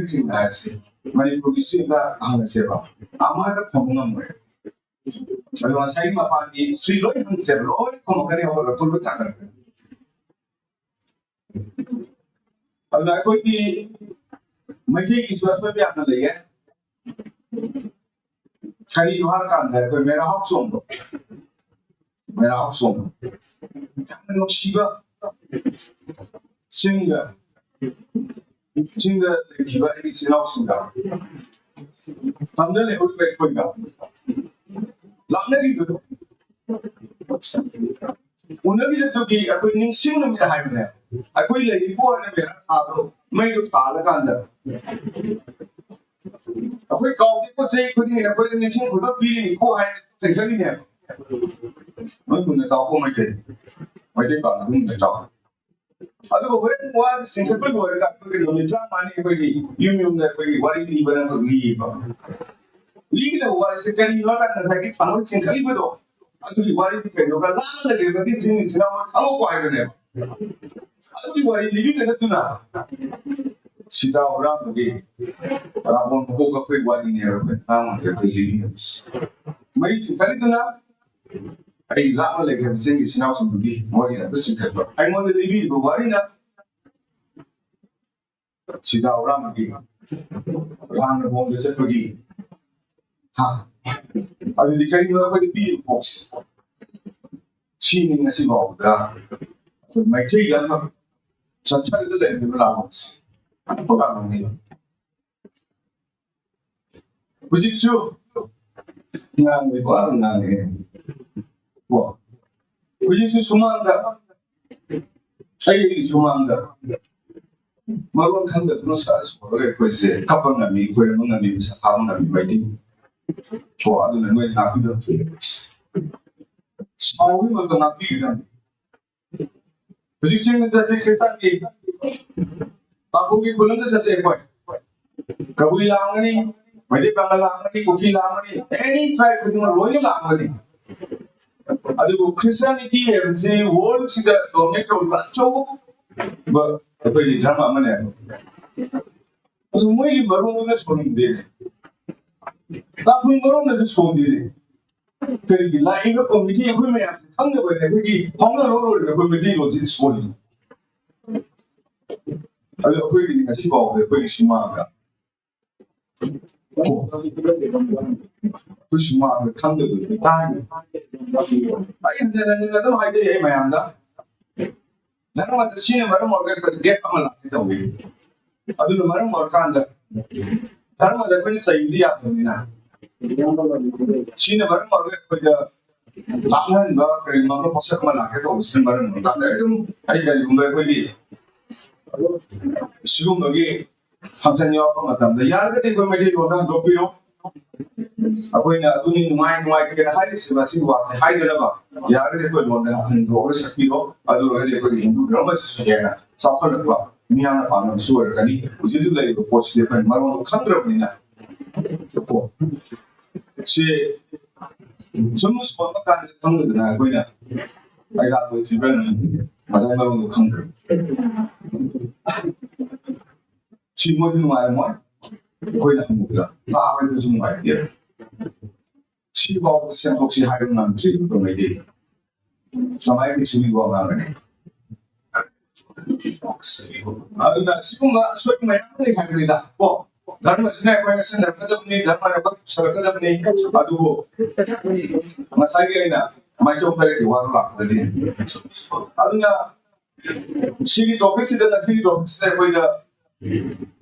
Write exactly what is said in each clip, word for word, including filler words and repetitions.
ꯁꯤꯡ ꯍꯥꯏꯔꯁꯤ, ꯃꯅꯤꯄꯨꯔꯒꯤ ꯁꯤꯗ ꯍꯪꯉꯁꯦꯕ, ꯑꯃꯗ ꯈꯨꯝꯕ ꯉꯝꯃꯣꯏ꯫ ꯑꯗꯣ ꯉꯁꯥꯏꯒꯤ ꯃꯄꯥꯟꯒꯤ ꯁꯤ ꯂꯣꯏ ꯍꯪꯁꯦꯕ, ꯂꯣꯏ ꯈꯨꯝꯃꯛꯀꯅꯤ, ꯍꯧꯒꯠꯂꯒ ꯄꯨꯟꯕ ꯊꯥꯡꯒꯠꯂꯛꯀꯅꯤ꯫ ꯑꯗꯨꯅ ꯑꯩꯈꯣꯏꯒꯤ ꯃꯩꯇꯩꯒꯤꯁꯨ ꯑꯁꯣꯏꯕ ꯌꯥꯝꯅ ꯂꯩꯌꯦ꯫ ꯀꯔꯤꯅꯣ ꯍꯥꯏꯔꯀꯥꯟꯗ ꯑꯩꯈꯣꯏ ꯃꯦꯔꯥ ꯍꯧꯆꯣꯡꯗꯣ, ꯃꯦꯔꯥ ꯍꯧꯆꯣꯡꯗꯣ ꯌꯥꯝꯅ ꯅꯨꯡꯁꯤꯕ, ꯆꯤꯡꯗ, ꯆꯤꯡꯗ ꯂꯩꯈꯤꯕ ꯑꯩꯒꯤ ꯏꯆꯤꯜ ꯏꯅꯥꯎꯁꯤꯡꯒ, ꯇꯝꯗ ꯂꯩꯍꯧꯔꯤꯕ ꯑꯩꯈꯣꯏꯒ ꯂꯥꯞꯅꯔꯤꯕꯗꯣ ꯎꯅꯕꯤꯔꯛꯄꯒꯤ ꯑꯩꯈꯣꯏ ꯅꯤꯡꯁꯤꯡ ꯅꯨꯃꯤꯠ ꯍꯥꯏꯕꯅꯦ꯫ ꯑꯩꯈꯣꯏ ꯂꯩꯔꯤꯕ ꯑꯣꯏꯅ ꯃꯦꯔꯥ ꯊꯥꯗꯣ ꯃꯩꯗꯣ ꯊꯥꯜꯂꯀꯥꯟꯗ ꯑꯩꯈꯣꯏ ꯀꯥꯎꯗꯦꯀꯣ, ꯆꯍꯤ ꯈꯨꯗꯤꯡꯒꯤ ꯑꯩꯈꯣꯏꯗ ꯅꯤꯡꯁꯤꯡ ꯈꯨꯗꯣꯜ ꯄꯤꯔꯤꯅꯤꯀꯣ ꯍꯥꯏꯅ ꯆꯤꯡꯈꯠꯂꯤꯅꯦꯕ꯫ ꯅꯣꯏ ꯃꯨꯟꯅ ꯇꯥꯎꯀꯣ ꯃꯩꯇꯩ, ꯃꯩꯇꯩ ꯄꯥꯝꯕ ꯃꯨꯟꯅ ꯇꯥꯎ꯫ ꯑꯗꯨꯒ ꯍꯣꯔꯦꯟ ꯋꯥꯁꯦ ꯆꯤꯡꯈꯠꯄ ꯂꯣꯏꯔꯒ ꯑꯩꯈꯣꯏꯒꯤ ꯅꯨꯃꯤꯠ ꯇꯔꯥꯃꯉꯥꯅꯤ ꯑꯩꯈꯣꯏꯒꯤ ꯌꯨꯝ ꯌꯨꯝꯗ ꯑꯩꯈꯣꯏꯒꯤ ꯋꯥꯔꯤ ꯂꯤꯕꯅ ꯑꯩꯈꯣꯏ ꯂꯤꯌꯦꯕ꯫ ꯂꯤꯒꯗꯕ ꯋꯥꯔꯤꯁꯦ ꯀꯔꯤꯅꯣ ꯍꯥꯏ ꯀꯥꯟꯗ ꯉꯁꯥꯏꯒꯤ ꯊꯥꯡꯃꯩ ꯆꯤꯡꯈꯠꯂꯤꯕꯗꯣ ꯑꯗꯨꯒꯤ ꯋꯥꯔꯤꯗꯤ ꯀꯩꯅꯣꯒ ꯂꯥꯞꯅ ꯂꯩꯔꯕꯗꯤ ꯆꯤꯡ ꯏꯆꯤꯟ ꯏꯅꯥꯎ ꯈꯪꯉꯛꯄ ꯍꯥꯏꯕꯅꯦꯕ꯫ ꯑꯗꯨꯒꯤ ꯋꯥꯔꯤ ꯂꯤꯕꯤꯒ ꯅꯠꯇꯅ ꯁꯤꯗꯥ ꯍꯨꯔꯥꯟꯕꯒꯤ ꯔꯥꯕꯣꯟ ꯃꯀꯣꯛ ꯑꯩꯈꯣꯏ ꯋꯥꯔꯤꯅꯦꯕ ꯑꯩꯈꯣꯏ ꯑꯉꯥꯡ ꯑꯣꯏꯔꯤꯉꯩꯗ ꯑꯩꯈꯣꯏ ꯂꯤꯕꯤꯔꯝꯃꯤꯁꯦ꯫ ꯃꯩ ꯆꯤꯡꯈꯠꯂꯤꯗꯨꯅ ꯑꯩ ꯂꯥꯞꯅ ꯂꯩꯈ꯭ꯔꯕ ꯆꯤꯡꯒꯤ ꯏꯆꯤꯟ ꯏꯅꯥꯎꯁꯤꯡꯗꯨꯒꯤ ꯃꯣꯏꯒꯤ ꯑꯗꯨ ꯆꯤꯡꯈꯠꯄ꯫ ꯑꯩꯉꯣꯟꯗ ꯂꯤꯕꯤꯔꯤꯕ ꯋꯥꯔꯤꯅ ꯁꯤꯗꯥ ꯍꯨꯔꯥꯟꯕꯒꯤ ꯂꯥꯟꯅ ꯕꯣꯝꯗ ꯆꯠꯄꯒꯤ, ꯍꯥ? ꯑꯗꯨꯗꯤ ꯀꯔꯤꯅꯣ ꯑꯩꯈꯣꯏꯗ ꯄꯤꯔꯤꯕ ꯄꯣꯠꯁꯦ? ꯁꯤꯅꯤ ꯉꯁꯤ ꯐꯥꯎꯕꯗ ꯑꯩꯈꯣꯏ ꯃꯩꯇꯩ ꯑꯃ ꯆꯠꯊꯔꯒ ꯂꯩꯔꯝꯃꯤꯕ ꯂꯥꯟꯐꯝꯁꯦ ꯑꯉꯛꯄ ꯂꯥꯟꯐꯝꯅꯤ꯫ ꯍꯧꯖꯤꯛꯁꯨ ꯉꯥꯡꯂꯤꯕ ꯉꯥꯡꯉꯦ꯫ ꯀꯣ? ꯍꯧꯖꯤꯛꯁꯨ ꯁꯨꯃꯥꯡꯗ, ꯑꯩꯒꯤ ꯁꯨꯃꯥꯡꯗ ꯃꯔꯣꯟ ꯈꯪꯗꯗꯨꯅ ꯁꯥ ꯁꯣꯔꯒ ꯑꯩꯈꯣꯏꯁꯦ ꯀꯞꯄ ꯉꯝꯃꯤ, ꯈꯣꯏꯔꯝꯕ ꯉꯝꯃꯤ, ꯄꯩꯁꯥ ꯊꯥꯕ ꯉꯝꯃꯤ ꯃꯩꯇꯩ꯫ ꯀꯣ? ꯑꯗꯨꯅ ꯅꯣꯏ ꯉꯥꯛꯄꯤꯕ ꯊꯣꯛꯑꯦ꯫ ꯁꯥꯎꯕꯒꯤ ꯃꯍꯨꯠꯇ ꯉꯥꯛꯄꯤꯒꯗꯕꯅꯤ꯫ ꯍꯧꯖꯤꯛ ꯆꯤꯡꯗ ꯆꯠꯁꯤ, ꯈ꯭ꯔꯤꯁꯇꯥꯟꯒꯤ ꯇꯥꯡꯈꯨꯜꯒꯤ ꯈꯨꯜ ꯑꯃꯗ ꯆꯠꯁꯦ ꯑꯩꯈꯣꯏ꯫ ꯀꯕꯨꯏ ꯂꯥꯛꯑꯝꯒꯅꯤ, ꯃꯩꯇꯩ ꯄꯥꯉꯜ ꯂꯥꯛꯑꯝꯒꯅꯤ, ꯀꯨꯀꯤ ꯂꯥꯛꯑꯝꯒꯅꯤ, any tribe ꯈꯨꯗꯤꯡꯃꯛ ꯂꯣꯏꯅ ꯂꯥꯛꯑꯝꯒꯅꯤ꯫ ꯑꯗꯨꯕꯨ Christianity ꯍꯥꯏꯕꯁꯤ world ꯁꯤꯗ dominate ꯇꯧꯔꯤꯕ ꯑꯆꯧꯕ ꯑꯩꯈꯣꯏꯒꯤ ꯙꯔꯃ ꯑꯃꯅꯦ꯫ ꯑꯗꯨ ꯃꯣꯏꯒꯤ ꯃꯔꯣꯟꯗꯨꯅ ꯁꯣꯟꯗꯦꯅꯦ, ꯇꯥꯡꯈꯨꯜ ꯃꯔꯣꯟꯗꯁꯨ ꯁꯣꯟꯗꯦꯅꯦ꯫ ꯀꯔꯤꯒꯤ ꯂꯥꯛꯏꯕ ꯀꯣꯃꯤꯇꯤ ꯑꯩꯈꯣꯏ ꯃꯌꯥꯝ ꯈꯪꯗꯕꯅꯦ? ꯑꯩꯈꯣꯏꯒꯤ ꯐꯥꯎꯅꯔꯣꯏ ꯑꯩꯈꯣꯏ ꯃꯩꯇꯩꯂꯣꯟꯁꯤ ꯁꯣꯜꯂꯤ꯫ ꯑꯗꯨ ꯑꯩꯈꯣꯏꯒꯤꯗꯤ ꯉꯁꯤ ꯐꯥꯎꯕꯗ ꯑꯩꯈꯣꯏꯒꯤ ꯁꯨꯃꯥꯡꯗ ꯑꯩꯈꯣꯏ ꯁꯨꯃꯥꯡꯗ ꯈꯪꯗꯕꯅꯤ ꯇꯥꯔꯤ꯫ ꯑꯩ ꯍꯟꯖꯤꯟ ꯍꯟꯖꯤꯟ ꯑꯗꯨꯝ ꯍꯥꯏꯖꯩ ꯑꯩ ꯃꯌꯥꯝꯗ, ꯙꯔꯃꯗ ꯁꯤꯅ ꯃꯔꯝ ꯑꯣꯏꯔꯒ ꯑꯩꯈꯣꯏ ꯒꯦꯞ ꯑꯃ ꯂꯥꯛꯀꯦ ꯇꯧꯏ꯫ ꯑꯗꯨꯅ ꯃꯔꯝ ꯑꯣꯏꯔꯀꯥꯟꯗ ꯙꯔꯃꯗ ꯑꯩꯈꯣꯏꯅ ꯆꯩꯕꯗꯤ ꯌꯥꯗꯕꯅꯤꯅ, ꯁꯤꯅ ꯃꯔꯝ ꯑꯣꯏꯔꯒ ꯑꯩꯈꯣꯏꯗ ꯂꯥꯛꯅꯍꯟꯕ ꯀꯔꯤꯒꯨꯝꯕ ꯑꯃ ꯄꯣꯠꯁꯛ ꯑꯃ ꯂꯥꯛꯀꯦ ꯇꯧꯕꯁꯤꯅ ꯃꯔꯝ ꯑꯣꯏꯔꯀꯥꯟꯗ ꯑꯗꯨꯝ ꯑꯩ ꯀꯔꯤꯒꯨꯝꯕ ꯑꯩꯈꯣꯏꯒꯤ ꯁꯤꯒꯨꯝꯕꯒꯤ ꯐꯪꯁꯟ ꯌꯥꯎꯔꯛꯄ ꯃꯇꯝꯗ ꯌꯥꯔꯒꯗꯤ ꯑꯩꯈꯣꯏ ꯃꯩꯇꯩꯂꯣꯟꯗ ꯍꯟꯗꯣꯛꯄꯤꯔꯣ꯫ ꯑꯩꯈꯣꯏꯅ ꯑꯗꯨꯅꯤ ꯅꯨꯡꯉꯥꯏ ꯅꯨꯡꯉꯥꯏꯇꯦꯅ ꯍꯥꯏꯔꯤꯁꯤ, ꯃꯁꯤꯒꯤ ꯋꯥꯁꯦ ꯍꯥꯏꯗꯅꯕ ꯌꯥꯔꯒꯗꯤ ꯑꯩꯈꯣꯏ ꯂꯣꯟꯗ ꯍꯟꯗꯣꯛꯑꯒ ꯁꯛꯄꯤꯔꯣ꯫ ꯑꯗꯨ ꯑꯣꯏꯔꯒꯗꯤ ꯑꯩꯈꯣꯏꯒꯤ ꯍꯤꯟꯗꯨ ꯙꯔꯃꯁꯤꯁꯨ ꯍꯦꯟꯅ ꯆꯥꯎꯈꯠꯂꯛꯄ, ꯃꯤꯌꯥꯝꯅ ꯄꯥꯝꯅꯕꯁꯨ ꯑꯣꯏꯔꯛꯀꯅꯤ꯫ ꯍꯧꯖꯤꯛ ꯍꯧꯖꯤꯛ ꯂꯩꯔꯤꯕ ꯄꯣꯠꯁꯤꯗꯤ ꯑꯩꯈꯣꯏꯅ ꯃꯔꯣꯟꯗꯣ ꯈꯪꯗ꯭ꯔꯕꯅꯤꯅ ꯀꯣ꯫ ꯁꯤ ꯁꯨꯝ ꯁꯣꯟꯕ ꯀꯥꯟꯗ ꯈꯪꯗꯗꯅ ꯑꯩꯈꯣꯏꯅ ꯑꯩꯒꯥ ꯂꯣꯏꯈꯤꯕ꯭ꯔꯥꯅ ꯉꯁꯥꯏ ꯃꯔꯣꯟꯗꯣ ꯈꯪꯗ꯭ꯔꯦ꯫ ꯁꯤ ꯃꯣꯏꯁꯨ ꯅꯨꯡꯉꯥꯏꯔꯝꯃꯣꯏ, ꯑꯩꯈꯣꯏꯅ ꯍꯪꯕꯗ ꯇꯥꯕꯗꯁꯨ ꯅꯨꯡꯉꯥꯏꯇꯦ꯫ ꯁꯤꯐꯥꯎꯕ ꯁꯦꯝꯗꯣꯛꯁꯤ ꯍꯥꯏꯕ ꯉꯝꯗ꯭ꯔꯤ ꯑꯩꯈꯣꯏ ꯃꯩꯇꯩ꯫ ꯀꯃꯥꯏꯅ ꯁꯤꯒꯤ ꯋꯥ ꯉꯥꯡꯒꯅꯤ? ꯑꯗꯨꯅ ꯁꯤꯒꯨꯝꯕ ꯑꯁꯣꯏꯕ ꯃꯌꯥꯝ ꯂꯩ ꯍꯥꯏꯕꯅꯤꯗ ꯀꯣ꯫ ꯙꯔꯃꯁꯤꯅ ꯑꯩꯈꯣꯏ ꯅꯛꯁꯤꯟꯅꯔꯛꯀꯗꯕꯅꯤ, ꯙꯔꯃꯅ ꯑꯩꯈꯣꯏ ꯄꯨꯁꯜꯂꯛꯀꯗꯕꯅꯤ꯫ ꯑꯗꯨꯕꯨ ꯉꯁꯥꯏꯒꯤ ꯑꯩꯅ ꯃꯥꯏꯆꯧ ꯇꯔꯦꯠꯀꯤ ꯋꯥꯗꯣ ꯂꯥꯛꯄꯗꯒꯤ, ꯑꯗꯨꯅ ꯁꯤꯒꯤ ꯇꯣꯄꯤꯛꯁꯤꯗ, ꯉꯁꯤꯒꯤ ꯇꯣꯄꯤꯛꯁꯤꯗ ꯑꯩꯈꯣꯏꯗ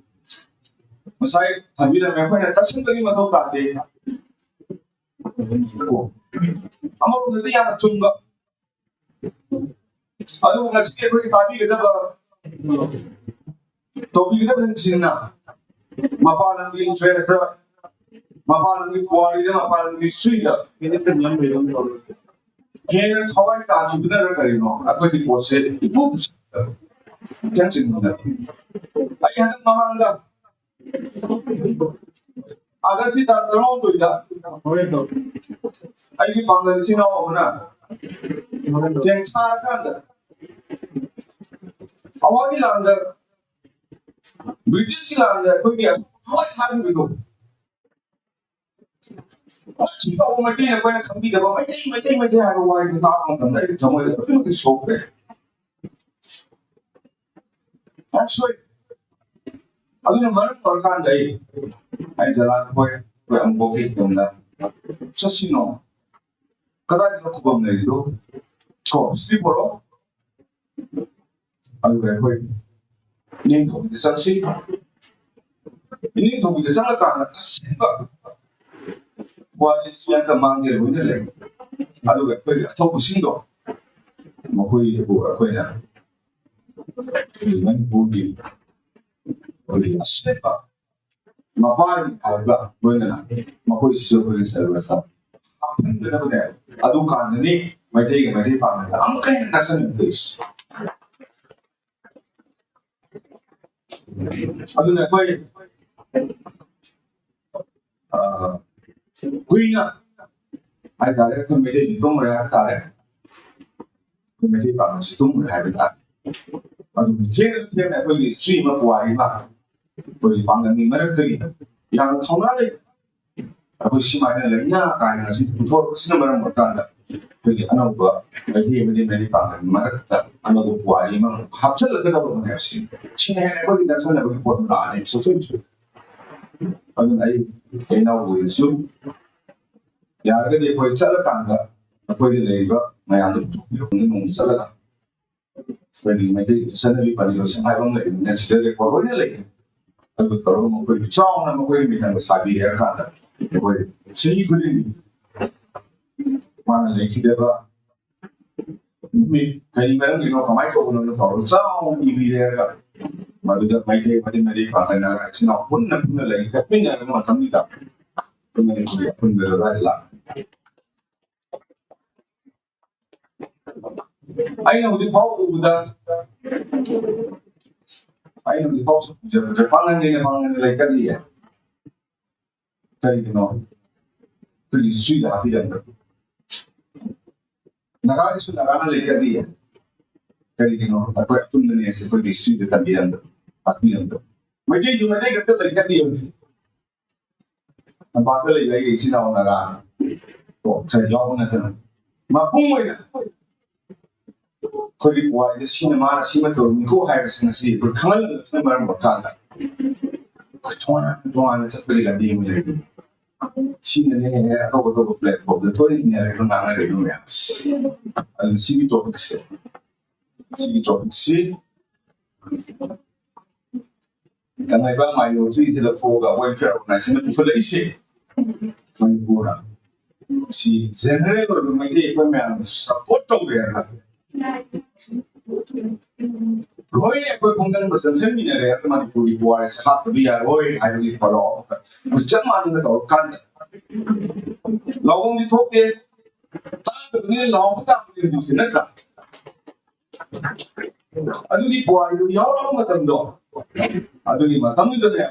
ꯉꯁꯥꯏ ꯊꯝꯕꯤꯔꯝꯃꯦ, ꯑꯩꯈꯣꯏꯅ ꯇꯛꯁꯤꯟꯕꯒꯤ ꯃꯊꯧ ꯇꯥꯗꯦ꯫ ꯑꯃꯔꯣꯝꯗꯗꯤ ꯌꯥꯝꯅ ꯆꯨꯝꯕ꯫ ꯑꯗꯨꯕꯨ ꯉꯁꯤ ꯑꯩꯈꯣꯏꯒꯤ ꯇꯥꯕꯤꯒꯗꯕ, ꯇꯧꯕꯤꯒꯗꯕꯁꯤꯡꯁꯤꯅ ꯃꯄꯥꯟ ꯂꯝꯒꯤ ꯏꯟꯇꯔꯦꯁꯇ, ꯃꯄꯥꯟ ꯂꯝꯒꯤ ꯄꯨꯋꯥꯔꯤꯗ, ꯃꯄꯥꯟ ꯂꯝꯒꯤ ꯍꯤꯁꯇ꯭ꯔꯤꯗ ꯍꯦꯟꯅ ꯊꯋꯥꯏ ꯇꯥꯈꯤꯕꯅꯔ ꯀꯔꯤꯅꯣ, ꯑꯩꯈꯣꯏꯒꯤ ꯄꯣꯠꯁꯦ ꯏꯄꯨ ꯄꯨꯁꯤꯜꯂꯛꯇꯕ ꯈꯤꯇꯪ ꯆꯤꯡꯅꯗꯕ꯫ ꯑꯩ ꯍꯟꯗꯛ ꯃꯃꯥꯡꯗ ꯑꯥꯒꯁꯀꯤ ꯇꯥꯡ ꯇꯔꯥꯍꯨꯝꯗꯣꯏꯗ ꯑꯩꯒꯤ ꯄꯥꯡꯒꯜ ꯏꯆꯤꯟ ꯏꯅꯥꯎ ꯑꯃꯅ ꯇꯦꯡ ꯊꯥꯔꯀꯥꯟꯗ ꯑꯋꯥꯒꯤ ꯂꯥꯟꯗ ꯕ꯭ꯔꯤꯇꯤꯁꯀꯤ ꯂꯥꯟꯗ ꯑꯩꯈꯣꯏꯒꯤ ꯍꯣꯏ ꯍꯥꯏꯈꯤꯕꯗꯣ, ꯑꯁꯤ ꯐꯥꯎꯕ ꯃꯩꯇꯩꯅ ꯑꯩꯈꯣꯏꯅ ꯈꯪꯕꯤꯗꯕ ꯃꯩꯇꯩ, ꯃꯩꯇꯩ, ꯃꯩꯇꯩ ꯍꯥꯏꯕ ꯋꯥꯍꯩꯗꯣ ꯇꯥꯕ ꯃꯇꯝꯗ ꯑꯩꯒꯤ ꯊꯃꯣꯏꯗ ꯑꯗꯨꯛꯀꯤ ꯃꯇꯤꯛ ꯁꯣꯛꯈ꯭ꯔꯦ꯫ ꯌꯥꯝ ꯁꯣꯏ꯫ ꯑꯗꯨꯅ ꯃꯔꯝ ꯑꯣꯏꯔꯀꯥꯟꯗ ꯑꯩ, ꯑꯩ ꯖꯂꯥꯟ ꯍꯣꯏ, ꯑꯩꯈꯣꯏ ꯑꯃꯨꯛꯐꯥꯎꯒꯤ ꯇꯨꯡꯗ ꯆꯠꯁꯤꯅꯣ? ꯀꯗꯥꯏꯗꯅꯣ ꯈꯨꯕꯝ ꯂꯩꯔꯤꯗꯣ? ꯀꯣ, ꯁꯤ ꯄꯣꯔꯛꯑꯣ꯫ ꯑꯗꯨꯒ ꯑꯩꯈꯣꯏ ꯏꯅꯤꯡꯊꯧꯒꯤꯗ ꯆꯪꯁꯤ꯫ ꯏꯅꯤꯡꯊꯧꯒꯤꯗ ꯆꯪꯉꯀꯥꯟꯗ ꯑꯁꯦꯡꯕ ꯋꯥꯔꯤꯁꯤ ꯑꯝꯇ ꯃꯥꯡꯗꯦ ꯂꯣꯏꯅ ꯂꯩ꯫ ꯑꯗꯨꯒ ꯑꯩꯈꯣꯏꯒꯤ ꯑꯊꯧꯕꯁꯤꯡꯗꯣ ꯃꯈꯣꯏꯕꯨ ꯑꯩꯈꯣꯏꯅ ꯑꯩꯈꯣꯏꯒꯤ ꯃꯅꯤꯄꯨꯔꯒꯤ ꯑꯩꯈꯣꯏꯒꯤ ꯑꯁꯦꯡꯕ ꯃꯄꯥꯒꯤ ꯍꯥꯏꯕ ꯂꯣꯏꯅꯅ ꯃꯈꯣꯏꯁꯤꯁꯨ ꯑꯩꯈꯣꯏꯒꯤ ꯁꯦꯂꯦꯕꯁꯇ ꯍꯥꯞꯍꯟꯒꯗꯕꯅꯦ꯫ ꯑꯗꯨꯀꯥꯟꯗꯅꯤ ꯃꯩꯇꯩꯒ ꯃꯩꯇꯩ ꯄꯥꯉꯜꯒ ꯑꯃꯨꯛꯀ ꯍꯦꯟꯅ ꯅꯛꯁꯟꯅꯗꯣꯏꯁꯦ꯫ ꯑꯗꯨꯅ ꯑꯩꯈꯣꯏ, ꯑ, ꯀꯨꯏꯅ ꯍꯥꯏꯇꯥꯔꯦ, ꯑꯩꯈꯣꯏ ꯃꯩꯇꯩꯁꯤ ꯇꯨꯝꯈ꯭ꯔꯦ ꯍꯥꯏꯕ ꯇꯥꯔꯦ꯫ ꯑꯩꯈꯣꯏ ꯃꯩꯇꯩ ꯄꯥꯉꯜꯁꯤ ꯇꯨꯝꯈ꯭ꯔꯦ ꯍꯥꯏꯕ ꯇꯥꯔꯦ꯫ ꯑꯗꯨꯕꯨ ꯊꯦꯡꯅ ꯊꯦꯡꯅ ꯑꯩꯈꯣꯏꯒꯤ ꯍꯤꯁꯇ꯭ꯔꯤ ꯑꯃ, ꯄꯨꯋꯥꯔꯤ ꯑꯃ, ꯑꯩꯈꯣꯏꯒꯤ ꯄꯥꯡꯒꯜꯒꯤ ꯃꯔꯛꯇꯒꯤ ꯌꯥꯝꯅ ꯊꯧꯅꯥ ꯂꯩ꯫ ꯑꯩꯈꯣꯏ ꯁꯨꯃꯥꯏꯅ ꯂꯩꯅ ꯀꯥꯏꯅ ꯉꯁꯤ ꯄꯨꯊꯣꯔꯛꯄꯁꯤꯅ ꯃꯔꯝ ꯑꯣꯏꯔꯀꯥꯟꯗ ꯑꯩꯈꯣꯏꯒꯤ ꯑꯅꯧꯕ ꯃꯩꯇꯩ ꯑꯃꯗꯤ ꯃꯩꯇꯩ ꯄꯥꯉꯜꯒꯤ ꯃꯔꯛꯇ ꯑꯅꯧꯕ ꯄꯨꯋꯥꯔꯤ ꯑꯃ ꯍꯥꯞꯆꯤꯜꯂꯛꯀꯗꯧꯔꯕꯅꯦꯕ꯫ ꯁꯤ, ꯁꯤꯅ ꯍꯦꯟꯅ ꯑꯩꯈꯣꯏꯒꯤ ꯅꯛꯁꯟꯅꯕꯒꯤ ꯄꯣꯠ ꯑꯃ ꯂꯥꯛꯑꯅꯤ ꯁꯨꯡꯁꯣꯏ ꯁꯣꯏ꯫ ꯑꯗꯨꯅ ꯑꯩ ꯏꯅꯥꯎꯕꯣꯏꯗꯁꯨ ꯌꯥꯔꯒꯗꯤ ꯑꯩꯈꯣꯏ ꯆꯠꯂꯀꯥꯟꯗ ꯑꯩꯈꯣꯏꯗ ꯂꯩꯔꯤꯕ ꯃꯌꯥꯝꯗ ꯄꯨꯊꯣꯛꯄꯤꯔꯣ, ꯅꯣꯡꯃ ꯆꯠꯂꯒ꯫ ꯑꯩꯈꯣꯏꯒꯤ ꯃꯩꯇꯩꯒꯤ ꯆꯠꯅꯕꯤ ꯄꯥꯂꯤꯕꯁꯤꯡ ꯍꯥꯏꯕ ꯑꯃ ꯂꯩꯕꯅꯤꯅ ꯁꯤꯗ ꯔꯦꯀꯣꯔꯗ ꯂꯣꯏꯅ ꯂꯩ꯫ ꯑꯗꯨ ꯇꯧꯔꯒ ꯃꯈꯣꯏ ꯆꯥꯎꯅ ꯃꯈꯣꯏꯒꯤ ꯃꯤꯊꯪꯗ ꯁꯥꯕꯤꯔꯦ ꯍꯥꯏꯔ ꯀꯥꯟꯗ ꯑꯩꯈꯣꯏ ꯆꯍꯤ ꯈꯨꯗꯤꯡꯒꯤ ꯃꯥꯅ ꯂꯩꯈꯤꯗꯕ ꯅꯨꯃꯤꯠ ꯀꯔꯤ ꯃꯔꯝꯒꯤꯅꯣ, ꯀꯃꯥꯏꯅ ꯇꯧꯕꯅꯣ ꯇꯧꯔꯒ ꯆꯥꯎꯅ ꯏꯕꯤꯔꯦ ꯍꯥꯏꯔꯒ ꯃꯗꯨꯗ ꯃꯩꯇꯩ ꯑꯃꯗꯤ ꯃꯩꯇꯩ ꯄꯥꯡꯒꯜ ꯅꯥꯒꯥ ꯏꯆꯤꯟ ꯏꯅꯥꯎ ꯄꯨꯟꯅ ꯄꯨꯟꯅ ꯂꯩ ꯀꯠꯃꯤꯟꯅꯔꯕ ꯃꯇꯝꯗꯨꯗ ꯑꯩꯈꯣꯏ ꯃꯅꯤꯄꯨꯔꯒꯤ ꯑꯄꯨꯟꯕ ꯂꯩꯕꯥꯛ ꯂꯥꯛ ꯑꯩꯅ ꯍꯧꯖꯤꯛ ꯐꯥꯎ ꯎꯕꯗ, ꯑꯩꯅ ꯍꯧꯖꯤꯛ ꯐꯥꯎ ꯁꯨꯝ ꯎꯖꯕꯗ ꯄꯥꯡꯒꯟꯒꯤꯅ ꯄꯥꯡꯒꯟ ꯂꯩꯀꯠꯂꯤꯌꯦ꯫ ꯀꯔꯤꯒꯤꯅꯣ? ꯑꯩꯈꯣꯏꯒꯤ ꯍꯤꯁꯇ꯭ꯔꯤꯗ ꯍꯥꯞꯄꯤꯔꯝꯗꯕ꯫ ꯅꯥꯒꯥꯒꯤꯁꯨ ꯅꯥꯒꯥꯅ ꯂꯩꯀꯠꯂꯤꯌꯦ꯫ ꯀꯔꯤꯒꯤꯅꯣ? ꯑꯩꯈꯣꯏ ꯑꯄꯨꯟꯕꯅꯦ ꯑꯁꯤ ꯑꯩꯈꯣꯏꯒꯤ ꯍꯤꯁꯇ꯭ꯔꯤꯗ ꯇꯝꯕꯤꯔꯝꯗꯕ, ꯇꯥꯛꯄꯤꯔꯝꯗꯕ꯫ ꯃꯩꯇꯩꯁꯨ ꯃꯩꯇꯩ ꯈꯛꯇ ꯂꯩ ꯈꯠꯇꯦ ꯍꯧꯖꯤꯛ꯫ ꯇꯝꯄꯥꯛꯇ ꯂꯩꯕ ꯑꯩꯒꯤ ꯏꯆꯤꯟ ꯏꯅꯥꯎ ꯅꯥꯒꯥ ꯀꯣ ꯈꯔ ꯌꯥꯎꯕ ꯅꯠꯇꯅ ꯃꯄꯨꯡ ꯑꯣꯏꯅ ꯑꯩꯈꯣꯏꯒꯤ ꯄꯨꯋꯥꯔꯤꯗ ꯁꯤꯅ ꯃꯥꯅ ꯁꯤꯃ ꯇꯧꯔꯝꯃꯤꯀꯣ ꯍꯥꯏꯕꯁꯤꯡ ꯑꯁꯤ ꯑꯩꯈꯣꯏ ꯈꯪꯍꯟꯗꯕꯁꯤꯅ ꯃꯔꯝ ꯑꯣꯏꯔꯀꯥꯟꯗ ꯑꯩꯈꯣꯏ ꯇꯣꯉꯥꯟ ꯇꯣꯉꯥꯟꯅ ꯆꯠꯄꯒꯤ ꯂꯝꯕꯤ ꯑꯃ ꯂꯩꯔꯤ꯫ ꯁꯤꯅꯅꯦ ꯑꯇꯣꯞ ꯑꯇꯣꯞꯄ ꯄ꯭ꯂꯦꯠꯐꯣꯝꯗ ꯊꯣꯏꯅ ꯏꯟꯅꯔꯒ ꯉꯥꯡꯅꯔꯤꯕ ꯃꯌꯥꯝꯁꯦ꯫ ꯑꯗꯨꯅ ꯁꯤꯒꯤ ꯇꯣꯄꯤꯛꯁꯦ ꯁꯤꯒꯤ ꯇꯣꯄꯤꯛꯁꯤ ꯀꯪꯂꯩꯄꯥꯛ ꯃꯥꯏꯅꯣꯔꯤꯇꯤꯁꯤ ꯂꯧꯊꯣꯛꯑꯒ ꯋꯦꯜꯐꯤꯌꯔ ꯑꯣꯔꯒꯅꯥꯏꯖꯦꯁꯟ ꯄꯨꯈꯠꯂꯛꯏꯁꯦ ꯃꯅꯤꯄꯨꯔꯗ꯫ ꯁꯤ ꯖꯦꯅꯔꯦꯜ ꯑꯣꯏꯕ ꯃꯩꯇꯩ ꯑꯩꯈꯣꯏ ꯃꯌꯥꯝꯅ ꯁꯄꯣꯔꯠ ꯇꯧꯒꯦ ꯍꯥꯏꯔꯒ ꯂꯣꯏꯅ ꯑꯩꯈꯣꯏ ꯈꯣꯡꯖꯪꯕ ꯆꯪꯁꯤꯟꯃꯤꯟꯅꯔꯦ ꯍꯥꯏꯔꯒ ꯃꯅꯤꯄꯨꯔꯒꯤ ꯄꯨꯋꯥꯔꯤꯁꯦ ꯍꯥꯠꯇꯕ ꯌꯥꯔꯣꯏ ꯍꯥꯏꯕꯒꯤ ꯄꯣꯂꯥꯎ ꯑꯩꯈꯣꯏ ꯆꯞ ꯃꯥꯟꯅꯅ ꯇꯧꯔꯀꯥꯟꯗ ꯂꯥꯎꯐꯝꯗꯤ ꯊꯣꯛꯇꯦ꯫ ꯇꯥꯗꯕꯅꯤꯅ ꯂꯥꯎꯕ ꯇꯥꯕꯅꯤ ꯍꯧꯖꯤꯛꯁꯦ, ꯅꯠꯇ꯭ꯔꯥ? ꯑꯗꯨꯒꯤ ꯄꯨꯋꯥꯔꯤꯗꯨ ꯌꯥꯎꯔꯛꯄ ꯃꯇꯝꯗꯣ ꯑꯗꯨꯒꯤ ꯃꯇꯝꯗꯨꯗꯅꯦ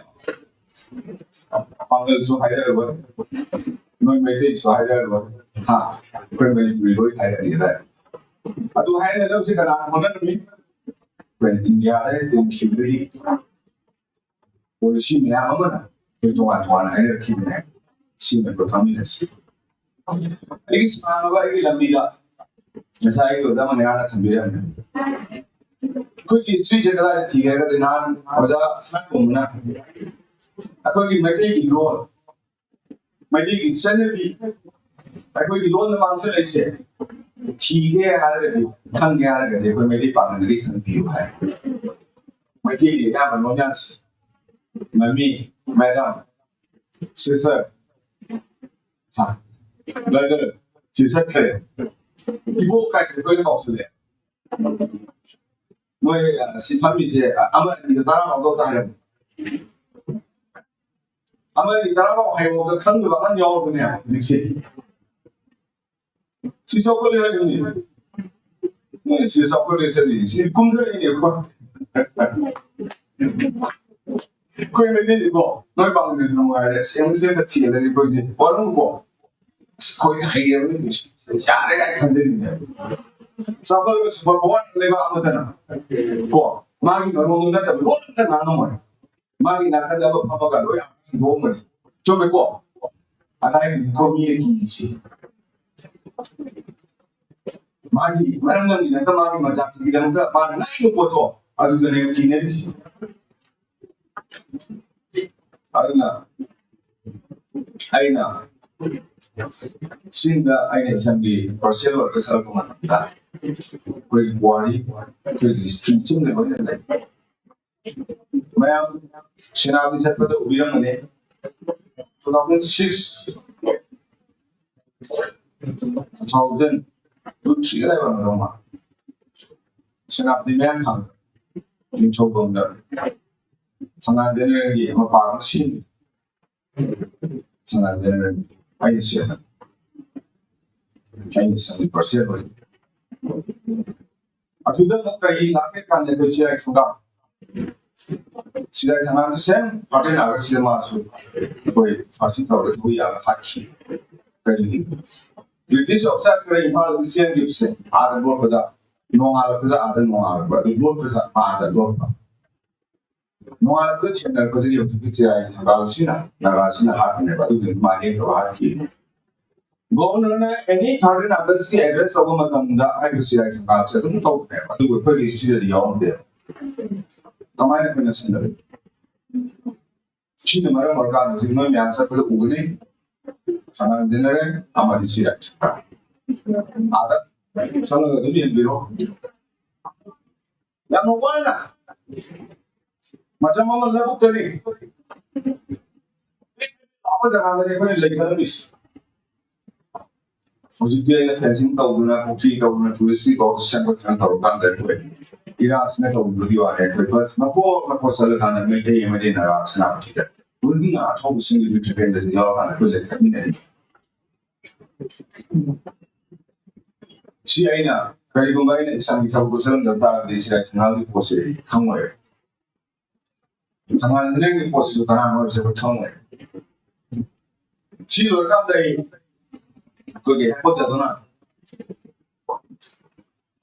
ꯄꯥꯡꯒꯜꯁꯨ ꯍꯥꯏꯔꯛꯑꯔꯣꯏ, ꯅꯣꯏ ꯃꯩꯇꯩꯁꯨ ꯍꯥꯏꯔꯛꯑꯔꯣꯏ, ꯍꯥ, ꯑꯩꯈꯣꯏ ꯃꯅꯤꯄꯨꯔꯤ ꯂꯣꯏ ꯍꯥꯏꯔꯛꯑꯅꯤ ꯑꯗꯥꯏ꯫ ꯑꯗꯨ ꯍꯥꯏꯅꯅꯕꯁꯦ ꯀꯅꯥꯅ ꯍꯣꯠꯅꯔꯝꯃꯤ? ꯑꯩꯈꯣꯏ ꯏꯟꯗꯤꯌꯥꯗ ꯇꯤꯟꯈꯤꯕꯗꯒꯤ ꯄꯣꯂꯤꯁꯤ ꯃꯌꯥꯝ ꯑꯃꯅ ꯑꯩꯈꯣꯏ ꯇꯣꯉꯥꯟ ꯇꯣꯉꯥꯟꯅ ꯍꯥꯏꯅꯔꯛꯈꯤꯕꯅꯦ꯫ ꯁꯤꯃ ꯑꯩꯈꯣꯏ ꯈꯪꯃꯤꯟꯅꯁꯤ꯫ ꯑꯩꯒꯤ ꯁꯥꯡꯂꯕ ꯑꯩꯒꯤ ꯂꯝꯕꯤꯗ ꯉꯁꯥꯏ ꯑꯩꯒꯤ ꯑꯣꯖꯥ ꯃꯅꯤꯍꯥꯔꯅ ꯊꯝꯕꯤꯔꯝꯃꯦ꯫ ꯑꯩꯈꯣꯏꯒꯤ ꯍꯤꯁꯇ꯭ꯔꯤꯁꯦ ꯀꯗꯥꯏꯗ ꯊꯤꯒꯦ ꯍꯥꯏꯔꯒꯗꯤ ꯅꯍꯥꯟ ꯑꯣꯖꯥ ꯁꯅꯥꯇꯣꯝꯕꯅ ꯑꯩꯈꯣꯏꯒꯤ ꯃꯩꯇꯩꯒꯤ ꯂꯣꯟ, ꯃꯩꯇꯩꯒꯤ ꯆꯠꯅꯕꯤ, ꯑꯩꯈꯣꯏꯒꯤ ꯂꯣꯟꯗ ꯃꯥꯡꯁꯤꯜꯂꯛꯏꯁꯦ ꯊꯤꯒꯦ ꯍꯥꯏꯔꯒꯗꯤ, ꯈꯪꯒꯦ ꯍꯥꯏꯔꯒꯗꯤ ꯑꯩꯈꯣꯏ ꯃꯩꯇꯩ ꯄꯥꯡꯒꯜꯗꯒꯤ ꯈꯪꯕꯤꯌꯨ ꯍꯥꯏ꯫ ꯃꯩꯇꯩꯒꯤ ꯑꯌꯥꯝꯕ ꯂꯣꯟꯌꯥꯟꯁꯦ ꯃꯃꯤ, ꯃꯦꯗꯥꯝ, ꯁꯤꯁꯇꯔ, ꯍꯥ, ꯕ꯭ꯔꯗꯔ, ꯁꯤ ꯆꯠꯈ꯭ꯔꯦ꯫ ꯏꯕꯣꯛ ꯀꯥꯏꯁꯦ ꯑꯩꯈꯣꯏꯅ ꯀꯥꯎꯁꯤꯜꯂꯦ꯫ ꯃꯣꯏ, ꯑ, ꯁꯤ ꯐꯝꯃꯤꯁꯦ, ꯑ, ꯑꯃ ꯑꯅꯤꯗ ꯇꯔꯥ ꯐꯥꯎꯗ ꯍꯥꯏꯔꯝꯃꯣ꯫ ꯑꯃ ꯑꯅꯤ ꯇꯔꯥ ꯐꯥꯎ ꯍꯥꯏꯔꯛꯑꯣꯗ ꯈꯪꯗꯕ ꯑꯃ ꯌꯥꯎꯔꯕꯅꯦ ꯍꯧꯖꯤꯛꯁꯦ꯫ ꯁꯤ ꯆꯥꯎꯈꯠꯂꯦ ꯍꯥꯏꯕꯅꯤ꯫ ꯃꯣꯏ ꯁꯤ ꯆꯥꯎꯈꯠꯂꯦ ꯆꯠꯂꯤ꯫ ꯁꯤ ꯀꯨꯝꯊꯔꯛꯏꯅꯦ ꯑꯩꯈꯣꯏ꯫ ꯑꯩꯈꯣꯏ ꯃꯩꯇꯩꯗꯤꯀꯣ, ꯅꯣꯏ ꯄꯥꯡꯒꯜꯁꯨ ꯅꯨꯡꯉꯥꯏꯔꯦ, ꯁꯦꯡ ꯁꯦꯡꯅ ꯊꯤꯔꯗꯤ ꯑꯩꯈꯣꯏꯗꯤ ꯋꯥꯔꯝꯀꯣ꯫ ꯑꯁ, ꯑꯩꯈꯣꯏ ꯍꯩꯔꯕꯅꯤ, ꯌꯥꯔꯦ ꯀꯥꯏꯅ ꯈꯟꯖꯔꯤꯅꯦ꯫ ꯆꯥꯎꯈꯠꯂꯕ ꯁꯨꯄꯔ ꯄꯥꯋꯔ ꯂꯩꯕꯥꯛ ꯑꯃꯗꯅ ꯀꯣ, ꯃꯥꯒꯤ ꯃꯔꯣꯟꯗꯨ ꯅꯠꯇꯕ ꯂꯣꯟ ꯑꯝꯇ ꯉꯥꯡꯉꯝꯃꯣꯏ꯫ ꯃꯥꯒꯤ ꯅꯥꯀꯟꯗ ꯑꯃ ꯐꯝꯃꯒ ꯂꯣꯏ ꯍꯥꯡꯗꯣꯛꯑꯝꯕꯅꯤ꯫ ꯆꯨꯝꯃꯦꯀꯣ? ꯑꯗꯥꯏꯗꯨꯅꯤꯀꯣ ꯃꯤꯅ ꯀꯤꯔꯤꯁꯤ꯫ ꯃꯥꯒꯤ ꯃꯔꯝ ꯅꯪꯒꯤꯗꯃꯛꯇ, ꯃꯥꯒꯤ ꯃꯆꯥꯛꯇꯨꯒꯤꯗꯃꯛꯇ ꯃꯥꯅ ꯉꯥꯏꯕ ꯄꯣꯠꯇꯣ ꯑꯗꯨꯗꯅꯦꯕ ꯀꯤꯅꯔꯤꯁꯤ꯫ ꯑꯗꯨꯅ ꯑꯩꯅ ꯆꯤꯡꯗ ꯑꯩꯅ ꯏꯁꯥꯒꯤ ꯄꯥꯔꯁꯦꯜ ꯑꯣꯏꯔꯒ ꯆꯠꯂꯛꯄ ꯃꯇꯝꯗ ꯑꯩꯈꯣꯏꯒꯤ ꯄꯨꯋꯥꯔꯤ, ꯑꯩꯈꯣꯏꯒꯤ ꯍꯤꯁꯇ꯭ꯔꯤ ꯆꯤꯡꯗ ꯂꯣꯏꯅ ꯂꯩ꯫ ꯃꯌꯥꯝ ꯁꯦꯅꯥꯄꯇꯤ ꯆꯠꯄꯗ ꯎꯕꯤꯔꯝꯒꯅꯤ꯫ Two thousand six, two thousand two, three ꯑꯗꯥꯏ ꯑꯣꯏꯔꯝꯒꯗꯧ ꯃꯥꯜꯂꯦ꯫ ꯁꯦꯅꯥꯄꯇꯤ ꯃꯌꯥꯡ ꯊꯥꯡꯗ ꯅꯤꯡꯊꯧꯕꯝꯗ ꯁꯉꯥꯏ ꯖꯦꯅꯦꯔꯦꯜꯒꯤ ꯃꯄꯥ ꯑꯃ ꯁꯤꯟ ꯁꯉꯥꯏ ꯖꯦꯅꯦꯔꯦꯜ ꯑꯩꯅ ꯁꯦꯝꯕ꯫ ꯑꯩꯅ ꯁꯦꯝꯕ ꯄꯥꯔꯁꯦꯜ ꯑꯣꯏ꯫ ꯑꯗꯨꯗ ꯑꯃꯨꯛ ꯀꯔꯤ ꯂꯥꯛꯀꯦ ꯀꯥꯟꯗ ꯑꯩꯈꯣꯏ ꯆꯤꯔꯥꯏ ꯊꯣꯡꯒꯥꯜ, ꯆꯤꯔꯥꯏ ꯊꯣꯡꯒꯥꯜꯗ ꯁꯦꯝ ꯊꯥꯔꯇꯤꯟ ꯑꯥꯒꯁꯁꯤꯗ ꯃꯥꯁꯨ ꯑꯩꯈꯣꯏ ꯐꯥꯁꯤꯡ ꯇꯧꯔꯒ ꯊꯧꯔꯤ ꯌꯥꯜꯂꯒ ꯍꯥꯠꯈꯤ꯫ ꯀꯔꯤꯒꯤ? ꯕ꯭ꯔꯤꯇꯤꯁ ꯑꯣꯐꯤꯁꯥꯔ ꯈꯔ ꯏꯝꯐꯥꯜꯗꯒꯤ ꯆꯦꯟꯈꯤꯕꯁꯦ ꯑꯥꯗ ꯂꯣꯠꯄꯗ, ꯅꯣꯡꯉꯥꯜꯂꯛꯄꯗ ꯑꯥꯗ ꯅꯣꯡꯉꯥꯜꯂꯛꯄ, ꯑꯗꯨ ꯂꯣꯠꯄꯁꯦ ꯑꯥꯗ ꯂꯣꯠꯄ꯫ ꯅꯣꯡꯉꯥꯜꯂꯛꯄꯗ ꯊꯦꯡꯅꯔꯛꯄꯗꯒꯤ ꯍꯧꯖꯤꯛꯀꯤ ꯆꯤꯔꯥꯏ ꯊꯣꯡꯒꯥꯜꯁꯤꯅ ꯅꯥꯒꯥꯁꯤꯅ ꯍꯥꯠꯄꯅꯦꯕ, ꯑꯗꯨꯒꯤ ꯃꯥ ꯂꯦꯡꯗꯕ ꯍꯥꯠꯈꯤ꯫ ꯒꯣꯚꯔꯅꯔꯅ ꯑꯦꯅꯤ ꯊꯥꯔꯇꯤꯟ ꯑꯥꯒꯁꯀꯤ ꯑꯦꯗ꯭ꯔꯦꯁ ꯇꯧꯕ ꯃꯇꯝꯗ ꯍꯥꯏꯔꯤꯕ ꯆꯤꯔꯥꯏ ꯊꯣꯡꯒꯥꯜꯁꯦ ꯑꯗꯨꯝ ꯇꯧꯕꯅꯦꯕ, ꯑꯗꯨꯕꯨ ꯑꯩꯈꯣꯏꯒꯤ ꯍꯤꯁꯇ꯭ꯔꯤꯗꯗꯤ ꯌꯥꯎꯔꯝꯗꯦꯕ꯫ ꯀꯃꯥꯏꯅ ꯑꯩꯈꯣꯏꯅ ꯁꯤꯟꯅꯔꯤ? ꯁꯤꯅ ꯃꯔꯝ ꯑꯣꯏꯔꯀꯥꯟꯗ ꯍꯧꯖꯤꯛ ꯅꯣꯏ ꯃꯌꯥꯝ ꯆꯠꯄꯗ ꯎꯒꯅꯤ, ꯁꯉꯥꯏ ꯖꯦꯅꯦꯔꯦꯜ ꯑꯃꯗꯤ ꯆꯤꯔꯥꯏ ꯊꯣꯡꯒꯥꯜ꯫ ꯑꯥꯗ ꯆꯪꯉꯒ ꯑꯗꯨꯝ ꯌꯦꯡꯕꯤꯔꯣ꯫ ꯌꯥꯝꯅ ꯋꯥꯅ ꯃꯇꯝ ꯑꯃ ꯂꯧꯕꯨꯛꯇꯅꯤ ꯑꯐꯕ ꯖꯒꯥꯗꯅꯤ ꯑꯩꯈꯣꯏꯅ ꯂꯩꯒꯗꯧꯔꯤꯁꯤ꯫ ꯍꯧꯖꯤꯛꯇꯤ ꯑꯩꯅ ꯐꯦꯟꯁꯤꯡ ꯇꯧꯗꯅ, ꯄꯨꯈ꯭ꯔꯤ ꯇꯧꯗꯅ, ꯇꯨꯔꯤꯁꯀꯤ ꯇꯧꯗꯅ ꯁꯦꯝꯒꯠꯇꯅ ꯇꯧꯔꯀꯥꯟꯗ ꯑꯩꯈꯣꯏ ꯏꯔꯥꯡꯁꯤꯅ ꯇꯧꯕꯤꯕꯒꯤ ꯋꯥꯅꯤ꯫ ꯑꯩꯈꯣꯏ ꯕꯁ ꯃꯀꯣꯛ ꯃꯀꯣꯛ ꯆꯠꯂꯀꯥꯟꯗ ꯃꯩꯇꯩ ꯑꯃꯗꯤ ꯅꯥꯒꯥ ꯁꯦꯅꯥꯄꯇꯤꯗ ꯄꯨꯟꯅ ꯑꯊꯧꯕꯁꯤꯡꯒꯤ ꯃꯤꯇ꯭ꯔꯦꯟꯗꯁꯨ ꯌꯥꯎꯔꯀꯥꯟꯗ ꯑꯩꯈꯣꯏ ꯂꯩꯈꯠꯃꯤꯟꯅꯔꯤ꯫ ꯁꯤ ꯑꯩꯅ, ꯀꯔꯤꯒꯨꯝꯕ ꯑꯩꯅ ꯏꯁꯥꯒꯤ ꯊꯕꯛꯇ ꯆꯠꯂꯝꯗꯕ ꯇꯥꯔꯒꯗꯤ ꯁꯤꯔꯥꯏ ꯊꯣꯡꯒꯥꯜꯒꯤ ꯄꯣꯠꯁꯦ ꯑꯩ ꯈꯪꯉꯣꯏ꯫ ꯁꯉꯥꯏ ꯖꯦꯅꯦꯔꯦꯜꯒꯤ ꯄꯣꯠꯁꯤꯁꯨ ꯀꯅꯥꯅꯣ ꯍꯥꯏꯕꯁꯦ ꯑꯩꯈꯣꯏ ꯈꯪꯉꯣꯏ꯫ ꯁꯤ ꯂꯣꯏꯔꯀꯥꯟꯗ ꯑꯩ ꯑꯩꯈꯣꯏꯒꯤ ꯍꯦꯗꯀ꯭ꯋꯥꯇꯔꯗꯨꯅ,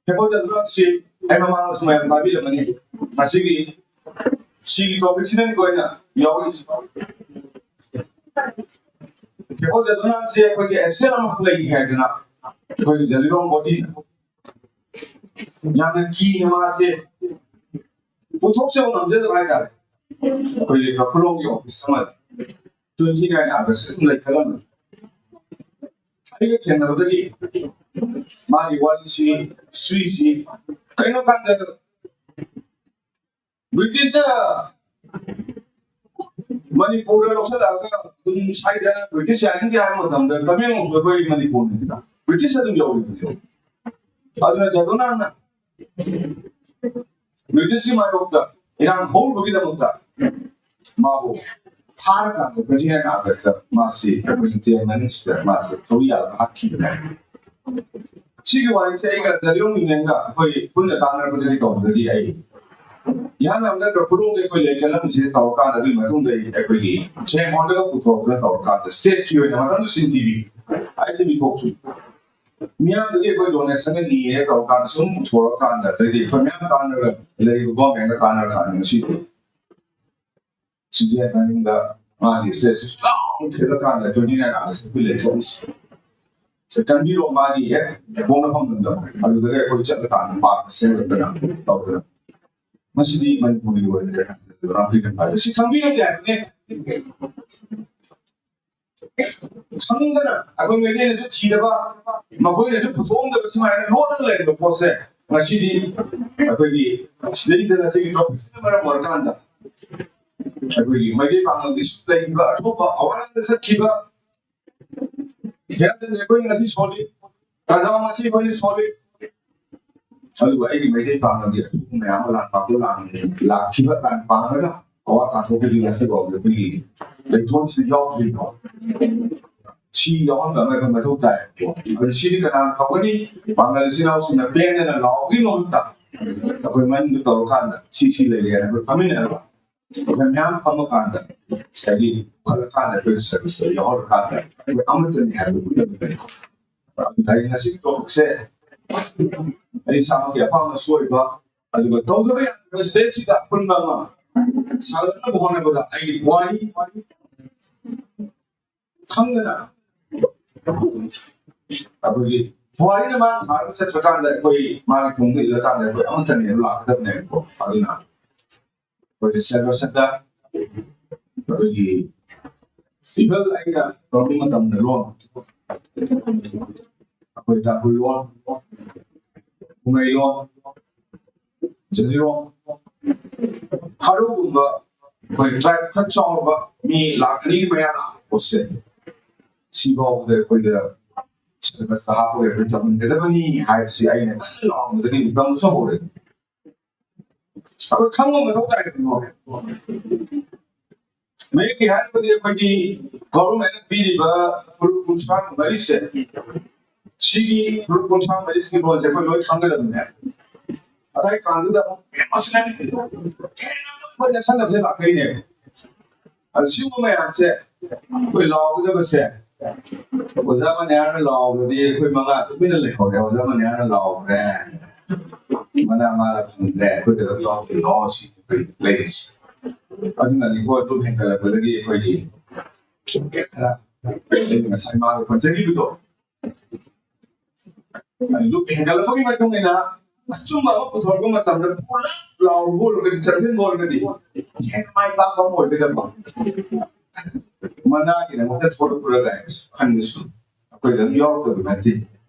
ꯍꯦꯗꯀ꯭ꯋꯥꯇꯔꯗꯨꯅ ꯁꯤ ꯑꯩ ꯃꯃꯥꯡꯗꯁꯨ ꯃꯌꯥꯝ ꯇꯥꯕꯤꯔꯝꯃꯅꯤ꯫ ꯉꯁꯤꯒꯤ ꯁꯤꯒꯤ ꯇꯣꯄꯤꯛꯁꯤꯅꯅꯤꯀꯣ ꯑꯩꯅ ꯌꯥꯎꯔꯤꯁꯤ꯫ ꯀꯦꯕꯜ ꯖꯗꯨꯅꯥꯁꯦ ꯑꯩꯈꯣꯏꯒꯤ ꯑꯦꯛꯁꯦꯜ ꯑꯃꯈꯛ ꯂꯩꯒꯦ ꯍꯥꯏꯗꯅ ꯑꯩꯈꯣꯏꯒꯤ ꯖꯂꯤꯔꯣꯡ ꯕꯣꯗꯤ ꯌꯥꯝꯅ ꯀꯤꯅ ꯃꯥꯁꯦ ꯄꯨꯊꯣꯛꯆꯕ ꯉꯝꯖꯗꯕ ꯍꯥꯏꯇꯥꯔꯦ꯫ ꯑꯩꯈꯣꯏꯒꯤ ꯀꯈꯨꯂꯣꯡꯒꯤ ꯑꯣꯐꯤꯁ ꯑꯃꯗ ꯇ꯭ꯋꯦꯟꯇꯤ ꯅꯥꯏꯟ ꯑꯥꯒꯁ ꯑꯗꯨꯝ ꯂꯩꯈꯠꯂꯝꯃꯤ꯫ ꯑꯩꯒ ꯊꯦꯡꯅꯕꯗꯒꯤ ꯃꯥꯒꯤ ꯋꯥꯔꯤꯁꯤ, ꯍꯤꯁꯇ꯭ꯔꯤꯁꯤ ꯀꯩꯅꯣ ꯀꯥꯟꯗ ꯕ꯭ꯔꯤꯇꯤꯁꯅ ꯃꯅꯤꯄꯨꯔꯗ ꯂꯧꯁꯤꯜꯂꯛꯑꯒ ꯑꯗꯨꯝ ꯁ꯭ꯋꯥꯏꯗ ꯕ꯭ꯔꯤꯇꯤꯁ ꯌꯥꯅꯤꯡꯗꯦ ꯍꯥꯏꯕ ꯃꯇꯝꯗ ꯇꯃꯦꯡꯂꯣꯡꯁꯨ ꯑꯩꯈꯣꯏ ꯃꯅꯤꯄꯨꯔꯅꯤꯗꯅ ꯕ꯭ꯔꯤꯇꯤꯁ ꯑꯗꯨꯝ ꯌꯧꯔꯤꯕꯅꯦꯕ꯫ ꯑꯗꯨꯅ ꯖꯗꯣꯅꯥꯡꯅ ꯕ꯭ꯔꯤꯇꯤꯁꯀꯤ ꯃꯥꯌꯣꯛꯇ ꯏꯔꯥꯡ ꯍꯧꯔꯨꯕꯒꯤꯗꯃꯛꯇ ꯃꯥꯕꯨ ꯐꯥꯔꯀꯥꯟꯗ ꯇ꯭ꯋꯦꯟꯇꯤ ꯅꯥꯏꯟ ꯑꯥꯒꯁꯇ ꯃꯥꯁꯤ ꯑꯩꯈꯣꯏꯒꯤ ꯖꯦꯜ ꯃꯅꯨꯡꯁꯤꯗ ꯃꯥꯁꯦ ꯊꯧꯔꯤ ꯌꯥꯜꯂꯒ ꯍꯥꯠꯈꯤꯕꯅꯦ꯫ ꯁꯤꯒꯤ ꯋꯥꯔꯤꯁꯦ ꯑꯩꯒ ꯖꯂꯤꯔꯣꯡ ꯌꯨꯅꯤꯌꯟꯒ ꯑꯩꯈꯣꯏ ꯄꯨꯟꯅ ꯇꯥꯟꯅꯔꯛꯄꯗꯒꯤ ꯇꯧꯕꯗꯒꯤ ꯑꯩ ꯏꯍꯥꯟ ꯍꯥꯟꯕꯗ ꯀ꯭ꯔꯣꯀꯣꯗꯥꯏꯜꯒꯤ ꯑꯩꯈꯣꯏ ꯂꯩ ꯀꯂꯝꯁꯦ ꯇꯧꯔꯀꯥꯟꯗ ꯑꯗꯨꯒꯤ ꯃꯇꯨꯡꯗ ꯑꯩꯈꯣꯏꯒꯤ ꯁꯦꯝ ꯍꯣꯜꯗꯒ ꯄꯨꯊꯣꯔꯛꯇꯅ ꯇꯧꯔꯀꯥꯟꯗ ꯁ꯭ꯇꯦꯠꯀꯤ ꯑꯣꯏꯅ ꯃꯇꯝꯗ ꯁꯤꯟ ꯇꯤ ꯚꯤ ꯑꯩ ꯇꯤ ꯚꯤ ꯊꯣꯛꯇ꯭ꯔꯤ꯫ ꯃꯤꯌꯥꯝꯗꯒꯤ ꯑꯩꯈꯣꯏ ꯗꯣꯅꯦꯁꯟꯒ ꯅꯤꯔꯦ ꯇꯧꯔꯀꯥꯟꯗ ꯁꯨꯝ ꯄꯨꯊꯣꯔꯛꯀꯥꯟꯗ ꯑꯗꯩꯗꯤ ꯑꯩꯈꯣꯏ ꯃꯌꯥꯝ ꯇꯥꯟꯅꯔꯒ ꯂꯩꯔꯤꯕ ꯒꯣꯔꯃꯦꯟꯒ ꯇꯥꯟꯅꯔꯀꯥꯟꯗ ꯉꯁꯤꯗꯤ ꯁꯤꯖꯦ ꯃꯅꯨꯡꯗ ꯃꯥꯒꯤ ꯁ꯭ꯇꯦꯠꯁꯤ ꯁꯨꯝ ꯈꯦꯠꯂꯀꯥꯟꯗ ꯇ꯭ꯋꯦꯟꯇꯤ ꯅꯥꯏꯟ ꯑꯥꯒꯁꯇ ꯑꯩꯈꯣꯏ ꯂꯩꯊꯣꯛꯏꯁꯤ꯫ ꯁꯦ ꯀꯟꯕꯤꯔꯣ ꯃꯥꯒꯤ ꯍꯦꯛ ꯄꯣꯛꯅꯐꯝꯗ ꯑꯗꯨꯗꯒꯤ ꯑꯩꯈꯣꯏ ꯆꯠꯂꯀꯥꯟꯗ ꯄꯥꯔꯛ ꯁꯦꯝꯒꯠꯇꯅ ꯇꯧꯗꯅ ꯃꯁꯤꯗꯤ ꯃꯅꯤꯄꯨꯔꯒꯤ ꯑꯣꯏꯅ ꯁꯤ ꯈꯪꯕꯤꯔꯝꯗꯦ ꯍꯥꯏꯕꯅꯦ꯫ ꯈꯪꯗꯅ ꯑꯩꯈꯣꯏ ꯃꯩꯇꯩꯅꯁꯨ ꯊꯤꯗꯕ ꯃꯈꯣꯏꯅꯁꯨ ꯄꯨꯊꯣꯛꯑꯝꯗꯕ ꯁꯨꯃꯥꯏꯅ ꯂꯣꯠꯂꯒ ꯂꯩꯔꯤꯕ ꯄꯣꯠꯁꯦ ꯉꯁꯤꯗꯤ ꯑꯩꯈꯣꯏꯒꯤ ꯁꯤꯗꯩꯗ ꯉꯁꯤꯒꯤ ꯇꯣꯄꯤꯛꯁꯤꯅ ꯃꯔꯝ ꯑꯣꯏꯔꯀꯥꯟꯗ ꯑꯩꯈꯣꯏꯒꯤ ꯃꯩꯇꯩ ꯄꯥꯉꯜꯒꯤ ꯂꯩꯔꯤꯕ ꯑꯇꯣꯞꯄ ꯑꯋꯥꯔꯅꯦꯁ ꯆꯠꯈꯤꯕ ꯍꯦꯜꯊ ꯑꯩꯈꯣꯏ ꯉꯁꯤ ꯁꯣꯜꯂꯤ, ꯀꯖꯥꯎ ꯉꯁꯤ ꯑꯩꯈꯣꯏꯅ ꯁꯣꯜꯂꯤ꯫ ꯑꯗꯨꯕꯨ ꯑꯩꯒꯤ ꯃꯩꯇꯩ ꯄꯥꯉꯜꯒꯤ ꯑꯊꯨꯕ ꯃꯌꯥꯝ ꯑꯃ ꯂꯥꯟ ꯄꯥꯡꯕ ꯂꯥꯟ ꯂꯥꯛꯈꯤꯕ ꯂꯥꯟ ꯄꯥꯡꯉꯒ ꯑꯋꯥ ꯇꯥꯊꯣꯛꯈꯤꯕ ꯉꯁꯤ ꯐꯥꯎꯕꯗ ꯑꯩꯈꯣꯏꯒꯤ ꯂꯩꯊꯣꯛꯁꯤꯗ ꯌꯥꯎꯗ꯭ꯔꯤꯀꯣ꯫ ꯁꯤ ꯌꯥꯎꯍꯟꯕ ꯑꯃ ꯑꯩꯈꯣꯏ ꯃꯊꯧ ꯇꯥꯏ꯫ ꯑꯗꯨ ꯁꯤꯗꯤ ꯀꯅꯥꯅ ꯇꯧꯒꯅꯤ? ꯄꯥꯡꯒꯜ ꯏꯆꯤꯟ ꯏꯅꯥꯎꯁꯤꯡꯅ ꯄꯦꯟꯗꯅ ꯂꯥꯎꯕꯒꯤ ꯃꯍꯨꯠꯇ ꯑꯩꯈꯣꯏ ꯃꯅꯤꯡꯗ ꯇꯧꯔꯀꯥꯟꯗ ꯁꯤ ꯁꯤ ꯂꯩꯔꯦ ꯍꯥꯏꯅ ꯑꯩꯈꯣꯏ ꯐꯝꯃꯤꯟꯅꯔꯒ ꯑꯩꯈꯣꯏ ꯃꯌꯥꯝ ꯐꯝꯃꯀꯥꯟꯗ ꯉꯁꯥꯏꯒꯤ ꯄꯨꯈꯠꯂꯀꯥꯟꯗ ꯑꯩꯈꯣꯏ ꯁꯔꯚꯤꯁꯇ ꯌꯥꯎꯍꯜꯂꯀꯥꯟꯗ ꯑꯩꯈꯣꯏ ꯑꯃꯠꯇꯅꯤ ꯍꯥꯏꯕꯗꯨ ꯎꯠꯅꯕꯅꯤ꯫ ꯑꯗꯨꯅ ꯑꯩ ꯉꯁꯤꯒꯤ ꯇꯣꯄꯤꯛꯁꯦ ꯑꯩ ꯏꯁꯥꯃꯛꯀꯤ ꯑꯄꯥꯝꯕꯁꯨ ꯑꯣꯏꯕ ꯑꯗꯨꯒ ꯇꯧꯗꯕ ꯌꯥꯗꯕ ꯁ꯭ꯇꯦꯠꯁꯤꯗ ꯑꯄꯨꯟꯕ ꯑꯃ ꯁꯥꯒꯠꯅꯕ ꯍꯣꯠꯅꯕꯗ ꯑꯩꯒꯤ ꯄꯨꯋꯥꯔꯤ ꯈꯪꯗꯅ ꯑꯩꯈꯣꯏꯒꯤ ꯄꯨꯋꯥꯔꯤꯅ ꯃꯥ ꯊꯥꯔꯒ ꯆꯠꯈ꯭ꯔꯀꯥꯟꯗ ꯑꯩꯈꯣꯏ ꯃꯥꯒꯤ ꯇꯨꯡꯗ ꯏꯜꯂꯀꯥꯟꯗ ꯑꯩꯈꯣꯏ ꯑꯃꯠꯇꯅꯦꯕ ꯂꯥꯛꯀꯗꯕꯅꯦꯕꯀꯣ꯫ ꯑꯗꯨꯅ ꯑꯩꯈꯣꯏꯒꯤ ꯁꯦꯟꯕ ꯁꯛꯇ ꯑꯩꯈꯣꯏꯒꯤ ꯏꯚꯜ ꯑꯩꯅ ꯇꯧꯔꯛꯄ ꯃꯇꯝꯗ ꯂꯣꯟ ꯑꯩꯈꯣꯏ ꯇꯥꯡꯈꯨꯜ ꯂꯣꯟ, ꯀꯨꯃꯩ ꯂꯣꯟ, ꯖꯤꯔꯤꯔꯣꯡ, ꯊꯥꯔꯨꯒꯨꯝꯕ ꯑꯩꯈꯣꯏ ꯇ꯭ꯔꯥꯏꯕ ꯈꯔ ꯆꯥꯎꯔꯕ ꯃꯤ ꯂꯥꯛ ꯑꯅꯤ ꯃꯌꯥ ꯂꯥꯛꯄ ꯄꯣꯠꯁꯦ ꯁꯤꯐꯥꯎꯕꯗ ꯑꯩꯈꯣꯏꯗ ꯁꯤꯂꯦꯕꯁꯇ ꯍꯥꯞꯄꯒ ꯑꯩꯈꯣꯏ ꯇꯝꯍꯟꯒꯗꯕꯅꯤ ꯍꯥꯏꯕꯁꯤ ꯑꯩꯅ ꯀꯟꯅ ꯂꯥꯎꯔꯝꯕꯗꯒꯤ ꯇꯝꯕꯁꯨ ꯍꯧꯔꯦ꯫ ꯑꯩꯈꯣꯏ ꯈꯪꯕ ꯃꯊꯧ ꯇꯥꯏꯗꯅꯣ꯫ ꯃꯌꯦꯛꯀꯤ ꯍꯥꯏꯔꯕꯗꯤ ꯑꯩꯈꯣꯏꯒꯤ ꯒꯣꯚꯔꯟꯃꯦꯟꯠꯅ ꯄꯤꯔꯤꯕ ꯐꯨꯔꯨꯞ ꯀꯨꯟꯊ꯭ꯔꯥ ꯃꯔꯤꯁꯦ, ꯁꯤꯒꯤ ꯐꯨꯔꯨꯞ ꯀꯨꯟꯊ꯭ꯔꯥ ꯃꯔꯤꯁꯤꯒꯤ ꯂꯣꯟꯁꯦ ꯑꯩꯈꯣꯏ ꯂꯣꯏ ꯈꯪꯒꯗꯕꯅꯦ꯫ ꯑꯗꯥꯏ ꯀꯥꯟꯗꯨꯗ ꯑꯃꯨꯛ ꯌꯥꯝ ꯃꯁꯤꯅ ꯍꯦꯟꯅ ꯑꯃꯨꯛ ꯑꯩꯈꯣꯏ ꯅꯛꯁꯟꯅꯕꯁꯦ ꯂꯥꯛꯇꯣꯏꯅꯦꯕ꯫ ꯑꯗ ꯁꯤꯒꯨꯝꯕ ꯃꯌꯥꯝꯁꯦ ꯑꯩꯈꯣꯏ ꯂꯥꯎꯒꯗꯕꯁꯦ, ꯑꯣꯖꯥ ꯃꯅꯤꯍꯥꯔꯅ ꯂꯥꯎꯕꯗꯤ ꯑꯩꯈꯣꯏ ꯃꯉꯥ ꯇꯨꯃꯤꯟꯅ ꯂꯩꯍꯧꯔꯦ꯫ ꯑꯣꯖꯥ ꯃꯅꯤꯍꯥꯔꯅ ꯂꯥꯎꯈ꯭ꯔꯦ, ꯃꯅꯥ ꯃꯥꯅ ꯐꯪꯗ꯭ꯔꯦ, ꯑꯩꯈꯣꯏ ꯀꯩꯗꯧ ꯌꯥꯎꯗꯣꯏꯅꯣ ꯁꯤ ꯑꯩꯈꯣꯏ ꯂꯩꯔꯤꯁꯦ꯫ ꯑꯗꯨꯅꯅꯤꯀꯣ ꯑꯗꯨꯝ ꯍꯦꯟꯒꯠꯂꯛꯄꯗꯒꯤ ꯑꯩꯈꯣꯏꯒꯤ ꯈꯔ ꯑꯩꯅ ꯉꯁꯥꯏ ꯃꯥꯒ ꯄꯟꯖꯈꯤꯕꯗꯣ, ꯂꯨꯞ ꯍꯦꯟꯒꯠꯂꯛꯄꯒꯤ ꯃꯇꯨꯡ ꯏꯟꯅ ꯑꯆꯨꯝꯕ ꯑꯃ ꯄꯨꯊꯣꯔꯛꯄ ꯃꯇꯝꯗ ꯄꯨꯂꯞ ꯂꯥꯎꯔꯨꯕ ꯑꯣꯏꯔꯒꯗꯤ, ꯆꯪꯁꯤꯟꯕ ꯑꯣꯏꯔꯒꯗꯤ ꯍꯦꯟꯅ ꯃꯥꯏ ꯄꯥꯛꯄ ꯑꯃ ꯑꯣꯏꯒꯗꯕ꯫ ꯃꯅꯥꯒꯤꯗꯃꯛꯇ ꯊꯣꯛꯂꯛꯄ꯭ꯔꯥ ꯀꯥꯏꯅꯁꯨ ꯈꯟꯕꯁꯨ ꯑꯩꯈꯣꯏꯗ ꯑꯗꯨꯝ ꯌꯥꯎꯔꯛꯇꯕ ꯅꯠꯇꯦ꯫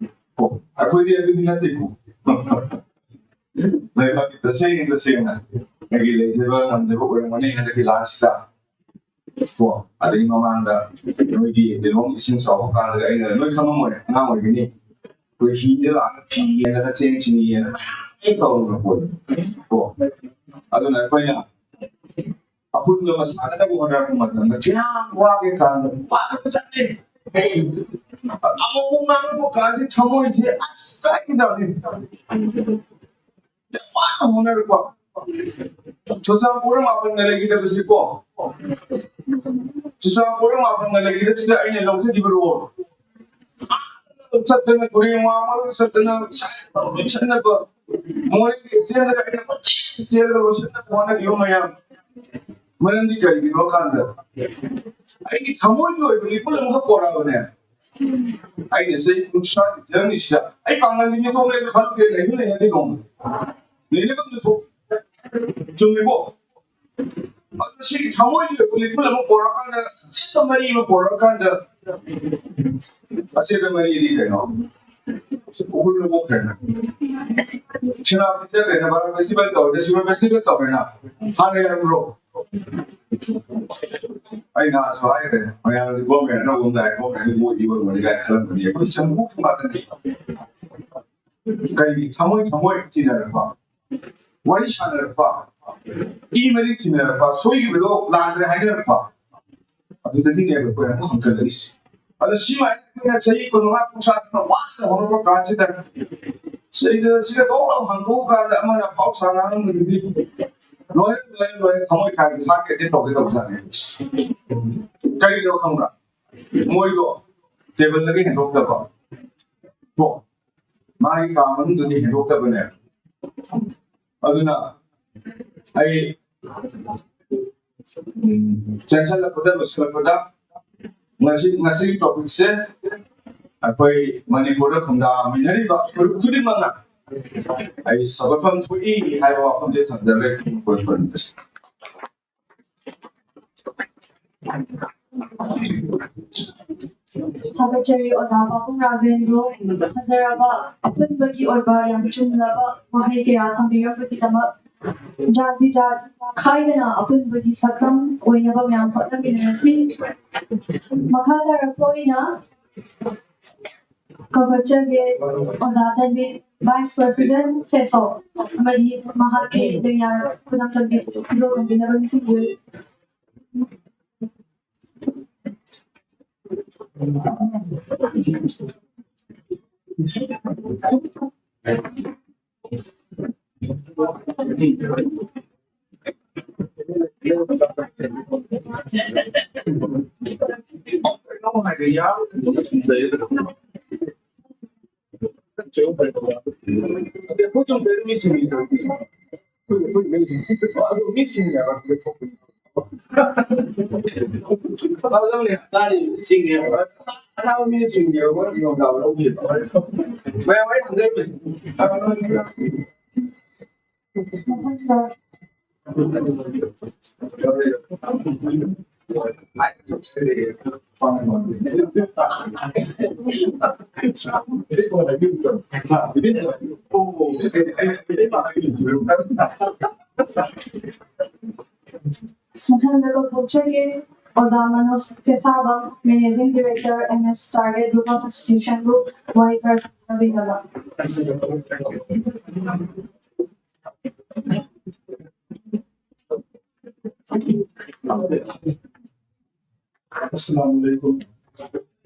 ꯀꯣ, ꯑꯩꯈꯣꯏꯗꯤ ꯑꯗꯨꯗꯤ ꯅꯠꯇꯦꯀꯣ꯫ ꯂꯩꯕꯥꯛꯀꯤ ꯇꯁꯦꯡ ꯇꯁꯦꯡꯅ ꯑꯩꯒꯤ ꯂꯩꯖꯕ ꯉꯝꯖꯕ ꯑꯣꯏꯔꯝꯒꯅꯤ ꯍꯟꯗꯛꯀꯤ ꯂꯥꯟꯁꯤꯗ꯫ ꯀꯣ, ꯑꯗꯒꯤ ꯃꯃꯥꯡꯗ ꯅꯣꯏꯒꯤ ꯂꯤꯂꯣꯡ ꯏꯁꯤꯡ ꯆꯥꯎꯕ ꯀꯥꯟꯗ ꯑꯩꯅ ꯅꯣꯏ ꯈꯪꯉꯝꯃꯣꯏ, ꯑꯉꯥꯡ ꯑꯣꯏꯒꯅꯤ꯫ ꯑꯩꯈꯣꯏ ꯍꯤꯗ ꯂꯥꯛꯑꯒ ꯐꯤ ꯌꯦꯜꯂꯒ ꯆꯦꯡ ꯆꯤꯅꯤ ꯌꯦꯜꯂꯒ ꯃꯌꯥꯝ ꯇꯧꯔꯝꯕ ꯄꯣꯠꯅꯤ꯫ ꯀꯣ, ꯑꯗꯨꯅ ꯑꯩꯈꯣꯏꯅ ꯑꯄꯨꯟꯕ ꯃꯁꯥꯟꯅꯅꯕ ꯍꯣꯠꯅꯔꯛꯄ ꯃꯇꯝꯗ ꯀꯌꯥꯝ ꯋꯥꯒꯦ ꯀꯥꯟꯗ ꯋꯥꯈ꯭ꯔꯕ ꯖꯥꯠꯅꯤ꯫ ꯑꯃꯨꯛ ꯑꯃꯨꯛ ꯉꯥꯡꯂꯛꯄ ꯀꯥꯟꯁꯤ ꯊꯃꯣꯏꯁꯦ ꯑꯁ ꯀꯥꯏꯒꯗꯕꯅꯤ꯫ ꯌꯥꯝ ꯋꯥꯅ ꯍꯣꯠꯅꯔꯛꯄ꯫ ꯆꯨꯔꯆꯥꯟꯄꯨꯔ ꯃꯥꯄꯟꯒ ꯂꯩꯈꯤꯗꯕꯁꯤꯀꯣ, ꯆꯨꯔꯆꯥꯟꯄꯨꯔ ꯃꯥꯄꯟꯒ ꯂꯩꯈꯤꯗꯕꯁꯤꯗ ꯑꯩꯅ ꯂꯧꯖꯈꯤꯕ ꯔꯣꯜ, ꯆꯠꯇꯅ ꯇꯨꯔꯦꯟ ꯋꯥꯡꯃꯗ ꯆꯠꯇꯅ ꯆꯠꯅꯕ, ꯃꯣꯔꯦꯒꯤ ꯆꯦꯜꯂꯒ ꯑꯩꯅ ꯀꯣꯏꯆꯦꯟ ꯆꯦꯜꯂꯒ ꯂꯣꯏꯁꯤꯟꯅꯕ ꯍꯣꯠꯅꯈꯤꯕ ꯃꯌꯥꯝ, ꯃꯔꯝꯗꯤ ꯀꯔꯤꯒꯤꯅꯣ ꯀꯥꯟꯗ ꯑꯩꯒꯤ ꯊꯃꯣꯏꯒꯤ ꯑꯣꯏꯕ ꯃꯤꯄꯨꯝ ꯑꯃꯈꯛ ꯄꯣꯔꯛꯑꯕꯅꯦ꯫ ꯑꯩꯅ ꯆꯍꯤ ꯀꯨꯟꯊ꯭ꯔꯥꯒꯤ ꯖꯔꯅꯤꯁꯤꯗ ꯑꯩ ꯄꯥꯡꯒꯜꯒꯤ ꯃꯤꯄꯨꯝ ꯂꯩ ꯈꯪꯗꯦ, ꯂꯩꯁꯨ ꯂꯩꯅꯗꯦ ꯅꯣꯡꯃ꯫ ꯂꯩꯅꯐꯝꯗꯨ ꯊꯣꯛ ꯆꯨꯝꯃꯤꯀꯣ? ꯑꯗꯨ ꯁꯤꯒꯤ ꯊꯃꯣꯏꯒꯤ ꯑꯣꯏꯕ ꯂꯤꯄꯨꯟ ꯑꯃ ꯄꯣꯔꯛꯑꯀꯥꯟꯗ, ꯑꯆꯦꯠꯄ ꯃꯔꯤ ꯑꯃ ꯄꯣꯔꯛꯑꯀꯥꯟꯗ, ꯑꯆꯦꯠꯄ ꯃꯔꯤꯗꯤ ꯀꯩꯅꯣ? ꯎꯈ꯭ꯔꯨꯜꯗ ꯄꯣꯛꯈ꯭ꯔꯦꯅ, ꯁꯦꯅꯥꯄꯇꯤ ꯆꯠꯈ꯭ꯔꯦꯅ, ꯕꯔꯥ ꯐꯦꯁꯇꯤꯚꯦꯜ ꯇꯧꯔꯦꯅ, ꯁꯤꯔꯣꯏ ꯐꯦꯁꯇꯤꯚꯦꯜ ꯇꯧꯔꯦꯅ, ꯍꯥꯟꯅ ꯌꯥꯔꯨꯔꯣ꯫ ꯑꯩ ꯅꯍꯥꯟꯁꯨ ꯍꯥꯏꯈ꯭ꯔꯦ, ꯃꯌꯥꯝꯅꯗꯤ ꯒꯣꯔꯃꯦꯟ ꯑꯅꯧꯕ ꯑꯃ ꯂꯥꯛꯑꯦ, ꯒꯣꯔꯃꯦꯟꯗꯤ ꯃꯣꯏꯗꯤ ꯑꯣꯏꯔꯝꯒꯅꯤ ꯀꯥꯏꯅ ꯈꯜꯂꯝꯒꯅꯤ꯫ ꯑꯩꯈꯣꯏ ꯆꯪꯕ ꯉꯥꯛꯇꯅꯤ꯫ ꯀꯩꯒꯤ ꯊꯃꯣꯏ ꯊꯃꯣꯏ ꯇꯤꯟꯅꯔꯛꯄ, ꯋꯥꯔꯤ ꯁꯥꯟꯅꯔꯛꯄ, ꯏ ꯃꯔꯤ ꯊꯤꯟꯅꯔꯛꯄ, ꯁꯣꯏꯈꯤꯕꯗꯣ ꯂꯥꯟꯈ꯭ꯔꯦ ꯍꯥꯏꯅꯔꯛꯄ, ꯑꯗꯨꯗꯒꯤꯅꯦꯕ ꯑꯩꯈꯣꯏ ꯑꯃꯨꯛ ꯍꯟꯀꯠꯂꯛꯏꯁꯦ꯫ ꯑꯗꯣ ꯁꯤ ꯃꯌꯥꯝ ꯑꯩꯈꯣꯏꯅ ꯆꯍꯤ ꯀꯨꯟꯃꯉꯥ ꯀꯨꯟꯊ꯭ꯔꯥ ꯊꯣꯛꯅ ꯋꯥꯅ ꯍꯧꯔꯛꯄ ꯀꯥꯟꯁꯤꯗ, ꯁꯤꯗ ꯁꯤꯗ ꯊꯣꯛ ꯂꯥꯎ ꯍꯥꯡꯗꯣꯛꯑ ꯀꯥꯟꯗ ꯑꯃꯅ ꯄꯥꯎ ꯁꯥꯟꯅꯔꯝꯕꯗꯨꯗꯤ ꯂꯣꯏꯔꯦ, ꯂꯣꯏꯔꯦ, ꯂꯣꯏꯔꯦ, ꯊꯃꯣꯏ ꯀꯥꯏꯕ ꯍꯥꯔꯠ ꯑꯦꯇꯦꯛ ꯇꯧꯒꯦ ꯇꯧꯖꯥꯠꯅꯤ꯫ ꯀꯔꯤꯒꯤꯅꯣ ꯈꯪꯕ꯭ꯔꯥ? ꯃꯣꯏꯗꯣ ꯇꯦꯕꯜꯗꯒꯤ ꯍꯦꯟꯗꯣꯛꯇꯕ, ꯀꯣ, ꯃꯥꯒꯤ ꯀꯥ ꯃꯅꯨꯡꯗꯒꯤ ꯍꯦꯟꯗꯣꯛꯇꯕꯅꯦ꯫ ꯑꯗꯨꯅ ꯑꯩ, ꯎꯝ, ꯆꯦꯟꯁꯤꯜꯂꯛꯄꯗ, ꯂꯣꯏꯁꯤꯜꯂꯛꯄꯗ, ꯉꯁꯤ, ꯉꯁꯤꯒꯤ ꯇꯣꯄꯤꯛꯁꯦ ꯑꯩꯈꯣꯏ ꯃꯅꯤꯄꯨꯔꯗ ꯈꯨꯟꯗꯥꯃꯤꯟꯅꯔꯤꯕ ꯐꯨꯔꯨꯞ ꯈꯨꯗꯤꯡꯃꯛꯅ ꯑꯩ ꯁꯧꯒꯠꯐꯝ ꯊꯣꯛꯏ ꯍꯥꯏꯕ ꯋꯥꯐꯝꯁꯦ ꯊꯝꯖꯔꯒ ꯑꯩꯈꯣꯏ ꯈꯨꯟꯗꯁꯦ꯫ ꯊꯥꯒꯠꯆꯔꯤ ꯑꯣꯖꯥ ꯄꯥꯕꯨꯡ ꯔꯥꯖꯦꯟꯗ꯭ꯔꯣ꯫ ꯐꯖꯔꯕ ꯑꯄꯨꯟꯕꯒꯤ ꯑꯣꯏꯕ ꯌꯥꯝ ꯆꯨꯝꯂꯕ ꯋꯥꯍꯩ ꯀꯌꯥ ꯊꯝꯕꯤꯔꯝꯕꯒꯤꯗꯃꯛ꯫ ꯖꯥꯠ ꯕꯤꯖꯥꯠ ꯈꯥꯏꯗꯅ ꯑꯄꯨꯟꯕꯒꯤ ꯁꯛꯇꯝ ꯑꯣꯏꯅꯕ ꯃꯌꯥꯝ ꯍꯣꯠꯅꯃꯤꯟꯅꯔꯁꯤ꯫ ꯃꯈꯥ ꯇꯥꯔꯛꯄ ꯑꯣꯏꯅ ꯀꯧꯔꯛꯆꯒꯦ ꯑꯣꯖꯥ ꯇꯟꯕꯤ, ꯚꯥꯏꯁ ꯄ꯭ꯔꯦꯁꯤꯗꯦꯟ ꯐꯦꯁꯣ, ꯑꯃꯗꯤ ꯃꯍꯥꯛꯀꯤ ꯂꯦꯡꯌꯥꯟ ꯈꯨꯗꯝ ꯇꯝꯕꯤ-, ꯈꯨꯗꯣꯜ ꯇꯝꯕꯤꯅꯕ ꯅꯤꯡꯁꯤꯡꯕꯤꯌꯨ꯫ ꯇꯥꯔꯤꯕ ꯏꯁꯤꯡꯅꯦꯕ꯫ ꯑꯅꯥꯕ ꯃꯤꯅ ꯆꯤꯡꯉꯦꯕ, ꯃꯣꯏ ꯅꯤꯡꯊꯧ ꯆꯥꯕ ꯂꯧꯈꯤꯕ꯫ ꯃꯌꯥꯝ ꯑꯩ ꯍꯟꯖꯔꯝꯃꯦ꯫ ꯃꯊꯪꯗ ꯀꯧꯊꯣꯛꯆꯒꯦ ꯑꯣꯖꯥ Manoj ꯆꯦꯁꯥꯕꯝ, Managing Director, M S Target Group of Institution Group, ꯋꯥꯍꯩ ꯈꯔ ꯇꯥꯕꯤꯅꯕ꯫ ꯑꯁꯂꯥꯃꯨ ꯑꯂꯥꯏꯀꯨꯝ꯫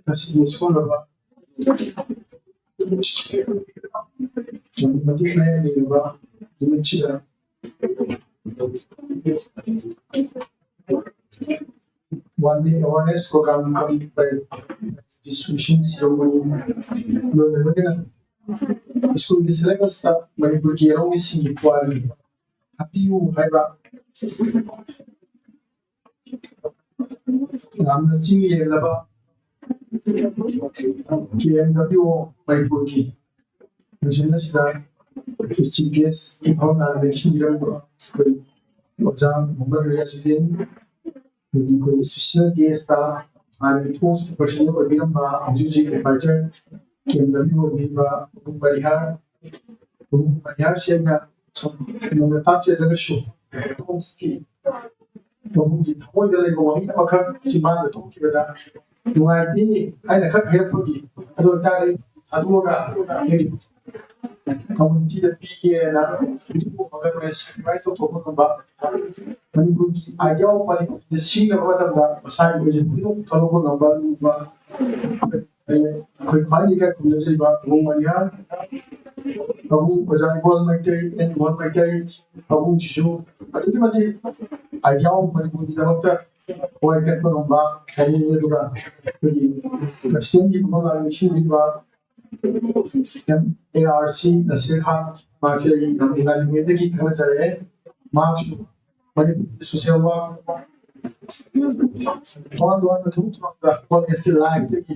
ꯉꯁꯤꯒꯤ ꯁꯣꯜꯂꯕ ꯃꯇꯤꯛ ꯃꯌꯥꯏ ꯂꯩꯔꯕ ꯅꯨꯃꯤꯠꯁꯤꯗ One Day Awareness Program ꯀꯔꯤ ꯗꯤꯁꯀ꯭ꯔꯤꯞꯁꯟ ꯌꯧꯕꯅꯤ꯫ ꯂꯣꯏꯔꯕꯅꯤꯅ ꯁ꯭ꯀꯨꯜꯒꯤ ꯁꯤꯂꯦꯕꯁꯇ ꯃꯅꯤꯄꯨꯔꯒꯤ ꯌꯦꯔꯧꯃꯤꯁꯤꯡꯒꯤ ꯄꯨꯋꯥꯔꯤ ꯍꯥꯞꯄꯤꯌꯨ ꯍꯥꯏꯕ ꯌꯥꯝꯅ ꯆꯤꯡ ꯂꯦꯝꯂꯕ ꯀꯦ ꯑꯦꯝ ꯗꯕ꯭ꯂꯤꯎ ꯑꯣ ꯃꯅꯤꯄꯨꯔꯒꯤ ꯐꯪꯁꯟ ꯑꯁꯤꯗ ꯆꯤꯐ ꯒꯦꯁ ꯏꯝꯐꯥꯜ ꯂꯥꯟ ꯂꯦꯡꯁꯤꯟꯕꯤꯔꯝꯕ ꯑꯩꯈꯣꯏ ꯑꯣꯖꯥ ꯃꯨꯍꯝꯃꯗ ꯔꯤꯌꯥꯖꯨꯗꯤꯟ, ꯑꯗꯒꯤ ꯑꯩꯈꯣꯏ ꯏꯁꯄꯤꯁꯦꯜ ꯒꯦꯁꯇ ꯍꯥꯟꯅ ꯏꯟꯐꯣꯔꯁ ꯄꯔꯁꯟ ꯑꯣꯏꯕꯤꯔꯝꯕ ꯍꯧꯖꯤꯛ ꯍꯧꯖꯤꯛ ꯑꯦꯗꯚꯥꯏꯖꯔ ꯀꯦ ꯑꯦꯝ ꯗꯕ꯭ꯂꯤꯎ ꯑꯣꯏꯕꯤꯔꯤꯕ ꯄꯕꯨꯡ ꯄꯔꯤꯍꯥꯔ, ꯄꯕꯨꯡ ꯄꯔꯤꯍꯥꯔꯁꯤ ꯑꯩꯅ ꯁꯨꯝ ꯅꯧꯅ ꯇꯥꯛꯆꯗ꯭ꯔꯒꯁꯨ ꯄꯕꯨꯡꯒꯤ ꯊꯃꯣꯏꯗ ꯂꯩꯕ ꯋꯥꯍꯩ ꯑꯃꯈꯛ ꯆꯤꯟꯕꯥꯟꯗ ꯊꯣꯛꯈꯤꯕꯗ ꯅꯨꯡꯉꯥꯏꯇꯦ ꯍꯥꯏꯅ ꯈꯛ ꯍꯥꯏꯔꯛꯄꯒꯤ ꯑꯗꯨ ꯑꯣꯏꯇꯥꯔꯗꯤ ꯊꯥꯗꯣꯛꯑꯒ ꯑꯩꯈꯣꯏꯒꯤ ꯀꯝꯃꯨꯅꯤꯇꯤꯗ ꯄꯤꯒꯦꯅ ꯄꯤꯊꯣꯛꯑꯒ ꯁꯦꯀ꯭ꯔꯤꯐꯥꯏꯁ ꯇꯧꯊꯣꯛꯄ ꯉꯝꯕ ꯃꯅꯤꯄꯨꯔꯒꯤ ꯑꯥꯏꯗꯤꯌꯥ ꯑꯣꯐ ꯃꯅꯤꯄꯨꯔꯁꯤꯗ ꯁꯤꯖꯤꯟꯅꯕ ꯃꯇꯝꯗ ꯃꯁꯥꯒꯤ ꯑꯣꯏꯖꯕ ꯈꯨꯗꯤꯡꯃꯛ ꯊꯥꯗꯣꯛꯄ ꯉꯝꯕ ꯑꯗꯨꯒꯨꯝꯕ ꯑꯩꯈꯣꯏ ꯈ꯭ꯋꯥꯏꯗꯒꯤ ꯏꯀꯥꯏ ꯈꯨꯝꯅꯖꯔꯤꯕ ꯄꯕꯨꯡ ꯃꯔꯤꯍꯥꯟ, ꯄꯕꯨꯡ ꯑꯣꯖꯥ ꯏꯕꯣꯜ ꯃꯩꯇꯩ, ꯑꯦꯟ ꯏꯕꯣꯜ ꯃꯩꯇꯩ, ꯄꯕꯨꯡꯁꯤꯁꯨ ꯑꯗꯨꯛꯀꯤ ꯃꯇꯤꯛ ꯑꯥꯏꯗꯤꯌꯥ ꯑꯣꯐ ꯃꯅꯤꯄꯨꯔꯒꯤꯗꯃꯛꯇ ꯊꯋꯥꯏ ꯀꯠꯄ ꯉꯝꯕ ꯍꯥꯏꯅꯤꯡꯉꯤ꯫ ꯑꯗꯨꯒ ꯑꯩꯈꯣꯏꯒꯤ ꯄ꯭ꯔꯁꯤꯗꯦꯟꯒꯤ ꯃꯃꯥꯡ ꯅꯤꯡꯁꯤꯡꯕꯤꯕ ꯑꯦꯝ ꯑꯦ ꯑꯥꯔ ꯁꯤ ꯅꯁꯤꯔ ꯈꯥꯟ, ꯃꯍꯥꯛꯁꯦ ꯑꯩ ꯌꯥꯝ ꯉꯜꯂꯤꯉꯩꯗꯒꯤ ꯈꯪꯅꯖꯔꯛꯑꯦ꯫ ꯃꯍꯥꯛꯁꯨ ꯃꯅꯤꯄꯨꯔꯒꯤ ꯁꯣꯁꯦꯜ ꯋꯥꯔꯛ ꯇꯣꯉꯥꯟ ꯇꯣꯉꯥꯟꯕ ꯊꯕꯛ ꯊꯧꯔꯝꯗ ꯀꯣꯂꯦꯖꯀꯤ ꯂꯥꯏꯟꯗꯒꯤ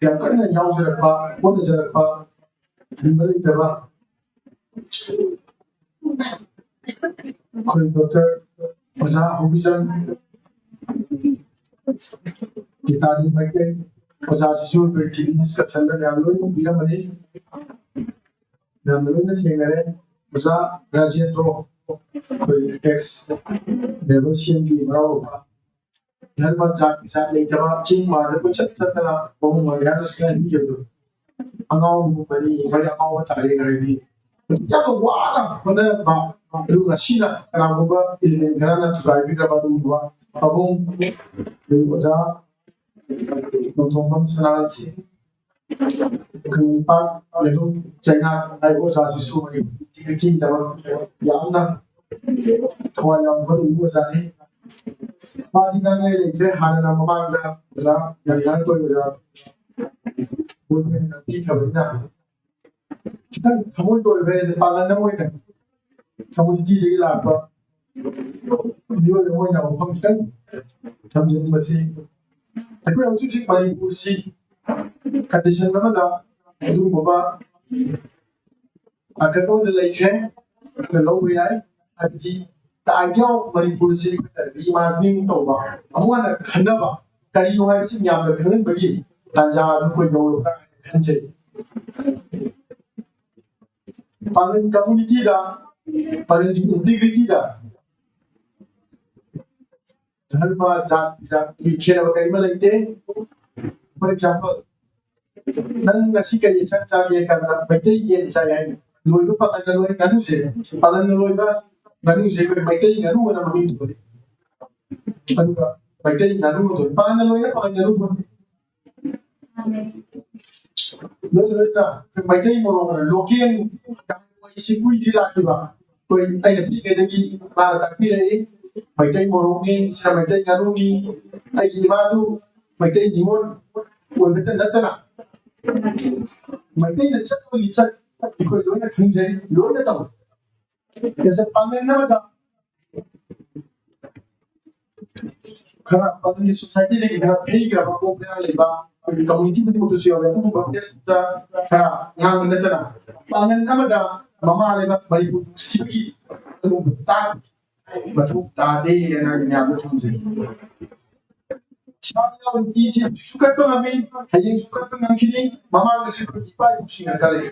ꯌꯥꯝ ꯀꯟꯅ ꯌꯥꯎꯖꯔꯛꯄ, ꯍꯣꯠꯅꯖꯔꯛꯄ, ꯍꯟꯕ ꯂꯩꯇꯕ ꯑꯩꯈꯣꯏ ꯗꯣꯛꯇꯔ ꯑꯣꯖꯥ ꯍꯧꯕꯤꯖꯝ ꯒꯤꯇꯥꯖꯤꯠ ꯃꯩꯇꯩ ꯑꯣꯖꯥꯁꯤꯁꯨ ꯑꯩꯈꯣꯏ ꯇꯤꯚꯤ ꯗꯤꯁꯀꯁꯟꯗ ꯃꯌꯥꯝ ꯂꯣꯏꯅ ꯎꯕꯤꯔꯝꯃꯅꯤ꯫ ꯌꯥꯝꯅ ꯂꯣꯏꯅ ꯊꯦꯡꯅꯔꯦ꯫ ꯑꯣꯖꯥ ꯔꯥꯖꯦꯟꯗ꯭ꯔꯣ, ꯑꯩꯈꯣꯏ ꯑꯦꯛꯁ ꯔꯦꯚꯣꯂꯨꯁꯟꯒꯤ ꯃꯅꯥꯎꯅꯨꯄꯥ, ꯙꯔꯃ ꯖꯥꯠ ꯕꯤꯖꯥꯠ ꯂꯩꯇꯕ ꯆꯤꯡ ꯃꯥꯟꯗ ꯀꯣꯏꯆꯠ ꯆꯠꯇꯅ ꯄꯕꯨꯡ ꯃꯔꯤꯌꯥꯅꯁꯨ ꯍꯥꯏꯕꯤꯈꯤꯕꯗꯣ, ꯑꯉꯥꯎꯕ ꯃꯔꯤ ꯃꯔꯤ ꯑꯉꯥꯎꯕ ꯇꯥꯔꯦ ꯍꯥꯏꯕꯤ ꯌꯥꯝꯅ ꯋꯥꯅ ꯍꯣꯠꯅꯔꯝꯕ, ꯑꯗꯨ ꯉꯁꯤꯅ ꯀꯅꯥꯒꯨꯝꯕ ꯏꯂꯤꯃꯦꯟ ꯈꯔꯅ ꯊꯨꯒꯥꯏꯕꯤꯈ꯭ꯔꯕ ꯑꯗꯨꯒꯨꯝꯕ ꯄꯕꯨꯡ ꯑꯣꯖꯥ ꯅꯣꯡꯊꯣꯡꯕꯝ ꯁꯅꯥꯔꯟ ꯁꯤꯡ, ꯈꯪꯅꯤꯄꯥꯛ ꯂꯩꯍꯧ ꯆꯩꯅꯥ ꯍꯥꯏꯕ ꯑꯣꯖꯥꯁꯤꯁꯨ ꯃꯅꯤꯄꯨꯔꯒꯤꯗꯃꯛ ꯌꯥꯝꯅ ꯊꯋꯥꯏ ꯌꯥꯎꯕ ꯑꯣꯖꯥꯅꯤ꯫ ꯃꯥꯗꯤ ꯉꯥꯡꯅꯤꯡꯉꯥꯏ ꯂꯩꯇ꯭ꯔꯦ꯫ ꯍꯥꯟꯅꯅ ꯃꯃꯥꯡꯗ ꯑꯣꯖꯥ ꯃꯔꯤꯍꯥꯟ ꯀꯣꯏ ꯑꯣꯖꯥ ꯃꯣꯏ ꯑꯣꯏꯅ ꯄꯤꯈ꯭ꯔꯕꯅꯤꯅ ꯈꯤꯇꯪ ꯊꯃꯣꯏ ꯀꯣꯏꯕ ꯍꯥꯏꯁꯦ ꯄꯥꯡꯒꯜ ꯑꯃ ꯑꯣꯏꯅ ꯀꯝꯃꯨꯅꯤꯇꯤꯗꯒꯤ ꯂꯥꯛꯄ ꯃꯤꯑꯣꯏ ꯑꯃ ꯑꯣꯏꯅ ꯋꯥꯐꯝ ꯈꯤꯇꯪ ꯊꯝꯖꯅꯤꯡꯕꯁꯤ, ꯑꯩꯈꯣꯏ ꯍꯧꯖꯤꯛ ꯍꯧꯖꯤꯛ ꯃꯅꯤꯄꯨꯔꯁꯤ ꯀꯟꯗꯤꯁꯟ ꯑꯃꯗ ꯑꯗꯨꯒꯨꯝꯕ ꯑꯀꯟꯕꯗ ꯂꯩꯈ꯭ꯔꯦ꯫ ꯑꯗꯨꯅ ꯂꯧꯕ ꯌꯥꯏ꯫ ꯍꯥꯏꯕꯗꯤ the idea of ꯃꯅꯤꯄꯨꯔꯁꯤ ꯑꯩꯈꯣꯏꯅ reimagining ꯇꯧꯕ, ꯑꯃꯨꯛ ꯍꯟꯅ ꯈꯟꯅꯕ, ꯀꯔꯤꯅꯣ ꯍꯥꯏꯕꯁꯤ ꯃꯌꯥꯝꯗ ꯈꯪꯍꯟꯕꯒꯤ ꯇꯥꯟꯖꯥ ꯑꯗꯨ ꯑꯩꯈꯣꯏ ꯂꯧꯔꯕ꯭ꯔꯥ ꯍꯥꯏꯅ ꯈꯟꯖꯩ꯫ ꯄꯥꯡꯒꯜ ꯀꯝꯃꯨꯅꯤꯇꯤꯗ, ꯄꯥꯡꯒꯜꯒꯤ ꯏꯟꯇꯤꯒ꯭ꯔꯤꯇꯤꯗ ꯙꯔꯃ, ꯖꯥꯠ, ꯖꯥꯠꯀꯤ ꯈꯦꯠꯅꯕ ꯀꯔꯤꯃ ꯂꯩꯇꯦ꯫ For example, ꯅꯪ ꯉꯁꯤ ꯀꯔꯤ ꯏꯟꯁꯥꯡ ꯆꯥꯒꯦ ꯍꯥꯏ ꯀꯥꯟꯗ ꯃꯩꯇꯩ ꯌꯦꯟ ꯆꯥꯏ ꯍꯥꯏꯅꯤ꯫ ꯂꯣꯏꯕ ꯄꯥꯡꯒꯜꯅ ꯂꯣꯏ ꯉꯥꯅꯨꯁꯦ, ꯄꯥꯡꯒꯜꯅ ꯂꯣꯏꯕ ꯉꯥꯅꯨꯁꯦ ꯑꯩꯈꯣꯏ ꯃꯩꯇꯩ ꯉꯥꯅꯨ ꯑꯅ ꯃꯃꯤꯡ ꯊꯣꯜꯂꯤ꯫ ꯑꯗꯨꯒ ꯃꯩꯇꯩ ꯉꯥꯅꯨ ꯊꯣꯜꯂꯤ, ꯄꯥꯡꯒꯜꯅ ꯂꯣꯏꯅ ꯄꯥꯡꯒꯜ ꯉꯥꯅꯨ ꯊꯣꯜꯂꯤ꯫ ꯂꯣꯏ ꯂꯣꯏꯅ ꯑꯩꯈꯣꯏ ꯃꯩꯇꯩ ꯃꯣꯔꯣꯛ ꯑꯅ ꯂꯣꯀꯦꯜ ꯁꯤꯡꯀꯨꯏꯗꯤ ꯂꯥꯛꯈꯤꯕ꯫ ꯑꯩꯈꯣꯏ ꯑꯩꯅ ꯄꯤꯛꯂꯤꯉꯩꯗꯒꯤ ꯃꯥꯅ ꯇꯥꯛꯄꯤꯔꯛꯏ꯫ ꯃꯩꯇꯩ ꯃꯣꯔꯣꯛꯅꯤ, ꯁꯤꯅ ꯃꯩꯇꯩ ꯉꯥꯅꯨꯅꯤ꯫ ꯑꯩꯒꯤ ꯏꯃꯥꯗꯨ ꯃꯩꯇꯩ ꯅꯤꯉꯣꯜ ꯑꯣꯏꯕꯇ ꯅꯠꯇꯅ ꯃꯩꯇꯩꯅ ꯆꯠꯄꯒꯤ ꯆꯠ ꯑꯩꯈꯣꯏ ꯂꯣꯏꯅ ꯈꯪꯖꯩ, ꯂꯣꯏꯅ ꯇꯧꯏ꯫ ꯄꯥꯡꯒꯜ ꯑꯃꯗ ꯈꯔ ꯑꯗꯨꯒꯤ ꯁꯣꯁꯥꯏꯇꯤꯗꯒꯤ ꯈꯔ ꯐꯩꯈ꯭ꯔꯕ ꯀꯣꯛ ꯕꯦꯔꯥ ꯂꯩꯕ ꯑꯩꯈꯣꯏꯒꯤ ꯀꯝꯃꯨꯅꯤꯇꯤ ꯈꯨꯗꯤꯡꯃꯛꯇꯁꯨ ꯌꯥꯎꯔꯦ꯫ ꯑꯗꯨꯒꯨꯝꯕ ꯐꯦꯁꯕꯨꯛꯇ ꯈꯔ ꯉꯥꯡꯕ ꯅꯠꯇꯅ ꯄꯥꯡꯒꯜ ꯑꯃꯗ ꯃꯃꯥ ꯂꯩꯕꯥꯛ ꯃꯅꯤꯄꯨꯔ ꯅꯨꯡꯁꯤꯕꯒꯤ ꯑꯗꯨꯒꯨꯝꯕ ꯇꯥꯛꯄꯒꯤ ꯃꯊꯧ ꯇꯥꯗꯦ ꯍꯥꯏꯅ ꯑꯩ ꯃꯌꯥꯝꯗ ꯊꯝꯖꯒꯦ꯫ ꯏꯁꯥꯗ ꯌꯥꯎꯔꯤꯕ ꯏꯁꯦ ꯍꯧꯖꯤꯛꯁꯨ ꯀꯠꯄ ꯉꯝꯃꯤ, ꯍꯌꯦꯡꯁꯨ ꯀꯠꯄ ꯉꯝꯈꯤꯅꯤ, ꯃꯃꯥꯡꯗꯁꯨ ꯑꯩꯈꯣꯏꯒꯤ ꯏꯄꯥ ꯏꯄꯨꯁꯤꯡꯅ ꯀꯜꯂꯤ꯫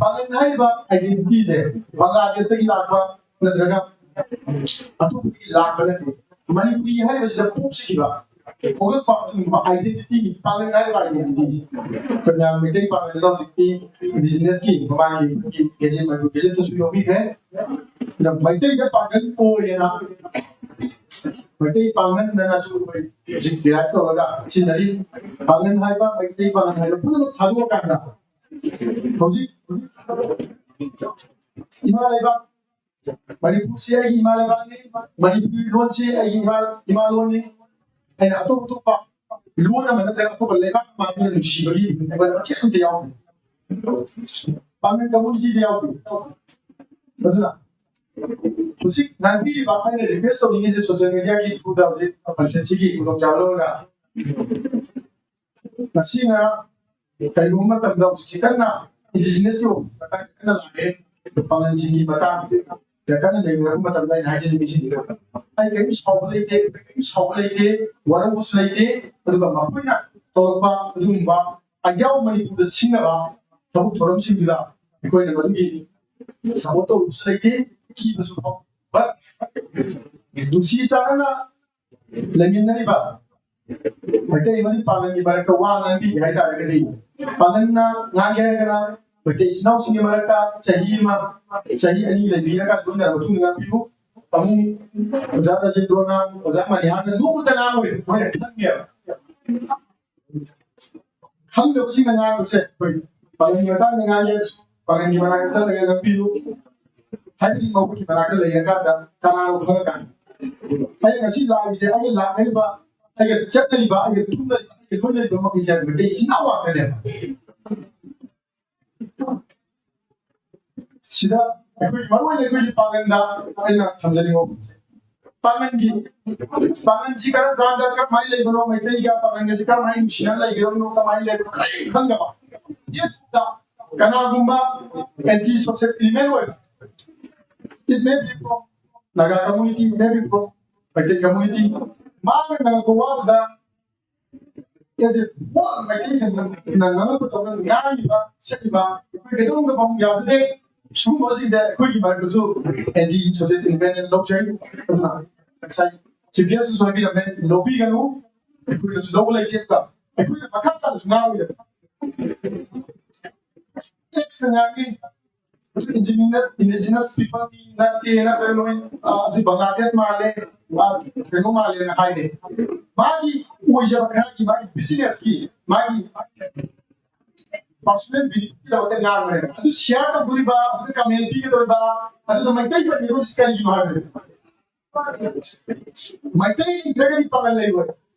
ꯄꯥꯡꯒꯜ ꯍꯥꯏꯔꯤꯕ ꯑꯥꯏꯗꯦꯟꯇꯤꯇꯤꯁꯦ ꯕꯪꯒ꯭ꯂꯥꯗꯦꯁꯇꯒꯤ ꯂꯥꯛꯄ ꯅꯠꯇ꯭ꯔꯒ ꯑꯇꯣꯞꯄꯗꯒꯤ ꯂꯥꯛꯄ ꯅꯠꯇꯦ꯫ ꯃꯅꯤꯄꯨꯔꯤ ꯍꯥꯏꯔꯤꯕꯁꯤꯗ ꯄꯣꯛꯆꯈꯤꯕ ꯄꯣꯛꯂꯛꯄ ꯑꯗꯨꯒꯨꯝꯕ ꯑꯥꯏꯗꯦꯟꯇꯤꯇꯤꯅꯤ꯫ ꯄꯥꯡꯒꯜ ꯍꯥꯏꯔꯤꯕ ꯑꯥꯏꯗꯦꯟꯇꯤꯇꯤꯁꯦ ꯑꯩꯈꯣꯏ ꯃꯌꯥꯝ ꯃꯩꯇꯩ ꯄꯥꯡꯒꯜ ꯍꯧꯖꯤꯛꯇꯤ ꯏꯟꯗꯤꯖꯤꯅꯁꯀꯤ ꯃꯃꯥꯡꯒꯤ ꯑꯩꯈꯣꯏꯒꯤ ꯒꯦꯖꯦꯠ ꯃꯅꯤꯄꯨꯔ ꯒꯦꯖꯦꯠꯇꯁꯨ ꯌꯥꯎꯕꯤꯈ꯭ꯔꯦ꯫ ꯑꯗꯨꯅ ꯃꯩꯇꯩꯗ ꯄꯥꯡꯒꯜ ꯑꯣꯏꯌꯦꯅ ꯃꯩꯇꯩ ꯄꯥꯡꯒꯜꯗꯅꯁꯨ ꯑꯩꯈꯣꯏ ꯍꯧꯖꯤꯛ ꯗꯤꯔꯥꯏꯚ ꯇꯧꯔꯒ ꯁꯤꯖꯤꯟꯅꯔꯤ꯫ ꯄꯥꯡꯒꯜ ꯍꯥꯏꯕ, ꯃꯩꯇꯩ ꯄꯥꯡꯒꯜ ꯍꯥꯏꯕ ꯄꯨꯝꯅꯃꯛ ꯊꯥꯗꯣꯛꯑꯀꯥꯟꯗ ꯍꯧꯖꯤꯛ ꯏꯃꯥ ꯂꯩꯕꯥꯛ ꯃꯅꯤꯄꯨꯔꯁꯤ ꯑꯩꯒꯤ ꯏꯃꯥ ꯂꯩꯕꯥꯛꯅꯤ, ꯃꯅꯤꯄꯨꯔꯤ ꯂꯣꯟꯁꯤ ꯑꯩꯒꯤ ꯏꯃꯥ, ꯏꯃꯥ ꯂꯣꯟꯅꯤ꯫ ꯑꯩꯅ ꯑꯇꯣꯞ ꯑꯇꯣꯞꯄ ꯂꯣꯟ ꯑꯃ ꯅꯠꯇ꯭ꯔꯒ ꯑꯇꯣꯞꯄ ꯂꯩꯕꯥꯛ ꯑꯃ ꯑꯗꯨꯅ ꯅꯨꯡꯁꯤꯕꯒꯤ ꯑꯩꯉꯣꯟꯗ ꯃꯆꯦꯠ ꯑꯝꯇ ꯌꯥꯎꯗꯦ꯫ ꯄꯥꯡꯒꯜ ꯀꯝꯃꯨꯅꯤꯇꯤꯗ ꯌꯥꯎꯗꯦ꯫ ꯑꯗꯨꯅ ꯍꯧꯖꯤꯛ ꯉꯥꯡꯕꯤꯔꯤꯕ ꯑꯩꯅ ꯔꯤꯀ꯭ꯋꯦꯁ ꯇꯧꯅꯤꯡꯉꯤꯁꯦ ꯁꯣꯁꯤꯌꯦꯜ ꯃꯦꯗꯤꯌꯥꯒꯤ ꯊ꯭ꯔꯨꯗ ꯍꯧꯖꯤꯛ ꯐꯪꯁꯟꯁꯤꯒꯤ ꯈꯨꯗꯣꯡꯆꯥꯕ ꯂꯧꯔꯒ ꯉꯁꯤ ꯉꯔꯥꯡ ꯀꯔꯤꯒꯨꯝꯕ ꯃꯇꯝꯗ ꯍꯧꯖꯤꯛꯁꯤ ꯀꯟꯅ ꯏꯟꯗꯤꯖꯤꯅꯁꯀꯤ ꯃꯇꯥꯡꯗ ꯀꯟꯅ ꯂꯥꯛꯑꯦ, ꯄꯥꯡꯒꯜꯁꯤꯡꯒꯤ ꯃꯇꯥꯡꯗ ꯀꯟꯅ ꯅꯩꯅꯔꯛꯄ ꯃꯇꯝꯗ ꯑꯩꯅ ꯍꯥꯏꯖꯅꯤꯡꯉꯤꯁꯤꯡꯁꯤꯗ ꯑꯩ ꯀꯔꯤꯝ ꯁꯥꯎꯕ ꯂꯩꯇꯦ, ꯀꯔꯤꯝ ꯁꯥꯎꯕ ꯂꯩꯇꯦ, ꯋꯥꯔꯧꯕꯁꯨ ꯂꯩꯇꯦ꯫ ꯑꯗꯨꯒ ꯃꯈꯣꯏꯅ ꯇꯧꯔꯛꯄ ꯑꯗꯨꯒꯨꯝꯕ ꯑꯌꯥꯎ ꯃꯅꯤꯄꯨꯔꯗ ꯁꯤꯖꯤꯟꯅꯕ ꯊꯕꯛ ꯊꯧꯔꯝꯁꯤꯡꯗꯨꯗ ꯑꯩꯈꯣꯏꯅ ꯃꯗꯨꯒꯤ ꯁꯄꯣꯔꯠ ꯇꯧꯔꯨꯕꯁꯨ ꯂꯩꯇꯦ, ꯀꯤꯕꯁꯨ ꯐꯥꯎ꯫ But ꯅꯨꯡꯁꯤ ꯆꯥꯟꯅꯅ ꯂꯩꯃꯤꯟꯅꯔꯤꯕ ꯃꯩꯇꯩ ꯑꯃꯗꯤ ꯄꯥꯡꯒꯜꯒꯤ ꯃꯔꯛꯇ ꯋꯥ ꯉꯥꯡꯕꯤꯒꯦ ꯍꯥꯏꯇꯥꯔꯒꯗꯤ, ꯄꯥꯡꯒꯜꯅ ꯉꯥꯡꯒꯦ ꯍꯥꯏꯔꯒꯅ ꯃꯩꯇꯩ ꯏꯆꯤꯟ ꯏꯅꯥꯎꯁꯤꯡꯒꯤ ꯃꯔꯛꯇ ꯆꯍꯤ ꯑꯃ, ꯆꯍꯤ ꯑꯅꯤ ꯂꯩꯕꯤꯔꯒ ꯂꯣꯏꯅꯔꯕ ꯃꯇꯨꯡꯗ ꯉꯥꯡꯕꯤꯌꯨ꯫ ꯑꯃꯨꯛ ꯑꯣꯖꯥ ꯔꯥꯖꯦꯟꯗ꯭ꯔꯣꯅ, ꯑꯣꯖꯥ ꯃꯅꯤꯍꯥꯟꯅ ꯅꯣꯡꯃꯇ ꯉꯥꯡꯉꯣꯏ, ꯃꯣꯏꯅ ꯈꯪꯉꯦꯕ꯫ ꯈꯪꯗꯕꯁꯤꯡꯅ ꯉꯥꯡꯕꯁꯦ ꯑꯩꯈꯣꯏ ꯄꯥꯡꯒꯜꯒꯤ ꯃꯇꯥꯡꯗ ꯉꯥꯡꯒꯦ ꯍꯥꯏꯔꯁꯨ ꯄꯥꯡꯒꯜꯒꯤ ꯃꯅꯥꯛꯇ ꯆꯠꯂꯒ ꯉꯥꯡꯕꯤꯌꯨ꯫ ꯍꯥꯏꯕꯗꯤ ꯃꯈꯣꯏꯒꯤ ꯃꯅꯥꯛꯇ ꯂꯩꯔꯀꯥꯟꯗ ꯀꯅꯥꯅꯣ ꯈꯪꯉꯀꯥꯟꯗ ꯑꯩ ꯉꯁꯤ ꯂꯥꯛꯏꯁꯦ, ꯑꯩꯒ ꯂꯥꯛꯅꯔꯤꯕ, ꯑꯩꯒ ꯆꯠꯅꯔꯤꯕ, ꯑꯩꯒ ꯊꯨꯡꯅꯔꯤꯕ, ꯑꯩꯒ ꯂꯣꯏꯅꯔꯤꯕ ꯃꯈꯩꯁꯦ ꯃꯩꯇꯩ ꯏꯆꯤꯟ ꯏꯅꯥꯎ ꯉꯥꯛꯇꯅꯦꯕ꯫ ꯁꯤꯗ ꯑꯩꯈꯣꯏ ꯃꯔꯨ ꯑꯣꯏꯅ ꯑꯩꯈꯣꯏꯒꯤ ꯄꯥꯡꯒꯜꯗ ꯑꯩꯅ ꯊꯝꯖꯅꯤꯡꯕ ꯋꯥꯐꯝꯁꯦ, ꯄꯥꯉꯟꯒꯤ ꯄꯥꯉꯟꯁꯤ ꯀꯔꯝ ꯀꯥꯟꯗ ꯀꯔꯝꯍꯥꯏꯅ ꯂꯩꯕꯅꯣ, ꯃꯩꯇꯩꯒ ꯄꯥꯉꯟꯒꯁꯤ ꯀꯔꯝꯍꯥꯏꯅ ꯅꯨꯡꯁꯤꯅ ꯂꯩꯒꯗꯕꯅꯣ, ꯀꯃꯥꯏꯅ ꯂꯩꯕꯅꯣ ꯀꯔꯤꯝ ꯈꯪꯗꯕ꯫ ꯌꯦꯁꯇ ꯀꯅꯥꯒꯨꯝꯕ ꯑꯦꯟꯇꯤ ꯁꯣꯁꯦꯜ ꯏꯂꯤꯃꯦꯟ ꯑꯣꯏꯕ, it may be from Naga community, it may be from Meitei community, ꯃꯥꯅ ꯉꯥꯡꯉꯛꯄ ꯋꯥꯗꯨꯗ ꯑꯦꯁ ꯑꯦ ꯃꯩꯇꯩꯅ ꯉꯥꯡꯉꯛꯄꯗꯧꯅ ꯉꯥꯡꯉꯤꯕ ꯁꯛꯂꯤꯕ ꯑꯩꯈꯣꯏ ꯀꯩꯗꯧꯅ ꯐꯪ ꯌꯥꯖꯗꯦ꯫ ꯁꯤꯒꯨꯝꯕꯁꯤꯡꯁꯦ ꯑꯩꯈꯣꯏꯒꯤ ꯃꯔꯛꯇꯁꯨ ꯑꯦꯟꯇꯤ ꯁꯣꯁꯦꯜ ꯏꯂꯤꯃꯦꯟ ꯂꯧꯖꯩ꯫ ꯑꯗꯨꯅ ꯉꯁꯥꯏ ꯁꯤ ꯕꯤ ꯑꯦꯁꯁꯨ ꯍꯥꯏꯕꯤꯔꯝꯃꯦ, ꯂꯧꯕꯤꯒꯅꯨ꯫ ꯑꯩꯈꯣꯏꯅꯁꯨ ꯂꯧꯕ ꯂꯩꯇꯦ꯫ ꯑꯗꯨꯒ ꯑꯩꯈꯣꯏꯅ ꯃꯈꯥ ꯇꯥꯅꯁꯨ ꯉꯥꯡꯉꯣꯏꯗꯕ꯫ ꯇꯦꯛꯁꯇ ꯉꯥꯡꯉꯤ, indigenous people ꯅꯠꯇꯦ, ꯅꯠꯇ꯭ꯔꯒ ꯅꯣꯏ, ꯑ, ꯑꯗꯨ ꯕꯪꯒ꯭ꯂꯥꯗꯦꯁ ꯃꯥꯜꯂꯦ, ꯑ, ꯀꯩꯅꯣ ꯃꯥꯜꯂꯦꯅ ꯍꯥꯏꯔꯦ꯫ ꯃꯥꯒꯤ ꯑꯣꯏꯖꯕ ꯈꯔꯒꯤ, ꯃꯥꯒꯤ ꯕꯤꯖꯤꯅꯦꯁꯀꯤ, ꯃꯥꯒꯤ ꯄꯔꯁꯣꯅꯦꯜ ꯕꯤꯅꯤꯐꯤꯠꯀꯤꯗꯃꯛꯇ ꯉꯥꯡꯕꯅꯦꯕ꯫ ꯑꯗꯨ ꯁꯤꯌꯥꯔ ꯇꯧꯗꯣꯔꯤꯕ, ꯑꯗꯨ ꯀꯃꯦꯟ ꯄꯤꯒꯗꯧꯔꯤꯕ, ꯑꯗꯨꯗ ꯃꯩꯇꯩ ꯄꯟꯒꯗꯧꯔꯤꯁꯤ ꯀꯔꯤꯒꯤꯅꯣ ꯍꯥꯏꯕꯅꯦ꯫ ꯃꯩꯇꯩ ꯂꯩꯇ꯭ꯔꯒꯗꯤ ꯄꯥꯉꯜ ꯂꯩꯔꯣꯏ꯫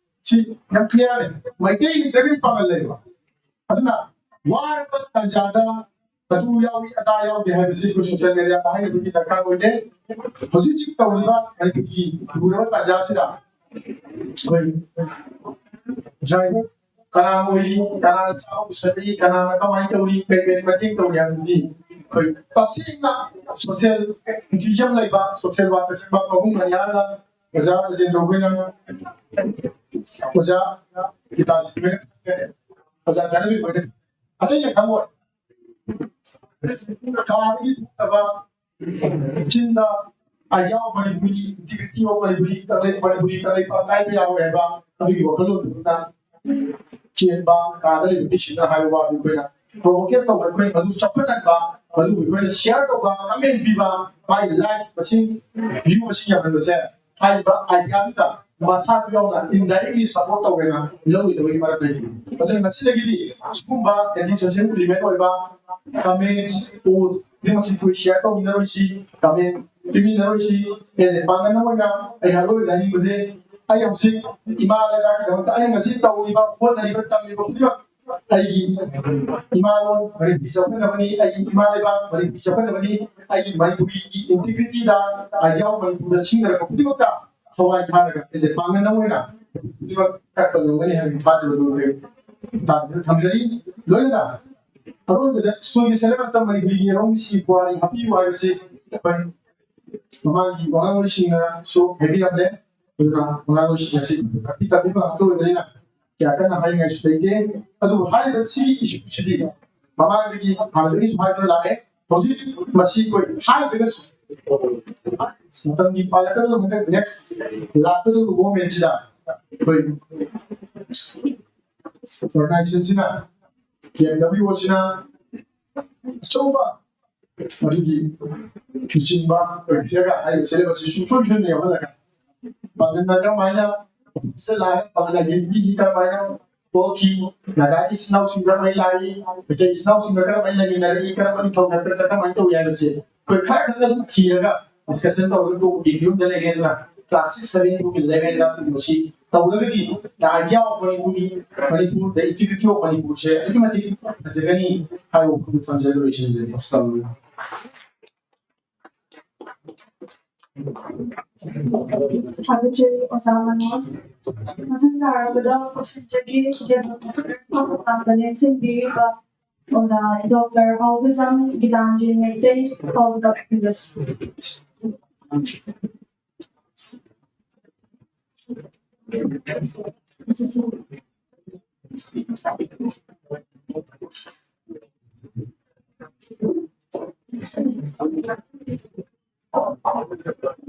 ꯁꯤ ꯌꯥꯝ ꯀ꯭ꯂꯤꯌꯥꯔꯅꯦ꯫ ꯃꯩꯇꯩ ꯂꯩꯇ꯭ꯔꯒꯗꯤ ꯄꯥꯉꯜ ꯂꯩꯔꯣꯏ꯫ ꯑꯗꯨꯅ ꯋꯥꯔꯕ ꯇꯥꯟꯖꯥꯗ ꯑꯗꯨ ꯌꯥꯎꯏ ꯑꯗꯥ ꯌꯥꯎꯗꯦ ꯍꯥꯏꯕꯁꯤ ꯑꯩꯈꯣꯏ ꯁꯣꯁꯤꯌꯦꯜ ꯃꯦꯗꯤꯌꯥꯗ ꯍꯥꯏꯅꯕꯒꯤ ꯗꯔꯀꯥꯔ ꯑꯣꯏꯗꯦ꯫ ꯍꯧꯖꯤꯛ ꯍꯧꯖꯤꯛ ꯇꯧꯔꯤꯕ ꯃꯅꯤꯄꯨꯔꯒꯤ ꯂꯨꯔꯕ ꯇꯥꯟꯖꯥꯁꯤꯗ ꯑꯩꯈꯣꯏ ꯗ꯭ꯔꯥꯏꯚꯔ ꯀꯅꯥ ꯑꯣꯏꯔꯤ, ꯀꯅꯥꯅ ꯆꯥꯕ ꯄꯨꯁꯜꯂꯤ, ꯀꯅꯥꯅ ꯀꯃꯥꯏꯅ ꯇꯧꯔꯤ, ꯀꯔꯤ ꯀꯔꯤ ꯃꯇꯦꯡ ꯇꯧꯔꯤ ꯍꯥꯏꯕꯗꯨꯗꯤ ꯑꯩꯈꯣꯏ ꯇꯁꯦꯡꯅ ꯁꯣꯁꯤꯌꯦꯜ ꯑꯦꯛꯇꯤꯚꯤꯖꯝ ꯂꯩꯕ, ꯁꯣꯁꯤꯌꯦꯜ ꯋꯥꯔꯛꯇ ꯆꯪꯕ ꯄꯥꯕꯨꯡ ꯃꯅꯤꯌꯥꯔꯅ, ꯑꯣꯖꯥ ꯔꯥꯖꯦꯟꯗ꯭ꯔ ꯈꯣꯏꯅ, ꯑꯣꯖꯥ ꯒꯤꯇꯥ ꯈꯣꯏꯅ, ꯑꯣꯖꯥ ꯙꯅꯕꯤꯔ ꯈꯣꯏꯅ, ꯑꯇꯩꯅ ꯈꯪꯉꯣꯏ꯫ ꯀꯥꯗꯒꯤ ꯊꯣꯛꯇꯕ ꯆꯤꯟꯗ "I love Manipuri, integrity of Manipuri, ꯀꯪꯂꯩ-, Manipuri Kangleipak ꯀꯥꯏꯕ ꯌꯥꯔꯣꯏ" ꯍꯥꯏꯕ ꯑꯗꯨꯒꯤ ꯋꯥꯈꯜꯂꯣꯟꯗꯨꯅ ꯆꯦꯟꯕ, ꯀꯥꯗ ꯂꯩꯕ ꯃꯤꯁꯤꯡꯅ ꯍꯥꯏꯕ ꯋꯥꯗꯨ ꯑꯩꯈꯣꯏꯅ ꯄ꯭ꯔꯣꯚꯣꯀꯦꯠ ꯇꯧꯕ, ꯑꯩꯈꯣꯏꯅ ꯃꯗꯨ ꯆꯥꯎꯈꯠꯍꯟꯕ, ꯃꯗꯨꯕꯨ ꯑꯩꯈꯣꯏꯅ ꯁꯤꯌꯥꯔ ꯇꯧꯕ, ꯀꯃꯦꯟ ꯄꯤꯕ, ꯃꯥꯒꯤ ꯂꯥꯏꯛ ꯃꯁꯤꯡ, ꯚ꯭ꯌꯨ ꯃꯁꯤꯡ ꯌꯥꯝꯍꯟꯕꯁꯦ ꯍꯥꯏꯔꯤꯕ ꯑꯥꯏꯗꯤꯌꯥꯗꯨꯗ ꯃꯁꯥꯁꯨ ꯌꯥꯎꯅ ꯏꯟꯗꯥꯏꯔꯦꯛꯂꯤ ꯁꯄꯣꯔꯠ ꯇꯧꯒꯦꯅ ꯂꯧꯔꯣꯏꯗꯕꯒꯤ ꯃꯔꯝ ꯂꯩꯇꯦ꯫ ꯑꯗꯨꯅ ꯉꯁꯤꯗꯒꯤꯗꯤ ꯁꯤꯒꯨꯝꯕ ꯑꯦꯟꯇꯤ ꯁꯣꯁꯤꯌꯦꯜ ꯏꯂꯤꯃꯦꯟ ꯑꯣꯏꯕ ꯀꯃꯦꯟ, ꯄꯣꯁ ꯈꯨꯗꯤꯡꯃꯛꯁꯤ ꯑꯩꯈꯣꯏ ꯁꯤꯌꯥꯔ ꯇꯧꯃꯤꯟꯅꯔꯣꯏꯁꯤ, ꯀꯃꯦꯟ ꯄꯤꯃꯤꯟꯅꯔꯣꯏꯁꯤ꯫ ꯑꯦ, ꯄꯥꯡꯒꯜ ꯑꯃ ꯑꯣꯏꯅ ꯑꯩ ꯑꯔꯣꯏꯕꯗ ꯍꯥꯏꯅꯤꯡꯕꯁꯦ, ꯑꯩ ꯍꯧꯖꯤꯛ ꯏꯃꯥ ꯂꯩꯕꯥꯛꯀꯤꯗꯃꯛꯇ ꯑꯩꯅ ꯉꯁꯤ ꯇꯧꯔꯤꯕ, ꯍꯣꯠꯅꯔꯤꯕ, ꯇꯝꯂꯤꯕ ꯈꯨꯗꯤꯡꯃꯛ ꯑꯩꯒꯤ ꯏꯃꯥ ꯂꯣꯟ ꯃꯅꯤꯄꯨꯔꯤ ꯆꯥꯎꯈꯠꯅꯕꯅꯤ, ꯑꯩꯒꯤ ꯏꯃꯥ ꯂꯩꯕꯥꯛ ꯃꯅꯤꯄꯨꯔꯤ ꯆꯥꯎꯈꯠꯅꯕꯅꯤ, ꯑꯩꯒꯤ ꯃꯅꯤꯄꯨꯔꯤꯒꯤ ꯏꯟꯇꯤꯒ꯭ꯔꯤꯇꯤꯗ, ꯑꯥꯏꯗꯤꯌꯥ ꯑꯣꯐ ꯃꯅꯤꯄꯨꯔꯗ ꯁꯤꯖꯤꯟꯅꯔꯛꯄ ꯈꯨꯗꯤꯡꯃꯛꯇ ꯊꯋꯥꯏ ꯊꯥꯔꯒ ꯑꯩꯁꯦ ꯄꯥꯡꯒꯜ ꯑꯃ ꯑꯣꯏꯅ ꯈꯨꯗꯤꯡꯃꯛ ꯀꯠꯄ ꯉꯝꯒꯅꯤ ꯍꯥꯏꯕꯒꯤ ꯊꯥꯖꯕꯗꯨ ꯑꯩꯈꯣꯏ ꯊꯝꯖꯔꯤ꯫ ꯂꯣꯏꯅꯅ ꯑꯔꯣꯏꯕꯗ ꯁ꯭ꯀꯨꯜꯒꯤ ꯁꯦꯂꯦꯕꯁꯇ ꯃꯅꯤꯄꯨꯔꯤꯒꯤ ꯌꯦꯔꯣꯝꯒꯤ ꯁꯤ ꯄꯨꯋꯥꯔꯤ ꯍꯥꯞꯄꯤꯌꯨ ꯍꯥꯏꯕꯁꯤ ꯑꯩꯈꯣꯏ ꯃꯃꯥꯡꯒꯤ ꯋꯥꯉꯥꯡꯂꯣꯏꯁꯤꯡꯅꯁꯨ ꯍꯥꯏꯕꯤꯔꯝꯂꯦ꯫ ꯑꯗꯨꯅ ꯋꯥꯉꯥꯡꯂꯣꯏꯁꯤꯡ ꯑꯁꯤ ꯇꯥꯛꯄꯤ ꯇꯝꯕꯤꯕ ꯉꯥꯛꯇ ꯑꯣꯏꯕꯅꯤꯅ ꯀꯌꯥ ꯀꯟꯅ ꯍꯥꯏꯅꯤꯡꯉꯥꯏꯁꯨ ꯂꯩꯇꯦ꯫ ꯑꯗꯨꯕꯨ ꯍꯥꯏꯔꯤꯕ ꯁꯤꯒꯤ ꯏꯁꯨꯁꯤꯗꯤ ꯃꯃꯥꯡꯗꯒꯤ ꯍꯥꯟꯅꯗꯒꯤꯁꯨ ꯍꯥꯏꯗꯨꯅ ꯂꯥꯛꯑꯦ꯫ ꯍꯧꯖꯤꯛ ꯃꯁꯤ ꯑꯩꯈꯣꯏ ꯍꯥꯏꯔꯒꯁꯨ ꯃꯇꯝꯒꯤ ꯄꯥꯜꯂꯛꯀꯗꯧꯕ ꯍꯟꯗꯛ ꯅꯦꯛꯁ ꯂꯥꯛꯀꯗꯧꯕ ꯒꯣꯔꯃꯦꯟꯁꯤꯗ ꯑꯩꯈꯣꯏ ꯑꯣꯔꯒꯅꯥꯏꯖꯦꯁꯟꯁꯤꯅ, ꯀꯦ ꯑꯦꯝ ꯗꯕ꯭ꯂꯤꯎ ꯑꯣꯁꯤꯅ ꯑꯆꯧꯕ ꯑꯗꯨꯒꯤ ꯂꯨꯆꯤꯡꯕ ꯑꯣꯏꯕꯤꯔꯒ ꯍꯥꯏꯔꯤꯕ ꯁꯦꯂꯦꯕꯁꯁꯤ ꯁꯨꯡꯁꯣꯏ ꯁꯣꯏꯗꯅ ꯌꯥꯎꯍꯜꯂꯒ ꯄꯥꯡꯒꯜꯅ ꯀꯔꯝꯍꯥꯏꯅ ꯑꯣꯐꯤꯁꯇ ꯂꯥꯛꯑꯒ ꯄꯥꯡꯒꯜ ꯑꯥꯏꯗꯦꯟꯇꯤꯇꯤꯁꯤ ꯀꯔꯝꯍꯥꯏꯅ ꯊꯣꯛꯈꯤ, ꯅꯥꯒꯥꯒꯤ ꯏꯆꯤꯟ ꯏꯅꯥꯎꯁꯤꯡ ꯀꯔꯝꯍꯥꯏꯅ ꯂꯥꯛꯏ, ꯃꯩꯇꯩ ꯏꯆꯤꯟ ꯏꯅꯥꯎꯁꯤꯡꯒ ꯀꯔꯝꯍꯥꯏꯅ ꯂꯩꯃꯤꯟꯅꯔꯛꯏ, ꯀꯔꯝꯕ ꯅꯤꯡꯊꯧ ꯊꯛꯇ ꯀꯔꯝꯍꯥꯏꯅ ꯇꯧꯏ ꯍꯥꯏꯕꯁꯦ ꯑꯩꯈꯣꯏ ꯈꯔ ꯈꯛꯇ ꯑꯗꯨꯝ ꯊꯤꯔꯒ ꯗꯤꯁꯀꯁꯟ ꯇꯧꯔꯒ ꯇꯣꯛꯄꯒꯤ ꯐꯤꯕꯝꯗ ꯂꯩꯔꯦ꯫ ꯑꯗꯨꯅ ꯀ꯭ꯂꯥꯁ ꯁꯤꯛꯁ ꯁꯚꯦꯟ ꯐꯥꯎꯒꯤ ꯂꯦꯚꯦꯜꯗ ꯃꯁꯤ ꯇꯧꯔꯒꯗꯤ the idea of Manipuri, Manipur, the integrity of ꯃꯅꯤꯄꯨꯔꯁꯦ ꯑꯗꯨꯛꯀꯤ ꯃꯇꯤꯛ ꯐꯖꯒꯅꯤ ꯍꯥꯏꯕ ꯋꯥꯐꯝꯗꯨ ꯊꯝꯖꯔꯒ ꯂꯣꯏꯁꯤꯟꯖꯒꯦ꯫ ꯑꯁꯂꯥꯃꯨ ꯑꯂꯥꯏꯀꯨꯝ꯫ ꯊꯥꯒꯠꯆꯔꯤ ꯑꯣꯖꯥ ꯃꯅꯣꯖ꯫ ꯃꯊꯪ ꯇꯥꯔꯛꯄꯗ ꯀꯛꯆꯤꯡꯗꯒꯤ ꯒ꯭ꯌꯥꯟ ꯇꯥꯕ ꯂꯦꯡꯁꯤꯟꯕꯤꯔꯤꯕ ꯑꯣꯖꯥ ꯗꯣꯛꯇꯔ ꯍꯥꯎꯕꯖꯝ ꯒꯤꯇꯥꯟꯖꯂꯤ ꯃꯩꯇꯩ, ꯄꯥꯎꯗ ꯄꯤꯕꯁꯤ꯫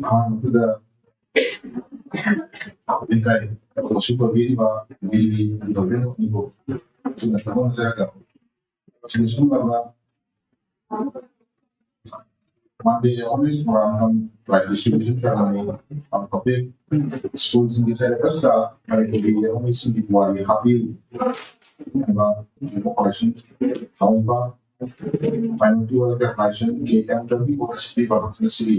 ꯑꯍꯥꯟꯕꯗ ꯂꯩꯀꯥꯏ ꯁꯨ ꯄꯥꯏꯕꯤꯔꯤꯕ ꯕꯤꯔꯤ ꯒꯣꯕꯤꯟꯗ ꯏꯕꯣ ꯁꯤꯅ ꯊꯕꯛ ꯆꯠꯂꯒ ꯁꯤꯅ ꯁꯨꯝꯂꯕ Monday awareness program cum prize distribution ceremony on topic schools in the syllabus ꯗ ꯃꯅꯤꯄꯨꯔꯤ ꯑꯃꯁꯨꯡ ꯄꯨꯋꯥꯔꯤ ꯍꯥꯞꯄꯤꯌꯨ ꯍꯥꯏꯕ operation ꯇꯧꯕ minority welfare organization ꯀꯦ ꯑꯦꯝ ꯗꯕ꯭ꯂꯤꯎ ꯑꯣ ꯁꯤ ꯄꯤ ꯄꯥꯡꯊꯣꯛꯄ ꯑꯁꯤꯒꯤ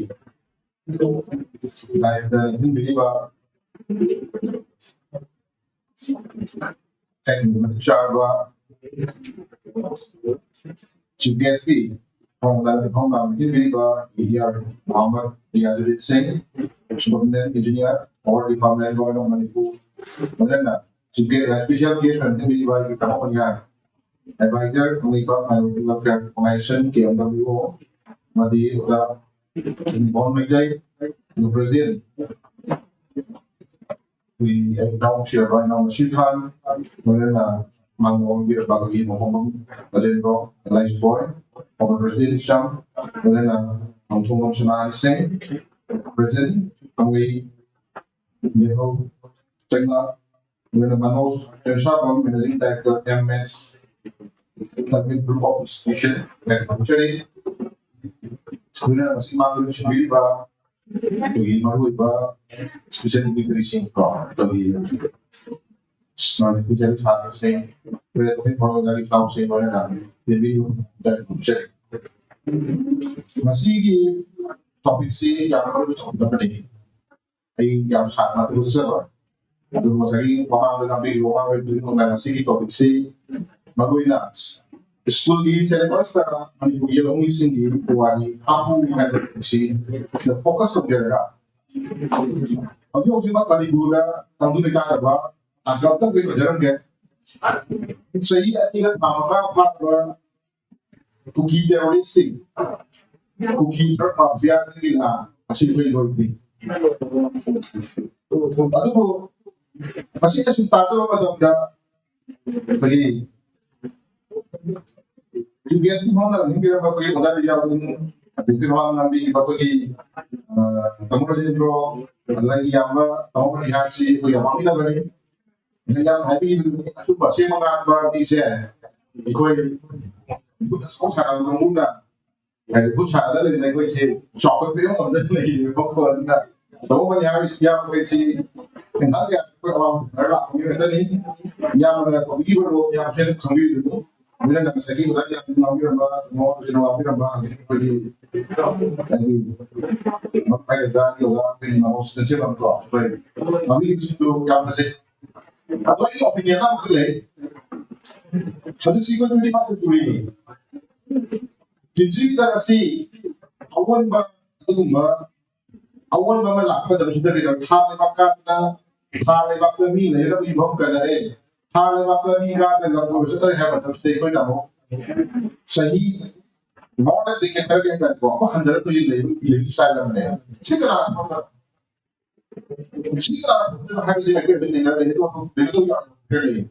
ꯂꯥꯏꯔꯤꯛꯇ ꯂꯦꯡꯁꯤꯟꯕꯤꯔꯤꯕ ꯃꯇꯤꯛ ꯆꯥꯔꯕ ꯆꯤꯐ ꯒꯦꯁꯀꯤ ꯊꯧꯔꯝꯗ ꯊꯧꯔꯝ ꯂꯥꯡꯕꯤꯕꯤꯔꯤꯕ B R Mohammad Yazuddin Shing, superintendent engineer, power department, governor of Manipur, ꯂꯣꯏꯅꯅ ꯆꯤꯐ ꯒꯦꯁ, ꯁ꯭ꯄꯦꯁꯤꯌꯦꯜ ꯒꯦꯁ ꯑꯣꯏꯅ ꯊꯝꯕꯤꯔꯤꯕ ꯑꯩꯒꯤ ꯇꯥꯃꯣ Manihar, advisor Kangleipak minority welfare organisation, K M W O, ꯑꯃꯗꯤ ꯑꯣꯖꯥ ꯕꯣꯟ ꯃꯩꯇꯩ, ꯄ꯭ꯔꯦꯁꯤꯗꯦꯟꯠ, ꯑꯩꯈꯣꯏꯒꯤ ꯏꯅꯥꯎ ꯅꯨꯡꯁꯤꯔꯕ ꯏꯅꯥꯎ ꯃꯁꯤꯔ ꯈꯥꯟ, ꯂꯣꯏꯅꯅ ꯃꯥꯡ ꯑꯣꯟꯕꯤꯔꯕ ꯑꯩꯈꯣꯏꯒꯤ ꯃꯐꯝ ꯔꯥꯖꯦꯟꯗ꯭ꯔꯣ, ꯑꯦꯂꯥꯏꯁ ꯕꯣꯏ, former president ꯏꯆꯝ, ꯂꯣꯏꯅꯅ ꯃꯥꯡꯊꯣꯡꯕꯝ ꯁꯅꯥꯍꯟ ꯁꯤꯡ, president ꯀꯪꯂꯩ ꯌꯦꯜꯍꯧ ꯆꯩꯉꯥ, ꯂꯣꯏꯅꯅ Manoj ꯆꯦꯟꯁꯥꯕꯝ, managing director, M X, Target Group of Institution, ꯂꯣꯏꯅꯅ ꯃꯁꯤ ꯃꯥꯡꯗꯨꯅ ꯁꯤꯟꯕꯤꯔꯤꯕ ꯑꯩꯈꯣꯏꯒꯤ ꯃꯔꯨꯑꯣꯏꯕ ꯁ꯭ꯄꯦꯁꯤꯌꯦꯜ ꯗꯤꯒꯅꯤꯇꯔꯤꯁꯤꯡ ꯀꯣ, ꯑꯩꯈꯣꯏꯒꯤ ꯁ꯭ꯄꯦꯁꯤꯌꯦꯜ ꯁꯥꯇ꯭ꯔꯁꯤꯡ, ꯄ꯭ꯔꯦꯁ ꯃꯤꯠ ꯐꯣꯡꯗꯣꯛꯅꯔꯤ ꯏꯅꯥꯎꯁꯤꯡ ꯂꯣꯏꯅꯅ ꯄꯦꯟꯕꯤꯌꯨ ꯍꯥꯏꯅ ꯈꯪꯖꯔꯤ꯫ ꯃꯁꯤꯒꯤ ꯇꯣꯄꯤꯛꯁꯤ ꯌꯥꯝꯅ ꯃꯔꯨ ꯑꯣꯏꯕ ꯇꯣꯄꯤꯛ ꯑꯃꯅꯤ꯫ ꯑꯩ ꯌꯥꯝ ꯁꯥꯡꯅ ꯑꯗꯨ ꯆꯠꯆꯔꯣꯏ꯫ ꯑꯗꯨ ꯉꯁꯥꯏꯒꯤ ꯃꯃꯥꯡꯗ ꯉꯥꯡꯕꯤꯈꯤꯕ ꯋꯥꯍꯪ ꯑꯣꯏꯕꯗꯨꯒꯤ ꯃꯇꯨꯡꯗ ꯉꯁꯤꯒꯤ ꯇꯣꯄꯤꯛꯁꯤ ꯃꯔꯨꯑꯣꯏꯅ ꯁ꯭ꯀꯨꯜꯒꯤ ꯁꯦꯂꯦꯕꯁꯇ ꯃꯅꯤꯄꯨꯔꯒꯤ ꯂꯧꯃꯤꯁꯤꯡꯒꯤ ꯄꯨꯋꯥꯔꯤ ꯍꯥꯞꯄꯨ ꯍꯥꯏꯕ ꯇꯣꯄꯤꯛꯁꯤ ꯁꯤꯗ ꯐꯣꯀꯁ ꯇꯧꯖꯔꯒ ꯍꯧꯖꯤꯛ ꯍꯧꯖꯤꯛꯃꯛ ꯃꯅꯤꯄꯨꯔꯗ ꯇꯪꯗꯨ ꯂꯩꯇꯥꯗꯕ ꯇꯥꯡꯀꯛ ꯑꯃꯇꯪ ꯑꯣꯏꯅ ꯑꯣꯏꯖꯔꯝꯒꯦ꯫ ꯆꯍꯤ ꯑꯅꯤꯒ ꯊꯥ ꯃꯉꯥ ꯐꯥꯔꯕ ꯀꯨꯀꯤ ꯇꯦꯔꯣꯔꯤꯁꯁꯤꯡ, ꯀꯨꯀꯤ ꯗ꯭ꯔꯒ ꯃꯥꯐꯤꯌꯥꯗꯒꯤ ꯂꯥꯟ ꯑꯁꯤ ꯑꯩꯈꯣꯏ ꯂꯣꯏꯗ꯭ꯔꯤ꯫ ꯑꯗꯨꯕꯨ ꯃꯁꯤ ꯑꯁꯨꯝ ꯇꯥꯖꯕ ꯃꯇꯝꯗ ꯑꯩꯈꯣꯏꯒꯤ ꯌꯨ ꯕꯤ ꯑꯦꯁꯀꯤ ꯐꯥꯎꯅ ꯂꯤꯡꯕꯤꯔꯝꯕ ꯑꯩꯈꯣꯏꯒꯤ ꯑꯣꯖꯥ ꯕꯤꯖꯥꯎꯗꯤꯟ, ꯑꯗꯒꯤ ꯃꯃꯥꯡ ꯂꯝꯕꯤꯒꯤ ꯑꯩꯈꯣꯏꯒꯤ, ꯑ, ꯇꯥꯃꯣ ꯔꯥꯖꯦꯟꯗ꯭ꯔꯣ, ꯑꯗꯨꯗꯒꯤ ꯌꯥꯝꯕ ꯇꯥꯃꯣ ꯃꯅꯤꯍꯥꯔꯁꯤ ꯑꯩꯈꯣꯏ ꯌꯥꯝ ꯋꯥꯃꯤꯟꯅꯕꯅꯤ꯫ ꯌꯥꯝ ꯍꯥꯏꯕꯤꯕꯅꯤ꯫ ꯑꯆꯨꯝꯕ ꯑꯁꯦꯡꯕ ꯉꯥꯡꯕ ꯃꯤꯁꯦ ꯑꯩꯈꯣꯏ ꯈꯨꯠ ꯑꯁꯣꯛ ꯁꯥꯟꯅꯕ ꯀꯥꯡꯕꯨꯅ, ꯍꯥꯏꯗꯤ ꯈꯨꯠ ꯁꯥꯟꯅꯗ ꯂꯩꯗꯅ ꯑꯩꯈꯣꯏꯁꯦ ꯆꯥꯎꯈꯠꯄ ꯌꯥꯝ ꯉꯝꯗꯅ ꯂꯩꯔꯤꯕꯀꯣ꯫ ꯑꯗꯨꯅ ꯇꯧꯕ ꯌꯥꯔꯤꯁꯤ ꯌꯥꯝ ꯑꯩꯈꯣꯏꯁꯤ ꯊꯦꯡꯅꯕ ꯌꯥꯗꯕ ꯑꯩꯈꯣꯏ ꯑꯋꯥꯕ ꯊꯦꯡꯅꯔ ꯂꯥꯛꯄ ꯃꯤꯑꯣꯏ ꯉꯥꯛꯇꯅꯤ꯫ ꯌꯥꯝꯅ ꯇꯧꯕꯤꯈꯤꯕ ꯔꯣꯜ ꯌꯥꯝ ꯐꯖꯅ ꯈꯪꯕꯤꯔꯤꯗꯨ꯫ ꯑꯗꯨꯅ ꯉꯁꯥꯏꯒꯤ ꯑꯣꯖꯥ ꯌꯥꯝ ꯉꯥꯡꯕꯤꯔꯝꯕ, ꯇꯥꯃꯣ ꯍꯣꯏꯅ ꯉꯥꯡꯕꯤꯔꯝꯕ, ꯑꯗꯒꯤ ꯑꯩꯈꯣꯏꯒꯤ ꯍꯥꯏꯗꯤ ꯃꯈꯥꯏꯗ ꯑꯣꯖꯥ ꯑꯩꯈꯣꯏꯒꯤ ꯅꯃꯣꯁ ꯅꯆꯦꯕꯝꯀꯣ ꯑꯩꯈꯣꯏ ꯉꯥꯡꯕꯤꯔꯤꯕꯁꯤꯡꯗꯨ ꯌꯥꯝ ꯐꯖꯩ꯫ ꯑꯗꯣ ꯑꯩꯒꯤ ꯑꯣꯄꯤꯅꯤꯌꯟ ꯑꯃꯈꯛ ꯂꯩ꯫ ꯍꯧꯖꯤꯛꯁꯤ ꯑꯩꯈꯣꯏ ꯇ꯭ꯋꯦꯟꯇꯤ ꯐꯥꯏꯚ ꯁꯦꯟꯆꯨꯔꯤꯅꯤ꯫ ꯄ꯭ꯔꯤꯊꯤꯕꯤꯗ ꯉꯁꯤ ꯑꯑꯣꯟꯕ ꯑꯗꯨꯒꯨꯝꯕ ꯑꯑꯣꯟꯕ ꯑꯃ ꯂꯥꯛꯄ ꯃꯇꯝꯁꯤꯗ ꯀꯩꯗꯧꯔꯦ? ꯊꯥ ꯂꯩꯕꯥꯛ ꯀꯥꯗꯅ ꯊꯥ ꯂꯩꯕꯥꯛꯇ ꯃꯤ ꯂꯩꯔꯒ ꯌꯨꯝꯐꯝ ꯀꯟꯅꯔꯦ꯫ ꯊꯥ ꯂꯩꯕꯥꯛꯇ ꯃꯤ ꯀꯥꯗꯅ ꯂꯝ ꯀꯣꯏꯕ ꯆꯠꯅꯔꯦ ꯍꯥꯏꯕ ꯃꯇꯝꯁꯤꯗ ꯑꯩꯈꯣꯏꯅ ꯑꯃꯨꯛ ꯆꯍꯤ more than decade ꯈꯔꯒꯤ ꯍꯥꯏꯇꯥꯔꯦꯀꯣ, ꯑꯃꯨꯛ ꯍꯟꯊꯔꯛꯄꯒꯤ ꯂꯩꯕ ꯂꯩꯕꯒꯤ ꯁ꯭ꯇꯥꯏꯜ ꯑꯃꯅꯦ꯫ ꯁꯤ ꯀꯅꯥꯅ ꯐꯪꯕ? ꯁꯤ ꯀꯅꯥꯅ ꯐꯪꯕ ꯍꯥꯏꯕꯁꯤ ꯑꯩꯈꯣꯏ ꯍꯧꯖꯤꯛ ꯅꯩꯅꯔ ꯂꯩꯔꯦ, ꯑꯗꯨ ꯂꯩꯔꯦ, ꯑꯗꯨ ꯌꯥꯝ ꯈꯔ ꯂꯩ꯫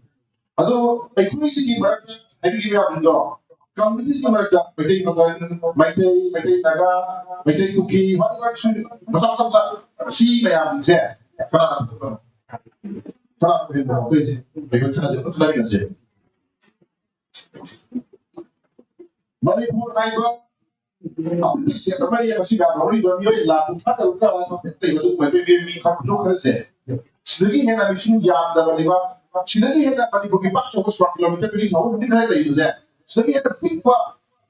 ꯑꯗꯣ ꯑꯩꯈꯣꯏꯁꯤꯒꯤ ꯃꯔꯛꯇ ꯍꯥꯏꯕꯤꯈꯤꯕ ꯃꯌꯥꯝꯗꯣ, ꯀꯝꯃ꯭ꯌꯨꯅꯤꯇꯤꯒꯤ ꯃꯔꯛꯇ ꯃꯩꯇꯩ ꯃꯒꯜ, ꯃꯩꯇꯩ, ꯃꯩꯇꯩ ꯅꯥꯒꯥ, ꯃꯩꯇꯩ ꯀꯨꯀꯤ, ꯃꯔꯛ ꯃꯔꯛꯁꯨ ꯃꯆꯥ ꯃꯆꯥ ꯃꯆꯥ ꯁꯤ ꯃꯌꯥꯝꯁꯦ ꯀꯅꯥꯅ ꯐꯪꯕꯅꯣ? ꯀꯅꯥꯅ ꯐꯪꯕꯅꯣ? ꯑꯩꯈꯣꯏꯁꯦ, ꯑꯩꯈꯣꯏ ꯈꯔꯁꯦ ꯑꯗꯨꯝ ꯈꯟꯅꯃꯤꯟꯅꯁꯦ꯫ ꯃꯅꯤꯄꯨꯔ ꯍꯥꯏꯕ ꯑꯄꯤꯛꯄ ꯁꯦꯠ ꯑꯃ ꯂꯩ, ꯃꯁꯤꯗ ꯂꯧꯔꯤꯕ ꯃꯤꯑꯣꯏ ꯂꯥꯈ ꯀꯨꯟꯊ꯭ꯔꯥ ꯇꯔꯨꯛꯀ ꯆꯥꯇ꯭ꯔꯦꯠ ꯂꯩꯕ ꯑꯗꯨꯒꯨꯝꯕ ꯃꯤꯑꯣꯏ ꯃꯤ ꯈꯔ ꯈꯨꯗꯣꯛ ꯈꯔꯁꯦ, ꯁꯤꯗꯒꯤ ꯍꯦꯟꯅ ꯃꯤꯁꯤꯡ ꯌꯥꯝꯗꯕ ꯂꯩꯕꯥꯛ, ꯁꯤꯗꯒꯤ ꯍꯦꯟꯅ ꯃꯅꯤꯄꯨꯔꯒꯤ ꯄꯥꯛ ꯆꯥꯎꯕ ꯁ꯭ꯀ꯭ꯋꯥꯔ ꯀꯤꯂꯣꯃꯤꯇꯔ ꯇ꯭ꯋꯦꯟꯇꯤ ꯊꯥꯎꯖꯟ ꯈꯔ ꯂꯩꯕꯁꯦ, ꯁꯤꯗꯒꯤ ꯍꯦꯟꯅ ꯄꯤꯛꯄ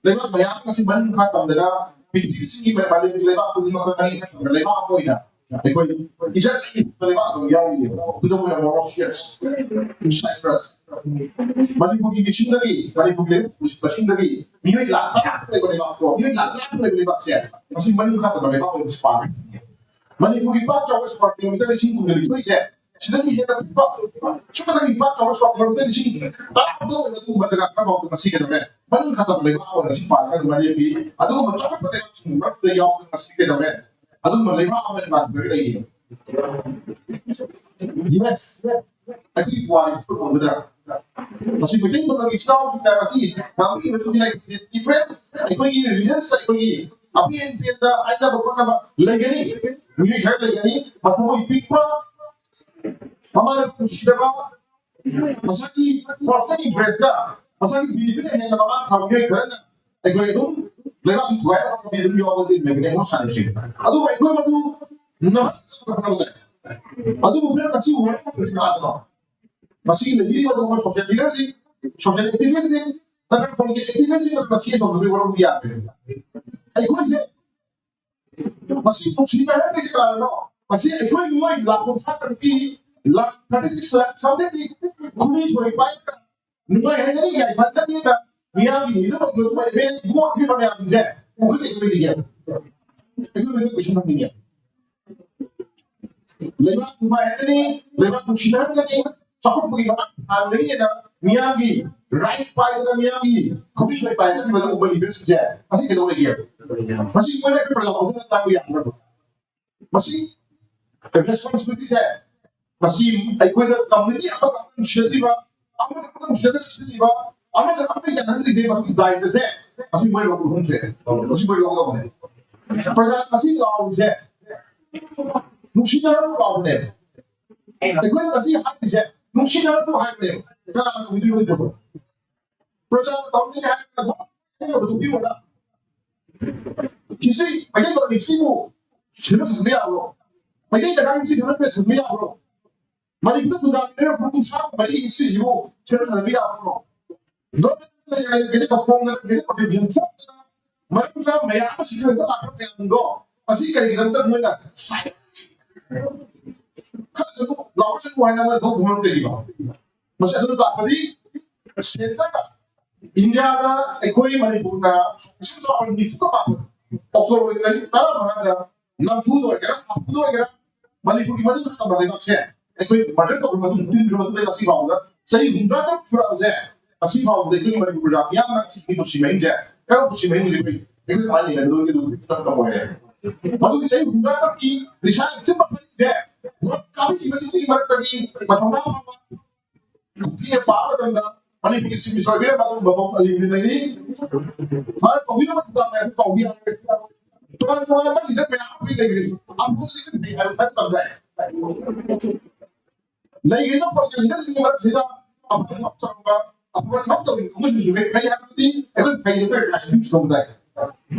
ꯂꯩꯕꯥꯛ ꯃꯌꯥꯝ ꯑꯁꯤ ꯃꯅꯤꯡ ꯃꯈꯥ ꯇꯝꯗꯅ ꯄ꯭ꯔꯤꯊꯤꯕꯤꯁꯤꯒꯤ ꯃꯥꯂꯦꯝꯒꯤ ꯂꯩꯕꯥꯛ ꯈꯨꯗꯤꯡꯃꯛꯇ ꯃꯅꯤꯡ ꯃꯈꯥ ꯇꯝꯗꯅ ꯂꯩꯕꯥꯛ ꯑꯃ ꯑꯣꯏꯅ ꯑꯩꯈꯣꯏ ꯏꯖꯠ ꯂꯩꯕ ꯂꯩꯕꯥꯛ ꯑꯗꯨꯝ ꯌꯥꯎꯔꯤꯌꯦꯕ꯫ ꯈꯨꯗꯝ ꯑꯣꯏꯅ ꯃꯣꯔꯣꯁꯤꯌꯁ, ꯁꯥꯏꯄ꯭ꯔꯁ, ꯃꯅꯤꯄꯨꯔꯒꯤ ꯃꯤꯁꯤꯡꯗꯒꯤ, ꯃꯅꯤꯄꯨꯔꯒꯤ ꯂꯩꯕꯥꯛ ꯃꯁꯤꯡꯗꯒꯤ ꯃꯤꯑꯣꯏ ꯂꯥꯈ ꯇꯔꯥ ꯈꯛꯇ ꯂꯩꯕ ꯂꯩꯕꯥꯛꯇꯣ, ꯃꯤꯑꯣꯏ ꯂꯥꯈ ꯇꯔꯥ ꯈꯛꯇ ꯂꯩꯕ ꯂꯩꯕꯥꯛꯁꯦ ꯉꯁꯤ ꯃꯅꯤꯡ ꯃꯈꯥ ꯇꯝꯕ ꯂꯩꯕꯥꯛ ꯑꯣꯏꯅ ꯁꯨꯄꯥꯟ꯫ ꯃꯅꯤꯄꯨꯔꯒꯤ ꯄꯥꯛ ꯆꯥꯎꯕ ꯁ꯭ꯀ꯭ꯋꯥꯔ ꯀꯤꯂꯣꯃꯤꯇꯔ ꯂꯤꯁꯤꯡ ꯀꯨꯟꯒ ꯅꯤꯊꯣꯏꯁꯦ ꯁꯤꯗꯒꯤ ꯍꯦꯟꯅ ꯄꯤꯛꯄ, ꯁꯨꯞꯅꯇꯒꯤ ꯄꯥꯛ ꯆꯥꯎꯕ ꯁ꯭ꯀ꯭ꯋꯥꯔ ꯀꯤꯂꯣꯃꯤꯇꯔ ꯂꯤꯁꯤꯡ ꯇꯔꯥ ꯈꯛꯇ ꯑꯣꯏꯕ ꯑꯗꯨꯒꯨꯝꯕ ꯖꯒꯥ ꯈꯔꯐꯥꯎꯗ ꯉꯁꯤ ꯀꯩꯗꯧꯔꯦ? ꯃꯅꯤꯡ ꯈꯛꯇ ꯂꯩꯕꯥꯛ ꯑꯣꯏꯅ ꯉꯁꯤ ꯄꯥꯜꯂꯒ ꯑꯗꯨꯝ ꯂꯦꯞꯄꯤ꯫ ꯑꯗꯨꯒꯨꯝꯕ ꯆꯥꯎꯈꯠꯄ ꯂꯩꯕꯥꯛꯁꯤꯡꯒꯤ ꯃꯔꯛꯇ ꯌꯥꯎꯕ ꯉꯁꯤ ꯀꯩꯗꯧꯔꯦ? ꯑꯗꯨꯒꯨꯝꯕ ꯂꯩꯕꯥꯛ ꯑꯃ ꯑꯣꯏꯅ ꯂꯥꯛꯆꯔꯒ ꯂꯩꯌꯦ꯫ ꯌꯦꯁ, ꯑꯩꯈꯣꯏꯒꯤ ꯄꯨꯋꯥꯔꯤ ꯐꯨꯔꯨꯞ ꯑꯣꯏꯒꯗ꯭ꯔꯥ? ꯃꯁꯤ ꯃꯩꯇꯩ ꯃꯇꯝꯒꯤ ꯏꯆꯤꯜ ꯏꯅꯥꯎꯁꯤꯡꯅ ꯉꯁꯤ ꯉꯥꯡꯕꯤꯔꯤꯕꯁꯨ ꯗꯤꯐ꯭ꯔꯦꯟ ꯑꯩꯈꯣꯏꯒꯤ ꯔꯤꯂꯤꯖꯟꯁ, ꯑꯩꯈꯣꯏꯒꯤ ꯑꯄꯦꯟ ꯄꯦꯟꯗ ꯍꯥꯏꯅꯕ ꯈꯣꯠꯅꯕ ꯂꯩꯒꯅꯤ꯫ ꯃꯤꯑꯣꯏ ꯈꯔ ꯂꯩꯒꯅꯤ ꯃꯊꯃꯣꯏ ꯄꯤꯛꯄ, ꯃꯃꯥꯅ ꯅꯨꯡꯁꯤꯗꯕ, ꯃꯁꯥꯒꯤ ꯄꯥꯔꯁꯅꯦꯜ ꯏꯟꯇꯔꯦꯁꯇ, ꯃꯁꯥꯒꯤ ꯕꯤꯅꯤꯐꯤꯠꯅ ꯍꯦꯟꯅ ꯃꯃꯥ ꯊꯥꯕ ꯃꯤꯑꯣꯏ ꯈꯔꯅ ꯑꯩꯈꯣꯏ ꯑꯗꯨꯝ ꯂꯩꯕꯥꯛꯀꯤ ꯊꯨꯒꯥꯏꯅꯕ ꯉꯝꯕ ꯃꯤ ꯑꯗꯨꯝ ꯌꯥꯎꯕꯁꯦ ꯂꯩꯕꯅꯦ ꯑꯩꯉꯣꯟꯗ ꯁꯥꯟꯅꯔꯤꯁꯦ꯫ ꯑꯗꯨꯕꯨ ꯑꯩꯈꯣꯏ ꯃꯗꯨ ꯅꯍꯥꯟ ꯍꯣꯠꯅꯕ ꯇꯥꯏ꯫ ꯑꯗꯨꯕꯨ ꯑꯩꯈꯣꯏꯅ ꯉꯁꯤ ꯎꯔꯛꯄ ꯀꯅꯥꯅꯣ? ꯃꯁꯤꯒꯤ ꯂꯩꯕꯤꯔꯤꯕ ꯑꯩꯈꯣꯏ ꯁꯣꯁꯤꯌꯦꯜ ꯂꯤꯗꯔꯁꯤꯡ, ꯁꯣꯁꯤꯌꯦꯜ ꯑꯦꯛꯇꯤꯚꯤꯁꯁꯤꯡ ꯅꯠꯇ꯭ꯔꯒ ꯄꯣꯂꯤꯇꯤꯀꯦꯜ ꯑꯦꯛꯇꯤꯚꯤꯁꯁꯤꯡ ꯅꯠꯇ꯭ꯔꯒ ꯁꯤ ꯑꯦꯁ ꯑꯣ ꯋꯥꯔꯧꯕꯗꯤ ꯌꯥꯗ꯭ꯔꯦ꯫ ꯑꯩꯈꯣꯏꯁꯦ ꯃꯁꯤ ꯅꯨꯡꯁꯤꯕ ꯍꯥꯏꯔꯒꯗꯤ ꯀꯅꯥꯅꯣ? ꯃꯁꯤ ꯑꯩꯈꯣꯏ ꯃꯤꯑꯣꯏ ꯂꯥꯈ ꯀꯨꯟꯊ꯭ꯔꯥ ꯇꯔꯨꯛꯀꯤ ꯂꯥꯛ ꯊꯥꯔꯇꯤ ꯁꯤꯛꯁ ꯂꯥꯛ ꯁꯝꯊꯤꯡꯗꯤ ꯈꯨꯃꯤ ꯁꯣꯏ ꯄꯥꯏꯔꯒ ꯅꯨꯡꯉꯥꯏꯍꯟꯒꯅꯤ, ꯌꯥꯏꯐꯍꯟꯒꯅꯤꯅ ꯃꯤꯌꯥꯝꯒꯤ ꯃꯤꯗꯨ ꯑꯣꯏꯊꯣꯛꯄ ꯑꯦꯝ ꯑꯦꯜ ꯑꯦ ꯚꯣꯠ ꯄꯤꯕ ꯃꯌꯥꯝꯁꯦ ꯑꯩꯈꯣꯏ ꯀꯩꯗꯧꯔꯤꯒꯦ? ꯑꯩꯈꯣꯏ ꯀꯣꯏꯁꯟ ꯍꯪꯅꯤꯡꯉꯦ꯫ ꯂꯩꯕꯥꯛ ꯅꯨꯡꯉꯥꯏꯍꯟꯒꯅꯤ, ꯂꯩꯕꯥꯛ ꯅꯨꯡꯁꯤꯅꯍꯟꯒꯅꯤ, ꯆꯥꯎꯈꯠꯄꯒꯤ ꯃꯇꯥꯡ ꯊꯥꯡꯒꯅꯤꯅ ꯃꯤꯌꯥꯝꯒꯤ ꯔꯥꯏꯠ ꯄꯥꯏꯗꯅ, ꯃꯤꯌꯥꯝꯒꯤ ꯈꯨꯕꯤ ꯁꯣꯏ ꯄꯥꯏꯗꯅ ꯑꯗꯨꯒꯨꯝꯕ ꯂꯤꯗꯔꯁꯤꯡꯁꯦ ꯃꯁꯤ ꯀꯩꯗꯧꯔꯒꯦ? ꯃꯁꯤ ꯑꯩꯈꯣꯏꯅ ꯑꯩꯈꯣꯏ ꯄ꯭ꯔꯖꯥ ꯀꯥꯎꯟꯁꯤꯜꯅ ꯇꯥꯛꯄ ꯌꯥꯒꯗ꯭ꯔꯕ? ꯃꯁꯤ ꯔꯦꯁꯄꯣꯟꯁꯤꯕꯤꯂꯤꯇꯤꯁꯦ ꯃꯁꯤ ꯑꯩꯈꯣꯏꯗ ꯀꯝꯃ꯭ꯌꯨꯅꯤꯇꯤ ꯑꯃꯈꯛꯇꯪ ꯁꯤꯖꯤꯟꯅꯔꯤꯕ, ꯑꯃꯈꯛꯇꯪ ꯁꯤꯖꯤꯟꯅꯔꯤꯕ, ꯑꯃꯈꯛꯇꯪ ꯌꯥꯅꯍꯟꯗ꯭ꯔꯤꯁꯦ ꯃꯁꯤ ꯗꯥꯏꯇꯁꯦ ꯃꯁꯤ ꯃꯣꯏ ꯂꯧꯒꯗꯕꯅꯦ, ꯃꯁꯤ ꯃꯣꯏ ꯂꯧꯒꯗꯕꯅꯦ꯫ ꯄ꯭ꯔꯖꯥ ꯉꯁꯤ ꯂꯥꯎꯔꯤꯁꯦ ꯅꯨꯡꯁꯤꯅꯔꯕ ꯂꯥꯎꯕꯅꯦ꯫ ꯑꯩꯈꯣꯏꯅ ꯉꯁꯤ ꯍꯥꯏꯔꯤꯁꯦ ꯅꯨꯡꯁꯤꯅꯔꯕ ꯍꯥꯏꯕꯅꯦ꯫ ꯀꯅꯥꯅ ꯎꯕꯤꯗꯣꯏꯅꯣ? ꯄ꯭ꯔꯖꯥ ꯇꯧꯅꯤꯡꯉꯦ ꯍꯥꯏꯔꯒ ꯂꯣꯏꯅ ꯄꯨꯊꯣꯛꯄꯤꯔꯣꯅ꯫ ꯁꯤꯁꯤ ꯃꯩꯇꯩ ꯄꯕ꯭ꯂꯤꯛꯁꯤꯕꯨ ꯁꯦꯝꯒꯠ ꯁꯥꯖꯤꯟꯕ ꯌꯥꯕ꯭ꯔꯣ? ꯃꯩꯇꯩ ꯖꯒꯥꯒꯤꯁꯤ ꯗꯤꯕꯂꯞꯃꯦꯟ ꯁꯤꯟꯕ ꯌꯥꯕ꯭ꯔꯣ? ꯃꯅꯤꯄꯨꯔꯗ ꯈꯨꯟꯗꯥꯃꯤꯟꯅꯔꯤꯕ ꯐꯨꯔꯨꯞ ꯀꯨꯟꯊ꯭ꯔꯥ ꯃꯔꯤꯒꯤ ꯁꯤꯁꯤꯕꯨ ꯁꯦꯝꯒꯠ ꯁꯥꯖꯤꯟꯕ ꯌꯥꯕ꯭ꯔꯣ? ꯒꯣꯔꯃꯦꯟꯠꯅ ꯌꯥꯏꯔꯒ ꯒꯦꯖꯦꯠ ꯀꯣꯟꯐꯣꯡꯗꯅ ꯒꯦꯖꯦꯠ ꯀꯣꯟꯐꯣꯡꯗꯅ ꯃꯔꯝ ꯆꯥꯕ ꯃꯌꯥꯝ ꯑꯃ ꯁꯤꯖꯤꯟꯅꯕ ꯂꯥꯛꯄ ꯃꯌꯥꯝꯗꯣ ꯑꯁꯤ ꯀꯔꯤꯒꯤꯗꯃꯛꯇ ꯃꯣꯏꯅ ꯁꯥꯏꯂꯦꯟ ꯈꯔꯁꯨ ꯂꯥꯎꯔꯁꯅꯨ ꯍꯥꯏꯅ ꯃꯣꯏꯅ ꯊꯣꯛ ꯊꯣꯛꯍꯟꯕ ꯀꯩꯒꯤꯅꯣ? ꯃꯁꯤ ꯑꯗꯨꯅ ꯇꯥꯛꯄꯗꯤ ꯁꯦꯟꯇꯔꯗ ꯏꯟꯗꯤꯌꯥꯗ ꯑꯩꯈꯣꯏ ꯃꯅꯤꯄꯨꯔꯅ ꯁꯣꯛꯁꯟ ꯆꯥꯎꯔ ꯅꯤꯐꯨꯒ ꯃꯥꯄꯟ ꯑꯣꯛꯇꯣꯕꯔ ꯇꯥꯔꯤꯛ ꯇꯔꯥꯃꯉꯥꯗ ꯅꯝꯐꯨꯗ ꯑꯣꯏꯒꯦꯔꯥ ꯍꯥꯐꯨꯗ ꯑꯣꯏꯒꯦꯔꯥ ꯃꯅꯤꯄꯨꯔꯒꯤ ꯃꯅꯨꯡꯗ ꯊꯝꯕ ꯂꯩꯕꯥꯛꯁꯦ ꯑꯩꯈꯣꯏ ꯃꯔꯗꯔ ꯇꯧꯈ꯭ꯔ ꯃꯇꯨꯡ ꯇꯤꯟꯈ꯭ꯔ ꯃꯇꯨꯡꯗ ꯉꯁꯤ ꯐꯥꯎꯕꯗ ꯆꯍꯤ ꯍꯨꯝꯗ꯭ꯔꯥ ꯇꯔꯨꯛ ꯁꯨꯔꯛꯑꯕꯁꯦ ꯉꯁꯤ ꯐꯥꯎꯕꯗ ꯑꯩꯈꯣꯏꯒꯤ ꯃꯅꯤꯄꯨꯔꯗ ꯃꯤꯌꯥꯝꯅ ꯉꯁꯤꯒꯤ ꯄꯨꯟꯁꯤ ꯃꯍꯤꯡꯁꯦ ꯀꯔꯝꯕ ꯄꯨꯟꯁꯤ ꯃꯍꯤꯡ ꯑꯣꯏꯗꯣꯏꯅꯣ? ꯑꯩꯈꯣꯏ ꯀꯃꯥꯏꯅ ꯂꯩꯒꯗꯣꯏꯒꯦ? ꯑꯗꯨ ꯈꯤꯇꯪ ꯇꯧꯕ ꯑꯣꯏꯔꯦ꯫ ꯃꯗꯨꯒꯤ ꯆꯍꯤ ꯍꯨꯝꯗ꯭ꯔꯥ ꯇꯔꯨꯛꯀꯤ ꯅꯤꯁꯥ ꯑꯁꯤꯟꯕ ꯐꯩꯁꯦ ꯀꯥꯕꯤꯈꯤꯕꯁꯤꯡꯒꯤ ꯃꯔꯛꯇꯒꯤ ꯃꯊꯧꯅꯥ ꯐꯕ ꯀꯨꯀꯤ ꯄꯥꯕ ꯃꯇꯝꯗ ꯃꯅꯤꯄꯨꯔꯒꯤ ꯁꯤꯕꯤꯁ ꯑꯣꯏꯕꯤꯔꯝꯕ ꯑꯗꯨꯒꯨꯝꯕ ꯃꯑꯣꯡ ꯑꯅꯤ ꯂꯩꯔꯤ꯫ ꯃꯥꯅ ꯇꯧꯕꯤꯔꯝꯕ ꯊꯧꯗꯥꯡ ꯃꯌꯥꯝꯗꯨ ꯀꯥꯎꯕ ꯌꯥꯔꯣꯏ꯫ ꯇꯣꯉꯥꯟ ꯇꯣꯉꯥꯟꯕ ꯂꯤꯗꯔ ꯃꯌꯥꯝ ꯑꯃ ꯂꯩꯔꯤ꯫ ꯑꯐꯕ ꯂꯤꯗꯔ ꯐꯩ ꯍꯥꯏꯕ ꯈꯔ ꯇꯝꯗꯥꯏ꯫ ꯂꯩꯔꯤꯕ ꯄꯣꯂꯤꯇꯤꯀꯦꯜ ꯂꯤꯗꯔꯁꯤꯡꯒꯤ ꯃꯔꯛꯁꯤꯗ ꯑꯐꯕ ꯊꯕꯛ ꯇꯧꯔꯝꯕ, ꯑꯐꯕ ꯊꯕꯛ ꯇꯧꯔꯤꯕ ꯀꯥꯡꯕꯨꯁꯤꯡꯁꯨ ꯍꯦꯛ ꯐꯩ ꯍꯥꯏꯕꯗꯤ ꯑꯩꯈꯣꯏ ꯐꯩ ꯍꯥꯏꯕ ꯔꯤꯀꯒꯅꯥꯏꯖ ꯇꯧꯕ ꯇꯥꯏ꯫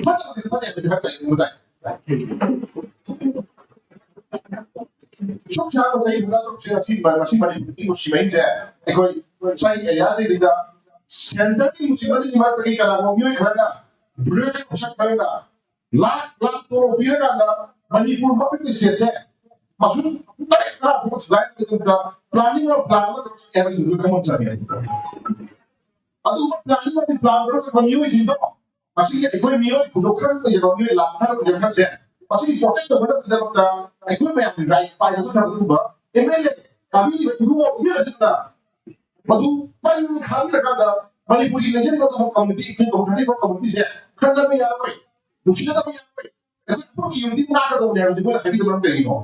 ꯐꯠꯇꯕꯗꯤ ꯐꯠꯇꯦ ꯍꯥꯏꯕꯗꯤ ꯍꯥꯏꯕ ꯇꯥꯏ, ꯇꯧꯕ ꯇꯥꯏ꯫ ꯁꯨꯝ ꯁꯥꯕ ꯆꯍꯤ ꯍꯨꯝꯗ꯭ꯔꯥ ꯇꯔꯨꯛꯁꯦ ꯉꯁꯤ ꯉꯁꯤ ꯃꯅꯤꯄꯨꯔꯒꯤ ꯃꯨꯁꯂꯤꯝꯁꯦ ꯑꯩꯈꯣꯏ ꯉꯁꯥꯏ ꯑꯦꯔꯤꯌꯥꯁꯤꯡꯁꯤꯗ ꯁꯦꯟꯇꯔꯒꯤ ꯃꯨꯁꯂꯤꯝꯁꯤꯡꯒꯤ ꯃꯔꯛꯇꯒꯤ ꯀꯅꯥꯒꯨꯝꯕ ꯃꯤꯑꯣꯏ ꯈꯔꯅ ꯕ꯭ꯔꯤꯇꯤꯁ ꯑꯣꯐꯤꯁꯥꯔ ꯈꯔꯅ ꯂꯥꯛ ꯂꯥꯛ ꯇꯣꯂꯣꯞ ꯄꯤꯔꯀꯥꯟꯗ ꯃꯅꯤꯄꯨꯔ ꯄꯕ꯭ꯂꯤꯛ ꯁ꯭ꯇꯦꯠꯁꯦ ꯃꯁꯨ ꯇꯔꯦꯠ ꯇꯔꯥ ꯊꯕꯛ ꯁꯨꯒꯥꯏ ꯃꯇꯝꯗ planning ꯑꯃ plan ꯑꯃ ꯇꯧꯔꯒ ꯆꯠꯀꯦ ꯍꯥꯏꯕꯁꯤꯡꯗꯨ ꯈꯪꯕ ꯆꯪꯉꯦ꯫ ꯑꯗꯨꯒꯨꯝꯕ planning ꯑꯃꯗꯤ plan ꯇꯧꯔꯒ ꯆꯠꯄ ꯃꯤꯑꯣꯏꯁꯤꯡꯗꯣ ꯉꯁꯤꯒꯤ ꯑꯩꯈꯣꯏ ꯃꯤꯑꯣꯏ ꯈꯨꯗꯣꯛ ꯈꯔ ꯂꯩꯖꯕ ꯃꯤꯑꯣꯏ ꯂꯥꯛ ꯈꯔ ꯂꯩꯖꯕ ꯈꯔꯁꯦ ꯃꯁꯤꯒꯤ protect ꯇꯧꯅꯕꯒꯤꯗꯃꯛꯇ ꯑꯩꯈꯣꯏ ꯃꯌꯥꯝꯒꯤ right ꯄꯥꯏꯖꯁꯨ ꯊꯝꯕ ꯑꯗꯨꯒꯨꯝꯕ M L A ꯀꯥꯕꯤꯔꯤꯕ ꯏꯕꯨꯡꯉꯣ ꯏꯕꯦꯝꯃꯁꯤꯡꯅ ꯃꯗꯨ ꯄꯟ ꯈꯪꯗ꯭ꯔꯀꯥꯟꯗ ꯃꯅꯤꯄꯨꯔꯒꯤ ꯂꯩꯖꯔꯤꯕ ꯑꯗꯨꯒꯨꯝꯕ community, ꯏꯊꯤꯜ ꯀꯧꯕ thirty four community ꯁꯦ ꯈꯟꯅꯕ ꯌꯥꯔꯣꯏ, ꯅꯨꯡꯁꯤꯅꯗꯕ ꯌꯥꯔꯣꯏ꯫ ꯑꯩꯈꯣꯏ ꯄꯨꯝꯅꯃꯛꯀꯤ unity ꯉꯥꯛꯀꯗꯧꯕꯅꯦ ꯍꯥꯏꯕꯁꯤ ꯃꯣꯏꯅ ꯍꯥꯏꯕꯤꯗꯕ ꯃꯔꯝ ꯀꯔꯤꯒꯤꯅꯣ?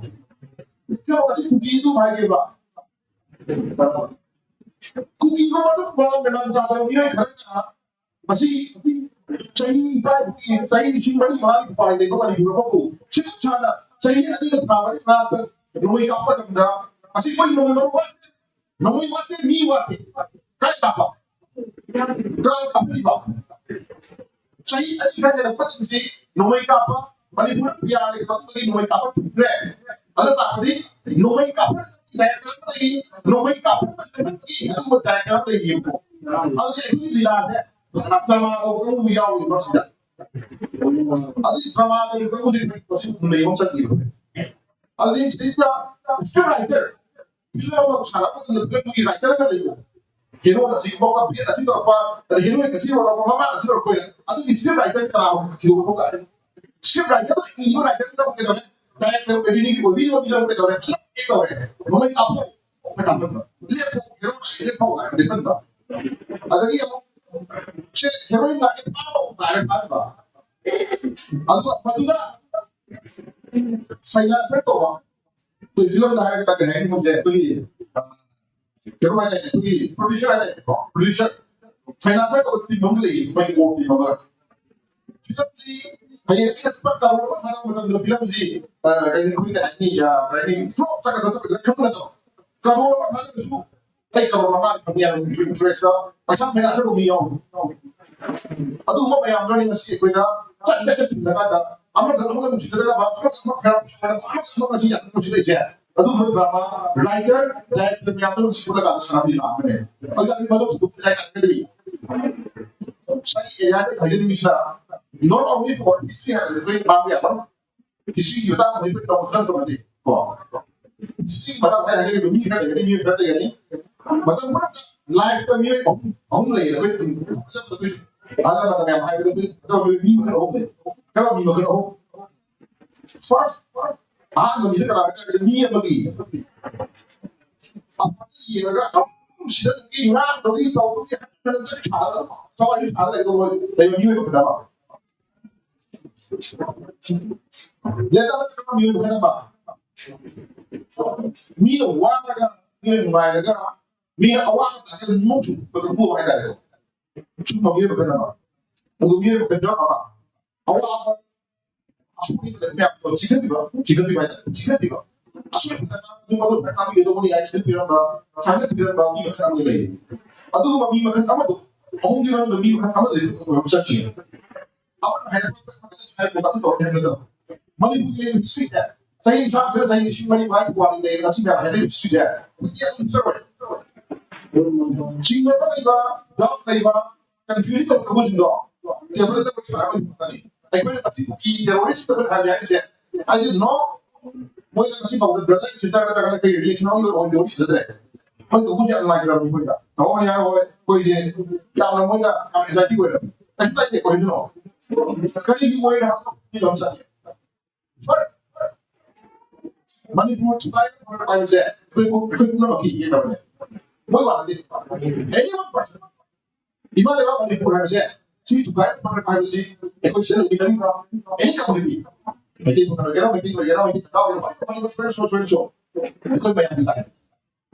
ꯀꯩꯅꯣ ꯉꯁꯤ ꯀꯨꯀꯤ ꯑꯗꯨꯝ ꯍꯥꯏꯒꯦꯕ꯫ ꯀꯨꯀꯤꯒꯨꯝꯕ ꯑꯗꯨꯒꯨꯝꯕ ꯃꯦꯂꯥꯟ ꯇꯥꯗꯕ ꯃꯤꯑꯣꯏ ꯈꯔꯅ ꯃꯁꯤ ꯆꯍꯤ ꯏꯄꯥ ꯏꯄꯨꯒꯤ ꯆꯍꯤ ꯂꯤꯁꯤꯡ ꯃꯔꯤ ꯃꯉꯥꯒꯤ ꯄꯥꯏ ꯂꯩꯕ ꯃꯅꯤꯄꯨꯔ ꯑꯃꯕꯨ ꯁꯤꯠ ꯁꯥꯅ ꯆꯍꯤ ꯑꯅꯤꯒ ꯊꯥ ꯃꯔꯤ ꯃꯉꯥ ꯅꯣꯡꯃꯩ ꯀꯥꯞꯄ ꯃꯇꯝꯗ ꯉꯁꯤ ꯑꯩꯈꯣꯏ ꯅꯣꯡꯃꯩ ꯃꯔꯨ ꯋꯥꯠꯇꯦ, ꯅꯣꯡꯃꯩ ꯋꯥꯠꯇꯦ, ꯃꯤ ꯋꯥꯠꯇꯦ꯫ ꯀꯥꯏ ꯀꯥꯞꯄ? ꯀꯥꯏ ꯀꯥꯞꯄꯤꯕ? ꯆꯍꯤ ꯑꯅꯤ ꯈꯔ ꯍꯦꯜꯂꯛꯄꯁꯤꯡꯁꯤ ꯅꯣꯡꯃꯩ ꯀꯥꯞꯄ, ꯃꯅꯤꯄꯨꯔꯗ ꯄꯤ ꯑꯥꯔ ꯂꯩꯕ ꯃꯇꯨꯡꯗꯒꯤ ꯅꯣꯡꯃꯩ ꯀꯥꯞꯄ ꯊꯤꯡꯈ꯭ꯔꯦ꯫ ꯑꯗꯨ ꯇꯥꯔꯗꯤ ꯅꯣꯡꯃꯩ ꯀꯥꯞꯄ ꯂꯩꯔꯛꯇ꯭ꯔꯕꯗꯒꯤ ꯅꯣꯡꯃꯩ ꯀꯥꯞꯄ ꯂꯩꯔꯛꯇ꯭ꯔꯕꯗꯒꯤ ꯑꯗꯨꯒꯨꯝꯕ ꯗꯥꯏꯔꯦꯛꯇꯔ ꯂꯩꯔꯤꯕꯀꯣ꯫ ꯍꯧꯖꯤꯛ ꯑꯩꯈꯣꯏꯒꯤ ꯂꯤꯂꯥꯁꯦ ꯐꯖꯅ ꯗ꯭ꯔꯃꯥ ꯇꯧꯕ ꯀꯥꯡꯕꯨ ꯌꯥꯎꯔꯤꯕ ꯁꯤꯗ꯫ ꯑꯗꯨꯒꯤ ꯗ꯭ꯔꯃꯥ ꯇꯧꯕ ꯀꯥꯡꯕꯨꯁꯦ ꯃꯁꯤ ꯂꯩꯕ ꯑꯃ ꯆꯪꯉꯤꯕ꯫ ꯑꯗꯨꯗꯤ ꯁꯤꯗꯩꯗ script writer, film ꯑꯃ ꯁꯥꯟꯅꯕ ꯃꯇꯝꯗ film ꯒꯤ writer ꯑꯃ ꯂꯩꯕ꯫ Hero ꯅ ꯁꯤ ꯃꯧꯒ ꯚꯦꯠ ꯑꯁꯤ ꯇꯧꯔꯛꯄ, ꯑꯗ heroine ꯅ ꯁꯤ ꯇꯧꯔꯛꯄ, ꯃꯃꯥꯅ ꯁꯤ ꯇꯧꯔꯛꯄ, ꯑꯗꯨꯒꯤ script writer ꯁꯤ ꯀꯅꯥꯅꯣ ꯊꯤꯕ ꯃꯊꯧ ꯇꯥꯏ꯫ Script writer ꯏꯕ writer ꯅ ꯀꯩꯗꯧꯔꯦ? Director ꯑꯣꯏꯕꯤꯔꯤꯕ ꯃꯤꯗꯨꯅ ꯀꯩꯗꯧꯔꯦ? ꯀꯩꯗꯧꯔꯦ? ꯅꯣꯡꯃꯩ ꯀꯥꯞꯄꯣ꯫ ꯂꯦꯞꯄꯣ, ꯍꯦꯔꯣ ꯂꯥꯛꯑꯦ, ꯂꯦꯞꯄꯣ ꯍꯥꯏꯔ ꯂꯦꯞꯍꯟꯕ꯫ ꯑꯗꯒꯤ ꯑꯃꯨꯛ ꯁꯦ ꯍꯦꯔꯣꯏꯟ ꯂꯥꯛꯑꯦ, ꯐꯥꯔꯣ ꯍꯥꯏꯔ ꯐꯥꯍꯟꯕ꯫ ꯑꯗꯨꯒ ꯃꯗꯨꯗ ꯐꯥꯏꯅꯥꯟꯁꯔ ꯀꯧꯕ ꯑꯩꯈꯣꯏ ꯐꯤꯂꯝꯗ ꯍꯥꯏꯔꯒ ꯀꯔꯤ ꯍꯥꯏꯅꯤ ꯈꯪꯗꯦ, ꯑꯩꯈꯣꯏꯒꯤ ꯀꯩꯅꯣ ꯍꯥꯏꯇꯥꯔꯦ, ꯑꯩꯈꯣꯏꯒꯤ producer ꯍꯥꯏꯇꯥꯔꯦꯀꯣ, producer, ꯐꯥꯏꯅꯥꯟꯁꯔ ꯀꯧꯕ team ꯑꯃ ꯂꯩꯌꯦ, ꯑꯩꯈꯣꯏꯒꯤ core team ꯑꯃ꯫ ꯐꯤꯂꯝꯁꯤ ꯍꯌꯦꯡ ꯑꯩꯅ ꯂꯨꯄꯥ ꯀꯔꯣꯔ ꯑꯃ ꯊꯥꯗꯕ ꯃꯇꯝꯗ ꯐꯤꯂꯝꯁꯤ, ꯑ, ꯀꯩ, ꯑꯩꯈꯣꯏ ꯀꯩ ꯍꯥꯏꯅꯤ, ꯑ, ꯀꯩ ꯍꯥꯏꯅꯤ, flop ꯆꯠꯀꯗ꯭ꯔꯥ ꯆꯠꯂꯣꯏꯗ꯭ꯔꯥ ꯈꯪꯕ ꯅꯠꯇ꯭ꯔꯣ? ꯀꯔꯣꯔ ꯑꯃ ꯊꯥꯗꯔꯁꯨ ꯑꯩ ꯀꯔꯣꯔ ꯃꯉꯥ ꯐꯪꯉꯤ ꯍꯥꯏꯕ interest ꯇ ꯄꯩꯁꯥ ꯐꯥꯏꯅꯥꯟꯁ ꯇꯧꯕ ꯃꯤ ꯌꯥꯎꯔꯤ꯫ ꯑꯗꯨꯒꯨꯝꯕ ꯃꯌꯥꯝꯗꯨꯅꯤ ꯉꯁꯤ ꯑꯩꯈꯣꯏꯗ ꯆꯠ ꯆꯠ ꯆꯠ ꯊꯤꯡꯅꯀꯥꯟꯗ ꯑꯃꯒ ꯑꯃꯒ ꯅꯨꯡꯁꯤꯅꯗꯅꯕ, ꯑꯃꯒ ꯑꯃꯒ ꯈꯔ ꯅꯨꯡꯁꯤꯅꯗꯅꯕ, ꯑꯃꯒ ꯑꯃꯒ ꯉꯁꯤ ꯌꯥꯝꯅ ꯅꯨꯡꯁꯤꯔꯛꯏꯁꯦ꯫ ꯑꯗꯨꯒꯨꯝꯕ ꯗ꯭ꯔꯃꯥ ꯔꯥꯏꯇꯔ, ꯗꯥꯏꯔꯦꯛꯇꯔ ꯃꯌꯥꯝꯗꯨ ꯅꯨꯡꯁꯤꯠ ꯍꯨꯜꯂꯀꯥꯟꯗ ꯁꯥꯟꯅꯕꯤ ꯂꯥꯛꯄꯅꯦ꯫ ꯑꯗꯨꯗꯤ ꯃꯗꯨ ꯄꯨꯊꯣꯛꯄ ꯌꯥꯏ ꯍꯥꯏꯔꯒꯗꯤ ꯉꯁꯥꯏꯒꯤ ꯑꯦꯔꯤꯌꯥꯗ ꯍꯥꯏꯖꯅꯤꯡꯉꯤꯁꯤꯅ not only for history ꯍꯥꯏꯕꯗꯤ ꯑꯩꯈꯣꯏ ꯄꯥꯕ ꯌꯥꯕ, history ꯒꯤ ꯃꯇꯥꯡꯗ ꯑꯩꯈꯣꯏ ꯇꯧꯕ ꯈꯔ ꯇꯧꯔꯗꯤ ꯀꯣ, ꯍꯤꯁꯇ꯭ꯔꯤꯒꯤ ꯃꯇꯥꯡ ꯉꯁꯥꯏ ꯍꯥꯏꯖꯈꯤꯕ ꯃꯤ ꯈꯔ ꯂꯩꯒꯅꯤ, ꯃꯤ ꯈꯔ ꯂꯩꯒꯅꯤ꯫ ꯃꯇꯝ ꯄꯨꯝꯅꯃꯛꯇ ꯂꯥꯏꯐꯇ ꯃꯤꯑꯣꯏ ꯑꯍꯨꯝ ꯑꯍꯨꯝ ꯂꯩꯌꯦ꯫ ꯑꯩꯈꯣꯏ ꯐꯖꯅ ꯐꯖꯅ ꯑꯍꯜ ꯂꯃꯟꯅ ꯃꯌꯥꯝ ꯍꯥꯏꯕꯗ ꯑꯩꯈꯣꯏ ꯑꯗꯨꯝ ꯃꯤ ꯃꯈꯜ ꯑꯍꯨꯝ ꯂꯩ꯫ ꯀꯔꯝꯕ ꯃꯤ ꯃꯈꯜ ꯑꯍꯨꯝ? ꯐꯥꯔꯁ, ꯑꯍꯥꯟꯕ ꯃꯤꯁꯦ ꯀꯅꯥꯅꯣ ꯍꯥꯏ ꯀꯥꯟꯗ ꯃꯤ ꯑꯃꯒꯤ ꯑꯐꯕ ꯌꯦꯡꯉꯒ ꯑꯗꯨꯝ ꯁꯤꯗꯒꯤ ꯉꯥꯡꯗꯒꯤ ꯇꯧꯕꯒꯤ ꯍꯟꯅ ꯁꯥꯔꯒ ꯊꯋꯥꯏ ꯁꯥꯔꯒ ꯂꯩꯕ ꯂꯩꯕ ꯃꯤꯑꯣꯏ ꯃꯈꯜ ꯑꯃ꯫ ꯂꯦꯇꯔ ꯃꯤꯑꯣꯏ ꯃꯈꯜ ꯑꯃ꯫ ꯃꯤꯅ ꯋꯥꯔꯒ ꯃꯤꯅ ꯅꯨꯡꯉꯥꯏꯔꯒ ꯃꯤꯅ ꯑꯋꯥꯕ ꯇꯥꯔꯒ ꯅꯣꯛ ꯆꯨꯞꯄ ꯀꯥꯡꯕꯨ ꯍꯥꯏꯇꯥꯔꯦꯀꯣ꯫ ꯁꯨꯝꯕ ꯃꯤꯑꯣꯏ ꯃꯈꯜ ꯑꯃ꯫ ꯑꯗꯨ ꯃꯤꯑꯣꯏ ꯃꯈꯜ ꯑꯃ꯫ ꯑꯋꯥꯕ ꯑꯁꯣꯏꯕ ꯃꯌꯥꯝꯗꯣ ꯆꯤꯡꯈꯠꯄꯤꯕ, ꯆꯤꯡꯈꯠꯄꯤꯕ ꯍꯥꯏꯇꯥꯔꯦ, ꯆꯤꯡꯈꯠꯄꯤꯕ꯫ ꯑꯁꯣꯏꯕ ꯃꯌꯥꯝꯗꯨ ꯃꯗꯨ ꯁꯨꯃꯥꯏꯅ ꯉꯥꯛꯄꯤꯒꯗꯧꯕꯅꯤ ꯍꯥꯏꯅ ꯆꯤꯡꯈꯠꯄꯤꯔꯝꯕ, ꯊꯥꯡꯒꯠꯄꯤꯔꯝꯕ ꯃꯤ ꯃꯈꯜ ꯑꯃ ꯂꯩ꯫ ꯑꯗꯨꯒꯨꯝꯕ ꯃꯤ ꯃꯈꯜ ꯑꯃꯗꯣ, ꯑꯍꯨꯝꯒꯤ ꯃꯅꯨꯡꯗ ꯃꯤ ꯃꯈꯜ ꯑꯃꯗ ꯑꯗꯨꯝ ꯆꯠꯈꯤ꯫ ꯑꯃꯅ ꯍꯥꯏꯔꯛꯄ ꯍꯥꯏꯔꯛꯄ ꯑꯗꯨ ꯇꯧꯔꯦ ꯍꯥꯏꯕꯗꯣ꯫ ꯃꯅꯤꯄꯨꯔꯒꯤ ꯍꯤꯁꯇ꯭ꯔꯤꯁꯦ ꯆꯍꯤ ꯂꯤꯁꯤꯡ ꯆꯍꯤ ꯂꯤꯁꯤꯡ ꯃꯔꯤ ꯃꯉꯥꯒꯤ ꯄꯨꯋꯥꯔꯤ ꯂꯩꯔꯦ, ꯉꯁꯤ ꯃꯌꯥꯝ ꯍꯥꯏꯅꯔꯤꯕ ꯍꯤꯁꯇ꯭ꯔꯤꯁꯦ ꯑꯩꯈꯣꯏꯗꯤ ꯌꯥꯝ ꯆꯠꯂꯣꯏ꯫ ꯆꯤꯡꯅꯕ ꯂꯩꯕ, ꯗꯥꯎꯠ ꯂꯩꯕ, ꯀꯟꯐ꯭ꯌꯨꯖꯟ ꯇꯧꯕ ꯀꯥꯡꯕꯨꯁꯤꯡꯗꯣ ꯇꯦꯕꯜꯗ ꯋꯥꯔꯤ ꯁꯥꯟꯅꯕ ꯐꯪꯒꯅꯤ꯫ ꯑꯩꯈꯣꯏꯅ ꯉꯁꯤ ꯀꯨꯀꯤ ꯇꯦꯔꯣꯔꯤꯁ ꯑꯩꯈꯣꯏꯅ ꯍꯥꯏꯕ ꯍꯥꯏꯔꯤꯁꯦ, I didn't know꯫ ꯃꯣꯏꯗ ꯉꯁꯤ ꯐꯥꯎꯕꯗ ꯕ꯭ꯔꯗꯔ ꯁꯤꯁꯇꯔ ꯅꯠꯇ꯭ꯔꯒꯅ ꯀꯩ ꯔꯤꯂꯦꯁꯟ ꯑꯃꯒꯤ ꯑꯣꯏꯕ ꯋꯥꯔꯤ ꯁꯤꯖꯗ꯭ꯔꯦ꯫ ꯃꯣꯏ ꯀꯥꯡꯕꯨꯁꯦ ꯌꯥꯝ ꯅꯨꯡꯉꯥꯏꯇ꯭ꯔꯕꯅꯤ ꯑꯩꯈꯣꯏꯗ꯫ ꯇꯧꯍꯧꯅꯤ ꯍꯥꯏ ꯍꯣꯏ ꯑꯩꯈꯣꯏꯁꯦ ꯌꯥꯝꯅ ꯃꯣꯏꯅ ꯌꯥꯝ ꯑꯦꯡꯖꯥꯏꯇꯤ ꯑꯣꯏꯔꯕꯅꯤ꯫ ꯀꯩꯁꯨ ꯀꯥꯏꯗꯦ, ꯀꯔꯤꯒꯤꯅꯣ? ꯀꯔꯤꯒꯤ ꯑꯣꯏꯔꯤꯅꯣ ꯍꯥꯏꯕ ꯃꯤ ꯑꯃ ꯆꯠꯂꯦ꯫ ꯐꯥꯔꯁ, ꯃꯅꯤꯄꯨꯔ ꯊꯨꯒꯥꯏꯕ ꯍꯥꯏꯕꯁꯦ ꯑꯩꯈꯣꯏ ꯑꯩꯈꯣꯏ ꯄꯨꯝꯅꯃꯛꯀꯤ ꯌꯦꯛꯅꯕꯅꯦ꯫ ꯃꯣꯏ ꯋꯥꯅꯗꯦ꯫ ꯑꯦꯅꯤ ꯋꯥꯟ ꯄꯔꯁꯟ ꯏꯃꯥ ꯂꯩꯕꯥꯛ ꯃꯅꯤꯄꯨꯔ ꯍꯥꯏꯕꯁꯦ ꯁꯤ ꯊꯨꯒꯥꯏꯕ ꯐꯪꯂꯛꯄ ꯍꯥꯏꯕꯁꯤ ꯑꯩꯈꯣꯏ ꯁꯤꯗ ꯂꯩꯃꯤꯟꯅꯔꯤꯕ ꯑꯦꯅꯤ ꯀꯝꯃꯨꯅꯤꯇꯤ, ꯃꯩꯇꯩ ꯑꯣꯏꯒꯦꯔꯥ, ꯃꯩꯇꯩ ꯑꯣꯏꯒꯦꯔꯥ, ꯃꯩꯇꯩ ꯅꯠꯇꯕ ꯑꯣꯏꯒꯦꯔꯥ, ꯐꯔꯦ, ꯐꯔꯦ, ꯁꯣꯏꯔꯁꯨ, ꯁꯣꯏꯔꯁꯨ ꯑꯩꯈꯣꯏ ꯃꯌꯥꯝꯒꯤ ꯂꯥꯏ꯫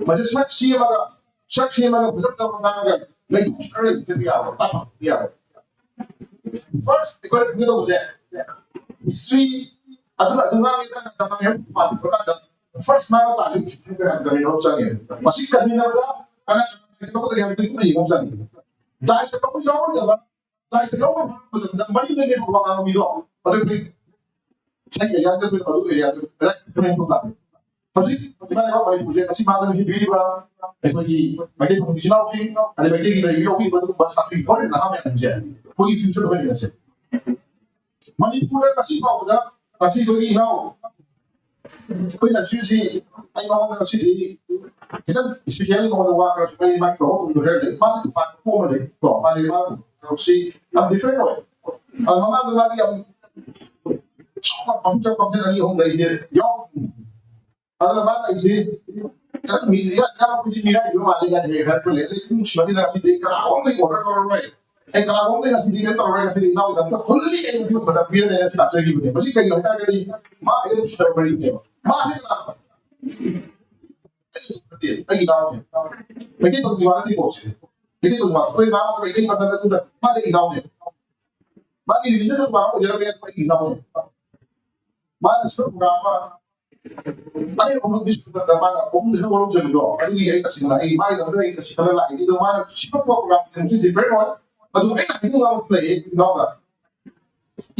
ꯃꯁꯤ ꯁꯛ ꯁꯦꯝꯃꯒ, ꯁꯛ ꯁꯦꯝꯃꯒ ꯐꯖ ꯐꯖꯕ ꯉꯥꯡꯉꯒ ꯂꯩꯊꯣꯛꯈ꯭ꯔꯒ ꯂꯩꯕ ꯌꯥꯕ, ꯇꯥꯛꯄ ꯌꯥꯕ꯫ ꯐꯥꯔꯁ ꯑꯩꯈꯣꯏꯅ ꯈꯪꯒꯗꯧꯕꯁꯦ ꯍꯤꯁꯇ꯭ꯔꯤ ꯑꯗꯨꯅ ꯑꯗꯨ ꯉꯥꯡꯉꯦꯗꯅ ꯀꯃꯥꯏꯅ ꯄꯥꯟꯕ ꯀꯥꯟꯗ ꯐꯥꯔꯁ ꯃꯥꯅ ꯇꯥꯜꯂꯤꯕ ꯏꯁꯨ ꯀꯔꯤ ꯍꯥꯏꯕ ꯀꯃꯤꯅꯣ ꯆꯪꯉꯦ꯫ ꯃꯁꯤ ꯀꯟꯃꯤꯟꯅꯕꯗ ꯀꯅꯥ ꯀꯅꯥ ꯀꯩꯗꯧꯕꯗ ꯌꯥꯝ ꯀꯨꯏꯅ ꯌꯦꯡꯕ ꯆꯪꯉꯦ꯫ ꯗꯥꯏꯇ ꯂꯧꯕ ꯌꯥꯎꯔꯣꯏꯗꯕ, ꯗꯥꯏꯇ ꯂꯧꯕ ꯃꯇꯝꯗ ꯃꯅꯤꯡꯗꯅꯦ ꯋꯥ ꯉꯥꯡꯕ ꯃꯤꯗꯣ ꯑꯗꯨ ꯑꯩꯈꯣꯏ ꯉꯁꯥꯏ ꯑꯦꯔꯤꯌꯥꯗ ꯑꯩꯈꯣꯏ ꯃꯗꯨ ꯑꯦꯔꯤꯌꯥꯗ ꯀꯗꯥꯏ ꯈꯪꯍꯟꯕ ꯇꯥꯔꯦ꯫ ꯍꯧꯖꯤꯛ ꯏꯃꯥ ꯂꯩꯕꯥꯛ ꯃꯅꯤꯄꯨꯔꯁꯦ ꯉꯁꯤ ꯃꯥꯗ ꯅꯨꯡꯁꯤꯕꯤꯔꯤꯕ ꯑꯩꯈꯣꯏꯒꯤ ꯃꯩꯇꯩ ꯐꯨꯔꯨꯞ ꯏꯆꯤꯜ ꯏꯅꯥꯎꯁꯤꯡ, ꯑꯗꯩ ꯃꯩꯇꯩꯒꯤ ꯂꯩꯔꯤꯕ ꯌꯥꯎꯕꯤꯕ ꯑꯗꯨꯒꯨꯝꯕ ꯁꯥꯇ꯭ꯔꯤ ꯐꯣꯔꯦꯟ ꯅꯍꯥ ꯃꯌꯥꯝꯁꯦ ꯃꯣꯏꯒꯤ ꯐ꯭ꯌꯨꯆꯔ ꯑꯣꯏꯍꯟꯃꯤꯟꯅꯁꯦ꯫ ꯃꯅꯤꯄꯨꯔꯗ ꯉꯁꯤ ꯐꯥꯎꯕꯗ ꯉꯁꯤ ꯑꯩꯈꯣꯏꯒꯤ ꯏꯅꯥꯎ ꯑꯩꯈꯣꯏꯅ ꯁꯤꯁꯤ ꯑꯩ ꯃꯉꯣꯟꯗ ꯉꯁꯤꯗꯤ ꯈꯤꯇꯪ ꯏꯁꯄꯤꯁꯤꯌꯦꯜ ꯃꯉꯣꯟꯗ ꯋꯥ ꯈꯔꯁꯨ ꯑꯩ ꯃꯥꯒꯤ ꯇꯧꯕ ꯉꯝꯗꯕ ꯈꯔ ꯂꯩ꯫ ꯃꯥꯁꯤ ꯇꯣꯉꯥꯟꯕ ꯄꯣ ꯑꯃ ꯂꯩ ꯀꯣ꯫ ꯃꯥꯁꯤ ꯃꯥ ꯊꯕꯛꯁꯤ ꯌꯥꯝ ꯗꯤꯐ꯭ꯔꯦꯟ ꯑꯣꯏ꯫ ꯑꯗ ꯃꯃꯥꯡꯗ ꯃꯥꯗꯤ ꯌꯥꯝ ꯆꯥꯎꯅ ꯐꯪꯁꯟ ꯐꯪꯁꯟ ꯑꯅꯤ ꯑꯍꯨꯝ ꯂꯩꯁꯦ ꯌꯥꯎ꯫ ꯑꯗꯨꯅ ꯃꯥꯅ ꯑꯩꯁꯤ ꯈꯤꯇꯪ ꯃꯤ ꯏꯔꯥꯡ ꯏꯔꯥꯡ ꯑꯩꯈꯣꯏꯁꯤ ꯃꯤꯔꯥꯡ ꯏꯕ ꯃꯥꯜꯂꯦ ꯀꯥꯏꯅ ꯍꯦꯛ ꯍꯥꯏꯔꯛꯄ ꯂꯩ꯫ ꯑꯗꯩ ꯏꯃꯨꯡ ꯁꯤꯕꯅꯤꯅ ꯉꯁꯤꯗꯤ ꯀꯅꯥꯒꯣꯝꯗ ꯑꯣꯔꯗꯔ ꯂꯧꯔꯔꯣꯏ꯫ ꯑꯩ ꯀꯅꯥꯒꯣꯝꯗ ꯉꯁꯤꯗꯤ ꯀꯩꯅꯣ ꯇꯧꯔꯔꯣꯏ꯫ ꯉꯁꯤꯗꯤ ꯏꯅꯥꯎꯒꯤꯗꯃꯛꯇ ꯐꯨꯜꯂꯤ ꯑꯩ ꯉꯁꯤ ꯃꯇꯝ ꯄꯤꯔꯅꯤ ꯍꯥꯏꯅ ꯂꯥꯛꯆꯈꯤꯕꯅꯦ꯫ ꯃꯁꯤ ꯀꯩꯒꯤꯅꯣ ꯍꯥꯏꯇꯥꯔꯒꯗꯤ ꯃꯥ ꯑꯩꯒ ꯁꯨꯗꯕ ꯃꯔꯤꯅꯦꯕ꯫ ꯃꯥꯁꯦ ꯀꯅꯥꯅꯣ? ꯑꯩꯒꯤ ꯏꯅꯥꯎꯅꯦ꯫ ꯃꯩꯇꯩ ꯇꯧꯗ꯭ꯔꯤ ꯋꯥ ꯅꯠꯇꯦꯀꯣ ꯁꯤꯗꯤ꯫ ꯃꯩꯇꯩ ꯇꯧꯗ꯭ꯔꯤ ꯋꯥ꯫ ꯑꯩꯈꯣꯏ ꯃꯥ ꯃꯩꯇꯩ ꯃꯇꯝꯗ ꯃꯥꯁꯦ ꯏꯅꯥꯎꯅꯦ꯫ ꯃꯥꯒꯤ ꯔꯤꯂꯤꯖꯟ ꯃꯥ ꯑꯣꯏꯖꯔꯝꯕ ꯌꯥꯏ, ꯑꯩꯒꯤ ꯏꯅꯥꯎꯅꯦ꯫ ꯃꯥꯅ ꯁꯔꯨꯛ ꯄ꯭ꯔꯣꯒ꯭ꯔꯥꯝ ꯑꯃ ꯑꯩ ꯑꯃꯨꯛ ꯕꯤꯁꯅꯨꯄꯨꯔꯗ ꯃꯥꯅ ꯑꯍꯨꯝꯗ ꯍꯦꯛ ꯋꯥꯔꯧꯖꯕꯗꯣ, ꯑꯗꯨꯒꯤ ꯑꯩ ꯇꯁꯦꯡꯅ ꯑꯩ ꯃꯥꯒꯤꯗꯃꯛꯇ ꯑꯩ ꯇꯁꯦꯡꯅ ꯂꯥꯛꯏꯅꯤ꯫ ꯑꯗꯣ ꯃꯥꯅ ꯁꯤꯐꯝ ꯄ꯭ꯔꯣꯒ꯭ꯔꯥꯝ ꯗꯤꯐ꯭ꯔꯦꯟ ꯑꯣꯏ꯫ ꯑꯗꯨ ꯑꯩꯅ ꯍꯥꯏꯅꯤꯡꯕ ꯑꯃ ꯂꯩꯌꯦ ꯏꯅꯥꯎꯗ꯫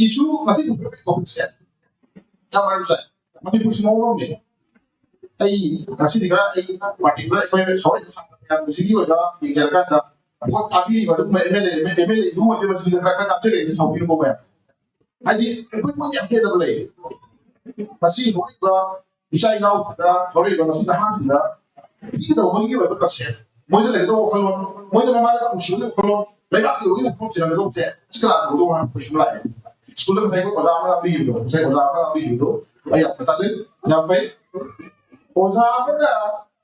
ꯏꯁꯨ ꯉꯁꯤ ꯇꯣꯄꯤꯛꯁꯦ ꯌꯥꯝ ꯃꯔꯝ ꯆꯥꯏ꯫ ꯃꯅꯤꯄꯨꯔꯁꯤ ꯃꯑꯣꯡ ꯑꯃꯅꯦ꯫ ꯑꯩ ꯉꯁꯤꯗꯤ ꯈꯔ ꯑꯩ ꯄꯥꯔꯇꯤꯀꯨꯂꯔ ꯑꯩꯈꯣꯏ ꯁꯣꯔꯠ ꯃꯌꯥꯝꯁꯤꯒꯤ ꯑꯣꯏꯕ ꯌꯦꯡꯖꯔꯀꯥꯟꯗ ꯚꯣꯠ ꯊꯥꯕꯤꯔꯤꯕ ꯑꯗꯨꯒꯨꯝꯕ M L A M L A ꯏꯃꯨꯡ ꯑꯣꯏꯔꯤꯕꯁꯤꯡꯗ ꯈꯔ ꯈꯔ ꯅꯥꯛꯆꯔꯛꯏꯁꯦ ꯁꯥꯎꯕꯤꯔꯨꯀꯣ ꯃꯌꯥꯝ꯫ ꯍꯥꯏꯗꯤ ꯑꯩꯈꯣꯏ ꯃꯣꯏꯗꯤ ꯌꯥꯝ ꯄꯦꯟꯗꯕ ꯂꯩ꯫ ꯉꯁꯤ ꯍꯧꯔꯛꯏꯕ ꯏꯆꯥ ꯏꯅꯥꯎꯁꯤꯡꯗ, ꯍꯧꯔꯛꯏꯕ ꯉꯁꯤ ꯅꯍꯥꯁꯤꯡꯗ ꯄꯤꯒꯗꯧꯕ ꯃꯣꯏꯒꯤ ꯑꯣꯏꯕ ꯀꯟꯁꯦꯞ, ꯃꯣꯏꯗ ꯂꯩꯒꯗꯧꯕ ꯋꯥꯈꯜꯂꯣꯟ, ꯃꯣꯏꯗ ꯃꯃꯥ ꯂꯩꯕꯥꯛ ꯅꯨꯡꯁꯤꯕꯒꯤ ꯋꯥꯈꯜꯂꯣꯟ, ꯂꯩꯕꯥꯛꯀꯤ ꯑꯣꯏꯕ ꯋꯥꯈꯜꯂꯣꯟ ꯆꯦꯜꯍꯟꯒꯗꯧꯕꯁꯦ ꯁꯤ ꯀꯅꯥꯅ ꯇꯧꯗꯧꯕ ꯍꯥꯏꯕ ꯀꯣꯏꯁꯟ ꯂꯥꯛꯑꯦ꯫ ꯁ꯭ꯀꯨꯜꯗ ꯉꯁꯥꯏ ꯑꯣꯖꯥ ꯑꯃꯅ ꯇꯥꯛꯄꯤꯈꯤꯕꯗꯣ, ꯉꯁꯥꯏ ꯑꯣꯖꯥ ꯑꯃꯅ ꯇꯥꯛꯄꯤꯈꯤꯕꯗꯣ ꯑꯩ ꯌꯥꯝꯅ ꯇꯥꯖꯩ, ꯌꯥꯝ ꯐꯩ꯫ ꯑꯣꯖꯥ ꯑꯃꯅ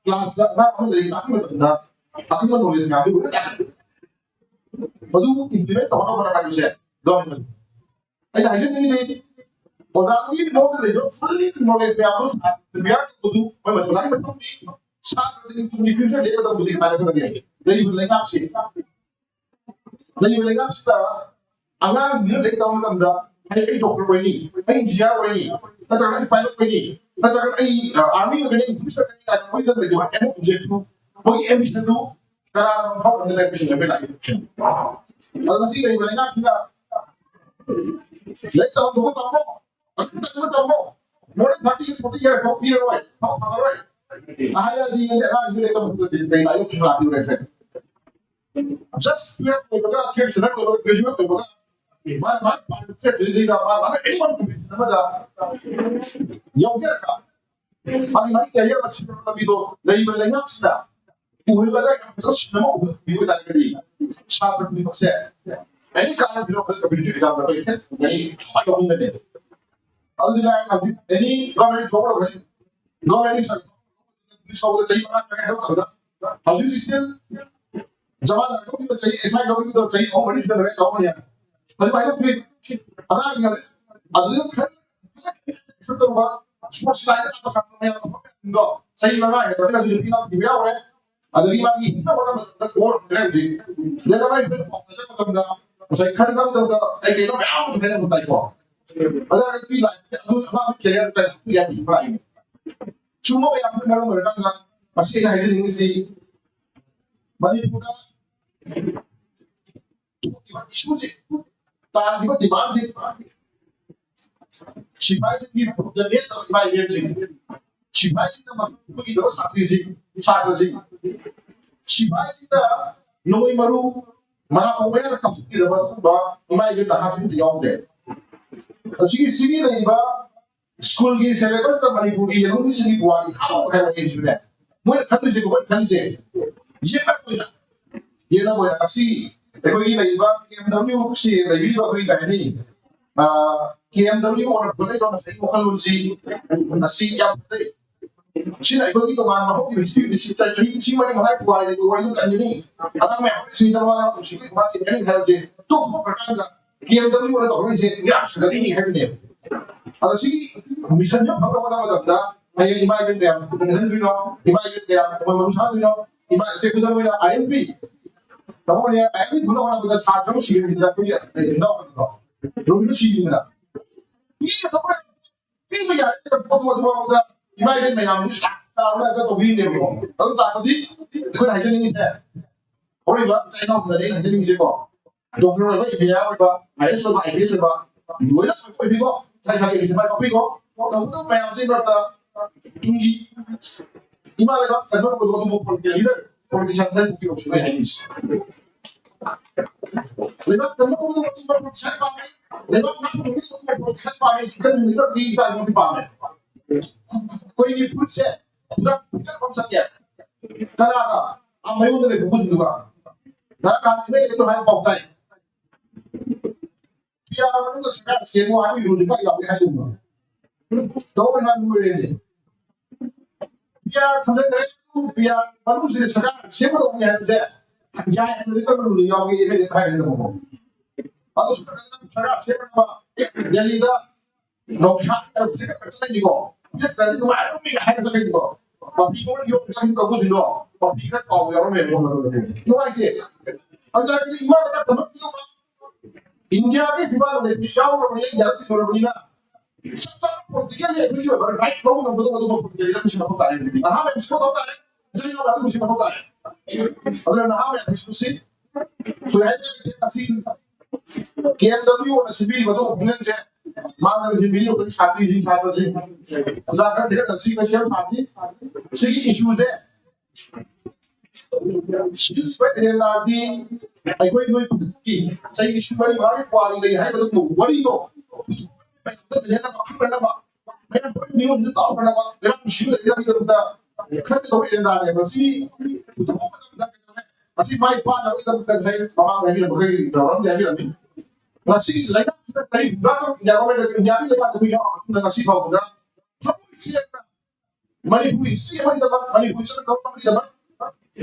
ꯀ꯭ꯂꯥꯁꯇ ꯑꯉꯥꯡ ꯑꯃ ꯂꯥꯏꯔꯤꯛ ꯇꯥꯛꯄ ꯃꯇꯝꯗ ꯑꯈꯪꯕ ꯅꯣꯂꯦꯖ ꯃꯌꯥꯝꯗꯨ ꯂꯣꯏꯅ ꯇꯥꯛꯄꯤꯕ꯫ ꯃꯗꯨ ꯏꯝꯄ꯭ꯂꯤꯃꯦꯟ ꯇꯧꯅꯕ ꯍꯣꯠꯅꯕ ꯍꯥꯏꯕꯁꯦ ꯒꯚꯔꯟꯃꯦꯟ ꯑꯩꯅ ꯍꯥꯏꯖꯅꯤꯡꯉꯤꯗꯤ ꯑꯣꯖꯥꯒꯤ ꯃꯑꯣꯡꯗ ꯂꯩꯔꯤꯕ ꯐꯨꯜꯂꯤ ꯅꯣꯂꯦꯖ ꯃꯌꯥꯝꯗꯨ ꯁꯥꯇ꯭ꯔ ꯕꯤꯌꯥꯔ ꯇꯧꯕꯗꯨ ꯃꯣꯏ ꯃꯊꯧꯗꯥꯏ ꯃꯊꯧꯗꯤ ꯁꯥꯇ꯭ꯔꯁꯤꯡꯒꯤ ꯇꯨꯡꯒꯤ ꯐ꯭ꯌꯨꯆꯔ ꯂꯦꯞꯀꯗꯧꯕꯗꯤ ꯀꯃꯥꯏꯅ ꯇꯧꯒꯅꯤ? ꯂꯩꯔꯤꯕ ꯂꯩꯉꯥꯛꯁꯤ, ꯂꯩꯔꯤꯕ ꯂꯩꯉꯥꯛꯁꯤꯗ ꯑꯉꯥꯡꯁꯤꯡꯁꯤꯅ ꯂꯥꯏꯔꯤꯛ ꯇꯝꯕ ꯃꯇꯝꯗ ꯑꯩ ꯑꯩ ꯗꯣꯛꯇꯔ ꯑꯣꯏꯅꯤ, ꯑꯩ ꯏꯟꯖꯤꯅꯤꯌꯥꯔ ꯑꯣꯏꯅꯤ, ꯅꯠꯇ꯭ꯔꯒ ꯑꯩ ꯄꯥꯏꯂꯣꯠ ꯑꯣꯏꯅꯤ, ꯅꯠꯇ꯭ꯔꯒ ꯑꯩ ꯑꯥꯔꯃꯤ ꯑꯣꯏꯒꯅꯤ, ꯑꯩ ꯄꯨꯂꯤꯁ ꯑꯣꯏꯒꯅꯤ ꯀꯥꯏꯅ ꯃꯣꯏꯗ ꯂꯩꯔꯤꯕ ꯑꯦꯝ ꯑꯣꯕꯖꯦꯛꯇꯤꯚ, ꯃꯣꯏꯒꯤ ꯑꯦꯝꯕꯤꯁꯟꯗꯨ ꯀꯅꯥꯅ ꯐꯥꯎꯍꯟꯒꯗꯒꯦ ꯁꯤꯅꯦꯕ ꯂꯥꯛꯏ꯫ ꯑꯗꯣ ꯉꯁꯤ ꯂꯩꯔꯤꯕ ꯂꯩꯉꯥꯛꯁꯤꯅ ꯂꯥꯏꯔꯤꯛ ꯇꯝꯕ ꯇꯝꯃꯣ, ꯑꯗꯨꯝ ꯇꯝꯕ ꯇꯝꯃꯣ, more than thirty years, forty years ꯐꯥꯎ ꯄꯤꯔꯔꯣꯏ, ꯐꯥꯎ ꯐꯪꯉꯔꯣꯏ ꯍꯥꯏꯔꯗꯤ ꯑꯉꯥꯡꯁꯤ ꯂꯥꯏꯔꯤꯛ ꯇꯝꯕ ꯀꯩ ꯂꯥꯏꯔꯤꯛ ꯂꯥꯛꯄꯤꯔꯣꯏ꯫ Just twelve ꯂꯣꯏꯕꯒ, twelve standard ꯂꯣꯏꯕꯒ, graduate ꯂꯣꯏꯕꯒ ꯃꯥꯅ ꯃꯥꯅ ꯄꯥꯝꯖꯕ ꯐꯤꯜꯗꯨꯗꯩꯗ ꯃꯥꯅ ꯃꯥꯅ ꯑꯦꯅꯤ ꯋꯥꯟ ꯄ꯭ꯔꯣꯐꯦꯁꯟ ꯑꯃꯗ ꯌꯥꯎꯖꯔꯒ ꯃꯥꯒꯤ ꯃꯥꯒꯤ ꯀꯦꯔꯤꯌꯔ ꯑꯃ ꯁꯦꯝꯕ ꯂꯝꯕꯤꯗꯣ ꯂꯩꯔꯤꯕ ꯂꯩꯉꯥꯛꯁꯤꯅ ꯎꯍꯜꯂꯒ ꯌꯥꯝ ꯐꯖꯅ ꯁꯤꯟꯅꯕ ꯎꯍꯟꯕꯤꯕ ꯑꯣꯏꯇꯥꯔꯒꯗꯤ ꯁꯥꯇ꯭ꯔ ꯈꯨꯗꯤꯡꯃꯛꯁꯦ ꯑꯦꯅꯤ ꯀꯥꯟꯅꯕ ꯄꯤꯔꯛꯄꯗ ꯀꯝꯄꯤꯇꯤꯇꯤꯚ ꯑꯦꯛꯖꯥꯝꯗ ꯑꯩꯈꯣꯏ ꯐꯦꯁ ꯇꯧꯒꯅꯤ ꯍꯥꯏꯕ ꯌꯥꯎꯅꯤꯡꯒꯅꯤ꯫ ꯑꯗꯨꯗꯤ ꯂꯥꯏꯔꯤꯛ ꯇꯝꯕꯤ ꯑꯦꯅꯤ ꯒꯚꯔꯟꯃꯦꯟ ꯊꯣꯛꯂꯒ ꯍꯧꯖꯤꯛ ꯒꯚꯔꯟꯃꯦꯟ ꯁꯥꯎꯕꯗ ꯆꯍꯤ ꯃꯉꯥ ꯇꯔꯥ ꯍꯦꯟꯅ ꯇꯧꯕꯗ ꯍꯧꯖꯤꯛ ꯁ꯭ꯇꯤꯜ ꯖꯃꯥꯟ ꯂꯧꯈꯤꯕ ꯆꯍꯤ ꯑꯦꯁ ꯑꯥꯏ ꯂꯧꯈꯤꯕꯗꯣ ꯆꯍꯤ ꯑꯍꯨꯝ ꯃꯔꯤ ꯁꯨꯗ ꯂꯣꯏꯔꯦ ꯇꯧꯕꯅꯦ꯫ ꯍꯧꯖꯤꯛ ꯍꯥꯏꯗꯣꯛꯇ꯭ꯔꯤ ꯑꯉꯥꯡꯁꯤꯡ ꯍꯧꯖꯤꯛ ꯑꯗꯨꯗ ꯈꯔ ꯇꯧꯕ ꯁ꯭ꯄꯣꯔꯠꯁ ꯂꯥꯏꯟꯗ ꯂꯥꯛꯄ ꯁꯥꯟꯅꯕ ꯃꯌꯥꯝ ꯑꯃ ꯆꯍꯤ ꯃꯉꯥ ꯍꯦꯟꯅ ꯇꯧꯔꯒ ꯍꯧꯖꯤꯛ ꯅꯨꯄꯤ ꯑꯉꯥꯡ ꯊꯤꯕ ꯌꯥꯎꯔꯦ꯫ ꯑꯗꯒꯤ ꯃꯥꯒꯤ ꯍꯤꯡꯅꯕ ꯍꯣꯠꯅꯕꯗ ꯀꯣꯔ ꯍꯧꯔꯦ ꯍꯧꯖꯤꯛ꯫ ꯁꯤꯗ ꯃꯥꯏ ꯐꯨꯔꯤꯠ ꯄꯥꯎꯗꯕ ꯃꯇꯝꯗ ꯉꯁꯥꯏ ꯈꯔ ꯅꯝꯗꯕꯗ ꯀꯩ ꯀꯩꯅꯣ ꯃꯌꯥꯝ ꯑꯃꯁꯨ ꯍꯥꯏꯅꯕ ꯇꯥꯏꯀꯣ꯫ ꯑꯗ ꯅꯨꯄꯤ ꯂꯥꯛꯄꯁꯦ ꯑꯗꯨ ꯑꯉꯥꯡ ꯀꯦꯔꯤꯌꯔ ꯀꯩ ꯍꯥꯞꯄꯤ ꯍꯥꯏꯕꯁꯨ ꯂꯥꯛꯏꯅꯦ꯫ ꯁꯤꯒꯨꯝꯕ ꯃꯌꯥꯝꯗꯨꯅ ꯃꯔꯝ ꯑꯣꯏꯔꯀꯥꯟꯗ ꯉꯁꯤ ꯑꯩꯅ ꯍꯥꯏꯖꯅꯤꯡꯉꯤꯁꯤ ꯃꯅꯤꯄꯨꯔꯗ ꯊꯣꯛꯂꯤꯕ ꯏꯁꯨꯁꯦ ꯇꯥꯜꯂꯤꯕ ꯗꯤꯃꯥꯟꯁꯦ ꯁꯤꯐꯥꯏꯁꯤꯡꯒꯤ ꯃꯍꯨꯠꯇ ꯂꯦꯞꯇꯕ ꯏꯃꯥ ꯏꯕꯦꯟꯁꯤꯡ, ꯁꯤꯐꯥꯏꯁꯤꯡꯅ ꯃꯁꯛ ꯈꯪꯉꯣꯏꯗꯕ ꯁꯥꯇ꯭ꯔꯤꯁꯤꯡ, ꯁꯥꯇ꯭ꯔꯁꯤꯡ, ꯁꯤꯐꯥꯏꯁꯤꯡꯅ ꯅꯣꯡꯃꯩ ꯃꯔꯨ ꯃꯅꯥꯀꯣꯡ ꯃꯌꯥꯗ ꯀꯥꯞꯁꯤꯟꯈꯤꯗꯕ ꯑꯗꯨꯒꯨꯝꯕ ꯏꯃꯥ ꯏꯕꯦꯟ ꯅꯍꯥꯁꯤꯡ ꯑꯝꯇ ꯌꯥꯎꯗꯦ꯫ ꯑꯁꯤꯒꯤ ꯁꯤꯒꯤ ꯂꯩꯔꯤꯕ ꯁ꯭ꯀꯨꯜꯒꯤ ꯁꯦꯂꯦꯕꯁꯇ ꯃꯅꯤꯄꯨꯔꯒꯤ ꯌꯦꯜꯍꯧꯃꯤꯁꯤꯡꯒꯤ ꯄꯨꯋꯥꯔꯤ ꯍꯥꯞꯄꯣ ꯍꯥꯏꯕ ꯑꯩꯁꯤꯁꯨꯅꯦ꯫ ꯃꯣꯏꯅ ꯈꯟꯗꯣꯏꯁꯦ, ꯃꯣꯏꯅ ꯈꯜꯂꯤꯁꯦ ꯌꯦꯛꯅꯕ ꯑꯣꯏꯅ, ꯌꯦꯛꯅꯕ ꯑꯣꯏꯅ ꯉꯁꯤ ꯑꯩꯈꯣꯏꯒꯤ ꯂꯩꯔꯤꯕ ꯀꯦ ꯑꯦꯝ ꯗꯕ꯭ꯂꯤꯎ ꯁꯤ ꯂꯩꯕꯤꯔꯤꯕ ꯑꯩꯈꯣꯏꯒꯤ ꯀꯩ ꯍꯥꯏꯅꯤ, ꯀꯦ ꯑꯦꯝ ꯗꯕ꯭ꯂꯤꯎ ꯑꯣꯏꯅ ꯄꯨꯊꯣꯛꯂꯛꯏꯕ ꯉꯁꯥꯏꯒꯤ ꯋꯥꯈꯜꯂꯣꯟꯁꯤ ꯉꯁꯤ ꯌꯥꯝ ꯐꯖꯩ꯫ ꯁꯤꯅ ꯑꯩꯈꯣꯏꯒꯤ ꯇꯣꯉꯥꯟꯕ ꯍꯧꯈꯤꯕ ꯍꯤꯁꯇ꯭ꯔꯤ ꯆꯍꯤ ꯂꯤꯁꯤꯡ ꯃꯔꯤ ꯃꯉꯥ ꯄꯨꯋꯥꯔꯤꯗꯒꯤ ꯋꯥꯔꯤ ꯑꯃ ꯀꯟꯒꯅꯤ꯫ ꯑꯉꯥꯡ ꯃꯌꯥꯝ ꯑꯃ ꯁꯤꯗ ꯃꯥꯅ ꯅꯨꯡꯁꯤꯕ ꯃꯥ ꯆꯦꯟꯒꯅꯤ ꯍꯥꯏꯕꯁꯦ ꯇꯣꯛꯊꯣꯛꯈ꯭ꯔꯀꯥꯟꯗ ꯀꯦ ꯑꯦꯝ ꯗꯕ꯭ꯂꯤꯎ ꯑꯣꯏꯅ ꯇꯧꯔꯛꯏꯁꯦ ꯏꯔꯥꯡ ꯁꯥꯒꯠꯂꯤꯅꯤ ꯍꯥꯏꯕꯅꯦꯕ꯫ ꯑꯗꯣ ꯁꯤꯒꯤ ꯃꯤꯁꯟꯁꯦ ꯐꯪꯅꯕ ꯍꯣꯠꯅꯕ ꯃꯇꯝꯗ ꯍꯌꯦꯡ ꯏꯃꯥ ꯏꯕꯦꯟ ꯀꯌꯥ ꯄꯨꯛꯅꯤꯡ ꯍꯟꯗꯣꯏꯅꯣ, ꯏꯃꯥ ꯏꯕꯦꯟ ꯀꯌꯥ ꯃꯣꯏ ꯃꯔꯨ ꯁꯥꯗꯣꯏꯅꯣ, ꯏꯃꯥ ꯏꯆꯦ ꯈꯨꯗꯝ ꯑꯣꯏꯅ ꯑꯥꯏ ꯑꯦꯟ ꯄꯤ ꯇꯧꯕꯅꯦ꯫ ꯑꯥꯏ ꯑꯦꯟ ꯄꯤ ꯐꯪꯅꯕ ꯍꯣꯠꯅꯕꯗ ꯁꯥꯇ꯭ꯔ ꯑꯃ ꯁꯤꯔꯤꯕꯅꯤꯅ ꯑꯩꯈꯣꯏꯒꯤ ꯏꯅꯥꯎꯄꯥꯗꯣ ꯔꯣꯕꯤꯟꯗꯣ ꯁꯤꯔꯤꯕꯅꯤꯅ ꯃꯤ ꯑꯇꯣꯞꯄ ꯄꯤꯕ ꯌꯥꯔꯦ ꯄꯣꯠꯇꯣ ꯑꯗꯨꯐꯥꯎꯗ ꯏꯃꯥ ꯏꯕꯦꯟ ꯃꯌꯥꯝꯗꯨ ꯁꯥ ꯁꯥꯕꯅ ꯍꯦꯛꯇ ꯇꯧꯕꯤꯔꯤꯅꯦꯕꯀꯣ꯫ ꯑꯗꯨ ꯇꯥꯔꯒꯗꯤ ꯑꯩꯈꯣꯏꯅ ꯍꯥꯏꯖꯅꯤꯡꯉꯤꯁꯦ ꯍꯧꯔꯛꯏꯕ ꯏꯆꯥ ꯏꯅꯥꯎꯁꯤꯡꯗꯗꯤ ꯑꯩꯅ ꯍꯥꯏꯖꯅꯤꯡꯉꯤꯁꯦꯀꯣ ꯗꯣꯛꯇꯔ ꯑꯣꯏꯕ, ꯏꯟꯖꯤꯅꯤꯌꯥꯔ ꯑꯣꯏꯕ, ꯑꯥꯏ ꯑꯦꯁ ꯑꯣꯏꯕ, ꯑꯥꯏ ꯄꯤ ꯑꯦꯁ ꯑꯣꯏꯕ ꯂꯣꯏꯅ ꯑꯣꯏꯕꯤꯀꯣ꯫ ꯏꯁꯥ ꯏꯁꯥꯒꯤ ꯑꯦꯝꯕꯤꯁꯟ ꯃꯥꯏ ꯄꯥꯛꯄꯤꯀꯣ꯫ ꯇꯧꯒꯗꯕ ꯃꯌꯥꯝꯁꯤ ꯃꯔꯛꯇ ꯇꯨꯡꯒꯤ ꯏꯃꯥ ꯂꯩꯕꯥꯛ ꯀꯟꯕ ꯉꯝꯕꯗꯣ ꯑꯗꯨꯕꯨ ꯄꯣꯂꯤꯇꯤꯀꯦꯜ ꯂꯤꯗꯔ, ꯄꯣꯂꯤꯇꯤꯁꯤꯌꯥꯟ ꯈꯔ ꯄꯨꯊꯣꯛꯄꯤꯔꯛꯁꯨ ꯑꯩ ꯍꯥꯏꯅꯤꯡꯉꯤꯁꯤ꯫ ꯂꯩꯕꯥꯛ ꯀꯟꯕ ꯉꯝꯗꯕ ꯃꯇꯨꯡꯗ ꯄ꯭ꯔꯣꯐꯦꯁꯔ ꯄꯥꯝꯃꯤ꯫ ꯂꯩꯕꯥꯛ ꯉꯥꯛꯄ ꯉꯝꯗꯕ ꯃꯇꯨꯡꯗ ꯄ꯭ꯔꯣꯐꯦꯁꯔ ꯄꯥꯝꯃꯤ꯫ ꯁꯤꯗ ꯂꯤꯗꯔ ꯃꯤ ꯆꯥꯡ ꯑꯃꯗꯤ ꯄꯥꯝꯃꯦ꯫ ꯑꯩꯈꯣꯏꯒꯤ ꯐꯨꯔꯨꯞꯁꯦ ꯈꯨꯗꯛ ꯈꯨꯗꯛ ꯑꯃ ꯆꯪꯉꯦ꯫ ꯀꯅꯥꯒ? ꯑꯥ ꯃꯌꯨꯝꯗ ꯂꯩꯕ ꯃꯕꯨꯡꯁꯤꯡꯗꯨꯒ꯫ ꯉꯔꯥꯡ ꯅꯍꯥꯟ ꯑꯦꯝ ꯑꯦꯜ ꯑꯦꯗꯣ ꯍꯥꯏꯕ ꯄꯥꯎ ꯇꯥꯏ꯫ ꯄꯤ ꯑꯥꯔ ꯃꯅꯨꯡꯗ ꯁꯔꯀꯥꯔ ꯁꯦꯝꯃꯣ ꯍꯥꯏꯕꯒꯤ ꯔꯨꯜꯁꯦ ꯀꯥꯏ ꯌꯥꯎꯒꯦ ꯍꯥꯏꯗꯣꯏꯅꯣ? ꯇꯧꯔꯦ ꯍꯥꯏꯕ ꯂꯣꯏꯔꯦꯅꯦ꯫ P R ꯊꯝꯖꯤꯟꯈ꯭ꯔꯦ꯫ ꯄꯤ ꯑꯥꯔ ꯃꯅꯨꯡꯁꯤꯗ ꯁꯔꯀꯥꯔ ꯁꯦꯝꯒꯗꯧꯕꯅꯤ ꯍꯥꯏꯕꯁꯦ ꯌꯥꯏ ꯍꯥꯏꯕꯗꯤ ꯀꯔꯝꯕ ꯔꯨꯜꯗ ꯌꯥꯎꯒꯦ? ꯑꯦꯝ ꯑꯦꯜ ꯑꯦ ꯍꯥꯏꯔꯦ ꯅꯪꯕꯣ꯫ ꯑꯗꯨ ꯁꯔꯀꯥꯔ ꯁꯦꯝꯅꯕ ꯗꯦꯜꯂꯤꯗ ꯅꯣꯡꯁꯥ ꯇꯧꯕꯁꯦ ꯈꯔ ꯆꯠꯂꯅꯤꯀꯣ꯫ ꯅꯠꯇ꯭ꯔꯗꯤ ꯅꯨꯡꯉꯥꯏꯔꯝꯃꯤ ꯍꯥꯏꯅ ꯆꯠꯂꯅꯤꯀꯣ꯫ ꯃꯐꯤ ꯃꯔꯣꯜ ꯌꯣꯝꯕ ꯆꯪꯕ ꯀꯥꯡꯕꯨꯁꯤꯡꯗꯣ ꯃꯐꯤ ꯈꯔ ꯀꯥꯎꯕ ꯌꯥꯎꯔꯝꯃꯦꯕ꯫ ꯅꯨꯡꯉꯥꯏꯇꯦ꯫ ꯑꯗꯨ ꯇꯥꯔꯒꯗꯤ ꯏꯃꯥ ꯂꯩꯕꯥꯛ ꯊꯕꯛ ꯏꯟꯗꯤꯌꯥꯒꯤ ꯐꯤꯕꯝ ꯂꯩꯇꯦ ꯌꯥꯎꯔꯕꯅꯤꯅ, ꯏꯟꯗꯤꯌꯥꯗ ꯊꯤꯡꯉꯨꯔꯕꯅꯤꯅ ꯆꯞ ꯆꯥꯅ ꯄꯣꯂꯤꯇꯤꯀꯦꯜꯂꯤ ꯑꯩꯈꯣꯏꯒꯤ ꯑꯣꯏꯕ ꯔꯥꯏꯠ ꯂꯧꯕ ꯉꯝꯒꯗꯕ ꯑꯗꯨꯒꯨꯝꯕ ꯄꯣꯂꯤꯇꯤꯀꯦꯜ ꯂꯤꯗꯔꯁꯤꯞ ꯃꯊꯧ ꯇꯥꯔꯦ꯫ ꯅꯍꯥ ꯃꯌꯥꯝꯁꯤ ꯃꯊꯧ ꯇꯥꯔꯦ꯫ ꯏꯆꯤꯜ ꯏꯅꯥꯎ ꯃꯌꯥꯝ ꯄꯨꯟꯁꯤ ꯃꯊꯧ ꯇꯥꯔꯦ꯫ ꯑꯗꯨꯅ ꯅꯍꯥ ꯃꯌꯥꯝ ꯄꯨꯟꯁꯤ ꯀꯦ ꯑꯦꯝ ꯗꯕ꯭ꯂꯤꯌꯨꯅ ꯁꯤꯟꯕꯤꯔꯤꯕ ꯑꯗꯨꯒꯨꯝꯕ ꯄꯨꯛꯅꯤꯡꯁꯦ ꯃꯥꯡꯗꯅ ꯁꯤꯟꯕꯤꯔꯤꯕ ꯑꯩꯈꯣꯏꯒꯤ ꯁꯥꯇ꯭ꯔꯤꯁꯤꯡ, ꯁꯥꯇ꯭ꯔꯁꯤꯡ, ꯑꯣꯖꯥ ꯈꯔ ꯊꯦꯡꯒꯠꯅꯕꯁꯤ ꯑꯩꯈꯣꯏ ꯁꯦꯝ ꯁꯥꯈꯤ꯫ ꯁꯤꯒꯤ ꯏꯁꯨꯁꯦ ꯁꯤꯒꯤ ꯑꯦꯖꯦꯟꯗꯥꯁꯤ ꯑꯩꯈꯣꯏ ꯅꯣꯏ ꯈꯨꯗꯤꯡꯃꯛꯀꯤ ꯆꯍꯤ ꯂꯤꯁꯤꯡ ꯃꯔꯤ ꯃꯉꯥꯒꯤ ꯄꯨꯋꯥꯔꯤ ꯂꯩ ꯍꯥꯏꯕꯗꯨ ꯋꯥꯔꯤꯗꯣ ꯃꯌꯥꯝꯗ ꯐꯖꯅ ꯈꯪꯅꯅꯕ, ꯃꯌꯥꯝ ꯂꯣꯏ ꯃꯤꯔꯣꯟꯗ ꯇꯥꯎꯅꯅꯕ, ꯂꯩꯕꯥꯛ ꯅꯨꯡꯁꯤꯕ ꯂꯩꯅꯕꯒꯤꯗꯃꯛꯇ ꯈꯔ ꯇꯧꯕ ꯑꯦꯖꯦꯟꯗꯥꯅꯦꯕ꯫ ꯁꯤ ꯄꯨꯊꯣꯛꯄ ꯃꯇꯝꯗ ꯀꯩꯗꯧꯔꯦ? ꯃꯁꯤ ꯃꯥꯏ ꯄꯥꯛꯅꯕꯒꯤꯗꯃꯛꯇ ꯉꯁꯥꯏ ꯃꯃꯥꯡꯗ ꯍꯥꯏꯕꯤꯔꯝꯕ ꯑꯩꯈꯣꯏ ꯗꯥꯎꯔꯝꯗ ꯍꯥꯏꯕꯤꯔꯝꯃꯤ꯫ ꯉꯁꯤ ꯂꯩꯕꯥꯛꯁꯤꯗ ꯆꯍꯤ ꯍꯨꯝꯗ꯭ꯔꯥ ꯇꯔꯨꯛ ꯏꯟꯗꯤꯌꯥ ꯒꯣꯔꯃꯦꯟꯗ, ꯏꯟꯗꯤꯌꯥꯒꯤ ꯂꯩꯕꯥꯛꯇ ꯑꯩꯈꯣꯏ ꯌꯥꯎꯔꯕ ꯃꯇꯨꯡꯗ ꯉꯁꯤ ꯐꯥꯎꯕꯗ ꯊꯃꯣꯏ ꯁꯦꯡꯅ ꯃꯅꯤꯄꯨꯔꯒꯤ ꯏꯆꯦ ꯑꯃꯒꯤꯗꯃꯛ, ꯃꯅꯤꯄꯨꯔ ꯏꯆꯤꯟ ꯏꯅꯥꯎ ꯑꯃꯒꯤꯗꯃꯛ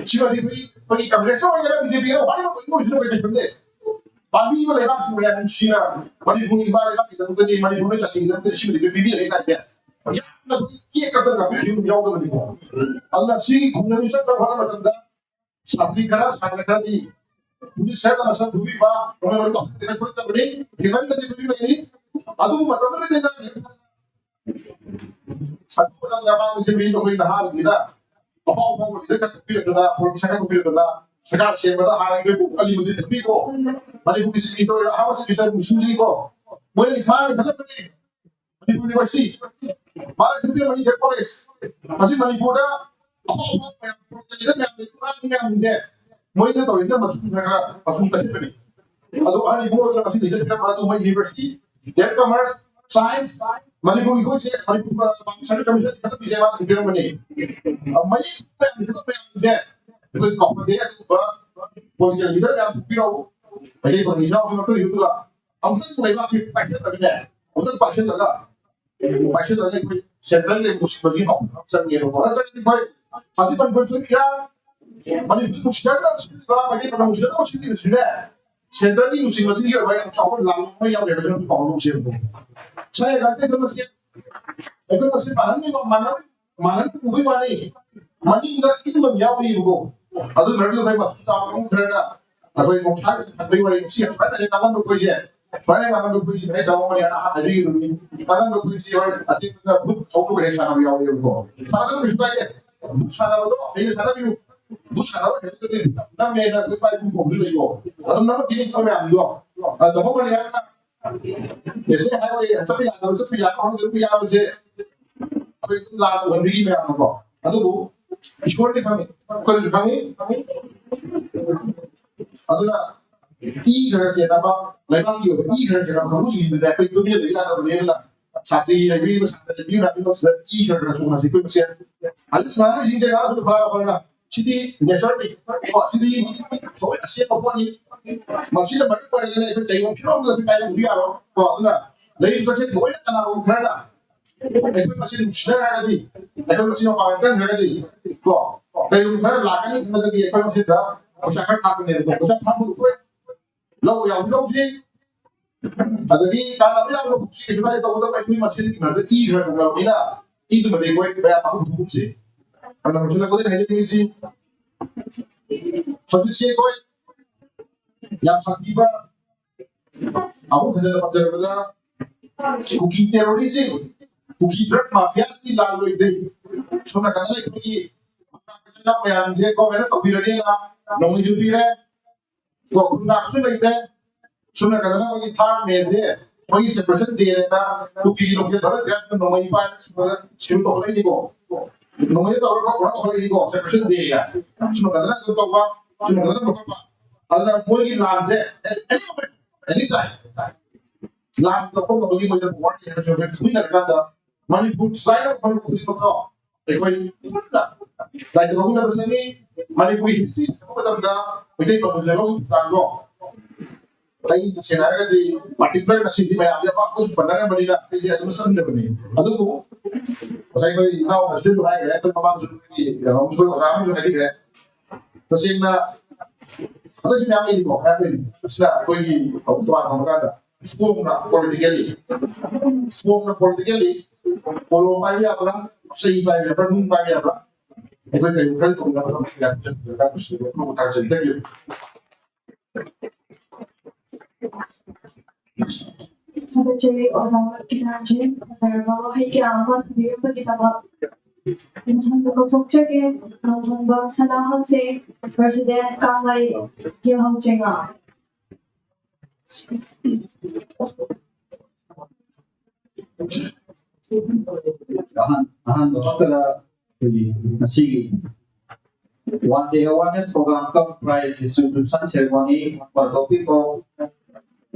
ꯁꯤꯃꯗꯤ ꯑꯩꯈꯣꯏ, ꯑꯩꯈꯣꯏꯒꯤ ꯀꯪꯒ꯭ꯔꯦꯁ ꯑꯣꯏꯒꯦꯔꯥ, ꯕꯤ ꯖꯦ ꯄꯤ ꯑꯣꯏꯒꯦꯔꯥ, ꯍꯣꯠꯅꯕ ꯂꯣꯏꯁꯤꯟꯕ ꯀꯩꯁꯨ ꯈꯟꯗꯦ꯫ ꯄꯥꯝꯕꯤꯕ ꯂꯩꯕꯥꯛꯁꯤꯡꯕꯨ ꯌꯥꯝ ꯅꯨꯡꯁꯤꯅ ꯃꯅꯤꯄꯨꯔꯒꯤ ꯏꯃꯥ ꯂꯩꯕꯥꯛꯀꯤꯗꯃꯛꯇꯗꯤ, ꯃꯅꯤꯄꯨꯔꯒꯤ ꯖꯥꯇꯤꯒꯤꯗꯃꯛꯇꯗꯤ ꯁꯤꯃꯗꯤ ꯑꯩꯈꯣꯏ ꯄꯤꯕꯤꯔꯦ ꯀꯥꯏꯁꯦ ꯌꯥꯝꯅ ꯑꯩꯈꯣꯏꯒꯤ ꯀꯦꯛ ꯀꯛꯇꯅ ꯀꯥꯞꯄꯤꯔꯤꯁꯨ ꯑꯗꯨꯝ ꯌꯥꯎꯗꯕꯅꯤꯀꯣ꯫ ꯑꯗꯨꯅ ꯁꯤꯒꯤ ꯈꯨꯡꯒꯪꯒꯤ ꯆꯠꯅ ꯍꯣꯠꯅꯕ ꯃꯇꯝꯗ ꯁꯥꯇ꯭ꯔꯤ ꯈꯔ, ꯁꯥꯇ꯭ꯔ ꯈꯔꯗꯤ ꯄꯨꯂꯤꯁ ꯈꯔꯅ ꯃꯁꯛ ꯐꯨꯕꯤꯕ, ꯃꯣꯏ ꯃꯔꯨꯞ ꯑꯐꯨꯕ ꯁꯣꯏꯗꯕꯅꯤ, ꯊꯦꯡꯅꯃꯤꯟꯅꯁꯤ ꯈꯣꯠꯃꯤꯟꯅꯒꯅꯤ꯫ ꯑꯗꯨꯕꯨ ꯃꯇꯝꯗꯨꯗ ꯊꯦꯡꯅꯔꯤꯕ ꯑꯗꯨ ꯃꯇꯝꯗ ꯃꯥꯡ ꯆꯦꯟꯕꯤꯔꯤꯕ ꯑꯩꯈꯣꯏ ꯅꯍꯥꯁꯤꯡꯁꯤꯅ ꯑꯐꯥꯎ ꯑꯐꯥꯎꯕ ꯂꯤꯗꯔ ꯈꯔ ꯊꯣꯛꯄꯤꯔꯛꯇꯅ, ꯄ꯭ꯔꯣꯐꯦꯁꯔ ꯈꯔ ꯊꯣꯛꯄꯤꯔꯛꯇꯅ ꯁꯔꯀꯥꯔ ꯁꯦꯝꯕꯗ ꯍꯥꯟꯅ ꯑꯩꯈꯣꯏ ꯄꯨꯡ ꯑꯅꯤꯕꯨꯗꯤ ꯊꯝꯕꯤꯀꯣ꯫ ꯃꯅꯤꯄꯨꯔꯒꯤ ꯆꯤꯐ ꯃꯤꯅꯤꯁꯇꯔ ꯑꯣꯏꯔꯣ, ꯑꯍꯥꯟꯕ ꯆꯤꯐ ꯃꯤꯅꯤꯁꯇꯔ ꯃꯨꯁꯨꯖꯤꯀꯣ꯫ ꯃꯣꯏꯅ ꯏꯝꯐꯥꯜꯗ ꯈꯜꯂꯛꯄꯅꯦ꯫ ꯃꯅꯤꯄꯨꯔ ꯌꯨꯅꯤꯚꯔꯁꯤꯇꯤ, ꯃꯥꯅ ꯈꯟꯕꯤꯔꯝꯕꯅꯤ ꯀꯣꯂꯦꯖ꯫ ꯃꯁꯤ ꯃꯅꯤꯄꯨꯔꯗ ꯑꯐꯥꯎ ꯑꯐꯥꯎꯕ ꯃꯌꯥꯝ, ꯄ꯭ꯔꯣꯐꯦꯁꯔ ꯃꯌꯥꯝ ꯂꯩ, ꯃꯌꯥꯝꯁꯤꯡꯁꯦ ꯃꯣꯏꯅ ꯇꯧꯔꯤꯁꯤꯅ ꯃꯆꯨ ꯈꯔ ꯈꯔ ꯃꯆꯨ ꯇꯩꯁꯤꯟꯕꯅꯤ꯫ ꯑꯗꯨ ꯑꯍꯟ ꯏꯕꯨꯡꯉꯣꯗꯨꯅ ꯉꯁꯤ ꯂꯤꯡꯈꯠꯄꯤꯔꯝꯕ ꯑꯗꯨ ꯃꯣꯏ ꯌꯨꯅꯤꯚꯔꯁꯤꯇꯤ, ꯗꯦꯝ ꯀꯃꯔꯁ, ꯁꯥꯏꯟꯁ, ꯃꯅꯤꯄꯨꯔꯒꯤ ꯑꯩꯈꯣꯏꯁꯦ ꯃꯅꯤꯄꯨꯔ ꯁꯔꯚꯤꯁ ꯀꯃꯤꯁꯟ ꯈꯛꯇ ꯄꯤꯖꯩ ꯃꯥꯅ ꯄꯤꯔꯝꯕꯅꯤ꯫ ꯃꯌꯦꯛ ꯃꯌꯥꯝ ꯈꯛꯇ ꯃꯌꯥꯝꯁꯦ ꯑꯩꯈꯣꯏ ꯀꯧꯍꯟꯗꯦ꯫ ꯑꯗꯨꯒꯨꯝꯕ ꯄꯣꯂꯤꯇꯤꯀꯦꯜ ꯂꯤꯗꯔ ꯃꯌꯥꯝ ꯄꯤꯕꯤꯔꯛꯎ꯫ ꯃꯩꯇꯩ ꯄꯥꯡꯒꯜ ꯏꯆꯤꯜ ꯏꯅꯥꯎꯁꯤꯡ ꯂꯧꯊꯣꯛꯏꯗꯨꯒ ꯑꯃꯨꯛꯇꯪ ꯂꯩꯕꯥꯛꯁꯤ ꯄꯥꯏꯁꯤꯜꯂꯒꯅꯦ, ꯑꯃꯨꯛꯇꯪ ꯄꯥꯏꯁꯤꯜꯂꯒ ꯄꯥꯏꯁꯤꯜꯂꯒ ꯑꯩꯈꯣꯏ ꯁꯦꯟꯇ꯭ꯔꯦꯜ ꯂꯦꯡꯒ꯭ꯋꯦꯖ ꯁꯤꯕꯁꯤ ꯍꯧꯅꯕ ꯆꯪꯉꯦꯕꯀꯣ꯫ ꯅꯠꯇ꯭ꯔꯒꯗꯤ ꯑꯩꯈꯣꯏ ꯍꯧꯖꯤꯛ ꯃꯅꯤꯄꯨꯔ ꯊꯣꯛꯏ ꯏꯔꯥꯡ, ꯃꯅꯤꯄꯨꯔ ꯅꯨꯡꯁꯤꯅꯗꯅ ꯁꯤꯜꯂꯤꯕ, ꯃꯩꯇꯩ ꯃꯇꯝ ꯅꯨꯡꯁꯤꯅꯗꯅ ꯁꯤꯜꯂꯤꯕꯁꯤꯅꯦ, ꯁꯦꯟꯇ꯭ꯔꯦꯜꯒꯤ ꯂꯨꯆꯤꯡꯕꯁꯤꯡꯒꯤ ꯑꯣꯏꯕ ꯌꯥꯝ ꯆꯥꯎꯕ ꯂꯥꯟ ꯑꯃ ꯌꯥꯎꯔꯦ ꯍꯥꯏꯕꯁꯤ ꯄꯥꯎ ꯑꯃ ꯁꯦꯝꯕ꯫ ꯁꯥꯏ ꯍꯥꯏꯀꯥꯟꯗ ꯑꯩꯈꯣꯏ ꯃꯁꯦꯟ, ꯑꯩꯈꯣꯏ ꯃꯁꯦꯟ ꯃꯥꯟꯅꯍꯟꯕꯒꯤ ꯋꯥ-, ꯃꯥꯟꯅꯍꯟ-, ꯎꯕꯒꯤ ꯋꯥꯅꯤ꯫ ꯃꯅꯤꯡꯗ ꯏꯟꯕ ꯑꯃ ꯌꯥꯎꯔꯤꯕꯀꯣ꯫ ꯑꯗꯨ ꯃꯔꯛꯇ ꯑꯩꯈꯣꯏ ꯃꯊꯧ ꯆꯥꯕ ꯀꯥꯡꯕꯨ ꯈꯔꯅ ꯑꯩꯈꯣꯏ ꯅꯣꯡꯁꯥꯏ ꯍꯟꯕꯒꯤ ꯋꯥꯔꯤ, ꯁꯤ ꯌꯥꯝ ꯁꯨꯃꯥꯏꯅ ꯂꯩ꯫ ꯀꯥꯡꯒꯟꯗꯣ ꯑꯩꯈꯣꯏꯁꯦ ꯁꯨꯃꯥꯏꯅ ꯀꯥꯡꯒꯟꯗꯣ ꯑꯩꯈꯣꯏꯁꯦ ꯑꯩ ꯇꯥꯃꯣ ꯃꯔꯤꯌꯥꯅ ꯍꯥꯏꯕꯤꯔꯤꯗꯨꯅꯤ꯫ ꯀꯥꯡꯒꯟꯗꯣ ꯑꯩꯈꯣꯏꯁꯦ ꯍꯣꯔꯦꯟ ꯑꯇꯦꯛꯄꯗ ꯕꯨꯠ ꯊꯧꯗꯣꯛ ꯍꯦꯛ ꯁꯥꯟꯅꯕ ꯌꯥꯎꯋꯦꯕꯀꯣ꯫ ꯁꯥꯟꯅꯕ ꯀꯩꯁꯨ ꯀꯥꯏꯗꯦ꯫ ꯕꯨꯠ ꯁꯥꯟꯅꯕꯗꯣ ꯍꯌꯦꯡ ꯁꯥꯟꯅꯕꯤꯌꯨ꯫ ꯕꯨꯠ ꯁꯥꯟꯅꯕ ꯍꯩꯔꯒꯗꯤ ꯅꯝꯃꯦꯅ ꯑꯩꯈꯣꯏ ꯄꯥꯏ ꯄꯨ ꯈꯣꯡꯗꯣꯏ ꯂꯩꯀꯣ꯫ ꯑꯗꯨꯝ ꯅꯝꯃꯛꯈꯤꯅꯤ ꯑꯩꯈꯣꯏ ꯃꯌꯥꯝꯗꯣ꯫ ꯑ, ꯇꯥꯃꯣ ꯃꯔꯤꯌꯥꯅ ꯅꯦꯁꯅꯦꯜ ꯍꯥꯏꯋꯦ ꯆꯠꯄ ꯌꯥꯗꯕ, ꯆꯠꯄ ꯌꯥꯕ, ꯍꯧꯖꯤꯛ ꯆꯠꯄ ꯌꯥꯕꯁꯦ ꯑꯩꯈꯣꯏ ꯑꯗꯨꯝ ꯂꯥꯟ ꯑꯣꯏꯍꯟꯕꯤꯒꯤ ꯃꯌꯥꯝꯅꯀꯣ꯫ ꯑꯗꯨꯕꯨ ꯏꯁꯣꯔꯗꯤ ꯈꯪꯉꯤ, ꯑꯩꯈꯣꯏꯅꯁꯨ ꯈꯪꯉꯤ꯫ ꯑꯗꯨꯅ ꯏ ꯈꯔ ꯆꯦꯟꯅꯕ, ꯂꯩꯕꯥꯛꯀꯤ ꯑꯣꯏꯕ ꯏ ꯈꯔ ꯆꯦꯟꯅꯕ ꯀꯥꯡꯕꯨꯁꯤꯡꯁꯤꯗꯤ ꯑꯩꯈꯣꯏ ꯇꯨꯃꯤꯟꯅ ꯂꯩꯕ ꯌꯥꯗꯕꯅꯤ꯫ ꯑꯗꯨꯅ ꯁꯥꯇ꯭ꯔꯤ ꯂꯩꯕꯤꯔꯤꯕ, ꯁꯥꯇ꯭ꯔ ꯂꯩꯕꯤꯔꯤꯕ ꯃꯌꯥꯝꯁꯤꯗ ꯏ ꯈꯔ ꯈꯔ ꯆꯣꯡꯍꯟꯁꯤ ꯑꯩꯈꯣꯏ ꯃꯁꯦꯟ꯫ ꯍꯧꯖꯤꯛ ꯁꯥꯟꯅꯔꯤꯁꯤꯡꯁꯦ ꯑꯉꯥꯡꯁꯨ ꯐꯔ ꯐꯔꯅ ꯁꯤꯗꯤ ꯅꯦꯆꯔꯅꯤ꯫ ꯀꯣ, ꯁꯤꯗꯤ ꯊꯑꯣꯏꯅ ꯁꯦꯝꯕ ꯄꯣꯠꯅꯤ꯫ ꯃꯁꯤꯅ ꯃꯔꯝ ꯑꯣꯏꯔꯒꯅ ꯑꯩꯈꯣꯏ ꯀꯩꯒꯨꯝꯕ ꯐꯤꯕꯝ ꯑꯃꯗ ꯑꯩꯈꯣꯏ ꯀꯥꯏꯕꯁꯨ ꯌꯥꯔꯣꯏ꯫ ꯀꯣ, ꯑꯗꯨꯅ ꯂꯩꯔꯤꯕ ꯆꯠꯁꯦ ꯊꯑꯣꯏꯅ ꯀꯅꯥꯒꯨꯝꯕ ꯈꯔꯅ ꯑꯩꯈꯣꯏ ꯃꯁꯦꯟ ꯅꯨꯡꯁꯤꯅꯔꯒꯗꯤ, ꯑꯩꯈꯣꯏ ꯃꯁꯦꯟ ꯃꯄꯥꯡꯒꯜ ꯀꯟꯈ꯭ꯔꯒꯗꯤ, ꯀꯣ, ꯀꯩꯒꯨꯝꯕ ꯈꯔ ꯂꯥꯛꯀꯅꯤ ꯈꯟꯕꯗꯒꯤ ꯑꯩꯈꯣꯏ ꯃꯁꯦꯟꯗ ꯄꯩꯁꯥ ꯈꯔ ꯊꯥꯛꯄꯅꯦꯕꯀꯣ꯫ ꯄꯩꯁꯥ ꯊꯥꯛꯄꯗꯨ ꯑꯩꯈꯣꯏ ꯂꯧꯕ ꯌꯥꯎꯁꯤ ꯂꯧꯁꯤ, ꯑꯗꯒꯤ ꯀꯥꯟꯅꯕ ꯌꯥꯎꯕ ꯂꯧꯊꯣꯛꯁꯤ, ꯀꯩꯁꯨ ꯀꯥꯏꯗꯦ꯫ ꯇꯧꯕꯇꯕꯨ ꯑꯩꯈꯣꯏ ꯃꯁꯦꯟꯒꯤ ꯃꯔꯛꯇ ꯏ ꯈꯔ ꯆꯣꯡꯅꯕꯅꯤꯅ ꯏꯗꯨꯃꯗꯤ ꯑꯩꯈꯣꯏ ꯃꯌꯥꯝ ꯄꯥꯡꯊꯣꯛ ꯄꯨꯊꯣꯛꯀꯨꯝꯁꯤ꯫ ꯑꯗꯨꯅ ꯂꯣꯏꯁꯤꯜꯂꯛꯄꯗ ꯑꯩꯅ ꯍꯥꯏꯖꯅꯤꯡꯉꯤꯁꯤ, ꯍꯧꯖꯤꯛꯁꯦ ꯑꯩꯈꯣꯏ ꯌꯥꯝ ꯁꯥꯊꯤꯕ, ꯑꯃꯨꯛ ꯍꯟꯅ ꯄꯟꯖꯔꯕꯗ ꯀꯨꯀꯤ ꯇꯦꯔꯣꯔꯤꯁꯁꯤꯡ, ꯀꯨꯀꯤ ꯗ꯭ꯔꯒ ꯃꯥꯐꯤꯌꯥꯁꯤꯡꯒꯤ ꯂꯥꯜ ꯂꯣꯏꯗ꯭ꯔꯤ꯫ ꯁꯣꯝ ꯅꯥꯀꯟꯗ ꯑꯩꯈꯣꯏꯒꯤ ꯃꯌꯥꯝꯁꯦ ꯒꯣꯔꯃꯦꯟꯅ ꯇꯧꯕꯤꯔꯒꯦꯅ ꯅꯣꯡꯃꯩꯁꯨ ꯄꯤꯔꯦ, ꯀꯣ, ꯈꯨꯟꯗꯥꯕꯁꯨ ꯂꯩꯇ꯭ꯔꯦ꯫ ꯁꯣꯝ ꯅꯥꯀꯟꯗꯅ ꯑꯩꯈꯣꯏꯒꯤ ꯊꯥꯔꯠ ꯃꯦꯁꯦ ꯑꯩꯈꯣꯏꯒꯤ ꯁꯦꯄꯔꯦꯁꯟ ꯗꯦꯅ ꯀꯨꯀꯤꯒꯤ ꯂꯣꯀꯦꯜ ꯊꯥꯗꯔ ꯗ꯭ꯔꯦꯁꯅ ꯅꯣꯡꯃꯩ ꯄꯥꯏꯔꯒ ꯁꯤꯐꯥꯏ ꯁꯤꯜ ꯇꯧꯈꯠꯂꯛꯏꯅꯤꯀꯣ꯫ ꯅꯣꯡꯃꯩ ꯇꯧꯔꯒ ꯀꯣꯔꯣꯅꯥ ꯇꯧꯈꯠꯂꯛꯏꯅꯤꯀꯣ, ꯁꯦꯄꯔꯦꯁꯟ ꯗꯦꯒ꯫ ꯁꯣꯝ ꯅꯥꯀꯟꯗꯅ ꯑꯗꯨꯝ ꯇꯧꯕ, ꯁꯣꯝ ꯅꯥꯀꯟꯗꯅ ꯂꯧꯈꯠꯄ꯫ ꯑꯗꯨꯅ ꯃꯣꯏꯒꯤ ꯂꯥꯟꯁꯦ ꯑꯦꯅꯤ ꯇꯥꯏꯝ ꯂꯥꯟ ꯂꯧꯐꯝ ꯃꯣꯏꯗ ꯋꯥꯔꯤ ꯍꯥꯏꯕꯁꯦ ꯍꯧꯖꯤꯛ ꯁꯣꯏꯅꯔꯀꯥꯟꯗ ꯃꯅꯤꯄꯨꯔ ꯆꯥꯏꯅ ꯃꯔꯨꯞ ꯈꯨꯗꯤꯡꯃꯛꯇꯣ ꯑꯩꯈꯣꯏ ꯄꯨꯟꯅ ꯂꯥꯏꯗ ꯂꯧꯃꯤꯟꯅꯕ ꯆꯪꯉꯤ꯫ ꯃꯅꯤꯄꯨꯔꯒꯤ ꯍꯤꯁꯇ꯭ꯔꯤ ꯁꯦꯝꯕ ꯃꯇꯝꯗ ꯃꯩꯇꯩ ꯄꯥꯉꯜ ꯂꯧꯒꯤ ꯊꯧꯗꯥꯡꯗꯣ ꯑꯩ ꯇꯁꯦꯡꯅ ꯍꯥꯏꯔꯒꯗꯤ ꯄꯥꯔꯇꯤꯀꯨꯂꯔ ꯉꯁꯤꯗꯤ ꯃꯌꯥꯝꯁꯦ ꯄꯥꯛ ꯄꯥꯛꯁꯨ ꯄꯟꯅꯔꯝꯕꯅꯤꯅ ꯑꯩꯁꯦ ꯑꯗꯨꯝ ꯆꯪꯗꯕꯅꯤ꯫ ꯑꯗꯨꯕꯨ ꯉꯁꯥꯏ ꯑꯩꯈꯣꯏ ꯏꯅꯥꯎ ꯑꯁꯤꯁꯨ ꯍꯥꯏꯈ꯭ꯔꯦ, ꯑꯩꯈꯣꯏ ꯃꯃꯥꯡꯁꯨ ꯑꯩꯈꯣꯏꯒꯤ ꯀꯩꯅꯣꯝꯁꯨ ꯑꯣꯖꯥ ꯑꯃꯁꯨ ꯍꯥꯏꯕꯤꯈ꯭ꯔꯦ꯫ ꯇꯁꯦꯡꯅ ꯑꯗꯨꯁꯨ ꯃꯌꯥꯝ ꯂꯩꯔꯤꯀꯣ, ꯃꯌꯥꯝ ꯂꯩꯔꯤ꯫ ꯑꯁꯤꯅ ꯑꯩꯈꯣꯏꯒꯤ ꯇꯣꯉꯥꯟ ꯊꯝꯃꯀꯥꯟꯗ ꯁꯣꯝꯅ ꯄꯣꯂꯤꯇꯤꯀꯦꯜꯂꯤ, ꯁꯣꯝꯅ ꯄꯣꯂꯤꯇꯤꯀꯦꯜꯂꯤ ꯄꯣꯂꯣ ꯄꯥꯏꯕ ꯌꯥꯕ꯭ꯔꯥ, ꯆꯩ ꯄꯥꯏꯕ ꯌꯥꯕ꯭ꯔꯥ, ꯅꯨꯡ ꯄꯥꯏꯕ ꯌꯥꯕ꯭ꯔꯥ? ꯑꯩꯈꯣꯏ ꯀꯔꯤ ꯈꯔ ꯇꯧꯅꯕ ꯊꯕꯛ ꯌꯥꯝ ꯆꯠꯄ ꯌꯥꯝ ꯅꯨꯡꯁꯤꯕ ꯊꯥꯒꯠꯆꯔꯤ꯫ Thank you꯫ ꯊꯥꯒꯠꯆꯔꯤ ꯑꯣꯖꯥ ꯀꯤꯔꯥꯟꯖꯤꯠ, ꯐꯖꯔꯕ ꯋꯥꯍꯩ ꯀꯌꯥ ꯑꯃ ꯊꯝꯕꯤꯔꯝꯕꯒꯤꯗꯃꯛ꯫ ꯃꯊꯪꯗ ꯀꯧꯊꯣꯛꯆꯒꯦ, ꯅꯣꯡꯊꯣꯝꯕꯝ ꯁꯅꯥꯍꯜꯁꯦ, President ꯀꯪꯂꯩ ꯒꯦꯜꯍꯧ ꯆꯦꯉꯥ꯫ ꯑꯍꯥꯟ-, ꯑꯍꯥꯟꯕ ꯃꯛꯇꯗ ꯑꯩꯈꯣꯏꯒꯤ ꯉꯁꯤꯒꯤ One Day Awareness Program cum Prize Distribution Ceremony on the topic of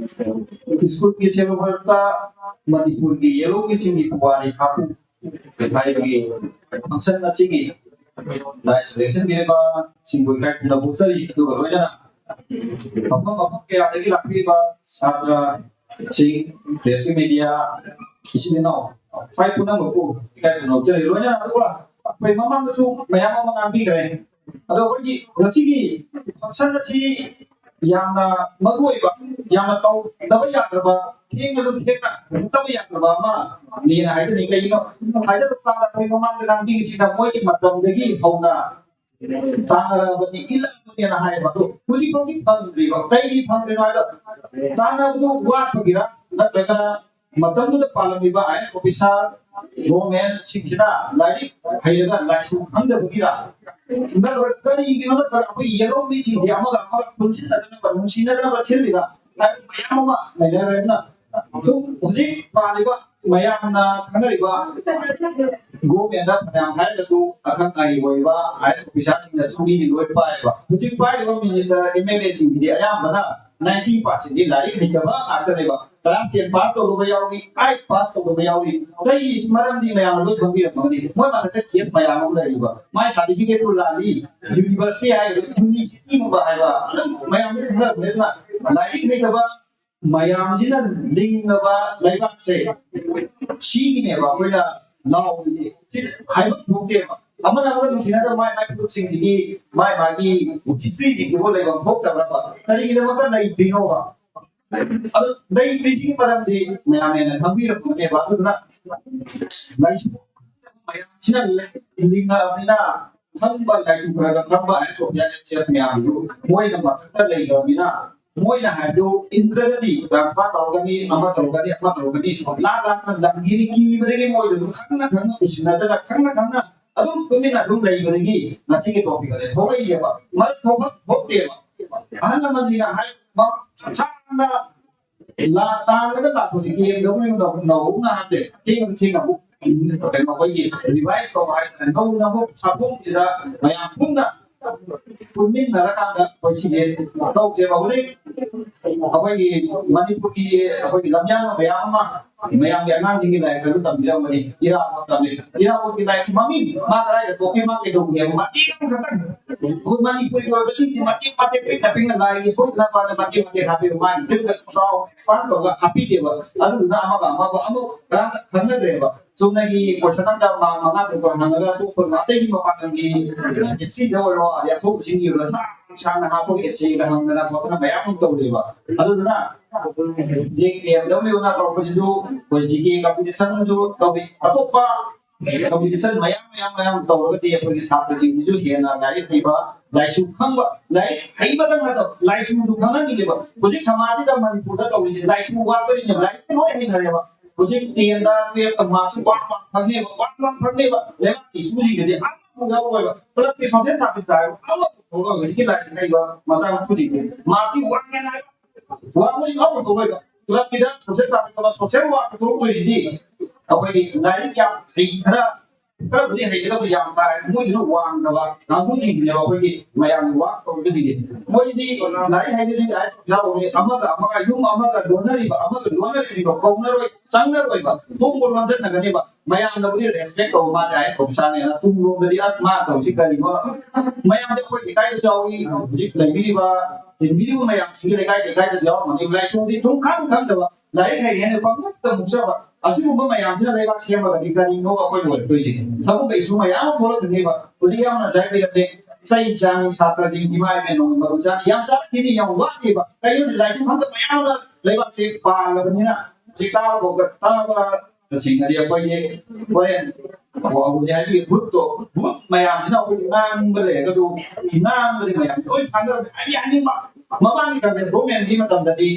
ꯁ꯭ꯀꯨꯜꯒꯤ syllabus ꯇ ꯃꯅꯤꯄꯨꯔꯒꯤ ꯌꯦꯜꯍꯧꯃꯤꯁꯤꯡꯒꯤ ꯄꯨꯋꯥꯔꯤ ꯍꯥꯞꯄꯨ ꯍꯥꯏꯕꯒꯤ function ꯑꯁꯤꯒꯤ live selection ꯄꯤꯔꯤꯕ ꯁꯤꯡꯕꯨ ꯏꯀꯥꯏ ꯈꯨꯝꯅꯕ ꯎꯠꯆꯔꯤ꯫ ꯑꯗꯨꯒ ꯂꯣꯏꯅꯅ ꯃꯐꯝ ꯃꯐꯝ ꯀꯌꯥꯗꯒꯤ ꯂꯥꯛꯄꯤꯔꯤꯕ ꯁꯥꯇ꯭ꯔ ꯁꯤꯡ, press media, ꯏꯆꯤꯟ ꯏꯅꯥꯎ ꯈ꯭ꯋꯥꯏ ꯄꯨꯝꯅꯃꯛꯄꯨ ꯏꯀꯥꯏ ꯈꯨꯝꯅꯕ ꯎꯠꯆꯔꯤ꯫ ꯂꯣꯏꯅꯅ ꯑꯗꯨꯒ ꯑꯩꯈꯣꯏ ꯃꯃꯥꯡꯗꯁꯨ ꯃꯌꯥꯝ ꯑꯃ ꯉꯥꯡꯕꯤꯈ꯭ꯔꯦ꯫ ꯑꯗꯣ ꯑꯩꯈꯣꯏꯒꯤ ꯉꯁꯤꯒꯤ function ꯑꯁꯤ ꯌꯥꯝꯅ ꯃꯔꯨ ꯑꯣꯏꯕ, ꯌꯥꯝꯅ ꯇꯧꯗꯕ ꯌꯥꯗ꯭ꯔꯕ, ꯊꯦꯡꯉꯁꯨ ꯊꯦꯡꯅ ꯍꯨꯠꯇꯕ ꯌꯥꯗ꯭ꯔꯕ ꯑꯃꯅꯦꯅ ꯍꯥꯏꯖꯅꯤꯡꯉꯤ꯫ ꯀꯩꯒꯤꯅꯣ ꯍꯥꯏꯖꯕ ꯀꯥꯟꯗ ꯑꯩꯈꯣꯏ ꯃꯃꯥꯡꯗ ꯉꯥꯡꯕꯤꯔꯤꯁꯤꯅ ꯃꯣꯏꯒꯤ ꯃꯇꯝꯗꯒꯤ ꯍꯧꯅ ꯇꯥꯟꯅꯔꯕꯅꯤ, ꯏꯜꯂꯛꯑꯕꯅꯦꯅ ꯍꯥꯏꯌꯦꯕ꯫ ꯑꯗꯣ ꯍꯧꯖꯤꯛ ꯐꯥꯎꯗꯤ ꯐꯪꯗ꯭ꯔꯤꯕ꯫ ꯀꯩꯒꯤ ꯐꯪꯗ꯭ꯔꯤꯅꯣ ꯍꯥꯏꯕ, ꯇꯥꯟꯅꯕꯗꯨ ꯋꯥꯠꯄꯒꯤꯔ ꯅꯠꯇ꯭ꯔꯒꯅ ꯃꯇꯝꯗꯨꯗ ꯄꯥꯜꯂꯝꯃꯤꯕ IAS officer, government ꯁꯤꯡꯁꯤꯅ ꯂꯥꯏꯔꯤꯛ ꯍꯩꯔꯒ ꯂꯥꯏꯁꯨ ꯈꯪꯗꯕꯒꯤꯔ ꯅꯠꯇ꯭ꯔꯒ ꯀꯔꯤꯒꯤꯅꯣ ꯅꯠꯇ꯭ꯔꯒ ꯑꯩꯈꯣꯏ ꯌꯦꯜꯍꯧꯃꯤꯁꯤꯡꯁꯦ ꯑꯃꯒ ꯑꯃꯒ ꯄꯨꯟꯁꯤꯟꯅꯗꯅꯕ, ꯅꯨꯡꯁꯤꯅꯗꯅꯕ ꯁꯤꯜꯂꯤꯕ ꯍꯥꯏꯕ ꯃꯌꯥꯝ ꯑꯃ ꯂꯩꯅꯔꯦ꯫ ꯑꯗꯨꯅ ꯁꯨꯝ ꯍꯧꯖꯤꯛ ꯄꯥꯜꯂꯤꯕ ꯃꯌꯥꯝꯅ ꯈꯪꯅꯔꯤꯕ ꯒꯣꯔꯃꯦꯟꯗ ꯐꯅꯌꯥꯝ ꯍꯥꯏꯔꯒꯁꯨ ꯑꯈꯪ ꯑꯍꯩ ꯑꯣꯏꯕ ꯑꯥꯏ ꯑꯦꯁ ꯑꯣꯐꯤꯁꯥꯔꯁꯤꯡꯅꯁꯨ ꯃꯤꯗꯤ ꯂꯣꯏ ꯄꯥꯏꯌꯦꯕ꯫ ꯍꯧꯖꯤꯛ ꯄꯥꯏꯔꯤꯕ ꯃꯤꯅꯤꯁꯇꯔ ꯑꯦꯝ ꯑꯦꯜ ꯑꯦꯁꯤꯡꯁꯤꯗꯤ ꯑꯌꯥꯝꯕꯅ ꯅꯥꯏꯟꯇꯤ ꯄꯥꯔꯁꯦꯟꯗꯤ ꯂꯥꯏꯔꯤꯛ ꯍꯩꯇꯕ ꯉꯥꯛꯇꯅꯦꯕ꯫ ꯀ꯭ꯂꯥꯁ ꯇꯦꯟ ꯄꯥꯁ ꯇꯧꯔꯨꯕ ꯌꯥꯎꯔꯤ, ꯑꯥꯏꯠ ꯄꯥꯁ ꯇꯧꯔꯨꯕ ꯌꯥꯎꯔꯤ꯫ ꯀꯩ ꯃꯔꯝꯗꯤ ꯃꯌꯥꯝꯅ ꯂꯣꯏ ꯈꯪꯕꯤꯔꯝꯃꯒꯅꯤ꯫ ꯃꯣꯏ ꯃꯊꯛꯇ ꯀꯦꯁ ꯃꯌꯥꯝ ꯑꯃ ꯂꯩꯔꯤꯕ, ꯃꯥꯏ ꯁꯥꯔꯇꯤꯐꯤꯀꯦꯠꯇꯨ ꯂꯥꯜꯂꯤ, ꯌꯨꯅꯤꯚꯔꯁꯤꯇꯤ ꯍꯥꯏꯒꯗ꯭ꯔꯥ, ꯌꯨꯅꯤꯚꯔꯁꯤꯇꯤꯒꯨꯝꯕ ꯍꯥꯏꯕ, ꯑꯗꯨꯝ ꯃꯌꯥꯝꯅ ꯈꯪꯅꯔꯕꯅꯤꯅ ꯂꯥꯏꯔꯤꯛ ꯍꯩꯇꯕ ꯃꯌꯥꯝꯁꯤꯅ ꯂꯤꯡꯉꯕ ꯂꯩꯕꯥꯛꯁꯦ ꯁꯤꯒꯤꯅꯦꯕ ꯑꯩꯈꯣꯏꯅ ꯂꯥꯎꯔꯤꯁꯦ꯫ ꯁꯤ ꯍꯥꯏꯕ ꯊꯣꯛꯇꯦꯕ꯫ ꯑꯃꯅ ꯑꯃꯒ ꯅꯨꯡꯁꯤꯅꯗꯕ ꯃꯥꯏ ꯃꯥꯏ ꯐꯨꯔꯨꯞꯁꯤꯡꯁꯤꯒꯤ ꯃꯥꯏ ꯃꯥꯒꯤ ꯍꯤꯁꯇ꯭ꯔꯤꯁꯤꯡꯁꯤꯕꯨ ꯂꯩꯐꯝ ꯊꯣꯛꯇꯕ꯭ꯔꯕ? ꯀꯔꯤꯒꯤꯗꯃꯛꯇ ꯂꯩꯇ꯭ꯔꯤꯅꯣꯕ? ꯑꯗꯨ ꯂꯩꯇ꯭ꯔꯤꯁꯤꯒꯤ ꯃꯔꯝꯁꯤ ꯃꯌꯥꯝ ꯍꯦꯟꯅ ꯈꯪꯕꯤꯔꯝꯒꯅꯦꯕ꯫ ꯑꯗꯨꯗꯨꯅ ꯂꯥꯏꯁꯨ ꯃꯌꯥꯝꯁꯤꯅ ꯂꯤꯡꯉꯛꯑꯕꯅꯤꯅ ꯈꯪꯕ ꯂꯥꯏꯁꯨ ꯈꯔ ꯈꯔ ꯈꯪꯕ ꯑꯥꯏ ꯑꯦꯁ ꯑꯣꯐꯤꯁꯥꯔ ꯃꯌꯥꯝꯗꯨ ꯃꯣꯏꯅ ꯃꯊꯛꯇ ꯂꯩꯈ꯭ꯔꯕꯅꯤꯅ ꯃꯣꯏꯅ ꯍꯥꯏꯕꯗꯨ ꯏꯟꯗ꯭ꯔꯒꯗꯤ ꯇ꯭ꯔꯥꯟꯁꯐꯔ ꯇꯧꯔꯒꯅꯤ, ꯑꯃ ꯇꯧꯔꯒꯅꯤ, ꯑꯃ ꯇꯧꯔꯒꯅꯤ, ꯂꯥꯛ ꯂꯥꯛꯅ ꯂꯝꯒꯤꯅꯤ ꯀꯤꯕꯗꯒꯤ ꯃꯣꯏꯗꯨ ꯈꯪꯅ ꯈꯪꯅ ꯎꯁꯤꯟꯅꯗꯅ ꯈꯪꯅ ꯈꯪꯅ ꯑꯗꯨꯝ ꯇꯨꯃꯤꯟꯅ ꯑꯗꯨꯝ ꯂꯩꯕꯗꯒꯤ ꯉꯁꯤꯒꯤ ꯇꯣꯄꯤꯛ ꯑꯁꯦ ꯊꯣꯛꯂꯛꯏꯅꯦꯕ꯫ ꯃꯔꯝ ꯊꯣꯛꯄ ꯊꯣꯛꯇꯦꯕ꯫ ꯑꯍꯜ ꯂꯃꯟꯁꯤꯡꯅ ꯍꯥꯏ ꯁꯥꯡꯅ ꯂꯥ ꯇꯥꯡꯂꯒ ꯂꯥꯛꯄꯁꯤ ꯀꯦ ꯑꯦꯝ ꯗꯕ꯭ꯂꯤꯎ ꯅꯧꯅ ꯍꯥꯞꯄꯦ꯫ ꯊꯦꯡꯅ ꯊꯦꯡꯅ ꯑꯃꯨꯛ ꯀꯩꯅꯣ ꯑꯩꯈꯣꯏꯒꯤ ꯔꯤꯚꯥꯏꯁ ꯇꯧꯕ ꯍꯥꯏꯇꯥꯔꯦ꯫ ꯅꯧꯅ ꯑꯃꯨꯛ ꯁꯥꯐꯣꯡꯁꯤꯗ ꯃꯌꯥꯝ ꯄꯨꯟꯅ ꯄꯨꯟꯃꯤꯟꯅꯔꯀꯥꯟꯗ ꯑꯩꯈꯣꯏ ꯁꯤꯁꯦ ꯇꯧꯁꯦꯕ꯫ ꯍꯧꯖꯤꯛ ꯑꯩꯈꯣꯏꯒꯤ ꯃꯅꯤꯄꯨꯔꯒꯤ ꯑꯩꯈꯣꯏꯒꯤ ꯂꯝꯌꯥꯟꯕ ꯃꯌꯥꯝ ꯑꯃ ꯃꯌꯥꯝꯒꯤ ꯑꯉꯥꯡꯁꯤꯡꯒꯤ ꯂꯥꯏꯔꯤꯛꯇꯁꯨ ꯇꯝꯕꯤꯔꯝꯕꯅꯤ꯫ ꯏꯔꯥꯕꯣꯠ ꯇꯝꯃꯤ꯫ ꯏꯔꯥꯕꯣꯠꯀꯤ ꯂꯥꯏꯔꯤꯛꯁꯤ ꯃꯃꯤꯡ ꯃꯥ ꯀꯗꯥꯏꯗ ꯄꯣꯛꯈꯤ, ꯃꯥ ꯀꯩꯗꯧꯒꯦ ꯍꯥꯏꯕ ꯃꯇꯦꯛ ꯑꯃꯈꯛꯇꯪ ꯑꯩꯈꯣꯏ ꯃꯅꯤꯄꯨꯔꯒꯤ ꯑꯣꯏꯕꯁꯤꯡꯁꯤ ꯃꯇꯦꯛ ꯃꯇꯦꯛ ꯄꯤꯛꯅ ꯄꯤꯛꯅ ꯂꯥꯏꯒꯤ ꯁꯣꯏꯗꯅꯕꯅ ꯃꯇꯦꯛ ꯃꯇꯦꯛ ꯍꯥꯞꯄꯤꯕ꯫ ꯃꯥꯒꯤ ꯐꯤꯂꯝꯗ ꯆꯥꯎ ꯑꯦꯛꯁꯄꯥꯟ ꯇꯧꯔꯒ ꯍꯥꯞꯄꯤꯗꯦꯕ꯫ ꯑꯗꯨꯗꯨꯅ ꯑꯃꯒ ꯑꯃꯒ ꯑꯃꯨꯛ ꯀꯅꯥꯝꯇ ꯈꯪꯅꯗ꯭ꯔꯦꯕ꯫ ꯆꯨꯝꯅꯒꯤ ꯀꯣꯏꯁꯟ ꯑꯝꯗ ꯃꯥꯔꯛ ꯃꯉꯥ ꯇꯔꯨꯛ ꯍꯪꯉꯒ ꯑꯇꯣꯞꯄ ꯑꯇꯩꯒꯤ ꯃꯄꯥꯟ ꯂꯝꯒꯤ ꯍꯤꯁꯇ꯭ꯔꯤꯗ ꯑꯣꯏꯔꯣ, ꯑꯗꯩ ꯑꯊꯣꯛꯄꯁꯤꯡꯒꯤ ꯑꯣꯏꯔꯣ ꯁꯥꯡ ꯁꯥꯡꯅ ꯍꯥꯞꯄꯒ ꯑꯦꯁꯦꯒ ꯍꯪꯗꯅ ꯈꯣꯠꯇꯅ ꯃꯌꯥꯝ ꯑꯃ ꯇꯧꯔꯦꯕ꯫ ꯑꯗꯨꯗꯨꯅ ꯍꯧꯖꯤꯛ ꯀꯦ ꯑꯦꯝ ꯗꯕ꯭ꯂꯤꯎꯅ ꯇꯧꯔꯛꯄꯁꯤꯁꯨ ꯑꯩꯈꯣꯏ ꯖꯤ ꯀꯦ ꯀꯝꯄꯤꯇꯤꯁꯟꯁꯨ ꯇꯧꯏ꯫ ꯑꯇꯣꯞꯄ ꯀꯝꯄꯤꯇꯤꯁꯟ ꯃꯌꯥꯝ ꯃꯌꯥꯝ ꯃꯌꯥꯝ ꯇꯧꯔꯒꯗꯤ ꯑꯩꯈꯣꯏꯒꯤ ꯁꯥꯇ꯭ꯔꯁꯤꯡꯁꯤꯁꯨ ꯍꯦꯟꯅ ꯂꯥꯏꯔꯤꯛ ꯍꯩꯕ, ꯂꯥꯏꯁꯨ ꯈꯪꯕ, ꯂꯥꯏꯔꯤꯛ ꯍꯩꯕꯗꯪ ꯅꯠꯇꯕ ꯂꯥꯏꯁꯨꯁꯨ ꯈꯪꯍꯟꯅꯤꯡꯉꯦꯕ꯫ ꯍꯧꯖꯤꯛ ꯁꯃꯥꯖꯁꯤꯗ ꯃꯅꯤꯄꯨꯔꯗ ꯇꯧꯔꯤꯁꯦ ꯂꯥꯏꯁꯨ ꯋꯥꯠꯄꯅꯤꯅ ꯂꯥꯏꯔꯤꯛ ꯂꯣꯏ ꯍꯩꯅꯔꯦꯕ꯫ ꯍꯧꯖꯤꯛ ꯇꯦꯟꯗ ꯇꯨꯌꯦꯜꯞꯇ ꯃꯥꯔꯛꯁꯤ ꯋꯥꯡ ꯋꯥꯡ ꯐꯪꯅꯦꯕ, ꯋꯥꯡ ꯋꯥꯡ ꯐꯪꯅꯦꯕ꯫ ꯂꯩꯕꯥꯛꯀꯤ ꯏꯁꯨꯁꯤꯡꯗꯗꯤ ꯑꯃꯐꯥꯎ ꯌꯥꯎꯔꯣꯏꯕ꯫ ꯄꯨꯂꯞꯀꯤ ꯁꯣꯁꯦꯜ ꯁꯥꯔꯚꯤꯁꯇ ꯍꯥꯏꯔꯣ, ꯑꯃꯐꯥꯎ ꯊꯣꯛꯂꯛꯑꯣꯏ ꯍꯧꯖꯤꯛꯀꯤ ꯂꯥꯏꯔꯤꯛ ꯍꯩꯕ ꯃꯆꯥ ꯃꯁꯨꯁꯤꯡꯁꯦ꯫ ꯃꯥꯔꯛꯇꯤ ꯋꯥꯡꯉꯦꯅ ꯍꯥꯏꯕ, ꯋꯥꯡꯕꯁꯤꯡ ꯑꯃꯐꯥꯎ ꯊꯣꯛꯂꯛꯑꯣꯏꯕ꯫ ꯄꯨꯂꯞꯀꯤꯗ ꯁꯣꯁꯦꯜ ꯁꯥꯔꯚꯤꯁ ꯑꯃ ꯁꯣꯁꯦꯜ ꯋꯥꯔꯛꯇ ꯊꯣꯛꯂꯛꯇꯣꯏꯁꯤꯗꯤ ꯑꯩꯈꯣꯏꯒꯤ ꯂꯥꯏꯔꯤꯛ ꯌꯥꯝ ꯍꯩ ꯈꯔ ꯈꯔꯕꯨꯗꯤ ꯍꯩꯔꯒꯁꯨ ꯌꯥꯝ ꯀꯥ ꯍꯦꯟꯅ ꯃꯣꯏꯗꯨꯅ ꯋꯥꯡꯗꯕ ꯀꯥꯡꯕꯨꯁꯤꯡꯁꯤꯅꯦꯕ ꯑꯩꯈꯣꯏꯒꯤ ꯃꯌꯥꯝꯒꯤ ꯋꯥ ꯇꯧꯔꯤꯕꯁꯤꯡꯁꯦ꯫ ꯃꯣꯏꯗꯤ ꯂꯥꯏꯔꯤꯛ ꯍꯩꯔꯗꯤ ꯑꯥꯏ ꯑꯦꯁ ꯑꯣꯐꯤꯁꯥꯔ ꯑꯣꯏꯔꯦ, ꯑꯃꯒ ꯑꯃꯒ ꯌꯨꯝ ꯑꯃꯒ ꯂꯣꯟꯅꯔꯤꯕ ꯑꯃꯒ ꯂꯣꯟꯅꯔꯤꯕꯁꯤꯡꯗꯣ ꯀꯧꯅꯔꯣꯏ, ꯆꯪꯅꯔꯣꯏꯕ, ꯊꯣꯡꯕꯨ ꯂꯣꯟꯁꯤꯟꯅꯒꯅꯦꯕ꯫ ꯃꯌꯥꯝꯅꯕꯨꯗꯤ ꯔꯦꯁꯄꯦꯛ ꯇꯧꯕ, ꯃꯥꯁꯦ ꯑꯥꯏ ꯑꯦꯁ ꯑꯣꯐꯤꯁꯥꯔꯅꯦꯅ꯫ ꯇꯨꯡꯂꯣꯝꯗꯗꯤ ꯑꯁ ꯃꯥ ꯇꯧꯔꯤꯁꯤ ꯀꯔꯤꯅꯣ? ꯃꯌꯥꯝꯁꯦ ꯑꯩꯈꯣꯏ ꯂꯩꯀꯥꯏꯗꯁꯨ ꯌꯥꯎꯏ, ꯍꯧꯖꯤꯛ ꯂꯩꯕꯤꯔꯤꯕ ꯆꯤꯟꯕꯤꯔꯤꯕ ꯃꯌꯥꯝꯁꯤꯒꯤ ꯂꯩꯀꯥꯏ ꯂꯩꯀꯥꯏꯗꯁꯨ ꯌꯥꯎꯔꯝꯒꯅꯤ꯫ ꯂꯥꯏꯁꯣꯟꯗꯤ ꯁꯨꯝ ꯈꯪ ꯈꯪꯗꯕ, ꯂꯥꯏꯔꯤꯛ ꯍꯩꯔꯦꯅ ꯄꯪꯃꯨꯛꯇ ꯃꯨꯛꯆꯕ, ꯑꯁꯤꯒꯨꯝꯕ ꯃꯌꯥꯝꯁꯤꯅ ꯂꯩꯕꯥꯛ ꯁꯦꯝꯃꯒꯗꯤ ꯀꯔꯤꯅꯣ ꯑꯩꯈꯣꯏ ꯑꯣꯏꯔꯛꯇꯣꯏꯁꯦ? ꯁꯒꯨꯝꯕ ꯏꯁꯨ ꯃꯌꯥꯝ ꯑꯃ ꯊꯣꯛꯂꯛꯀꯅꯦꯕ꯫ ꯍꯧꯖꯤꯛ ꯌꯥꯝꯅ ꯉꯁꯥꯏ ꯍꯥꯏꯕꯤꯔꯝꯃꯦ, ꯆꯩ ꯆꯥꯡ ꯁꯥꯇ꯭ꯔꯁꯤꯡ ꯏꯃꯥ ꯏꯕꯦꯟ ꯅꯣꯡꯃ ꯃꯔꯨ ꯆꯥꯅ ꯌꯥꯝ ꯆꯥꯔꯛꯈꯤꯅꯤ, ꯌꯥꯝ ꯋꯥꯠꯂꯤꯕ꯫ ꯀꯩꯅꯣ ꯂꯥꯏꯁꯨ ꯈꯪꯗꯕ ꯃꯌꯥꯝ ꯑꯃ ꯂꯩꯕꯥꯛꯁꯦ ꯄꯥꯜꯂꯕꯅꯤꯅ ꯍꯧꯖꯤꯛ ꯇꯥꯕ ꯇꯥꯕ ꯇꯁꯦꯡꯅꯗꯤ ꯑꯩꯈꯣꯏꯒꯤ ꯍꯣꯔꯦꯟ ꯍꯧꯖꯤꯛ ꯍꯥꯏꯕꯤꯌꯨ, ꯚꯨꯠꯇꯣ, ꯚꯨꯠ ꯃꯌꯥꯝꯁꯤꯅ ꯑꯩꯈꯣꯏ ꯉꯥꯡꯕ ꯂꯩꯔꯒꯁꯨ, ꯉꯥꯡꯕꯁꯦ ꯃꯌꯥꯝꯁꯦ ꯂꯣꯏ ꯐꯥꯅꯔꯝꯃꯦ꯫ ꯍꯥꯏꯗꯤ ꯍꯥꯏꯅꯤꯡꯕ, ꯃꯃꯥꯡꯒꯤ ꯀꯪꯒ꯭ꯔꯦꯁ ꯒꯣꯔꯃꯦꯟꯒꯤ ꯃꯇꯝꯗꯗꯤ,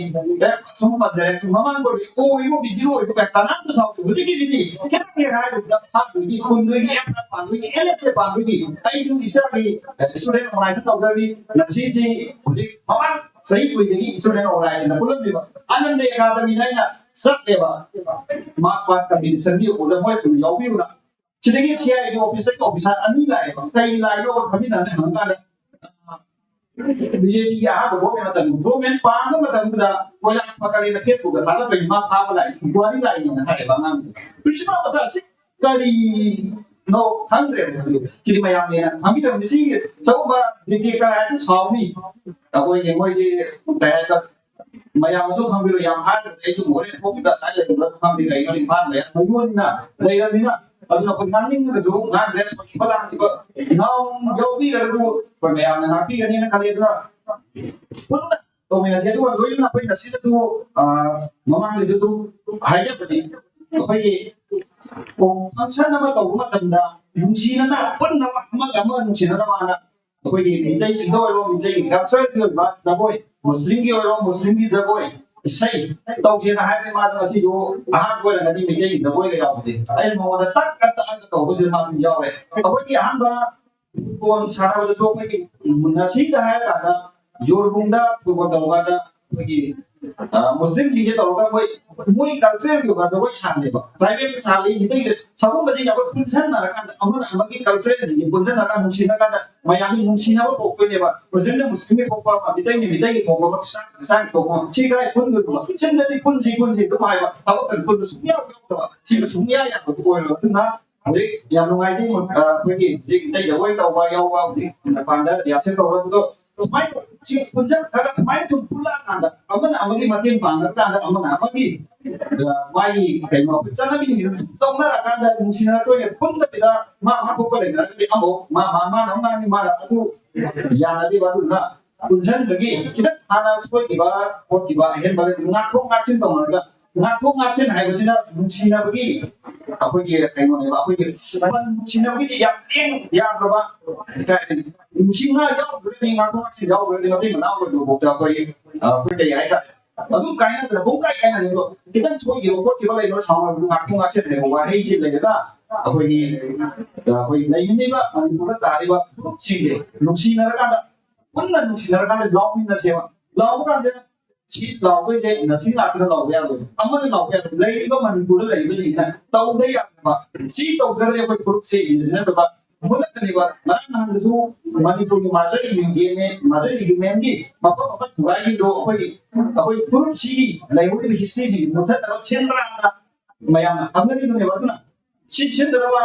ꯑꯦ, ꯁꯨꯝ ꯄꯟꯖꯔꯦ, ꯁꯨꯝ ꯃꯃꯥꯡ ꯑꯣꯏꯕ, ꯑꯣꯏꯕ ꯕꯤꯖꯤ ꯑꯣꯏꯕ ꯀꯅꯥꯝꯇ ꯁꯥꯎꯗꯦ꯫ ꯍꯧꯖꯤꯛꯀꯤꯁꯤꯗꯤ ꯈꯤꯇꯪ ꯍꯦꯛ ꯍꯥꯏꯔꯨꯕꯗ ꯐꯥꯗꯣꯏꯒꯤ, ꯀꯨꯟꯗꯣꯏꯒꯤ, ꯑꯦꯐ ꯑꯥꯏ ꯑꯥꯔ ꯄꯥꯟꯗꯣꯏꯒꯤ, ꯑꯦꯜ ꯑꯦꯁ ꯑꯦ ꯄꯥꯟꯗꯣꯏꯒꯤ꯫ ꯑꯩꯁꯨ ꯏꯆꯥꯒꯤ student organization ꯇꯧꯖꯔꯤ꯫ ꯉꯁꯤꯗꯤ ꯍꯧꯖꯤꯛ ꯃꯃꯥꯡ ꯆꯍꯤ ꯀꯨꯏꯗꯒꯤ student organization ꯄꯨꯜꯂꯝꯃꯤꯕ ꯑꯅꯟꯗ ꯑꯦꯀꯥꯗꯃꯤꯗ ꯑꯩꯅ ꯆꯠꯂꯦꯕ꯫ ꯃꯥꯔꯁ ꯄꯥꯁ ꯀꯝꯄꯤꯇꯤꯁꯟꯒꯤ ꯑꯣꯖꯥ ꯃꯣꯏ ꯁꯨꯝ ꯌꯥꯎꯕꯤꯌꯨꯅ꯫ ꯁꯤꯗꯒꯤ ꯁꯤ ꯑꯥꯏ ꯗꯤ ꯑꯣꯐꯤꯁꯇꯒꯤ ꯑꯣꯐꯤꯁꯥꯔ ꯑꯅꯤ ꯂꯥꯛꯑꯦꯕ꯫ ꯀꯩ ꯂꯥꯛꯏꯅꯣ ꯐꯝꯃꯤꯟꯅꯔꯦ ꯍꯪꯉꯀꯥꯟꯗ, ꯕꯤ ꯖꯦ ꯄꯤꯒꯤ ꯑꯍꯥꯟꯕ ꯒꯣꯔꯃꯦꯟ ꯃꯇꯝꯗ, ꯒꯣꯔꯃꯦꯟ ꯄꯥꯟꯕ ꯃꯇꯝꯗꯨꯗ ꯀꯣꯏꯂꯥꯁ ꯃꯀꯥꯂꯦꯅ ꯐꯦꯁꯕꯨꯛꯇ ꯊꯥꯒꯠꯄꯒꯤ ꯃꯥ ꯐꯥꯕ ꯂꯥꯛꯏ, ꯏꯟꯀ꯭ꯋꯥꯔꯤ ꯂꯥꯛꯏꯅꯦꯅ ꯍꯥꯏꯌꯦꯕ ꯑꯉꯥꯡꯗꯨ꯫ ꯄ꯭ꯔꯤꯟꯁꯤꯄꯥꯜ ꯃꯆꯥꯁꯤ ꯀꯔꯤꯅꯣ ꯈꯪꯗ꯭ꯔꯦꯕ꯫ ꯃꯗꯨ ꯁꯤꯗꯤ ꯃꯌꯥꯝꯅ ꯍꯦꯟꯅ ꯈꯪꯕꯤꯔꯝꯃꯤ꯫ ꯁꯤ ꯁꯤꯒꯨꯝꯕ ꯗꯤꯇꯦꯛꯇꯔ ꯍꯥꯏꯔꯁꯨ ꯁꯥꯎꯅꯤ꯫ ꯑꯩꯈꯣꯏꯒꯤ ꯃꯣꯏꯒꯤ ꯀꯩ ꯍꯥꯏꯕ, ꯃꯌꯥꯝ ꯑꯗꯨ ꯈꯪꯕꯤꯔꯣ, ꯌꯥꯝ ꯍꯥꯏꯗ꯭ꯔꯗꯤ ꯑꯩꯁꯨ ꯍꯣꯔꯦꯟ ꯊꯣꯛꯈꯤꯕ ꯁ꯭ꯋꯥꯏ ꯂꯩꯕ ꯈꯪꯗꯦ꯫ ꯀꯩꯅꯣ ꯏꯝꯐꯥꯜ ꯃꯌꯥꯝ ꯃꯌꯣꯟꯅ ꯂꯩꯔꯕꯅꯤꯅ꯫ ꯑꯗꯨꯅ ꯑꯩꯈꯣꯏ ꯉꯥꯡꯅꯤꯡꯉꯒꯁꯨ ꯉꯥꯡꯗ꯭ꯔꯦ꯫ ꯁꯣꯏꯈꯤꯕ ꯂꯥꯟꯈꯤꯕ ꯏꯅꯥꯎ ꯌꯥꯎꯕꯤꯔꯒꯁꯨ ꯑꯩꯈꯣꯏ ꯃꯌꯥꯝꯅ ꯉꯥꯛꯄꯤꯒꯅꯤꯅ ꯈꯜꯂꯤ꯫ ꯑꯗꯨꯅ ꯄꯨꯟꯅ ꯇꯧꯃꯤꯟꯅꯁꯤ꯫ ꯑꯗꯨꯒ ꯂꯣꯏꯅꯅ ꯑꯩꯈꯣꯏ ꯉꯁꯤꯗꯁꯨ, ꯑ, ꯃꯃꯥꯡꯗꯁꯨ ꯑꯗꯨꯝ ꯍꯥꯏꯖꯕꯅꯤ, ꯑꯩꯈꯣꯏꯒꯤ ꯐꯪꯁꯟ ꯑꯃ ꯇꯧꯕ ꯃꯇꯝꯗ ꯅꯨꯡꯁꯤꯅꯅ ꯄꯨꯟꯅ ꯑꯃꯒ ꯑꯃꯒ ꯅꯨꯡꯁꯤꯅꯅꯕ ꯍꯥꯏꯅ ꯑꯩꯈꯣꯏꯒꯤ ꯃꯤꯇꯩꯁꯤꯡꯗ ꯑꯣꯏꯔꯣ, ꯃꯤꯇꯩꯒꯤ ꯀꯜꯆꯔꯒꯤ ꯑꯣꯏꯕ ꯖꯒꯣꯏ, ꯃꯨꯁꯂꯤꯝꯒꯤ ꯑꯣꯏꯔꯣ, ꯃꯨꯁꯂꯤꯝꯒꯤ ꯖꯒꯣꯏ, ꯏꯁꯩ ꯇꯧꯁꯦꯅ ꯍꯥꯏꯕꯅꯤ꯫ ꯃꯥꯗꯣ ꯉꯁꯤꯁꯨ ꯑꯍꯥꯟꯕ ꯑꯣꯏꯔꯒꯗꯤ ꯃꯤꯇꯩꯒꯤ ꯖꯒꯣꯏꯒ ꯌꯥꯎꯕꯁꯦ ꯑꯩꯅ ꯃꯉꯣꯟꯗ ꯇꯛ ꯇꯛ ꯇꯛ ꯇꯧꯕꯁꯦ ꯃꯥꯁꯨ ꯌꯥꯎꯔꯦ꯫ ꯑꯩꯈꯣꯏꯒꯤ ꯑꯍꯥꯟꯕ ꯐꯨꯠꯕꯣꯜ ꯁꯥꯟꯅꯕꯗꯁꯨ ꯑꯩꯈꯣꯏꯒꯤ ꯉꯁꯤꯗ ꯍꯥꯏꯔꯀꯥꯟꯗ ꯌꯣꯔꯕꯨꯡꯗ ꯐꯨꯠꯕꯣꯜ ꯇꯧꯔꯀꯥꯟꯗ ꯑꯩꯈꯣꯏꯒꯤ ꯃꯨꯁꯂꯤꯝꯁꯤꯡꯁꯦ ꯇꯧꯔꯒ ꯃꯣꯏ ꯃꯣꯏ ꯀꯜꯆꯔꯒꯤ ꯑꯣꯏꯕ ꯖꯒꯣꯏ ꯁꯥꯍꯜꯂꯦꯕ꯫ ꯇ꯭ꯔꯥꯏꯕꯦꯜ ꯁꯥꯍꯜꯂꯤ, ꯃꯤꯇꯩꯁꯦ ꯁꯒꯨꯝꯕꯁꯤꯡꯁꯦ ꯑꯩꯈꯣꯏ ꯄꯨꯟꯁꯤꯟꯅꯔꯀꯥꯟꯗ ꯑꯃꯅ ꯑꯃꯒꯤ ꯀꯜꯆꯔꯁꯤꯡꯁꯦ ꯄꯨꯟꯁꯤꯟꯅꯔꯀꯥꯟꯗ ꯅꯨꯡꯁꯤꯅꯔꯀꯥꯟꯗ ꯃꯌꯥꯝꯒꯤ ꯅꯨꯡꯁꯤꯅꯕ ꯄꯣꯛꯇꯣꯏꯅꯦꯕ꯫ ꯃꯨꯁꯂꯤꯝꯅ ꯃꯨꯁꯂꯤꯝꯒꯤ ꯄꯣꯛꯄ ꯑꯃ, ꯃꯤꯇꯩꯅ ꯃꯤꯇꯩꯒꯤ ꯄꯣꯛꯄ ꯑꯃ, ꯈ꯭ꯔꯤꯁꯇꯥꯟꯅ ꯈ꯭ꯔꯤꯁꯇꯥꯟꯒꯤ ꯄꯣꯛꯄ ꯑꯃ, ꯁꯤ ꯀꯗꯥꯏ ꯄꯨꯟꯗꯣꯏꯅꯣ? ꯆꯤꯟꯗꯗꯤ ꯄꯨꯟꯁꯤ ꯄꯨꯟꯁꯤ ꯑꯗꯨꯝ ꯍꯥꯏꯕ, ꯊꯕꯛꯇꯗꯤ ꯄꯨꯟꯕ ꯁꯨꯡꯌꯥ ꯌꯥꯎꯗꯕ, ꯁꯤꯅ ꯁꯨꯡꯌꯥ ꯌꯥꯗꯕ ꯑꯣꯏꯔꯕ꯫ ꯑꯗꯨꯅ ꯍꯧꯖꯤꯛ ꯌꯥꯝ ꯅꯨꯡꯉꯥꯏꯖꯩ, ꯑ, ꯑꯩꯈꯣꯏꯒꯤ ꯍꯧꯖꯤꯛ ꯃꯤꯇꯩ ꯖꯒꯣꯏ ꯇꯧꯕ ꯌꯥꯎꯕ ꯍꯧꯖꯤꯛ ꯃꯄꯥꯟꯗ ꯔꯤꯍꯔꯁꯦꯜ ꯇꯧꯔꯕꯗꯣ ꯁꯨꯃꯥꯏꯅ ꯇꯧ-, ꯁꯤ ꯄꯨꯟꯁꯤꯜꯂꯒ ꯁꯨꯃꯥꯏꯅ ꯁꯨꯝ ꯄꯨꯜꯂꯛꯑꯀꯥꯟꯗ ꯑꯃꯅ ꯑꯃꯒꯤ ꯃꯇꯦꯡ ꯄꯥꯡꯅꯔꯀꯥꯟꯗ ꯑꯃꯅ ꯑꯃꯒꯤ, ꯑ, ꯃꯥꯒꯤ ꯀꯩꯅꯣ ꯆꯠꯅꯕꯤꯁꯤꯡꯁꯦ ꯁꯨꯝ ꯂꯧꯅꯔꯀꯥꯟꯗ ꯅꯨꯡꯁꯤꯅꯔꯛꯇꯣꯏꯅꯦ꯫ ꯄꯨꯟꯗꯕꯤꯗ ꯃꯥ ꯃꯥ ꯊꯣꯛꯄ ꯂꯩꯅꯔꯒꯗꯤ ꯑꯃꯐꯥꯎ ꯃꯥ ꯃꯥ ꯃꯥꯅ ꯑꯃ ꯉꯥꯡꯅꯤ, ꯃꯥꯅ ꯑꯗꯨ ꯌꯥꯅꯗꯦꯕ꯫ ꯑꯗꯨꯅ ꯄꯨꯟꯁꯤꯟꯕꯒꯤ ꯈꯤꯇꯪ ꯍꯥꯟꯅ ꯁꯣꯏꯈꯤꯕ ꯈꯣꯠꯈꯤꯕ ꯑꯍꯦꯟꯕ ꯉꯥꯛꯊꯣꯛ ꯉꯥꯛꯁꯤꯟ ꯇꯧꯅꯔꯒ ꯉꯥꯛꯊꯣꯛ ꯉꯥꯛꯁꯤꯟ ꯍꯥꯏꯕꯁꯤꯅ ꯅꯨꯡꯁꯤꯅꯕꯒꯤ ꯑꯩꯈꯣꯏꯒꯤ ꯀꯩꯅꯣꯅꯦꯕ꯫ ꯑꯩꯈꯣꯏꯒꯤ ꯅꯨꯡꯁꯤꯅꯕꯒꯤꯁꯤ ꯌꯥꯝ ꯂꯦꯡ ꯌꯥꯗ꯭ꯔꯕ ꯀꯩ ꯍꯥꯏꯅꯤ? ꯅꯨꯡꯁꯤ ꯉꯥ ꯌꯥꯎꯗ꯭ꯔꯒꯗꯤ, ꯉꯥꯛꯊꯣꯛ ꯉꯥꯛꯁꯤꯟ ꯌꯥꯎꯗ꯭ꯔꯒꯗꯤ ꯃꯇꯩ ꯃꯅꯥꯎ ꯑꯣꯏꯕ ꯐꯥꯎꯗ ꯑꯩꯈꯣꯏ, ꯑ, ꯑꯩꯈꯣꯏ ꯀꯩ ꯍꯥꯏꯇꯥꯔꯦ, ꯑꯗꯨꯝ ꯀꯥꯏꯅꯗꯅ ꯄꯨꯡ ꯀꯥꯏ ꯀꯥꯏꯅꯔꯦꯕ꯫ ꯈꯤꯇꯪ ꯁꯣꯏꯈꯤꯕ ꯈꯣꯠꯈꯤꯕ ꯂꯩꯕ ꯁꯥꯎꯅꯕ ꯉꯥꯛꯊꯣꯛ ꯉꯥꯛꯁꯤꯟ ꯍꯥꯏꯕ ꯋꯥꯍꯩꯁꯤ ꯂꯩꯔꯒ ꯑꯩꯈꯣꯏꯒꯤ, ꯑ, ꯑꯩꯈꯣꯏ ꯂꯩꯃꯤꯟꯅꯕ ꯃꯅꯤꯄꯨꯔꯗ ꯇꯥꯔꯤꯕ ꯐꯨꯔꯨꯞꯁꯤꯡꯁꯦ ꯅꯨꯡꯁꯤꯅꯔꯀꯥꯟꯗ, ꯄꯨꯟꯅ ꯅꯨꯡꯁꯤꯅꯔꯀꯥꯟꯗ ꯂꯥꯎꯃꯤꯟꯅꯁꯦꯕ꯫ ꯂꯥꯎꯕ ꯀꯥꯟꯁꯤꯗ ꯁꯤ ꯂꯥꯎꯕꯩꯁꯦ ꯉꯁꯤ ꯉꯥꯛꯇꯅ ꯂꯥꯎꯕ ꯌꯥꯔꯣꯏ, ꯑꯃꯅ ꯂꯥꯎꯕ ꯌꯥꯔꯣꯏ꯫ ꯂꯩꯔꯤꯕ ꯃꯅꯤꯄꯨꯔꯗ ꯂꯩꯔꯤꯕꯁꯤꯡꯁꯤꯅ ꯇꯧꯗ ꯌꯥꯗꯕ, ꯁꯤ ꯇꯧꯗ꯭ꯔꯒꯗꯤ ꯑꯩꯈꯣꯏ ꯐꯨꯔꯨꯞꯁꯦ ꯏꯟꯗꯤꯖꯤꯅꯁ ꯑꯣꯏꯕ ꯃꯨꯠꯂꯛꯀꯅꯦꯕ꯫ ꯉꯔꯥꯡ ꯅꯍꯥꯟꯗꯁꯨ ꯃꯅꯤꯄꯨꯔꯒꯤ ꯃꯥꯔꯖꯔ ꯌꯨꯅꯤꯌꯟ, ꯃꯥꯔꯖꯔ ꯌꯨꯅꯤꯌꯟꯒꯤ ꯃꯐꯝ ꯑꯃ ꯊꯨꯒꯥꯏꯈꯤꯕꯗꯣ ꯑꯩꯈꯣꯏꯒꯤ, ꯑꯩꯈꯣꯏ ꯐꯨꯔꯨꯞꯁꯤꯒꯤ ꯂꯩꯍꯧꯔꯤꯕ ꯍꯤꯁꯇ꯭ꯔꯤꯁꯤꯡꯁꯤ ꯃꯨꯠꯊꯠꯅꯕ ꯁꯤꯟꯕ꯭ꯔꯥꯅ ꯃꯌꯥꯝꯅ ꯈꯪꯅꯔꯤꯕꯅꯦꯕ꯫ ꯑꯗꯨꯅ ꯁꯤ ꯁꯤꯟꯗꯅꯕ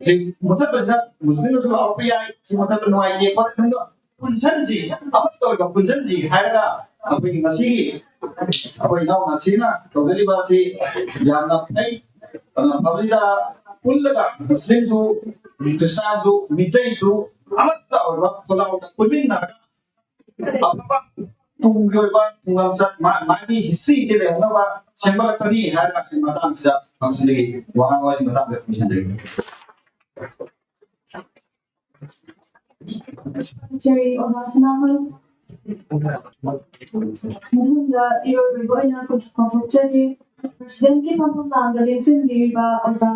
ꯁꯤ ꯃꯨꯠꯊꯠꯄꯁꯤꯗ ꯃꯨꯁꯂꯤꯝꯅꯁꯨ ꯂꯥꯎꯔꯛꯄ ꯌꯥꯏ, ꯁꯤ ꯃꯨꯠꯊꯠꯄ ꯅꯨꯡꯉꯥꯏꯇꯦ ꯈꯣꯠꯂꯦ꯫ ꯄꯨꯟꯁꯟꯁꯤ, ꯑꯃꯠꯇ ꯑꯣꯏꯕ ꯄꯨꯟꯁꯟꯁꯤ ꯍꯥꯏꯔꯒ ꯑꯩꯈꯣꯏꯒꯤ ꯉꯁꯤꯒꯤ ꯑꯩꯈꯣꯏ ꯏꯅꯥꯎ ꯉꯁꯤꯅ ꯇꯧꯖꯔꯤꯕ ꯑꯁꯤ ꯌꯥꯝꯅ ꯐꯩ꯫ ꯑꯗꯨꯅ ꯐꯕꯁꯤꯗ ꯄꯨꯜꯂꯒ ꯃꯨꯁꯂꯤꯝꯁꯨ, ꯈ꯭ꯔꯤꯁꯇꯥꯟꯁꯨ, ꯃꯤꯇꯩꯁꯨ ꯑꯃꯠꯇ ꯑꯣꯏꯕ ꯈꯣꯜꯂꯥꯎꯗ ꯄꯨꯟꯃꯤꯟꯅꯔꯒ ꯑꯐꯕ ꯇꯨꯡꯒꯤ ꯑꯣꯏꯕ ꯈꯣꯡꯂꯝꯆꯠ ꯃꯥ-, ꯃꯥꯒꯤ ꯍꯤꯁꯇ꯭ꯔꯤꯁꯦ ꯂꯩꯍꯧꯅꯕ ꯁꯦꯝꯒꯠꯂꯛꯀꯅꯤ ꯍꯥꯏꯔꯒ ꯑꯩ ꯃꯇꯥꯡꯁꯤꯗ ꯉꯁꯤꯗꯒꯤ ꯋꯥꯍꯪ ꯋꯥꯍꯩꯁꯤ ꯃꯇꯥꯡꯗ ꯂꯣꯏꯁꯤꯟꯖꯔꯒꯦ꯫ ꯊꯥꯒꯠꯆꯔꯤ ꯑꯣꯖꯥ ꯁꯅꯥꯍꯣꯏ꯫ ꯃꯊꯪꯗ ꯏꯔꯣꯏꯕ ꯑꯣꯏꯅ ꯀꯧꯊꯣꯛꯆꯔꯤ ꯄ꯭ꯔꯁꯤꯗꯦꯟꯠꯀꯤ ꯐꯝꯐꯝ ꯂꯥꯡꯗ ꯂꯦꯡꯁꯤꯟꯕꯤꯔꯤꯕ ꯑꯣꯖꯥ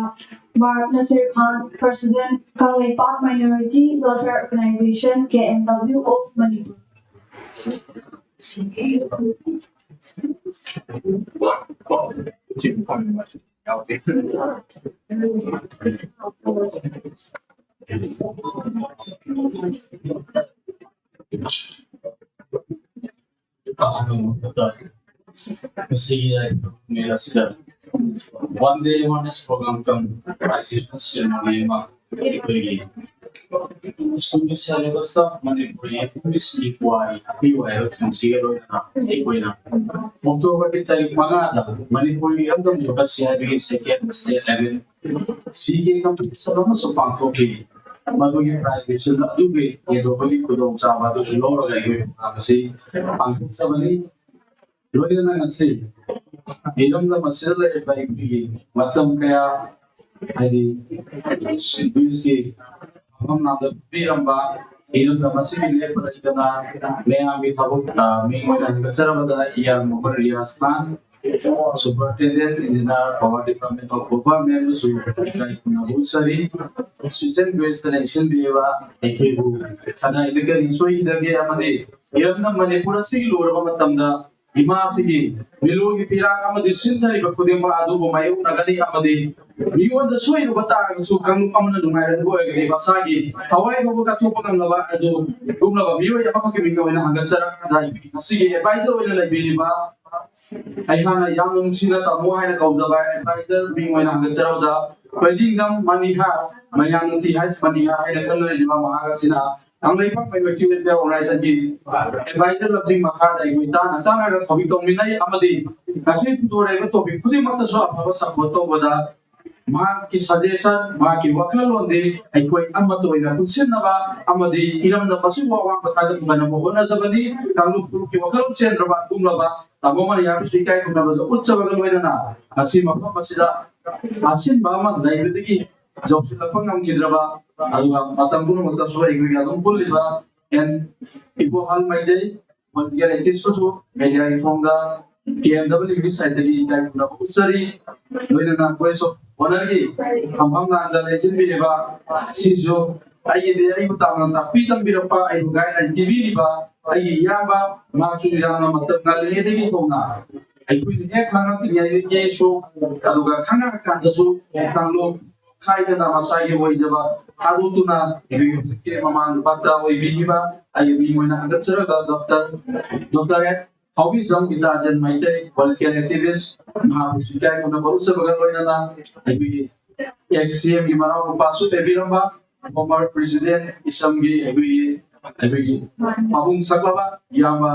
Mark Nasir Khan, president Kangleipak Minority Welfare Organisation, K M W of Manipur꯫ ꯃꯁꯤꯒꯤ ꯃꯦꯜ ꯑꯁꯤꯗ One Day Awareness Program cum Realization Ceremony ꯑꯃ ꯑꯩꯈꯣꯏꯒꯤ ꯁ꯭ꯀꯨꯜꯒꯤ ꯁꯦꯂꯦꯕꯁꯇ ꯃꯅꯤꯄꯨꯔꯤ ꯏꯪꯂꯤꯁꯀꯤ ꯄꯨꯋꯥꯔꯤ ꯍꯥꯞꯄꯤꯌꯨ ꯍꯥꯏꯕ ꯊꯤꯝꯁꯤꯒ ꯂꯣꯏꯅꯅ ꯑꯩꯈꯣꯏꯅ ꯑꯣꯛꯇꯣꯕꯔꯒꯤ ꯇꯥꯔꯤꯛ ꯃꯉꯥꯗ ꯃꯅꯤꯄꯨꯔꯒꯤ ꯏꯔꯝꯗꯝ ꯌꯣꯛꯈꯠꯁꯤ ꯍꯥꯏꯕꯒꯤ ꯁꯦꯀꯦꯟ ꯁ꯭ꯇꯦꯠ ꯂꯦꯚꯦꯜ ꯁꯤꯒꯤ ꯀꯝꯄꯤꯇꯤꯁꯟ ꯑꯃꯁꯨ ꯄꯥꯡꯊꯣꯛꯈꯤ꯫ ꯃꯗꯨꯒꯤ ꯄ꯭ꯔꯥꯏꯖ ꯂꯤꯁꯟ ꯑꯗꯨꯒꯤ ꯌꯦꯟꯊꯣꯛꯄꯒꯤ ꯈꯨꯗꯣꯡꯆꯥꯕ ꯑꯗꯨꯁꯨ ꯂꯧꯔꯒ ꯑꯩꯈꯣꯏ ꯄ꯭ꯔꯣꯒ꯭ꯔꯥꯝ ꯑꯁꯤ ꯄꯥꯡꯊꯣꯛꯆꯕꯅꯤ꯫ ꯂꯣꯏꯅꯅ ꯉꯁꯤ ꯏꯔꯝꯗꯝ ꯑꯁꯤꯗ ꯂꯩꯔꯤꯕ ꯑꯩꯈꯣꯏꯒꯤ ꯃꯇꯝ ꯀꯌꯥ ꯍꯥꯏꯗꯤ ꯁꯤꯚꯤꯜꯁꯀꯤ ꯃꯐꯝ ꯂꯥꯝꯗ ꯄꯤꯔꯝꯕ ꯏꯔꯝꯗꯝ ꯑꯁꯤꯒꯤ ꯂꯦꯞꯄ ꯂꯩꯇꯅ ꯃꯌꯥꯝꯒꯤ ꯊꯕꯛ, ꯑ, ꯃꯤꯡ ꯑꯣꯏꯅ ꯍꯦꯟꯒꯠꯆꯔꯕꯗ ꯏꯌꯥꯝꯕ ꯔꯤꯌꯥꯖ ꯈꯥꯟ, Superintendent Engineer, Power Department of Government ꯑꯃꯁꯨ ꯏꯀꯥꯏ ꯈꯨꯝꯅꯕ ꯎꯠꯆꯔꯤ꯫ Special guest ꯇ ꯂꯦꯡꯁꯤꯟꯕꯤꯔꯤꯕ ꯑꯩꯈꯣꯏꯕꯨ ꯀꯗꯥꯏꯗ ꯀꯔꯤ ꯁꯣꯏꯈꯤꯗꯒꯦ ꯑꯃꯗꯤ ꯏꯔꯝꯗꯝ ꯃꯅꯤꯄꯨꯔ ꯑꯁꯤꯒꯤ ꯂꯨꯔꯕ ꯃꯇꯝꯗ ꯏꯃꯥꯁꯤꯒꯤ ꯃꯤꯂꯣꯟꯒꯤ ꯄꯤꯔꯥꯡ ꯑꯃꯗꯤ ꯁꯤꯟꯊꯔꯤꯕ ꯈꯨꯗꯤꯡꯃꯛ ꯑꯗꯨꯕꯨ ꯃꯥꯌꯣꯛꯅꯒꯅꯤ ꯑꯃꯗꯤ ꯃꯤꯉꯣꯟꯗ ꯁꯣꯏꯔꯨꯕ ꯇꯥꯔꯒꯁꯨ ꯀꯥꯡꯂꯨꯞ ꯑꯃꯅ ꯅꯨꯡꯉꯥꯏꯔꯗꯕ ꯑꯣꯏꯔꯒꯗꯤ ꯃꯁꯥꯒꯤ ꯊꯋꯥꯏ ꯐꯥꯎꯕ ꯀꯠꯊꯣꯛꯄ ꯉꯝꯂꯕ ꯑꯗꯨꯒꯨꯝꯂꯕ ꯃꯤꯑꯣꯏ ꯑꯃꯈꯛꯀꯤ ꯃꯤꯡ ꯑꯣꯏꯅ ꯍꯪꯒꯠꯆꯔꯛꯄꯗ ꯑꯩꯈꯣꯏꯒꯤ ꯉꯁꯤꯒꯤ ꯑꯦꯗꯚꯥꯏꯖꯔ ꯑꯣꯏꯅ ꯂꯩꯕꯤꯔꯤꯕ ꯑꯩꯍꯥꯛꯅ ꯌꯥꯝꯅ ꯅꯨꯡꯁꯤꯅ ꯇꯥꯃꯣ ꯍꯥꯏꯅ ꯀꯧꯖꯕ ꯑꯦꯗꯚꯥꯏꯖꯔ ꯃꯤꯡ ꯑꯣꯏꯅ ꯍꯪꯒꯠꯆꯔꯕꯗ ꯀꯣꯏꯂꯤꯡꯗꯝ ꯃꯅꯤꯍꯥꯔ, ꯃꯌꯥꯡꯅ ꯇꯤ ꯍꯥꯏꯁ ꯃꯅꯤꯍꯥꯔ ꯍꯥꯏꯅ ꯈꯪꯅꯔꯤꯕ ꯃꯍꯥꯛ ꯑꯁꯤꯅ ꯀꯪꯂꯩꯄꯥꯛ ꯃꯥꯏꯅꯣꯔꯤꯇꯤ ꯋꯦꯜꯐꯤꯌꯔ ꯑꯣꯔꯒꯅꯥꯏꯖꯦꯁꯟꯒꯤ ꯑꯦꯗꯚꯥꯏꯖꯔ ꯂꯝꯖꯤꯡ ꯃꯈꯥꯗ ꯑꯩꯈꯣꯏ ꯇꯥꯟꯅ ꯇꯥꯟꯅꯔꯒ ꯊꯕꯛ ꯇꯧꯃꯤꯟꯅꯩ ꯑꯃꯗꯤ ꯉꯁꯤ ꯄꯨꯊꯣꯔꯛꯏꯕ ꯇꯣꯄꯤꯛ ꯈꯨꯗꯤꯡꯃꯛꯇꯁꯨ ꯑꯐꯕ ꯁꯄꯣꯔꯠ ꯇꯧꯕꯗ ꯃꯍꯥꯛꯀꯤ ꯁꯖꯦꯁꯟ, ꯃꯍꯥꯛꯀꯤ ꯋꯥꯈꯜꯂꯣꯟꯗꯤ ꯑꯩꯈꯣꯏ ꯑꯃꯠꯇ ꯑꯣꯏꯅ ꯄꯨꯟꯁꯤꯟꯅꯕ ꯑꯃꯗꯤ ꯏꯔꯝꯗꯝ ꯑꯁꯤꯕꯨ ꯑꯋꯥꯡꯕ ꯊꯥꯛꯇ ꯄꯨꯈꯠꯅꯕ ꯍꯣꯠꯅꯖꯕꯅꯤ꯫ ꯀꯥꯡꯂꯨꯞ ꯐꯨꯔꯨꯞꯀꯤ ꯋꯥꯈꯜꯂꯣꯟ ꯆꯦꯟꯗ꯭ꯔꯕ ꯑꯗꯨꯒꯨꯝꯂꯕ ꯇꯥꯃꯣ ꯃꯅꯤꯍꯥꯔꯕꯨꯁꯨ ꯏꯀꯥꯏ ꯈꯨꯝꯅꯕꯗ ꯎꯠꯆꯕꯒ ꯂꯣꯏꯅꯅ ꯉꯁꯤ ꯃꯐꯝ ꯑꯁꯤꯗ ꯑꯁꯤꯟꯕ ꯑꯃ ꯂꯩꯕꯗꯒꯤ ꯌꯧꯁꯤꯜꯂꯛꯄ ꯉꯝꯈꯤꯗ꯭ꯔꯕ ꯑꯗꯨꯒ ꯃꯇꯝ ꯄꯨꯝꯅꯃꯛꯇꯁꯨ ꯑꯩꯈꯣꯏꯒ ꯑꯗꯨꯝ ꯄꯨꯜꯂꯤꯕ ꯑꯦꯟ ꯏꯕꯣꯍꯜ ꯃꯩꯇꯩ ꯄꯣꯂꯤꯇꯤꯀꯦꯜ ꯑꯦꯛꯇꯤꯚꯤꯁꯄꯨꯁꯨ ꯃꯦꯗꯤꯌꯥꯒꯤ ꯊꯣꯡꯗ ꯀꯦ ꯑꯦꯝ ꯗꯕꯜꯌꯨꯒꯤ ꯁꯥꯏꯠꯇꯒꯤ ꯏꯀꯥꯏ ꯈꯨꯝꯅꯕ ꯎꯠꯆꯔꯤ꯫ ꯂꯣꯏꯅꯅ ꯚꯣꯏꯁ ꯑꯣꯐ ꯑꯣꯅꯔꯒꯤ ꯐꯝꯐꯝ ꯂꯥꯡꯗ ꯂꯦꯡꯁꯤꯟꯕꯤꯔꯤꯕ ꯁꯤꯁꯨ ꯑꯩꯒꯤꯗꯤ ꯑꯩꯕꯨ ꯇꯥꯛꯅ ꯇꯥꯛꯄꯤ ꯇꯝꯕꯤꯔꯛꯄ, ꯑꯩꯕꯨ ꯒꯥꯏꯗꯂꯥꯏꯟ ꯄꯤꯕꯤꯔꯤꯕ ꯑꯩꯒꯤ ꯏꯌꯥꯝꯕ, ꯃꯍꯥꯛꯁꯨ ꯌꯥꯝꯅ ꯃꯇꯝ ꯉꯜꯂꯤꯉꯩꯗꯒꯤ ꯍꯧꯅ ꯑꯩꯈꯣꯏꯅ ꯍꯦꯛ ꯈꯪꯉꯛꯇ꯭ꯔꯤꯉꯩꯗꯒꯤꯁꯨ, ꯑꯗꯨꯒ ꯈꯪꯉꯛꯑꯀꯥꯟꯗꯁꯨ ꯇꯥꯡꯂꯨꯞ ꯈꯥꯏꯗꯅ ꯃꯁꯥꯒꯤ ꯑꯣꯏꯖꯕ ꯊꯥꯗꯣꯛꯇꯨꯅ ꯑꯩꯈꯣꯏꯒꯤ ꯍꯧꯖꯤꯛꯀꯤ ꯃꯃꯥ ꯅꯨꯄꯥꯇ ꯑꯣꯏꯕꯤꯈꯤꯕ ꯑꯩꯒꯤ ꯃꯤꯡ ꯑꯣꯏꯅ ꯍꯪꯒꯠꯆꯔꯒ doctor, doctorate Thoubijam Gitajan Meitei, world care activist, ꯃꯍꯥꯛꯄꯨꯁꯨ ꯏꯀꯥꯏ ꯈꯨꯝꯅꯕ ꯎꯠꯆꯕꯒ ꯂꯣꯏꯅꯅ ꯑꯩꯈꯣꯏꯒꯤ ꯑꯦꯛꯁ ꯁꯤ ꯑꯦꯝꯒꯤ ꯃꯅꯥꯎ ꯅꯨꯄꯥꯁꯨ ꯂꯩꯕꯤꯔꯝꯕ, ꯐꯣꯔꯃꯔ ꯄ꯭ꯔꯦꯁꯤꯗꯦꯟ ꯏꯁꯝꯒꯤ ꯑꯩꯈꯣꯏꯒꯤ, ꯑꯩꯈꯣꯏꯒꯤ ꯃꯕꯨꯡ ꯁꯛꯂꯕ ꯏꯌꯥꯝꯕ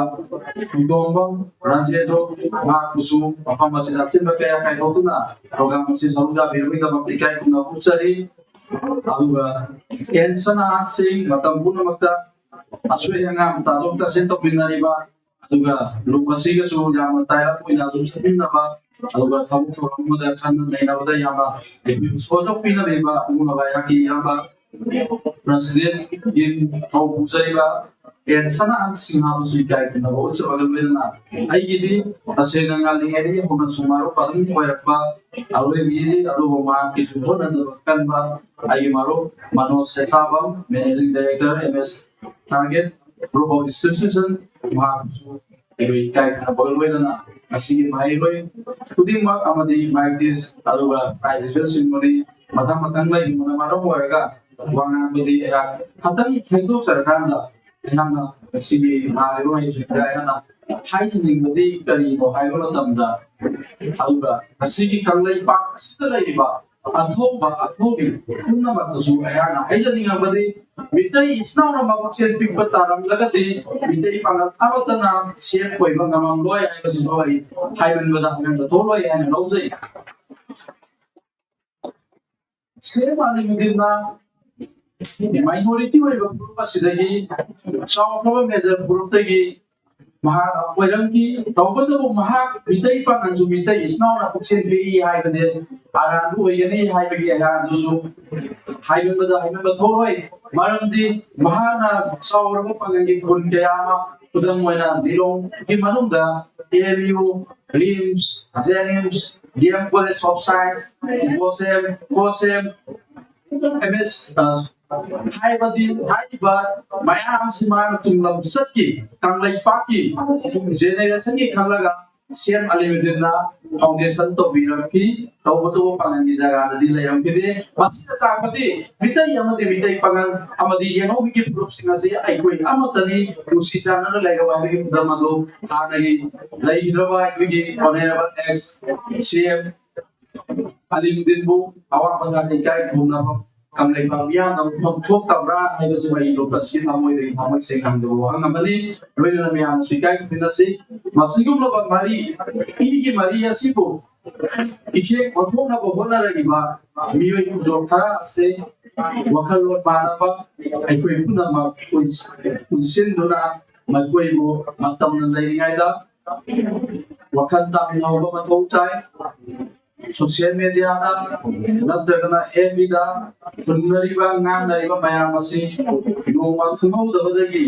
ꯊꯣꯏꯇꯣꯡꯕꯝ ꯔꯥꯖꯦꯟꯗ꯭ꯔꯣ, ꯃꯍꯥꯛꯄꯨꯁꯨ ꯃꯐꯝ ꯑꯁꯤꯗ ꯑꯆꯤꯟꯕ ꯀꯌꯥ ꯀꯥꯏꯊꯣꯛꯇꯨꯅ ꯄ꯭ꯔꯣꯒ꯭ꯔꯥꯝ ꯑꯁꯤ ꯁꯔꯨꯛ ꯌꯥꯕꯤꯔꯕꯒꯤꯗꯃꯛꯇ ꯏꯀꯥꯏ ꯈꯨꯝꯅꯕ ꯎꯠꯆꯔꯤ꯫ ꯑꯗꯨꯒ ꯑꯦꯟ ꯁꯅꯥꯍꯟ ꯁꯤꯡ, ꯃꯇꯝ ꯄꯨꯝꯅꯃꯛꯇ ꯑꯁꯣꯏ ꯑꯉꯥꯝ ꯇꯥꯊꯣꯛ ꯇꯥꯁꯤꯟ ꯇꯧꯃꯤꯟꯅꯔꯤꯕ, ꯑꯗꯨꯒ ꯂꯨꯞ ꯑꯁꯤꯒꯁꯨ ꯌꯥꯝꯅ ꯇꯥꯏꯔꯞ ꯑꯣꯏꯅ ꯑꯗꯨꯝ ꯆꯠꯃꯤꯟꯅꯕ, ꯑꯗꯨꯒ ꯊꯕꯛ ꯊꯧꯔꯝ ꯑꯃꯗ ꯈꯟꯅ ꯅꯩꯅꯕꯗ ꯌꯥꯝꯅ ꯑꯩꯈꯣꯏꯕꯨ ꯁꯣꯖꯣꯛꯄꯤꯅꯔꯤꯕ ꯑꯃꯨꯅ ꯑꯩꯍꯥꯛꯀꯤ ꯏꯌꯥꯝꯕ ꯄ꯭ꯔꯁꯤꯗꯦꯟ ꯒꯤꯟ ꯊꯧ ꯄꯨꯖꯔꯤꯕ ꯑꯦꯟ ꯁꯅꯥꯍꯟ ꯁꯤꯡꯍꯕꯨꯁꯨ ꯏꯀꯥꯏ ꯈꯨꯝꯅꯕ ꯎꯠꯆꯕꯒ ꯂꯣꯏꯅꯅ ꯑꯩꯒꯤꯗꯤ ꯇꯁꯦꯡꯅ ꯉꯜꯂꯤꯉꯩꯗꯒꯤ ꯍꯧꯅ ꯁꯨꯃꯥꯏꯅ ꯄꯥꯍꯟ ꯑꯣꯏꯔꯛꯄ ꯑꯔꯣꯏꯕꯤꯁꯤ, ꯑꯗꯨꯕꯨ ꯃꯍꯥꯛꯀꯤꯁꯨ ꯍꯣꯠꯅꯖꯕ ꯀꯟꯕ ꯑꯩꯒꯤ ꯃꯔꯨꯞ Manoj Sethabam, managing director, M S target group of institution, ꯃꯍꯥꯛꯁꯨ ꯑꯩꯈꯣꯏ ꯏꯀꯥꯏ ꯈꯨꯝꯅꯕꯒ ꯂꯣꯏꯅꯅ ꯉꯁꯤꯒꯤ ꯃꯍꯩꯔꯣꯏ ꯈꯨꯗꯤꯡꯃꯛ ꯑꯃꯗꯤ ꯃꯥꯏꯇꯤꯁ ꯑꯗꯨꯒ ꯄ꯭ꯔꯥꯏꯖ ꯔꯤꯁꯤꯚꯔꯁꯤꯡꯕꯨꯅꯤ ꯃꯊꯪ ꯃꯊꯪ ꯂꯩꯕꯅ ꯃꯔꯝ ꯑꯣꯏꯔꯒ ꯋꯥ ꯉꯥꯡꯕꯗꯤ ꯑꯩꯍꯥꯛ ꯈꯇꯪ ꯊꯦꯡꯗꯣꯛꯆꯔꯀꯥꯟꯗ ꯑꯩꯍꯥꯛꯅ ꯉꯁꯤꯒꯤ ꯂꯥꯛꯂꯤꯕ ꯃꯍꯩꯁꯤꯡꯗ ꯑꯩꯍꯥꯛꯅ ꯍꯥꯏꯖꯅꯤꯡꯕꯗꯤ ꯀꯔꯤꯅꯣ ꯍꯥꯏꯕ ꯃꯇꯝꯗ, ꯑꯗꯨꯒ ꯉꯁꯤꯒꯤ ꯀꯪꯂꯩꯄꯥꯛ ꯑꯁꯤꯗ ꯂꯩꯔꯤꯕ ꯑꯊꯧꯕ ꯑꯊꯧꯕꯤ ꯄꯨꯝꯅꯃꯛꯇꯁꯨ ꯑꯩꯍꯥꯛꯅ ꯍꯥꯏꯖꯅꯤꯡꯉꯕꯗꯤ ꯃꯤꯇꯩ ꯏꯆꯤꯟ ꯏꯅꯥꯎꯅ ꯃꯕꯨꯛꯆꯦꯜ ꯄꯤꯛꯄ ꯇꯥꯔꯝꯂꯒꯗꯤ ꯃꯤꯇꯩ ꯄꯥꯡꯒꯜ ꯑꯃꯠꯇꯅ ꯁꯦꯞ ꯑꯣꯏꯕ ꯉꯝꯃꯝꯂꯣꯏ ꯍꯥꯏꯕꯁꯤꯁꯨ ꯑꯩ ꯍꯥꯏꯃꯟꯕꯗ ꯍꯥꯏꯃꯟꯕ ꯊꯣꯛꯂꯣꯏ ꯍꯥꯏꯅ ꯂꯧꯖꯩ꯫ ꯁꯦꯝ ꯑꯂꯤꯃꯨꯗꯤꯟꯅ ꯃꯥꯏꯅꯣꯔꯤꯇꯤ ꯑꯣꯏꯕ ꯐꯨꯔꯨꯞ ꯑꯁꯤꯗꯒꯤ ꯆꯥꯎꯈ꯭ꯔꯕ ꯃꯦꯖꯔ ꯐꯨꯔꯨꯞꯇꯒꯤ ꯃꯍꯥꯛ ꯑꯣꯏꯔꯝꯈꯤ꯫ ꯇꯧꯕꯇꯕꯨ ꯃꯍꯥꯛ ꯃꯤꯇꯩ ꯄꯥꯉꯜꯁꯨ ꯃꯤꯇꯩ ꯏꯆꯤꯟ ꯏꯅꯥꯎꯅ ꯄꯨꯛꯆꯦꯜ ꯄꯤꯛꯏ ꯍꯥꯏꯕꯗꯤ ꯑꯔꯥꯟꯕ ꯑꯣꯏꯒꯅꯤ ꯍꯥꯏꯕꯒꯤ ꯑꯩꯍꯥꯛ ꯑꯗꯨꯁꯨ ꯍꯥꯏꯃꯟꯕꯗ ꯍꯥꯏꯃꯟꯕ ꯊꯣꯛꯂꯣꯏ꯫ ꯃꯔꯝꯗꯤ ꯃꯍꯥꯛꯅ ꯆꯥꯎꯔꯕ ꯄꯥꯡꯒꯜꯒꯤ ꯈꯨꯟ ꯀꯌꯥ ꯑꯃ, ꯈꯨꯗꯝ ꯑꯣꯏꯅ ꯂꯤꯂꯣꯡꯒꯤ ꯃꯅꯨꯡꯗ A M U, RIMS, JNIMS, D M college of science, COSEM, COSEM, M S, ꯑ, ꯍꯥꯏꯕꯗꯤ ꯍꯥꯏꯔꯤꯕ ꯃꯌꯥꯝꯁꯤ ꯃꯥꯅ ꯇꯨꯡꯂꯝꯆꯠꯀꯤ ꯀꯪꯂꯩꯄꯥꯛꯀꯤ ꯖꯦꯅꯦꯔꯦꯁꯟꯒꯤ ꯈꯜꯂꯒ ꯁꯤ ꯑꯦꯝ ꯑꯂꯤꯃꯨꯗꯤꯟꯅ ꯐꯥꯎꯟꯗꯦꯁꯟ ꯇꯧꯕꯤꯔꯝꯈꯤ꯫ ꯇꯧꯕꯇꯕꯨ ꯄꯥꯡꯒꯜꯒꯤ ꯖꯒꯥꯗꯗꯤ ꯂꯩꯔꯝꯈꯤꯗꯦ꯫ ꯃꯁꯤꯅ ꯇꯥꯛꯄꯗꯤ ꯃꯤꯇꯩ ꯑꯃꯗꯤ ꯃꯤꯇꯩ ꯄꯥꯡꯒꯜ ꯑꯃꯗꯤ ꯌꯦꯡꯍꯧꯕꯒꯤ ꯐꯨꯔꯨꯞꯁꯤꯡ ꯑꯁꯤ ꯑꯩꯈꯣꯏ ꯑꯃꯠꯇꯅꯤ꯫ ꯅꯨꯡꯁꯤ ꯆꯥꯟꯅꯅ ꯂꯩꯔꯕ ꯍꯥꯏꯕꯒꯤ ꯈꯨꯗꯝ ꯑꯗꯨ ꯍꯥꯟꯅꯒꯤ ꯂꯩꯈꯤꯗ꯭ꯔꯕ ꯑꯩꯈꯣꯏꯒꯤ ꯑꯣꯅꯔꯦꯕꯜ ꯑꯦꯛꯁ ꯁꯤ ꯑꯦꯝ ꯑꯂꯤꯃꯨꯗꯤꯟꯕꯨ ꯑꯋꯥꯡ ꯕꯖꯥꯔꯗ ꯏꯀꯥꯏ ꯈꯨꯝꯅꯕ ꯀꯪꯂꯩꯄꯥꯛ ꯃꯤꯌꯥꯝꯅ ꯃꯐꯝ ꯊꯣꯛꯇꯕ꯭ꯔꯥ ꯍꯥꯏꯕꯁꯤ ꯑꯩ ꯂꯣꯀꯜꯁꯀꯤ ꯊꯃꯣꯏꯗꯒꯤ ꯊꯃꯣꯏ ꯁꯦꯡꯅ ꯍꯪꯖꯕ ꯋꯥꯍꯪ ꯑꯃꯅꯤ꯫ ꯂꯣꯏꯅꯅ ꯃꯌꯥꯝꯅꯁꯨ ꯏꯀꯥꯏ ꯈꯨꯝꯅꯁꯤ꯫ ꯃꯁꯤꯒꯨꯝꯂꯕ ꯃꯔꯤ, ꯏꯒꯤ ꯃꯔꯤ ꯑꯁꯤꯕꯨ ꯏꯊꯦꯛ ꯑꯣꯟꯊꯣꯛꯅꯕ ꯍꯣꯠꯅꯔꯛꯂꯤꯕ ꯃꯤꯑꯣꯏ ꯈꯨꯗꯣꯡ ꯈꯔ ꯑꯁꯤ ꯋꯥꯈꯜꯂꯣꯟ ꯃꯥꯟꯅꯕ ꯑꯩꯈꯣꯏ ꯄꯨꯝꯅꯃꯛ ꯄꯨꯟꯁꯤꯟꯗꯨꯅ ꯃꯈꯣꯏꯕꯨ ꯃꯇꯝꯅ ꯂꯩꯔꯤꯉꯩꯗ ꯋꯥꯈꯜ ꯇꯥꯃꯤꯟꯅꯍꯧꯕ ꯃꯊꯧ ꯇꯥꯏ꯫ ꯁꯣꯁꯤꯌꯦꯜ ꯃꯦꯗꯤꯌꯥꯗ ꯅꯠꯇ꯭ꯔꯒꯅ ꯑꯦꯐ ꯕꯤꯗ ꯍꯨꯟꯅꯔꯤꯕ, ꯉꯥꯡꯅꯔꯤꯕ ꯃꯌꯥꯝ ꯑꯁꯤ ꯅꯣꯡꯃ ꯈꯪꯍꯧꯗꯕꯗꯒꯤ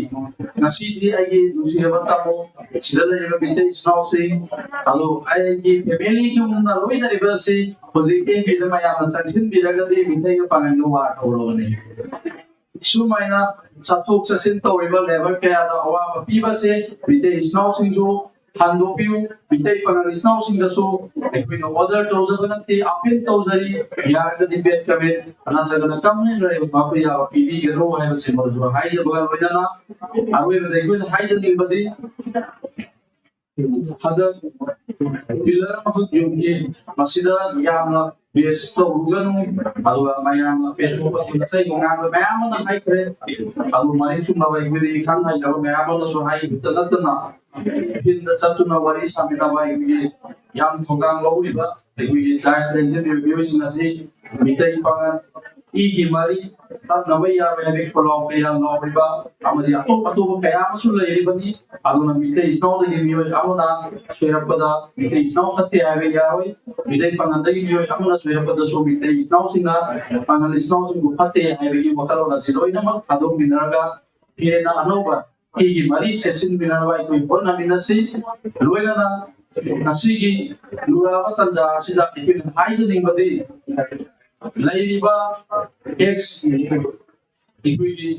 ꯉꯁꯤꯗꯤ ꯑꯩꯒꯤ ꯅꯨꯡꯁꯤꯔꯕ ꯇꯥꯃꯣ, ꯁꯤꯗ ꯂꯩꯔꯤꯕ ꯃꯤꯇꯩ ꯏꯆꯤꯟ ꯏꯅꯥꯎꯁꯤꯡ, ꯑꯗꯨ ꯑꯩꯒꯤ ꯐꯦꯃꯤꯂꯤꯒꯨꯝꯅ ꯂꯣꯏꯅꯔꯤꯕ ꯑꯁꯤ ꯍꯧꯖꯤꯛ ꯑꯦꯐ ꯕꯤꯗ ꯃꯌꯥꯝꯅ ꯆꯪꯁꯤꯟꯕꯤꯔꯒꯗꯤ ꯃꯤꯇꯩꯒ ꯄꯥꯡꯒꯜꯒ ꯋꯥꯔ ꯇꯧꯔꯕꯅꯤ꯫ ꯁꯨꯃꯥꯏꯅ ꯆꯠꯊꯣꯛ ꯆꯠꯁꯤꯟ ꯇꯧꯔꯤꯕ ꯂꯦꯕꯔ ꯀꯌꯥꯗ ꯑꯋꯥꯕ ꯄꯤꯕꯁꯦ ꯃꯤꯇꯩ ꯏꯆꯤꯟ ꯏꯅꯥꯎꯁꯤꯡꯁꯨ ꯍꯟꯗꯣꯛꯄꯤꯌꯨ꯫ ꯃꯤꯇꯩ ꯄꯥꯉꯜ ꯏꯆꯤꯟ ꯏꯅꯥꯎꯁꯤꯡꯗꯁꯨ ꯑꯩꯈꯣꯏꯅ ꯑꯣꯔꯗꯔ ꯇꯧꯖꯕ ꯅꯠꯇꯦ, ꯑꯄꯤꯜ ꯇꯧꯖꯔꯤ꯫ ꯌꯥꯔꯒꯗꯤ ꯕꯦꯗ ꯀꯃꯦꯟ ꯅꯠꯇ꯭ꯔꯒꯅ ꯀꯃꯦꯟ ꯂꯩꯕ ꯐꯥꯎꯕ ꯌꯥꯕ ꯄꯤꯕꯤꯒꯅꯨ ꯍꯥꯏꯕꯁꯤꯃꯁꯨ ꯍꯥꯏꯖꯕꯒ ꯂꯣꯏꯅꯅ ꯑꯔꯣꯏꯕꯗ ꯑꯩꯈꯣꯏꯅ ꯍꯥꯏꯖꯅꯤꯡꯕꯗꯤ ꯍꯟꯗꯛ ꯄꯤꯂꯔ ꯑꯃꯈꯛ ꯌꯨꯝꯒꯤ ꯃꯁꯤꯗ ꯌꯥꯝꯅ ꯕꯦꯁ ꯇꯧꯔꯨꯒꯅꯨ, ꯑꯗꯨꯒ ꯃꯌꯥꯝꯅ ꯄꯦꯟꯊꯣꯛꯄ ꯊꯨꯅ ꯆꯩꯕ ꯉꯥꯡꯕ ꯃꯌꯥꯝ ꯑꯃꯅ ꯍꯥꯏꯈ꯭ꯔꯦ꯫ ꯑꯗꯨ ꯃꯔꯤꯛ ꯆꯨꯝꯂꯕ ꯑꯩꯈꯣꯏꯗꯒꯤ ꯈꯪ ꯍꯩꯔꯕ ꯃꯌꯥꯝ ꯑꯃꯅꯁꯨ ꯍꯥꯏꯈꯤꯕꯇ ꯅꯠꯇꯅ ꯐꯤꯜꯗ ꯆꯠꯇꯨꯅ ꯋꯥꯔꯤ ꯁꯥꯃꯤꯟꯅꯕ ꯑꯩꯈꯣꯏꯒꯤ ꯌꯥꯝ ꯊꯧꯗꯥꯡ ꯂꯧꯔꯤꯕ ꯑꯩꯈꯣꯏꯒꯤ ꯆꯥꯏꯜꯁ ꯂꯩꯖꯕꯤꯕ ꯃꯤꯑꯣꯏꯁꯤꯡ ꯑꯁꯤ ꯃꯤꯇꯩ ꯄꯥꯉꯜ ꯏꯒꯤ ꯃꯔꯤ ꯇꯠꯅꯕ ꯌꯥꯔꯣꯏ ꯍꯥꯏꯕꯒꯤ ꯈꯣꯜꯂꯥꯎ ꯀꯌꯥ ꯂꯥꯎꯔꯤꯕ ꯑꯃꯗꯤ ꯑꯇꯣꯞ ꯑꯇꯣꯞꯄ ꯀꯌꯥ ꯑꯃꯁꯨ ꯂꯩꯔꯤꯕꯅꯤ꯫ ꯑꯗꯨꯅ ꯃꯤꯇꯩ ꯏꯆꯤꯟ ꯏꯅꯥꯎꯗꯒꯤ ꯃꯤꯑꯣꯏ ꯑꯃꯅ ꯁꯣꯏꯔꯛꯄꯗ ꯃꯤꯇꯩ ꯏꯆꯤꯟ ꯏꯅꯥꯎ ꯐꯠꯇꯦ ꯍꯥꯏꯕ ꯌꯥꯔꯣꯏ꯫ ꯃꯤꯇꯩ ꯄꯥꯉꯜꯗꯒꯤ ꯃꯤꯑꯣꯏ ꯑꯃꯅ ꯁꯣꯏꯔꯛꯄꯗꯁꯨ ꯃꯤꯇꯩ ꯏꯆꯤꯟ ꯏꯅꯥꯎꯁꯤꯡꯅ ꯄꯥꯉꯜ ꯏꯆꯤꯟ ꯏꯅꯥꯎꯁꯤꯡꯕꯨ ꯐꯠꯇꯦ ꯍꯥꯏꯕꯒꯤ ꯋꯥꯈꯜꯂꯣꯟ ꯑꯁꯤ ꯂꯣꯏꯅꯃꯛ ꯊꯥꯗꯣꯛꯃꯤꯟꯅꯔꯒ ꯍꯦꯟꯅ ꯑꯅꯧꯕ ꯏꯒꯤ ꯃꯔꯤ ꯁꯦꯠꯆꯤꯟꯃꯤꯟꯅꯅꯕ ꯑꯩꯈꯣꯏ ꯍꯣꯠꯅꯃꯤꯟꯅꯁꯤ꯫ ꯂꯣꯏꯅꯅ ꯉꯁꯤꯒꯤ ꯂꯨꯔꯕ ꯇꯥꯟꯖꯥ ꯑꯁꯤꯗ ꯑꯩꯈꯣꯏꯅ ꯍꯥꯏꯖꯅꯤꯡꯕꯗꯤ ꯂꯩꯔꯤꯕ ꯑꯦꯛꯁ ꯑꯩꯈꯣꯏꯒꯤ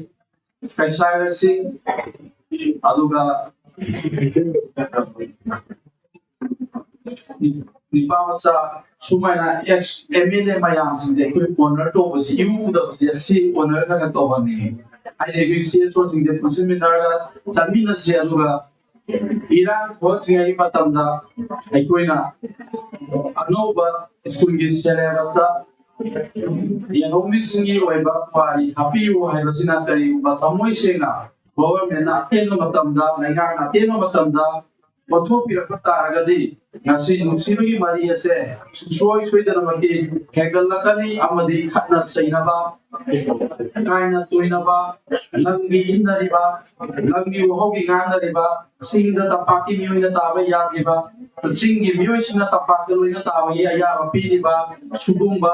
ꯀꯩꯁꯥꯏꯔꯁꯤꯡ, ꯑꯗꯨꯒ ꯅꯤꯄꯥ ꯃꯆꯥ, ꯁꯨꯃꯥꯏꯅ ꯑꯦꯛꯁ ꯑꯦꯝ ꯑꯦꯜ ꯑꯦ ꯃꯌꯥꯝꯁꯤꯡꯁꯦ ꯑꯩꯈꯣꯏ ꯑꯣꯅꯔ ꯇꯧꯕꯁꯤ, ꯏꯎ ꯎꯗꯕꯁꯦ, ꯑꯁꯤ ꯑꯣꯅꯔ ꯈꯔ ꯈꯔ ꯇꯧꯍꯟꯅꯤꯡꯉꯤ꯫ ꯍꯥꯏꯗꯤ ꯑꯩꯈꯣꯏ ꯁꯤ ꯑꯦꯁ ꯑꯣꯁꯤꯡꯁꯦ ꯄꯨꯟꯁꯤꯟꯃꯤꯟꯅꯔꯒ ꯆꯠꯃꯤꯟꯅꯁꯤ, ꯑꯗꯨꯒ ꯏꯔꯥꯡ ꯊꯣꯛꯇ꯭ꯔꯤꯉꯩꯒꯤ ꯃꯇꯝꯗ ꯑꯩꯈꯣꯏꯅ ꯑꯅꯧꯕ ꯁ꯭ꯀꯨꯜꯒꯤ ꯁꯦꯂꯦꯕꯁꯇ ꯌꯦꯜꯍꯧꯃꯤꯁꯤꯡꯒꯤ ꯑꯣꯏꯕ ꯄꯨꯋꯥꯔꯤ ꯍꯥꯞꯄꯤꯌꯨ ꯍꯥꯏꯕꯁꯤꯅ ꯀꯔꯤꯒꯨꯝꯕ ꯊꯃꯣꯏ ꯁꯦꯡꯅ ꯒꯣꯚꯔꯟꯃꯦꯟꯠꯅ ꯑꯇꯦꯟꯕ ꯃꯇꯝꯗ, ꯂꯩꯉꯥꯛꯅ ꯑꯇꯦꯟꯕ ꯃꯇꯝꯗ ꯑꯣꯟꯊꯣꯛꯄꯤꯔꯛꯄ ꯇꯥꯔꯒꯗꯤ, ꯉꯁꯤ ꯅꯨꯡꯁꯤꯕꯒꯤ ꯃꯔꯤ ꯑꯁꯦ ꯁꯨꯡꯁꯣꯏ ꯁꯣꯏꯗꯅꯃꯛꯀꯤ ꯍꯦꯟꯒꯠꯂꯛꯀꯅꯤ ꯑꯃꯗꯤ ꯈꯠꯅ ꯆꯩꯅꯕ, ꯀꯥꯏꯅ ꯇꯣꯏꯅꯕ, ꯂꯝꯒꯤ ꯏꯟꯅꯔꯤꯕ, ꯂꯝꯒꯤ ꯋꯥꯍꯧꯒꯤ ꯉꯥꯡꯅꯔꯤꯕ, ꯆꯤꯡꯗ ꯇꯝꯄꯥꯛꯀꯤ ꯃꯤꯑꯣꯏꯅ ꯇꯥꯕ ꯌꯥꯗ꯭ꯔꯤꯕ, ꯆꯤꯡꯒꯤ ꯃꯤꯑꯣꯏꯁꯤꯡꯅ ꯇꯝꯄꯥꯛꯇ ꯂꯣꯏꯅ ꯇꯥꯕꯒꯤ ꯑꯌꯥꯕ ꯄꯤꯔꯤꯕ, ꯁꯤꯒꯨꯝꯕ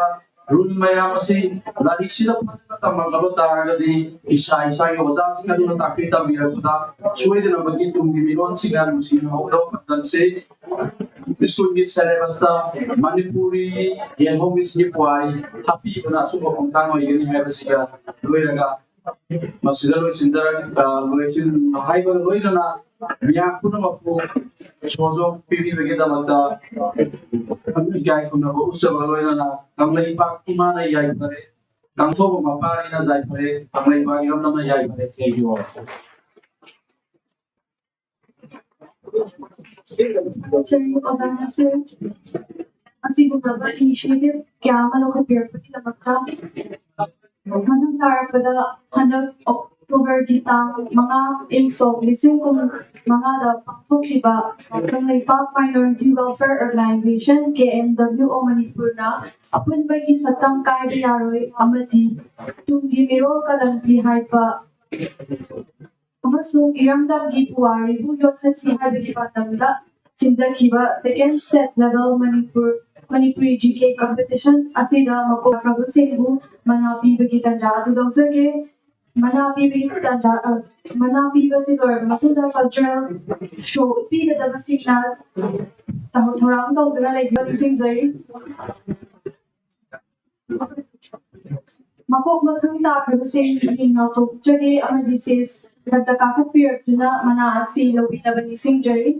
ꯔꯨꯜ ꯃꯌꯥꯝ ꯑꯁꯤ ꯂꯥꯏꯔꯤꯛꯁꯤꯗ ꯐꯖꯅ ꯇꯝꯃꯛꯂꯕ ꯇꯥꯔꯒꯗꯤ, ꯏꯁꯥ ꯏꯁꯥꯒꯤ ꯑꯣꯖꯥꯁꯤꯡ ꯑꯗꯨꯅ ꯇꯥꯛꯄꯤ ꯇꯝꯕꯤꯔꯛꯄꯗ ꯁꯣꯏꯗꯅꯃꯛꯀꯤ ꯇꯨꯡꯒꯤ ꯃꯤꯔꯣꯜꯁꯤꯡꯅ ꯅꯨꯡꯁꯤꯅꯍꯧꯒꯗꯕ ꯃꯇꯝꯁꯤ ꯁ꯭ꯀꯨꯜꯒꯤ ꯁꯦꯂꯦꯕꯁꯇ ꯃꯅꯤꯄꯨꯔꯤ ꯌꯦꯜꯍꯧꯃꯤꯁꯤꯡꯒꯤ ꯄꯨꯋꯥꯔꯤ ꯍꯥꯞꯄꯤꯕꯅ ꯑꯆꯨꯝꯕ ꯈꯣꯡꯊꯥꯡ ꯑꯣꯏꯒꯅꯤ ꯍꯥꯏꯕꯁꯤꯒ ꯂꯣꯏꯔꯒ, ꯃꯁꯤꯗ ꯂꯣꯏꯁꯤꯟꯖꯔ-, ꯑ, ꯂꯣꯏꯁꯤꯟ ꯍꯥꯏꯕꯒ ꯂꯣꯏꯅꯅ ꯃꯤꯌꯥꯝ ꯄꯨꯝꯅꯃꯛꯄꯨ ꯁꯣꯖꯣꯛ ꯄꯤꯕꯤꯕꯒꯤꯗꯃꯛꯇ ꯏꯀꯥꯏ ꯈꯨꯝꯅꯕ ꯎꯠꯆꯕꯒ ꯂꯣꯏꯅꯅ ꯀꯪꯂꯩꯄꯥꯛ ꯏꯃꯥꯅ ꯌꯥꯏꯐꯔꯦ, ꯀꯥꯡꯊꯣꯛꯄ ꯃꯄꯥꯅ ꯌꯥꯏꯐꯔꯦ, ꯀꯪꯂꯩꯄꯥꯛ ꯏꯔꯝꯗꯝꯅ ꯌꯥꯏꯐꯔꯦ꯫ Thank you all. ꯊꯥꯒꯠꯆꯔꯤ ꯑꯣꯖꯥ ꯅꯁꯤꯔ꯫ ꯑꯁꯤꯒꯨꯝꯂꯕ initiative ꯀꯌꯥ ꯑꯃ ꯂꯧꯈꯠꯄꯤꯔꯛꯄꯒꯤꯗꯃꯛꯇ꯫ ꯃꯊꯪ ꯇꯥꯔꯛꯄꯗ ꯍꯟꯗꯛ ꯑꯣꯛꯇꯣꯕꯔꯒꯤ ꯇꯥꯡ ꯃꯉꯥ, ꯏꯪ ꯁꯣꯛ ꯂꯤꯁꯤꯡ ꯀꯨꯟ ꯃꯉꯥꯗ ꯄꯥꯡꯊꯣꯛꯈꯤꯕ Kangleipak Minority Welfare Organization, K M W O ꯃꯅꯤꯄꯨꯔꯅ ꯑꯄꯨꯟꯕꯒꯤ ꯁꯛꯇꯝ ꯀꯥꯏꯕ ꯌꯥꯔꯣꯏ ꯑꯃꯗꯤ ꯇꯨꯡꯒꯤ ꯃꯤꯔꯣꯜ ꯀꯗꯝꯁꯤ ꯍꯥꯏꯕ ꯑꯃꯁꯨꯡ ꯏꯔꯝꯗꯝꯒꯤ ꯄꯨꯋꯥꯔꯤꯕꯨ ꯌꯣꯛꯈꯠꯁꯤ ꯍꯥꯏꯕꯒꯤ ꯄꯥꯟꯗꯝꯗ ꯁꯤꯟꯗꯈꯤꯕ Second State Level Manipur, Manipuri G K competition ꯑꯁꯤꯗ ꯃꯀꯣꯛ ꯂꯥꯛꯂꯕꯁꯤꯡꯕꯨ ꯃꯅꯥ ꯄꯤꯕꯒꯤ ꯇꯥꯟꯖꯥ ꯑꯗꯨ ꯂꯧꯖꯒꯦ꯫ ꯃꯅꯥ ꯄꯤꯕꯒꯤ ꯇꯥꯟꯖꯥ, ꯑ, ꯃꯅꯥ ꯄꯤꯕꯁꯤ ꯂꯣꯏꯔꯕ ꯃꯇꯨꯡꯗ cultural show ꯎꯠꯄꯤꯒꯗꯕꯁꯤꯡꯅ ꯊꯧ-, ꯊꯧꯔꯥꯡ ꯇꯧꯗꯨꯅ ꯂꯩꯕ ꯅꯤꯡꯁꯤꯡꯖꯔꯤ꯫ ꯃꯀꯣꯛ ꯃꯊꯪ ꯇꯥꯈ꯭ꯔꯕꯁꯤꯡ ꯃꯤꯡ ꯂꯥꯎꯊꯣꯛꯆꯔꯤ ꯑꯃꯗꯤ ꯁꯤꯁ ꯃꯊꯛꯇ ꯀꯥꯈꯠꯄꯤꯔꯛꯇꯨꯅ ꯃꯅꯥ ꯑꯁꯤ ꯂꯧꯕꯤꯅꯕ ꯅꯤꯡꯁꯤꯡꯖꯔꯤ꯫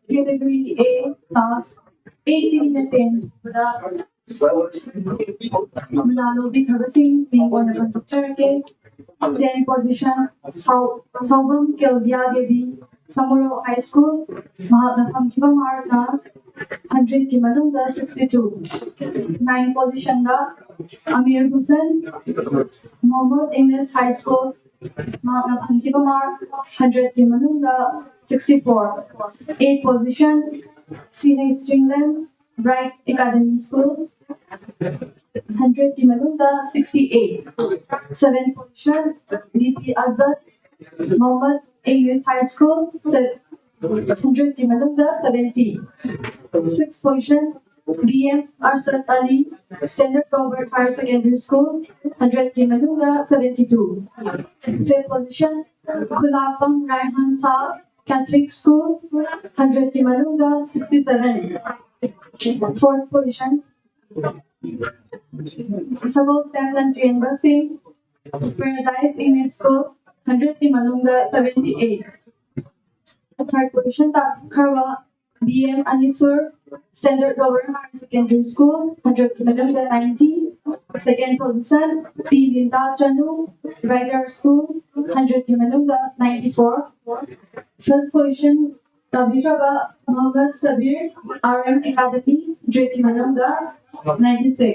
Category A, class eight ꯇꯒꯤꯅ ten ꯐꯥꯎꯕꯗ ꯃꯅꯥ ꯂꯧꯕꯤꯈ꯭ꯔꯕꯁꯤꯡ ꯃꯤꯡ ꯑꯣꯏꯅ ꯄꯟꯊꯣꯛꯆꯔꯛꯀꯦ꯫ Ten position, ꯁꯥꯎ-, ꯁꯥꯎꯕꯝ ꯀꯦꯜꯕꯤꯌꯥ ꯗꯦꯕꯤ, ꯁꯃꯨꯔꯣꯛ High School, ꯃꯍꯥꯛꯅ ꯐꯪꯈꯤꯕ mark ꯅ hundred ꯀꯤ ꯃꯅꯨꯡꯗ sixty two꯫ Nine position ꯗ Amir Hussain, Mohammad English High School, ꯃꯍꯥꯛꯅ ꯐꯪꯈꯤꯕ mark hundred ꯀꯤ ꯃꯅꯨꯡꯗ sixty four꯫ Eight position, C H Chinglen, Bright Academy School, hundred ꯀꯤ ꯃꯅꯨꯡꯗ sixty eight꯫ Seven position, D P ꯑꯖꯗ, Mohammad English High School, hundred ꯀꯤ ꯃꯅꯨꯡꯗ seventy꯫ Six position, B M Arshad Ali, Standard Robert Higher Secondary School, hundred ꯀꯤ ꯃꯅꯨꯡꯗ seventy two꯫ Fifth position, ꯈꯨꯂꯥꯛꯄꯝ Raihan ꯁꯥ, Catholic School, hundred ꯀꯤ ꯃꯅꯨꯡꯗ sixty seven꯫ Fourth position, ꯁꯒꯣꯜꯁꯦꯝ ꯂꯟꯆꯦꯟꯕ ꯁꯤꯡ, Paradise English School, hundred ꯀꯤ ꯃꯅꯨꯡꯗ seventy eight꯫ Third position ꯇꯥꯈ꯭ꯔꯕ D M ꯑꯅꯤꯁꯨꯔ, Standard Lower Higher Secondary School, hundred ꯀꯤ ꯃꯅꯨꯡꯗ ninety꯫ Second position, T Linda ꯆꯅꯨ, Rider School, hundred ꯀꯤ ꯃꯅꯨꯡꯗ ninety four꯫ First position, ꯇꯥꯕꯤꯈ꯭ꯔꯕ Mohammad Sabir, R M Academy, ꯗ꯭ꯔꯦꯗꯀꯤ ꯃꯅꯨꯡꯗ ninety six꯫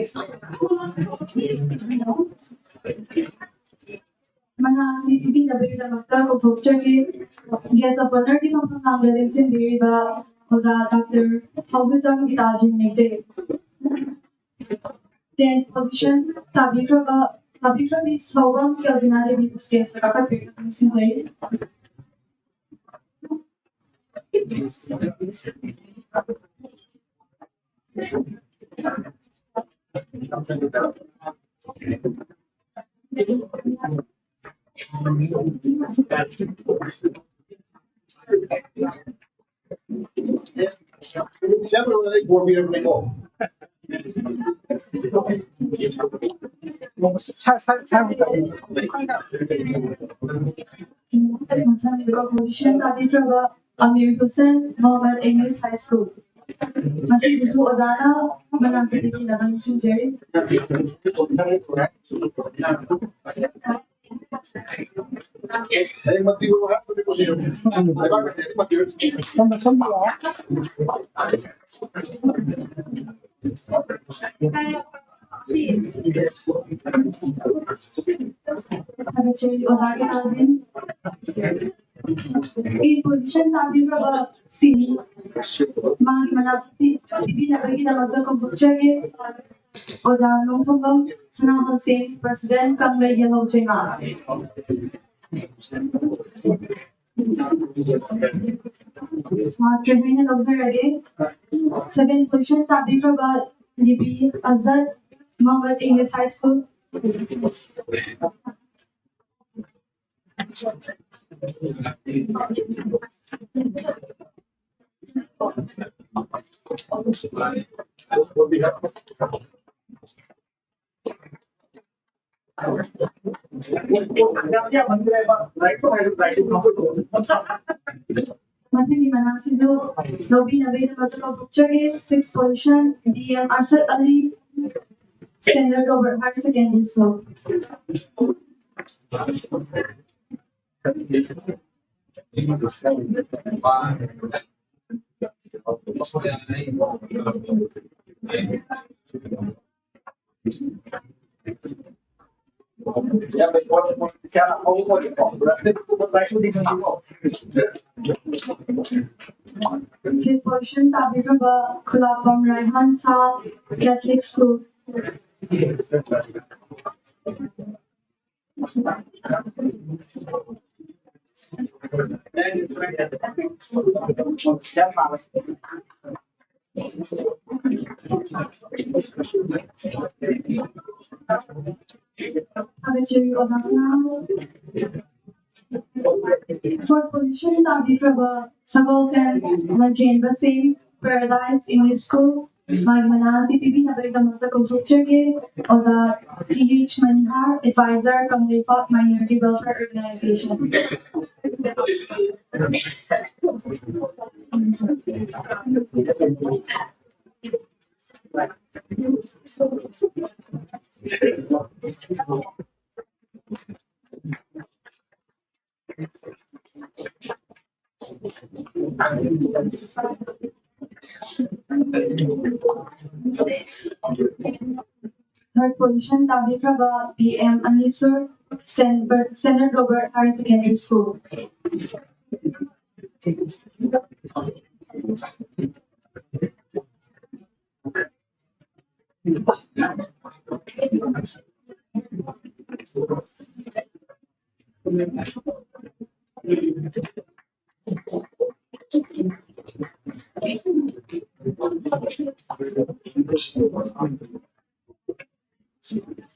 ꯃꯅꯥ ꯑꯁꯤ ꯄꯤꯕꯤꯅꯕꯒꯤꯗꯃꯛꯇ ꯀꯧꯊꯣꯛꯆꯔꯤ꯫ Guest of Honourꯒꯤ ꯐꯝꯐꯝ ꯂꯥꯡꯗ ꯂꯦꯡꯁꯤꯟꯕꯤꯔꯤꯕ ꯑꯣꯖꯥ doctor Thoubijam Gitajit Meitei. Tenth position ꯇꯥꯕꯤꯈ꯭ꯔꯕ, ꯇꯥꯕꯤꯈ꯭ꯔꯕꯤ ꯁꯥꯎꯕꯝ ꯀꯦꯜꯕꯤꯅꯥ ꯗꯦꯕꯤꯕꯨ stageꯇ ꯀꯥꯈꯠꯄꯤꯔꯛꯅꯕ ꯅꯤꯡꯁꯤꯡꯖꯔꯤ꯫ ꯃꯊꯪꯗ ꯀꯧꯊꯣꯛꯄꯤꯁꯤꯟ ꯇꯥꯕꯤꯈ꯭ꯔꯕ Amir Hussain, Mohammad English high school. ꯃꯁꯤꯕꯨꯁꯨ ꯑꯣꯖꯥꯅ ꯃꯅꯥ ꯁꯤꯕꯤꯅꯕ ꯅꯤꯡꯁꯤꯡꯖꯔꯤ꯫ ꯊꯥꯒꯠꯆꯔꯤ ꯑꯣꯖꯥꯒꯤ ꯇꯥꯖꯤꯟ꯫ Eight position ꯇꯥꯕꯤꯈ꯭ꯔꯕ ꯁꯤꯅꯤ꯫ ꯃꯥꯒꯤ ꯃꯅꯥꯛꯇ ꯄꯤꯕꯤꯅꯕꯒꯤꯗꯃꯛꯇ ꯀꯧꯊꯣꯛꯆꯔꯤ꯫ ꯑꯣꯖꯥ ꯅꯣꯡꯊꯣꯝꯕꯝ ꯁꯅꯥꯃꯣꯟ ꯁꯦꯝ, President, ꯀꯪꯂꯩ ꯌꯦꯜꯍꯧ ꯆꯩꯉꯥ꯫ ꯂꯥꯛꯇ꯭ꯔꯦ ꯍꯥꯏꯅ ꯂꯧꯖꯔꯒꯦ꯫ Seven position ꯇꯥꯕꯤꯈ꯭ꯔꯕ Libi Azad, Mohammad English high school. ꯃꯊꯪꯒꯤ ꯃꯅꯥꯁꯤꯡꯗꯨ ꯂꯧꯕꯤꯅꯕꯒꯤꯗꯃꯛꯇ ꯀꯧꯊꯣꯛꯆꯔꯤ꯫ Six position, D M Arshad Ali, Standard Robert Higher Secondary School꯫ ꯁꯤ ꯄꯣꯖꯤꯁꯟ ꯇꯥꯕꯤꯈ꯭ꯔꯕ ꯈꯨꯂꯥꯛꯄꯝ ꯔꯥꯏꯍꯥꯟ ꯁꯥ, ꯀꯦꯊꯂꯤꯛ ꯁ꯭ꯀꯨꯜ꯫ ꯊꯥꯒꯠꯆꯔꯤ ꯑꯣꯖꯥ ꯁꯅꯥ꯫ ꯐꯣꯔꯠ ꯄꯣꯖꯤꯁꯟ ꯇꯥꯕꯤꯈ꯭ꯔꯕ ꯁꯒꯣꯜꯁꯦꯝ ꯂꯟꯆꯦꯟꯕ ꯁꯤꯡ, ꯄꯦꯔꯥꯗꯥꯏꯁ ꯏꯪꯂꯤꯁ ꯁ꯭ꯀꯨꯜ, ꯃꯥꯒꯤ ꯃꯅꯥ ꯑꯁꯤ ꯄꯤꯕꯤꯅꯕꯒꯤꯗꯃꯛꯇ ꯀꯧꯊꯣꯛꯆꯒꯦ ꯑꯣꯖꯥ T H Manihar, advisor Kangleipak minority welfare organisation. Third position ꯇꯥꯕꯤꯈ꯭ꯔꯕ ꯄꯤ ꯑꯦꯝ ꯑꯅꯤꯁꯨꯔ, ꯁꯦꯟ ꯕꯔ-, saint Robert higher secondary school.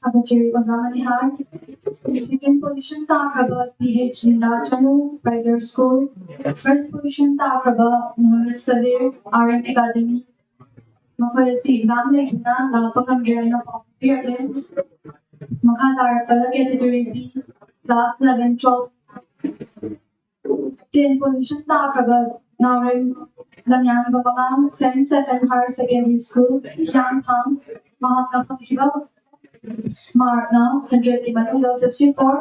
ꯊꯥꯒꯠꯆꯔꯤ ꯑꯣꯖꯥ ꯃꯅꯤꯍꯥꯔ꯫ ꯁꯦꯀꯦꯟ ꯄꯣꯖꯤꯁꯟ ꯇꯥꯈ꯭ꯔꯕ T H Linda Chanu, pride school. First position ꯇꯥꯈ꯭ꯔꯕ Mohammad Sabir, R M academy. ꯃꯈꯣꯏ ꯑꯁꯤ ꯑꯦꯛꯖꯥꯝ ꯂꯩꯕꯅ ꯂꯥꯛꯄ ꯉꯝꯗ꯭ꯔꯦ ꯍꯥꯏꯅ ꯄꯥꯎ ꯄꯤꯔꯛꯂꯦ꯫ ꯃꯈꯥ ꯇꯥꯔꯛꯄꯗ category B, class eleven, twelve. Ten position ꯇꯥꯈ꯭ꯔꯕ ꯅꯥꯎꯔꯦꯝ ꯂꯪꯌꯥꯟꯕ ꯃꯉꯥꯡ, saint Stephen higher secondary school, Hiyangthang. ꯃꯍꯥꯛꯅ ꯐꯪꯈꯤꯕ ꯃꯥꯔꯛꯅ ꯍꯟꯗ꯭ꯔꯦꯠꯀꯤ ꯃꯅꯨꯡꯗ fifty four.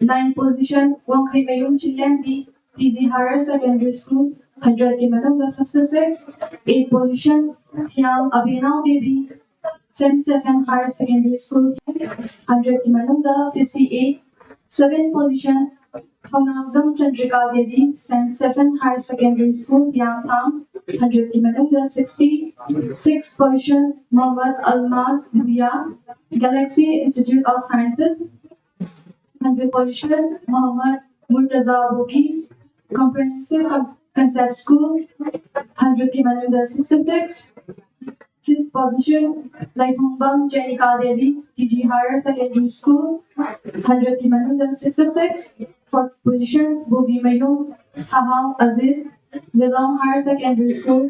Nine position Wangkheimayum Chinglembi, T G Higher Secondary School, hundred ꯀꯤ ꯃꯅꯨꯡꯗ fifty six, eight position, Thiam Abhinau Devi, Saint Stephen Higher Secondary School, hundred ꯀꯤ ꯃꯅꯨꯡꯗ fifty eight, seven position, Thonamjam Chandrika Devi, Saint Stephen Higher Secondary School, Thiamthang, hundred ꯀꯤ ꯃꯅꯨꯡꯗ sixty, six position, Mohammad Almas Bhuya, Galaxy Institute of Sciences, hundred position, Mohammad Murtaza Bogi, Comprehensive Con-, Concept School, hundred ꯀꯤ ꯃꯅꯨꯡꯗ sixty six, fifth position, Laithongbam Jenika Devi, T G Higher Secondary School, hundred ꯀꯤ ꯃꯅꯨꯡꯗ sixty six, fourth position, Bogimayung Sahal Aziz, Lilong Higher Secondary School,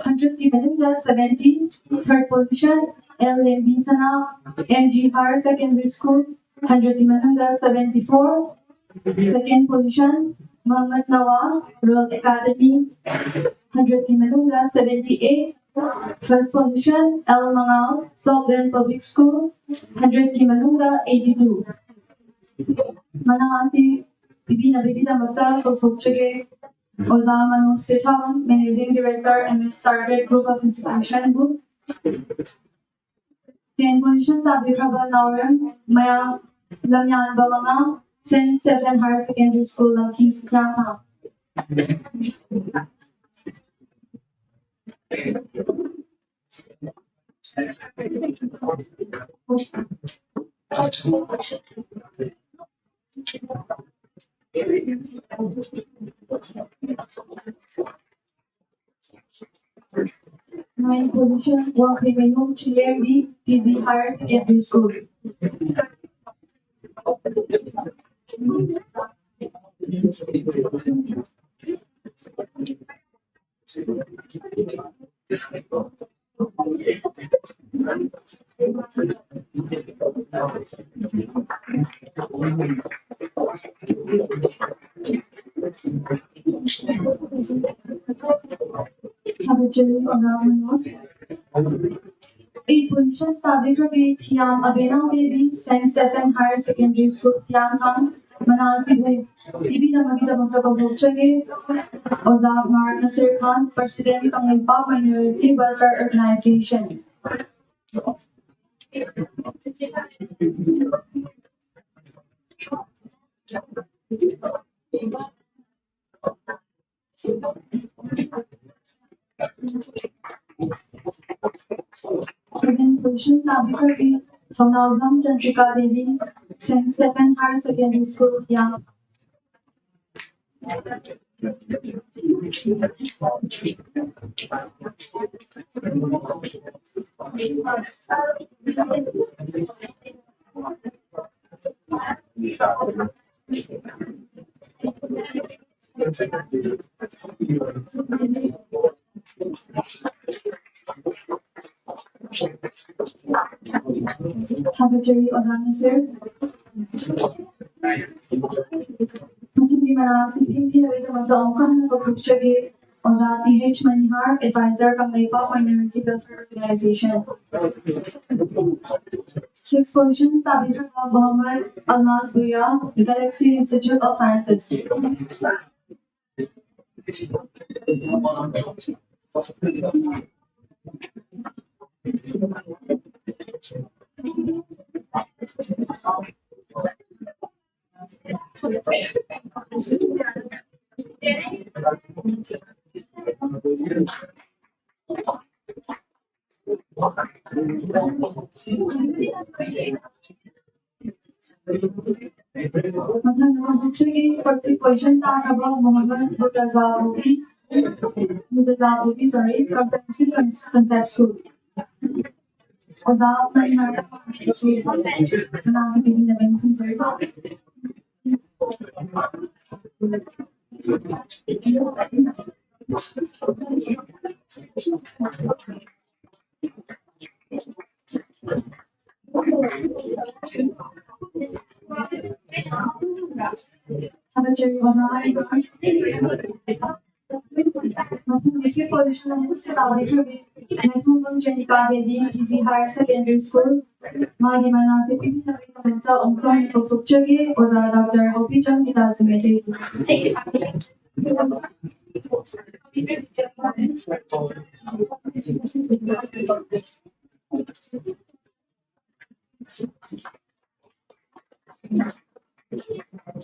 hundred ꯀꯤ ꯃꯅꯨꯡꯗ seventy, third position, L Lembi Sana, M G Higher Secondary School, hundred ꯀꯤ ꯃꯅꯨꯡꯗ seventy four, second position, Mohammad Nawaz, Royal Academy, hundred ꯀꯤ ꯃꯅꯨꯡꯗ seventy eight, first position, L Mangal, Southland Public School, hundred ꯀꯤ ꯃꯅꯨꯡꯗ eighty two꯫ ꯃꯅꯥ ꯑꯁꯤ ꯄꯤꯕꯤꯅꯕꯒꯤꯗꯃꯛꯇ ꯀꯧꯊꯣꯛꯆꯒꯦ ꯑꯣꯖꯥ Manoj ꯁꯦꯊꯥꯕꯝ, Managing Director, M S Target Group of Institution ꯕꯨ꯫ Ten position ꯇꯥꯕꯤꯈ꯭ꯔꯕ ꯅꯥꯎꯔꯦꯝ ꯃꯌꯥꯝ ꯂꯝꯌꯥꯟꯕ ꯃꯉꯥ, Saint Stephen Higher Secondary School, ꯂꯝꯈꯤꯡ ꯍꯤꯌꯥꯡꯊꯥꯡ꯫ Nine position, Wangkheimayung Chilembi, T Z Higher Secondary School. ꯊꯥꯒꯠꯆꯔꯤ ꯑꯣꯖꯥ ꯃꯅꯣꯖ꯫ Eight position ꯇꯥꯕꯤꯈ꯭ꯔꯕꯤ ꯊꯤꯌꯥꯝ ꯑꯕꯦꯅꯥꯎ Devi, Saint Stephen Higher Secondary School, ꯍꯤꯌꯥꯡꯊꯥꯡ꯫ ꯃꯅꯥ ꯑꯁꯤꯕꯨ ꯄꯤꯕꯤꯅꯕꯒꯤꯗꯃꯛꯇ ꯀꯧꯊꯣꯛꯆꯔꯤ꯫ ꯑꯣꯖꯥ Mark Nasir Khan, President, Kangleipak Minority Welfare Organization꯫ Second position ꯇꯥꯕꯤꯈ꯭ꯔꯕꯤ Thounaojam Chandrika Devi, Saint Stephen Higher Secondary School, ꯌꯥꯝ꯫ ꯊꯥꯒꯠꯆꯔꯤ ꯑꯣꯖꯥ ꯅꯁꯤꯔ꯫ ꯃꯊꯪꯒꯤ ꯃꯅꯥ ꯑꯁꯤ ꯄꯤꯕꯤꯅꯕꯒꯤꯗꯃꯛꯇ ꯑꯃꯨꯛꯀ ꯍꯟꯅ ꯀꯧꯊꯣꯛꯆꯒꯦ꯫ ꯑꯣꯖꯥ T H Manihar, Advisor, Kangleipak Minority Welfare Organization꯫ Sixth position ꯇꯥꯕꯤꯈ꯭ꯔꯕ Mohammad Almas Bhuiya, Galaxy Institute of Sciences꯫ ꯃꯊꯪꯗ ꯀꯧꯊꯣꯛꯆꯔꯤ, forty position ꯇꯥꯔꯕ Mohammad Murtaza ꯕꯨꯕꯤ, Murtaza ꯕꯨꯕꯤ, sorry, Comprehensive Con-, Concept School꯫ ꯑꯣꯖꯥ ꯃꯅꯤꯍꯥꯔ ꯃꯅꯥꯁꯤ ꯄꯤꯕꯤꯅꯕ ꯅꯤꯡꯁꯤꯡꯖꯔꯤ꯫ ꯊꯥꯒꯠꯆꯔꯤ ꯑꯣꯖꯥ ꯃꯅꯤꯍꯥꯔ꯫ ꯃꯊꯪꯒꯤ fifth position ꯑꯃꯨꯛ ꯁꯤꯟ ꯇꯥꯕꯤꯈ꯭ꯔꯕꯤ Laithongbam Jenika Devi, T G Higher Secondary School꯫ ꯃꯥꯒꯤ ꯃꯅꯥꯁꯦ ꯄꯤꯕꯤꯅꯕꯒꯤꯗꯃꯛꯇ ꯑꯃꯨꯛꯇ ꯑꯃꯨꯛꯇ ꯍꯟꯅ ꯀꯧꯊꯣꯛꯆꯒꯦ, ꯑꯣꯖꯥ ꯗꯣꯛꯇꯔ ꯍꯧꯕꯤꯆꯝ ꯒꯤꯇꯥꯖꯤ ꯃꯩꯇꯩ꯫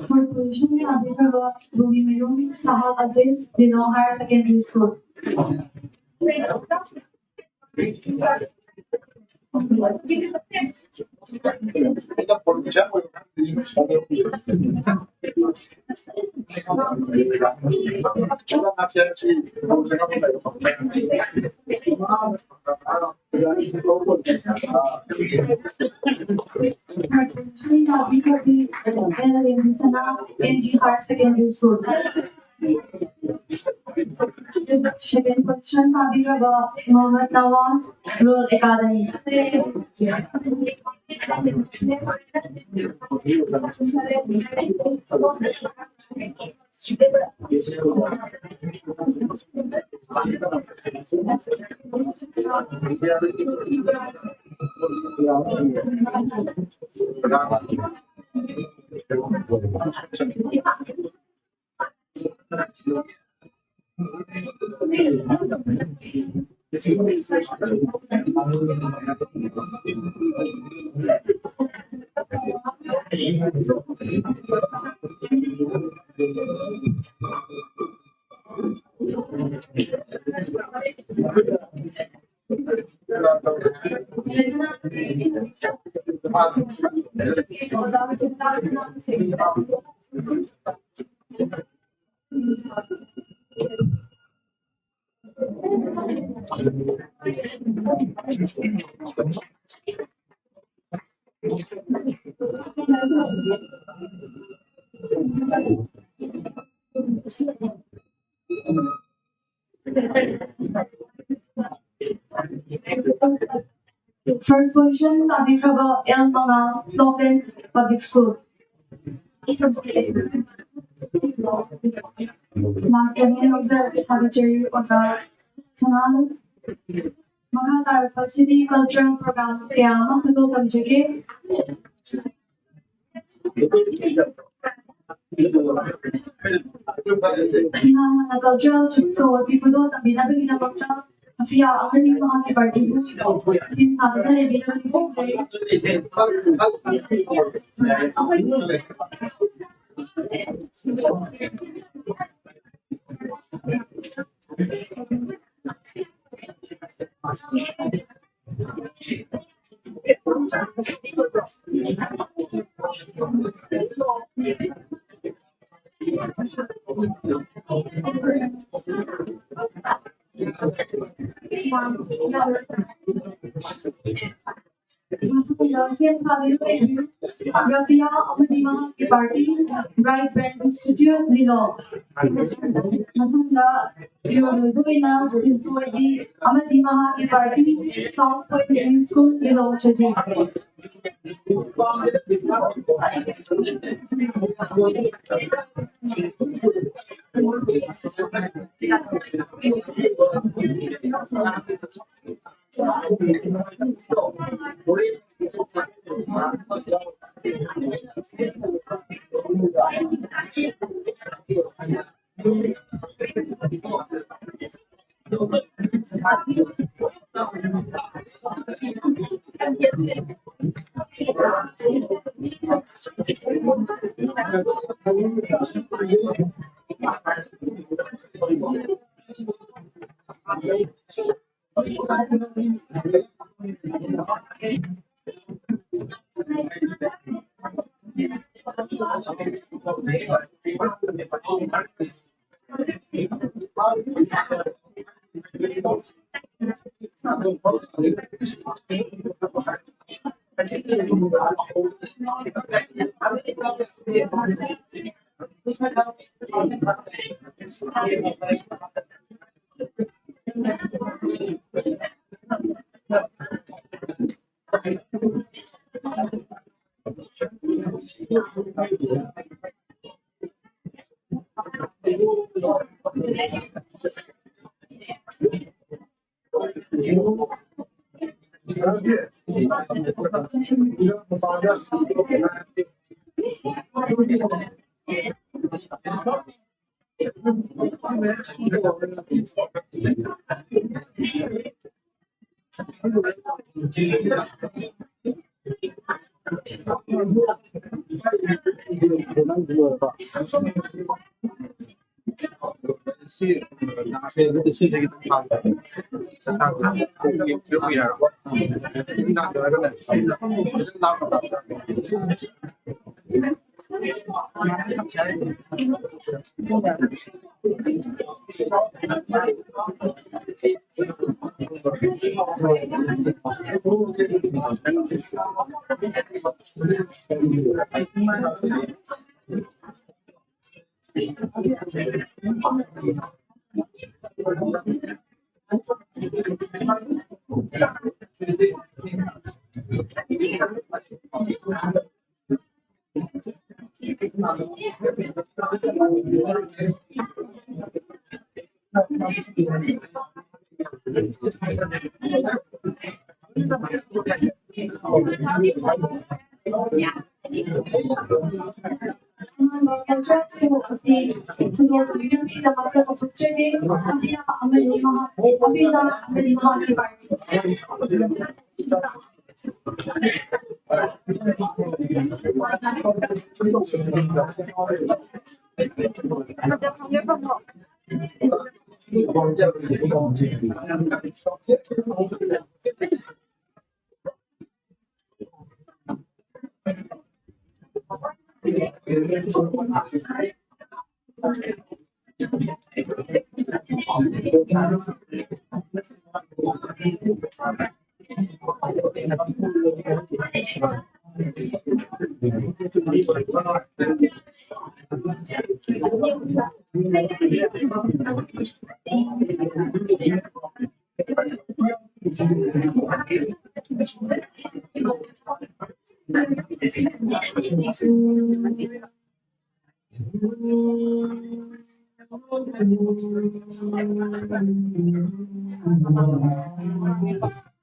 Fourth position ꯇꯥꯕꯤꯈ꯭ꯔꯕ ꯔꯨꯕꯤꯃꯌꯨꯝ ꯁꯍꯥ ꯑꯖꯤꯖ, ꯂꯤꯂꯣꯡ Higher Secondary School꯫ N G Higher Secondary School. Second position ꯇꯥꯕꯤꯔꯕ Mohammad Nawaz, Rural Academy꯫ First position ꯇꯥꯕꯤꯈ꯭ꯔꯕ L Manga, Slow Place Public School꯫ ꯂꯥꯛꯇ꯭ꯔꯕꯅꯤꯅ ꯂꯧꯖꯔꯒꯦ, ꯊꯥꯒꯠꯆꯔꯤ ꯑꯣꯖꯥ ꯁꯅꯥ꯫ ꯃꯈꯥ ꯇꯥꯔꯛꯄ ꯑꯁꯤꯗꯤ cultural program ꯀꯌꯥ ꯑꯃ ꯈꯨꯗꯣꯜ ꯇꯝꯖꯒꯦ꯫ ꯃꯤꯍꯥꯟꯅ cultural show ꯑꯁꯤ ꯈꯨꯗꯣꯜ ꯇꯝꯕꯤꯅꯕꯒꯤꯗꯃꯛꯇ ꯑꯐꯤꯌꯥ ꯑꯃꯗꯤ ꯃꯍꯥꯛꯀꯤ party ꯕꯨ ꯁꯦꯝ ꯁꯥꯗꯨꯅ ꯂꯩꯕꯤꯅꯕ ꯅꯤꯡꯁꯤꯡꯖꯔꯤ꯫ ꯃꯊꯪꯗ ꯁꯦꯝ ꯁꯥꯗꯨꯅ ꯂꯩꯕꯤꯌꯨ, ꯔꯐꯤꯌꯥ ꯑꯃꯗꯤ ꯃꯍꯥꯛꯀꯤ party, Bright Brand Institute, ꯂꯤꯂꯣꯡ꯫ ꯃꯊꯪꯗ ꯏꯔꯣꯏ ꯂꯣꯏꯕ ꯑꯣꯏꯅ ꯁꯤꯟꯊꯣꯏꯕꯤ ꯑꯃꯗꯤ ꯃꯍꯥꯛꯀꯤ party, South Point English School, ꯂꯤꯂꯣꯡ ꯆꯦꯟꯕꯤꯌꯨ꯫ ꯃꯍꯥꯛꯀꯤ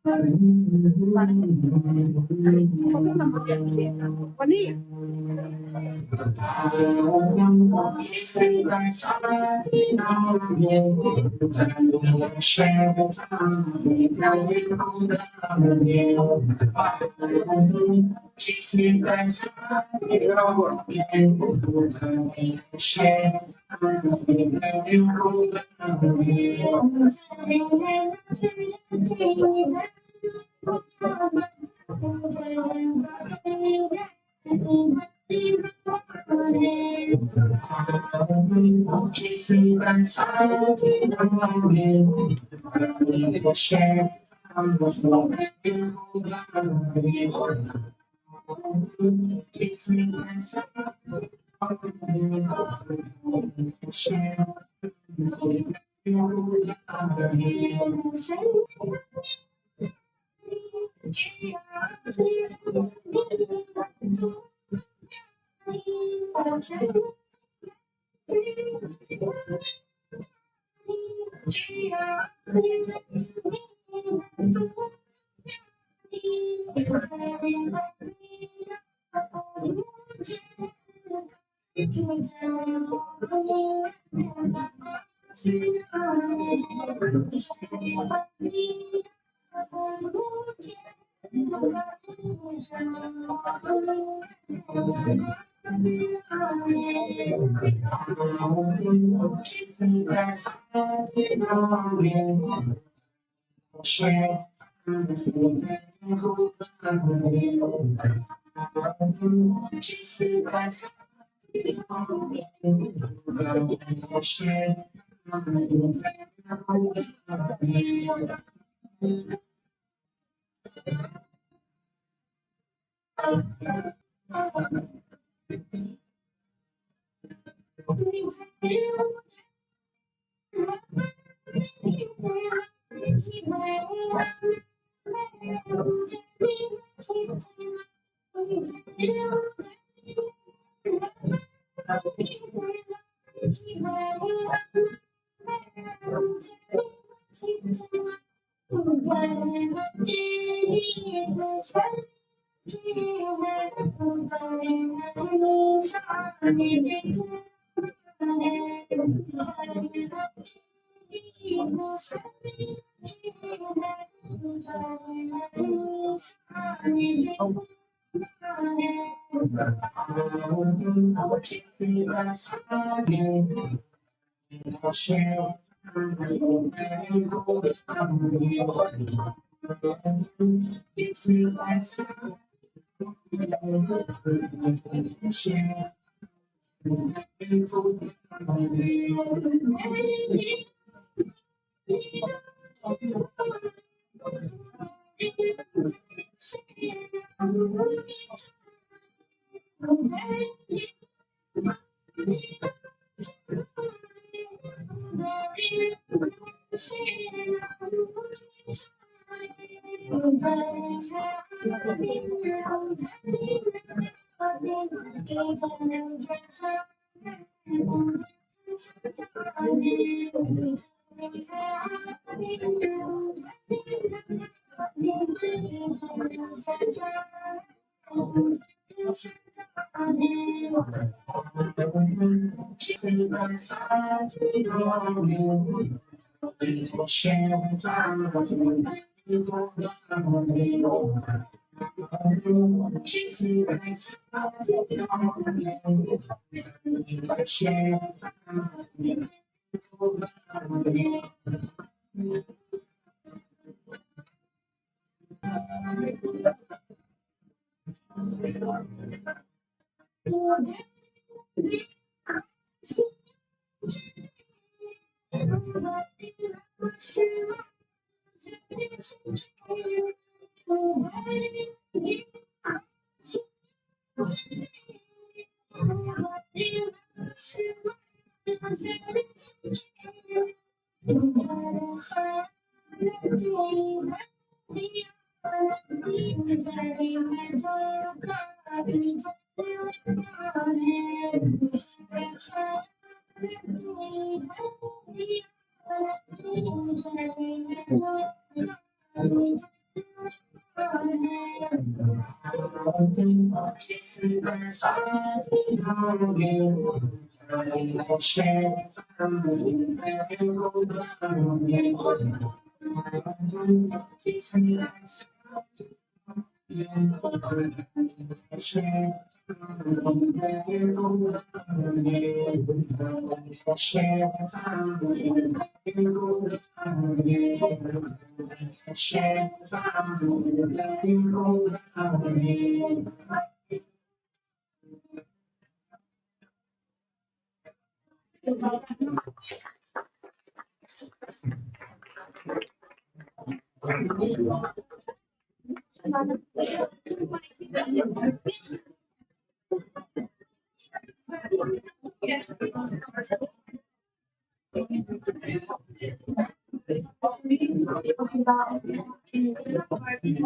ꯄꯥꯔꯇꯤ꯫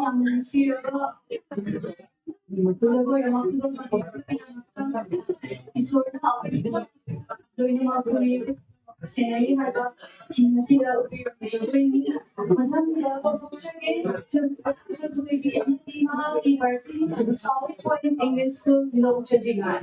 ꯌꯥꯝ ꯅꯨꯡꯁꯤꯔꯕ ꯖꯒꯣꯏ ꯑꯃ ꯈꯨꯗꯣꯡ ꯏꯁꯣꯔꯅ ꯑꯩꯈꯣꯏ ꯂꯣꯏꯅꯃꯛ ꯎꯔꯤ ꯁꯦꯟꯅꯔꯤ ꯍꯥꯏꯕ ꯊꯤꯝ ꯑꯁꯤꯗ ꯎꯠꯄꯤꯔꯕ ꯖꯒꯣꯏꯅꯤ꯫ ꯃꯊꯪꯗ ꯀꯧꯊꯣꯛꯆꯒꯦ, ꯖꯒꯣꯏꯕꯤ ꯑꯃꯗꯤ ꯃꯍꯥꯛꯀꯤ party, South Point English School, ꯂꯧꯆꯖꯤꯉꯥꯏ꯫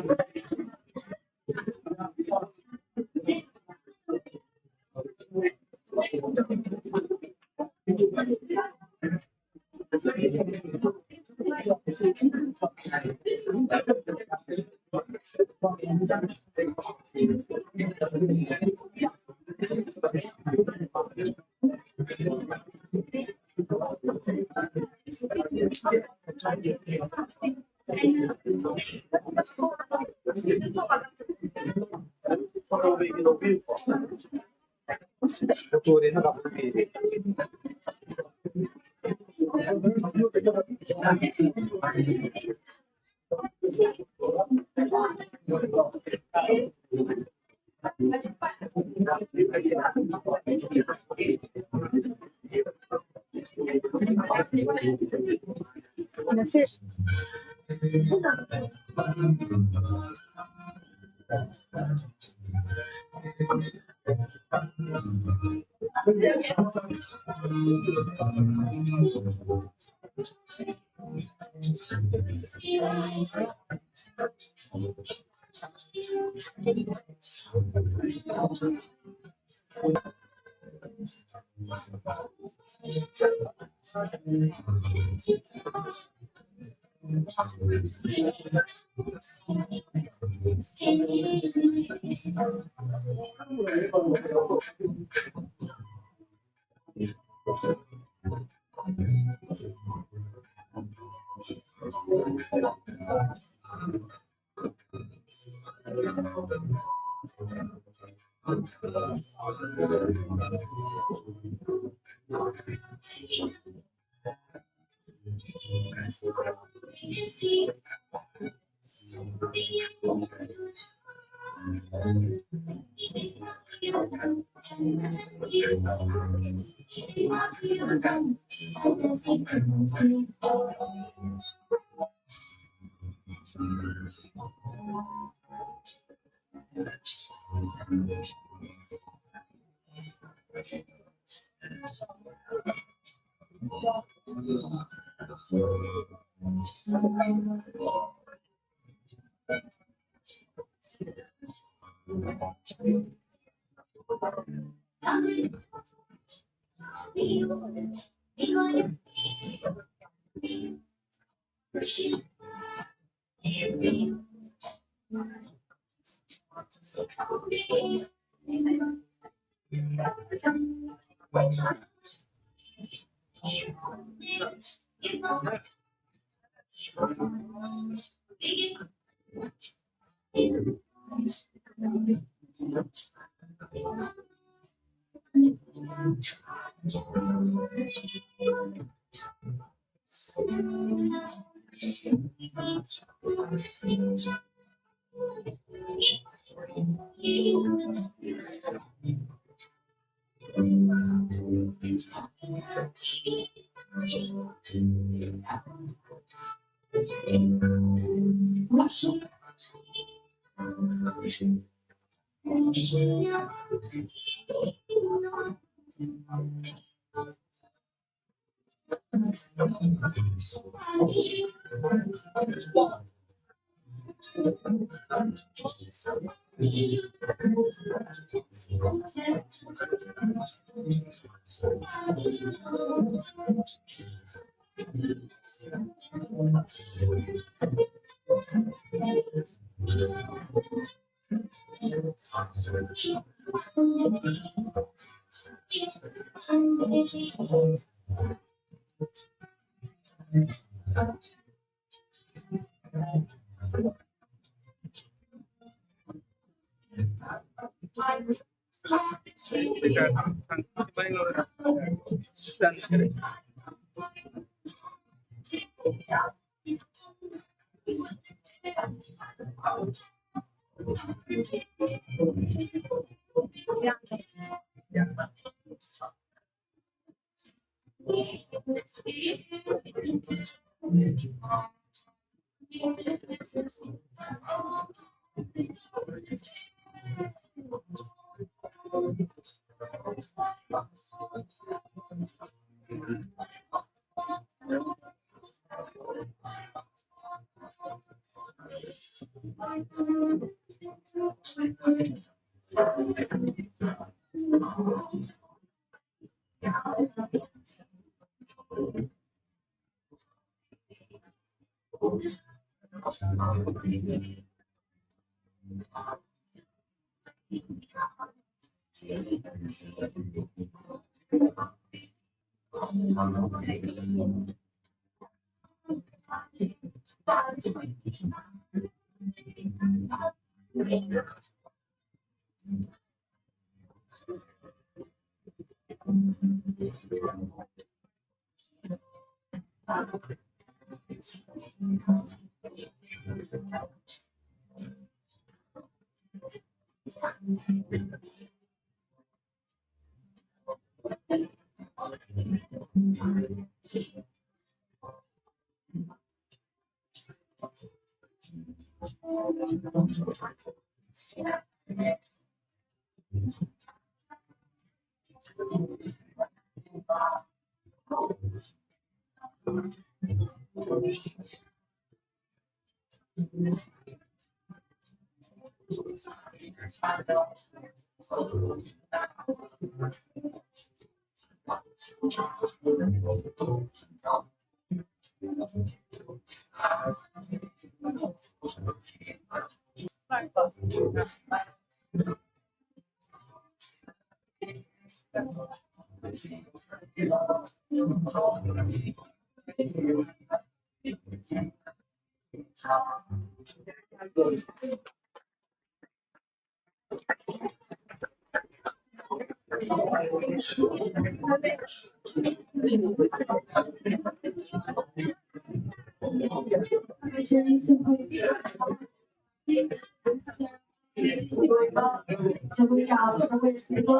ꯖꯒꯣꯏ ꯌꯥꯎ-, ꯖꯒꯣꯏ ꯑꯁꯤꯕꯨ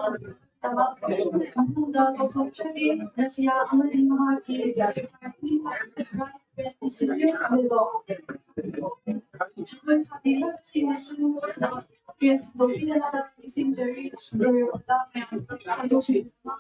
ꯇꯝꯕ ꯃꯊꯪꯗ ꯀꯧꯊꯣꯛꯆꯔꯤ ꯔꯁꯤꯌꯥ ꯑꯃꯗꯤ ꯃꯍꯥꯛꯀꯤ ꯖꯒꯣꯏ ꯁꯥꯕꯤꯔꯤꯕꯁꯤꯡꯅꯁꯨ ꯗ꯭ꯔꯦꯁ ꯁꯤꯟꯗꯣꯛꯄꯤꯗꯅꯕ ꯅꯤꯡꯁꯤꯡꯖꯔꯤ꯫ ꯂꯣꯏꯔꯕꯗ ꯃꯌꯥꯝ ꯊꯥꯗꯣꯛꯄꯤꯗꯨꯅ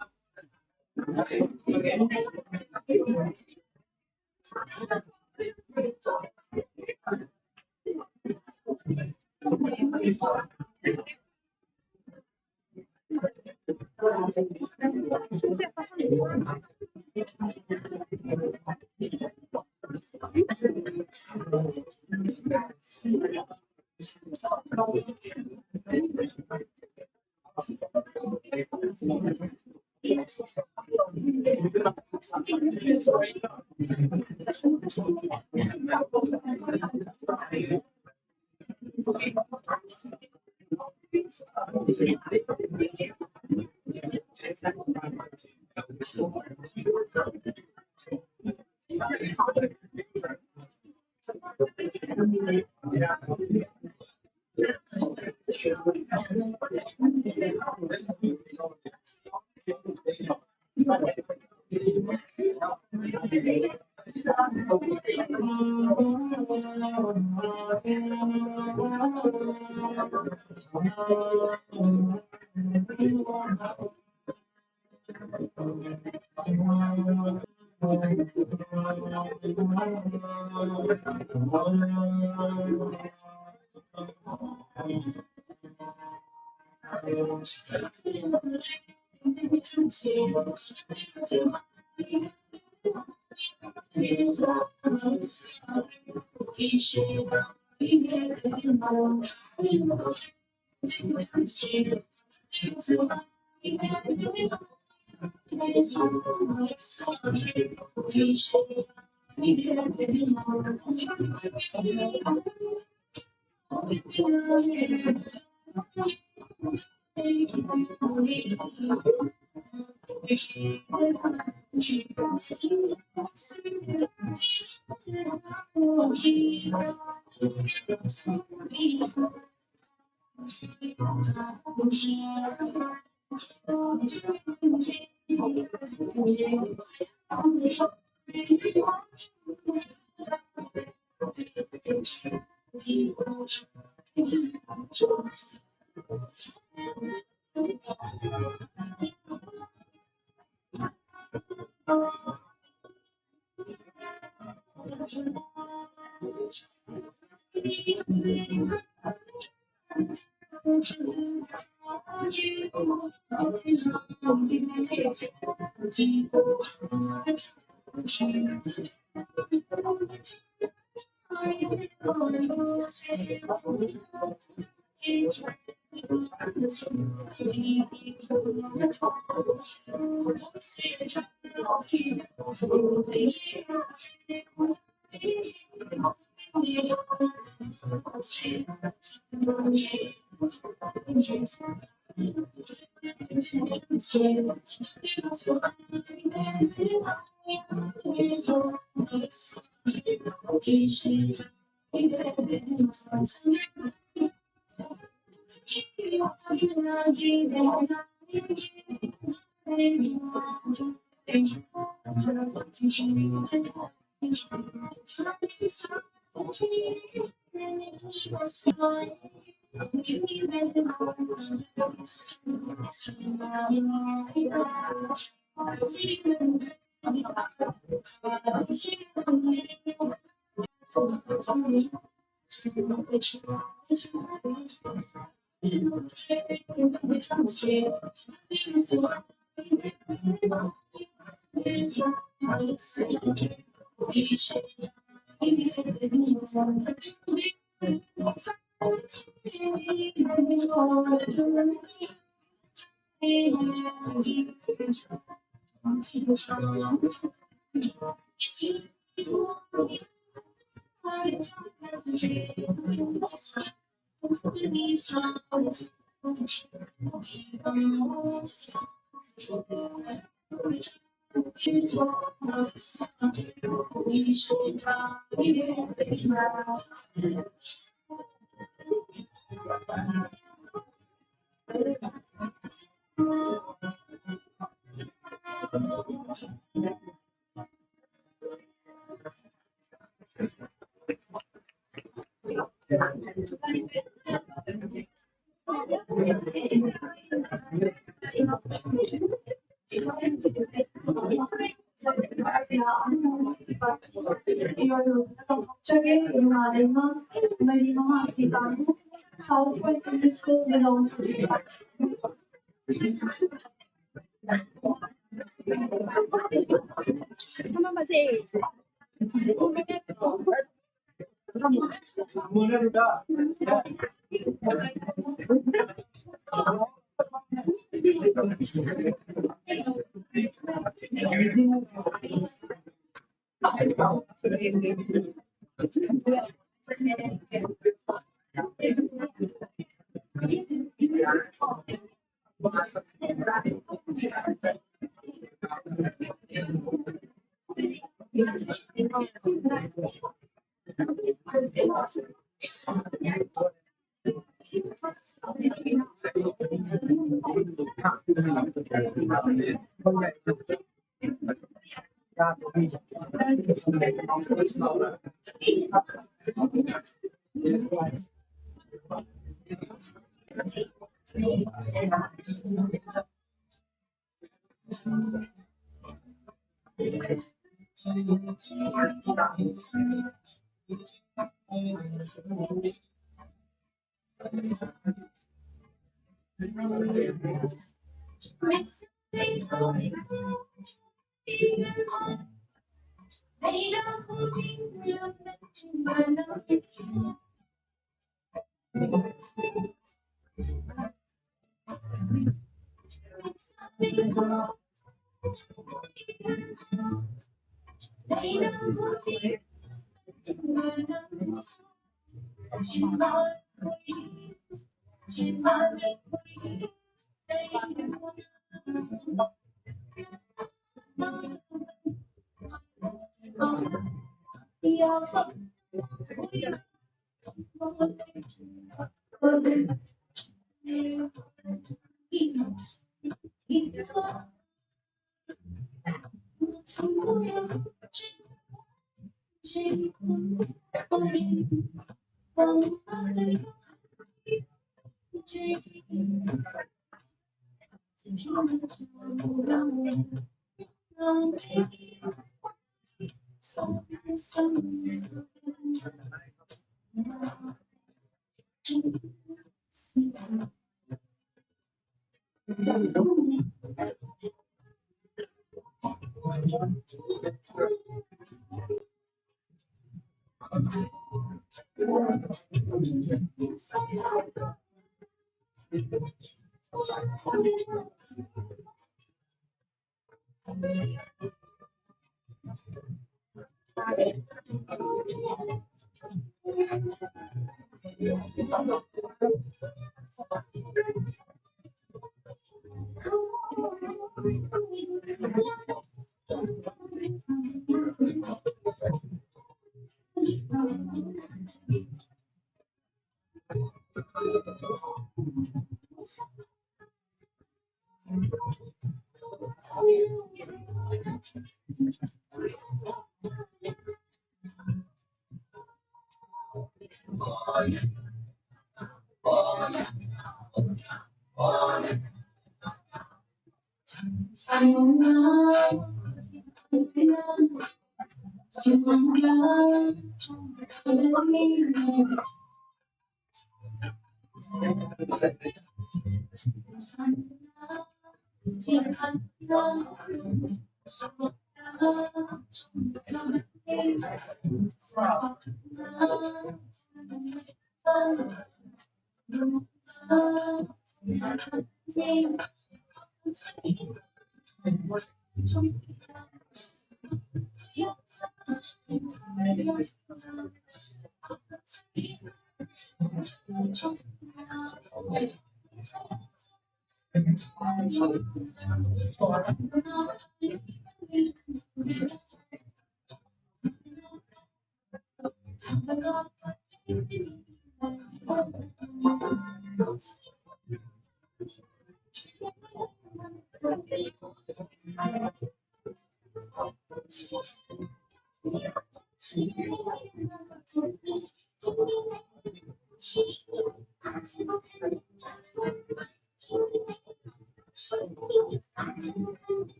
South Point English School belongs to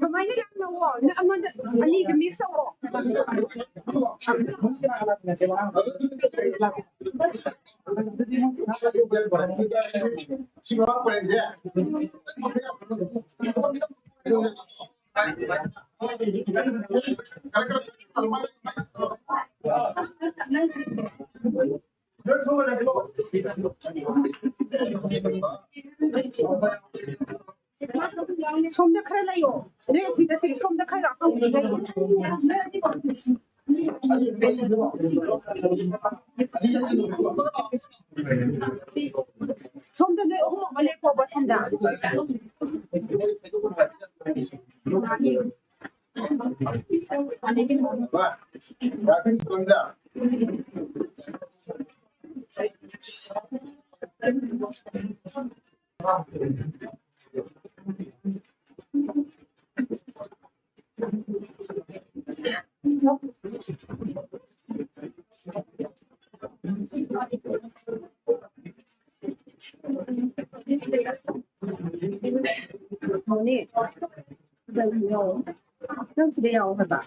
ꯀꯃꯥꯏꯅ ꯌꯥꯝꯅ ꯋꯥ-, ꯑꯃꯗ ꯑꯅꯤꯁꯦ mix ꯇꯧꯔꯣ꯫ ꯁꯣꯝꯗ ꯈꯔ ꯂꯩꯌꯣ꯫ ꯅꯣꯏ ꯑꯊꯤꯕꯁꯤꯡ ꯁꯣꯝꯗ ꯈꯔ ꯂꯥꯛꯑꯣ꯫ ꯁꯣꯝꯗ ꯅꯣꯏ ꯑꯍꯨꯝ ꯑꯃ ꯂꯦꯞꯄꯣꯕ ꯁꯣꯝꯗ꯫ ꯃꯣꯅꯤ, ꯀꯔꯤꯅꯣ? ꯅꯪ ꯁꯤꯗ ꯌꯥꯎ ꯍꯥꯏꯕ꯫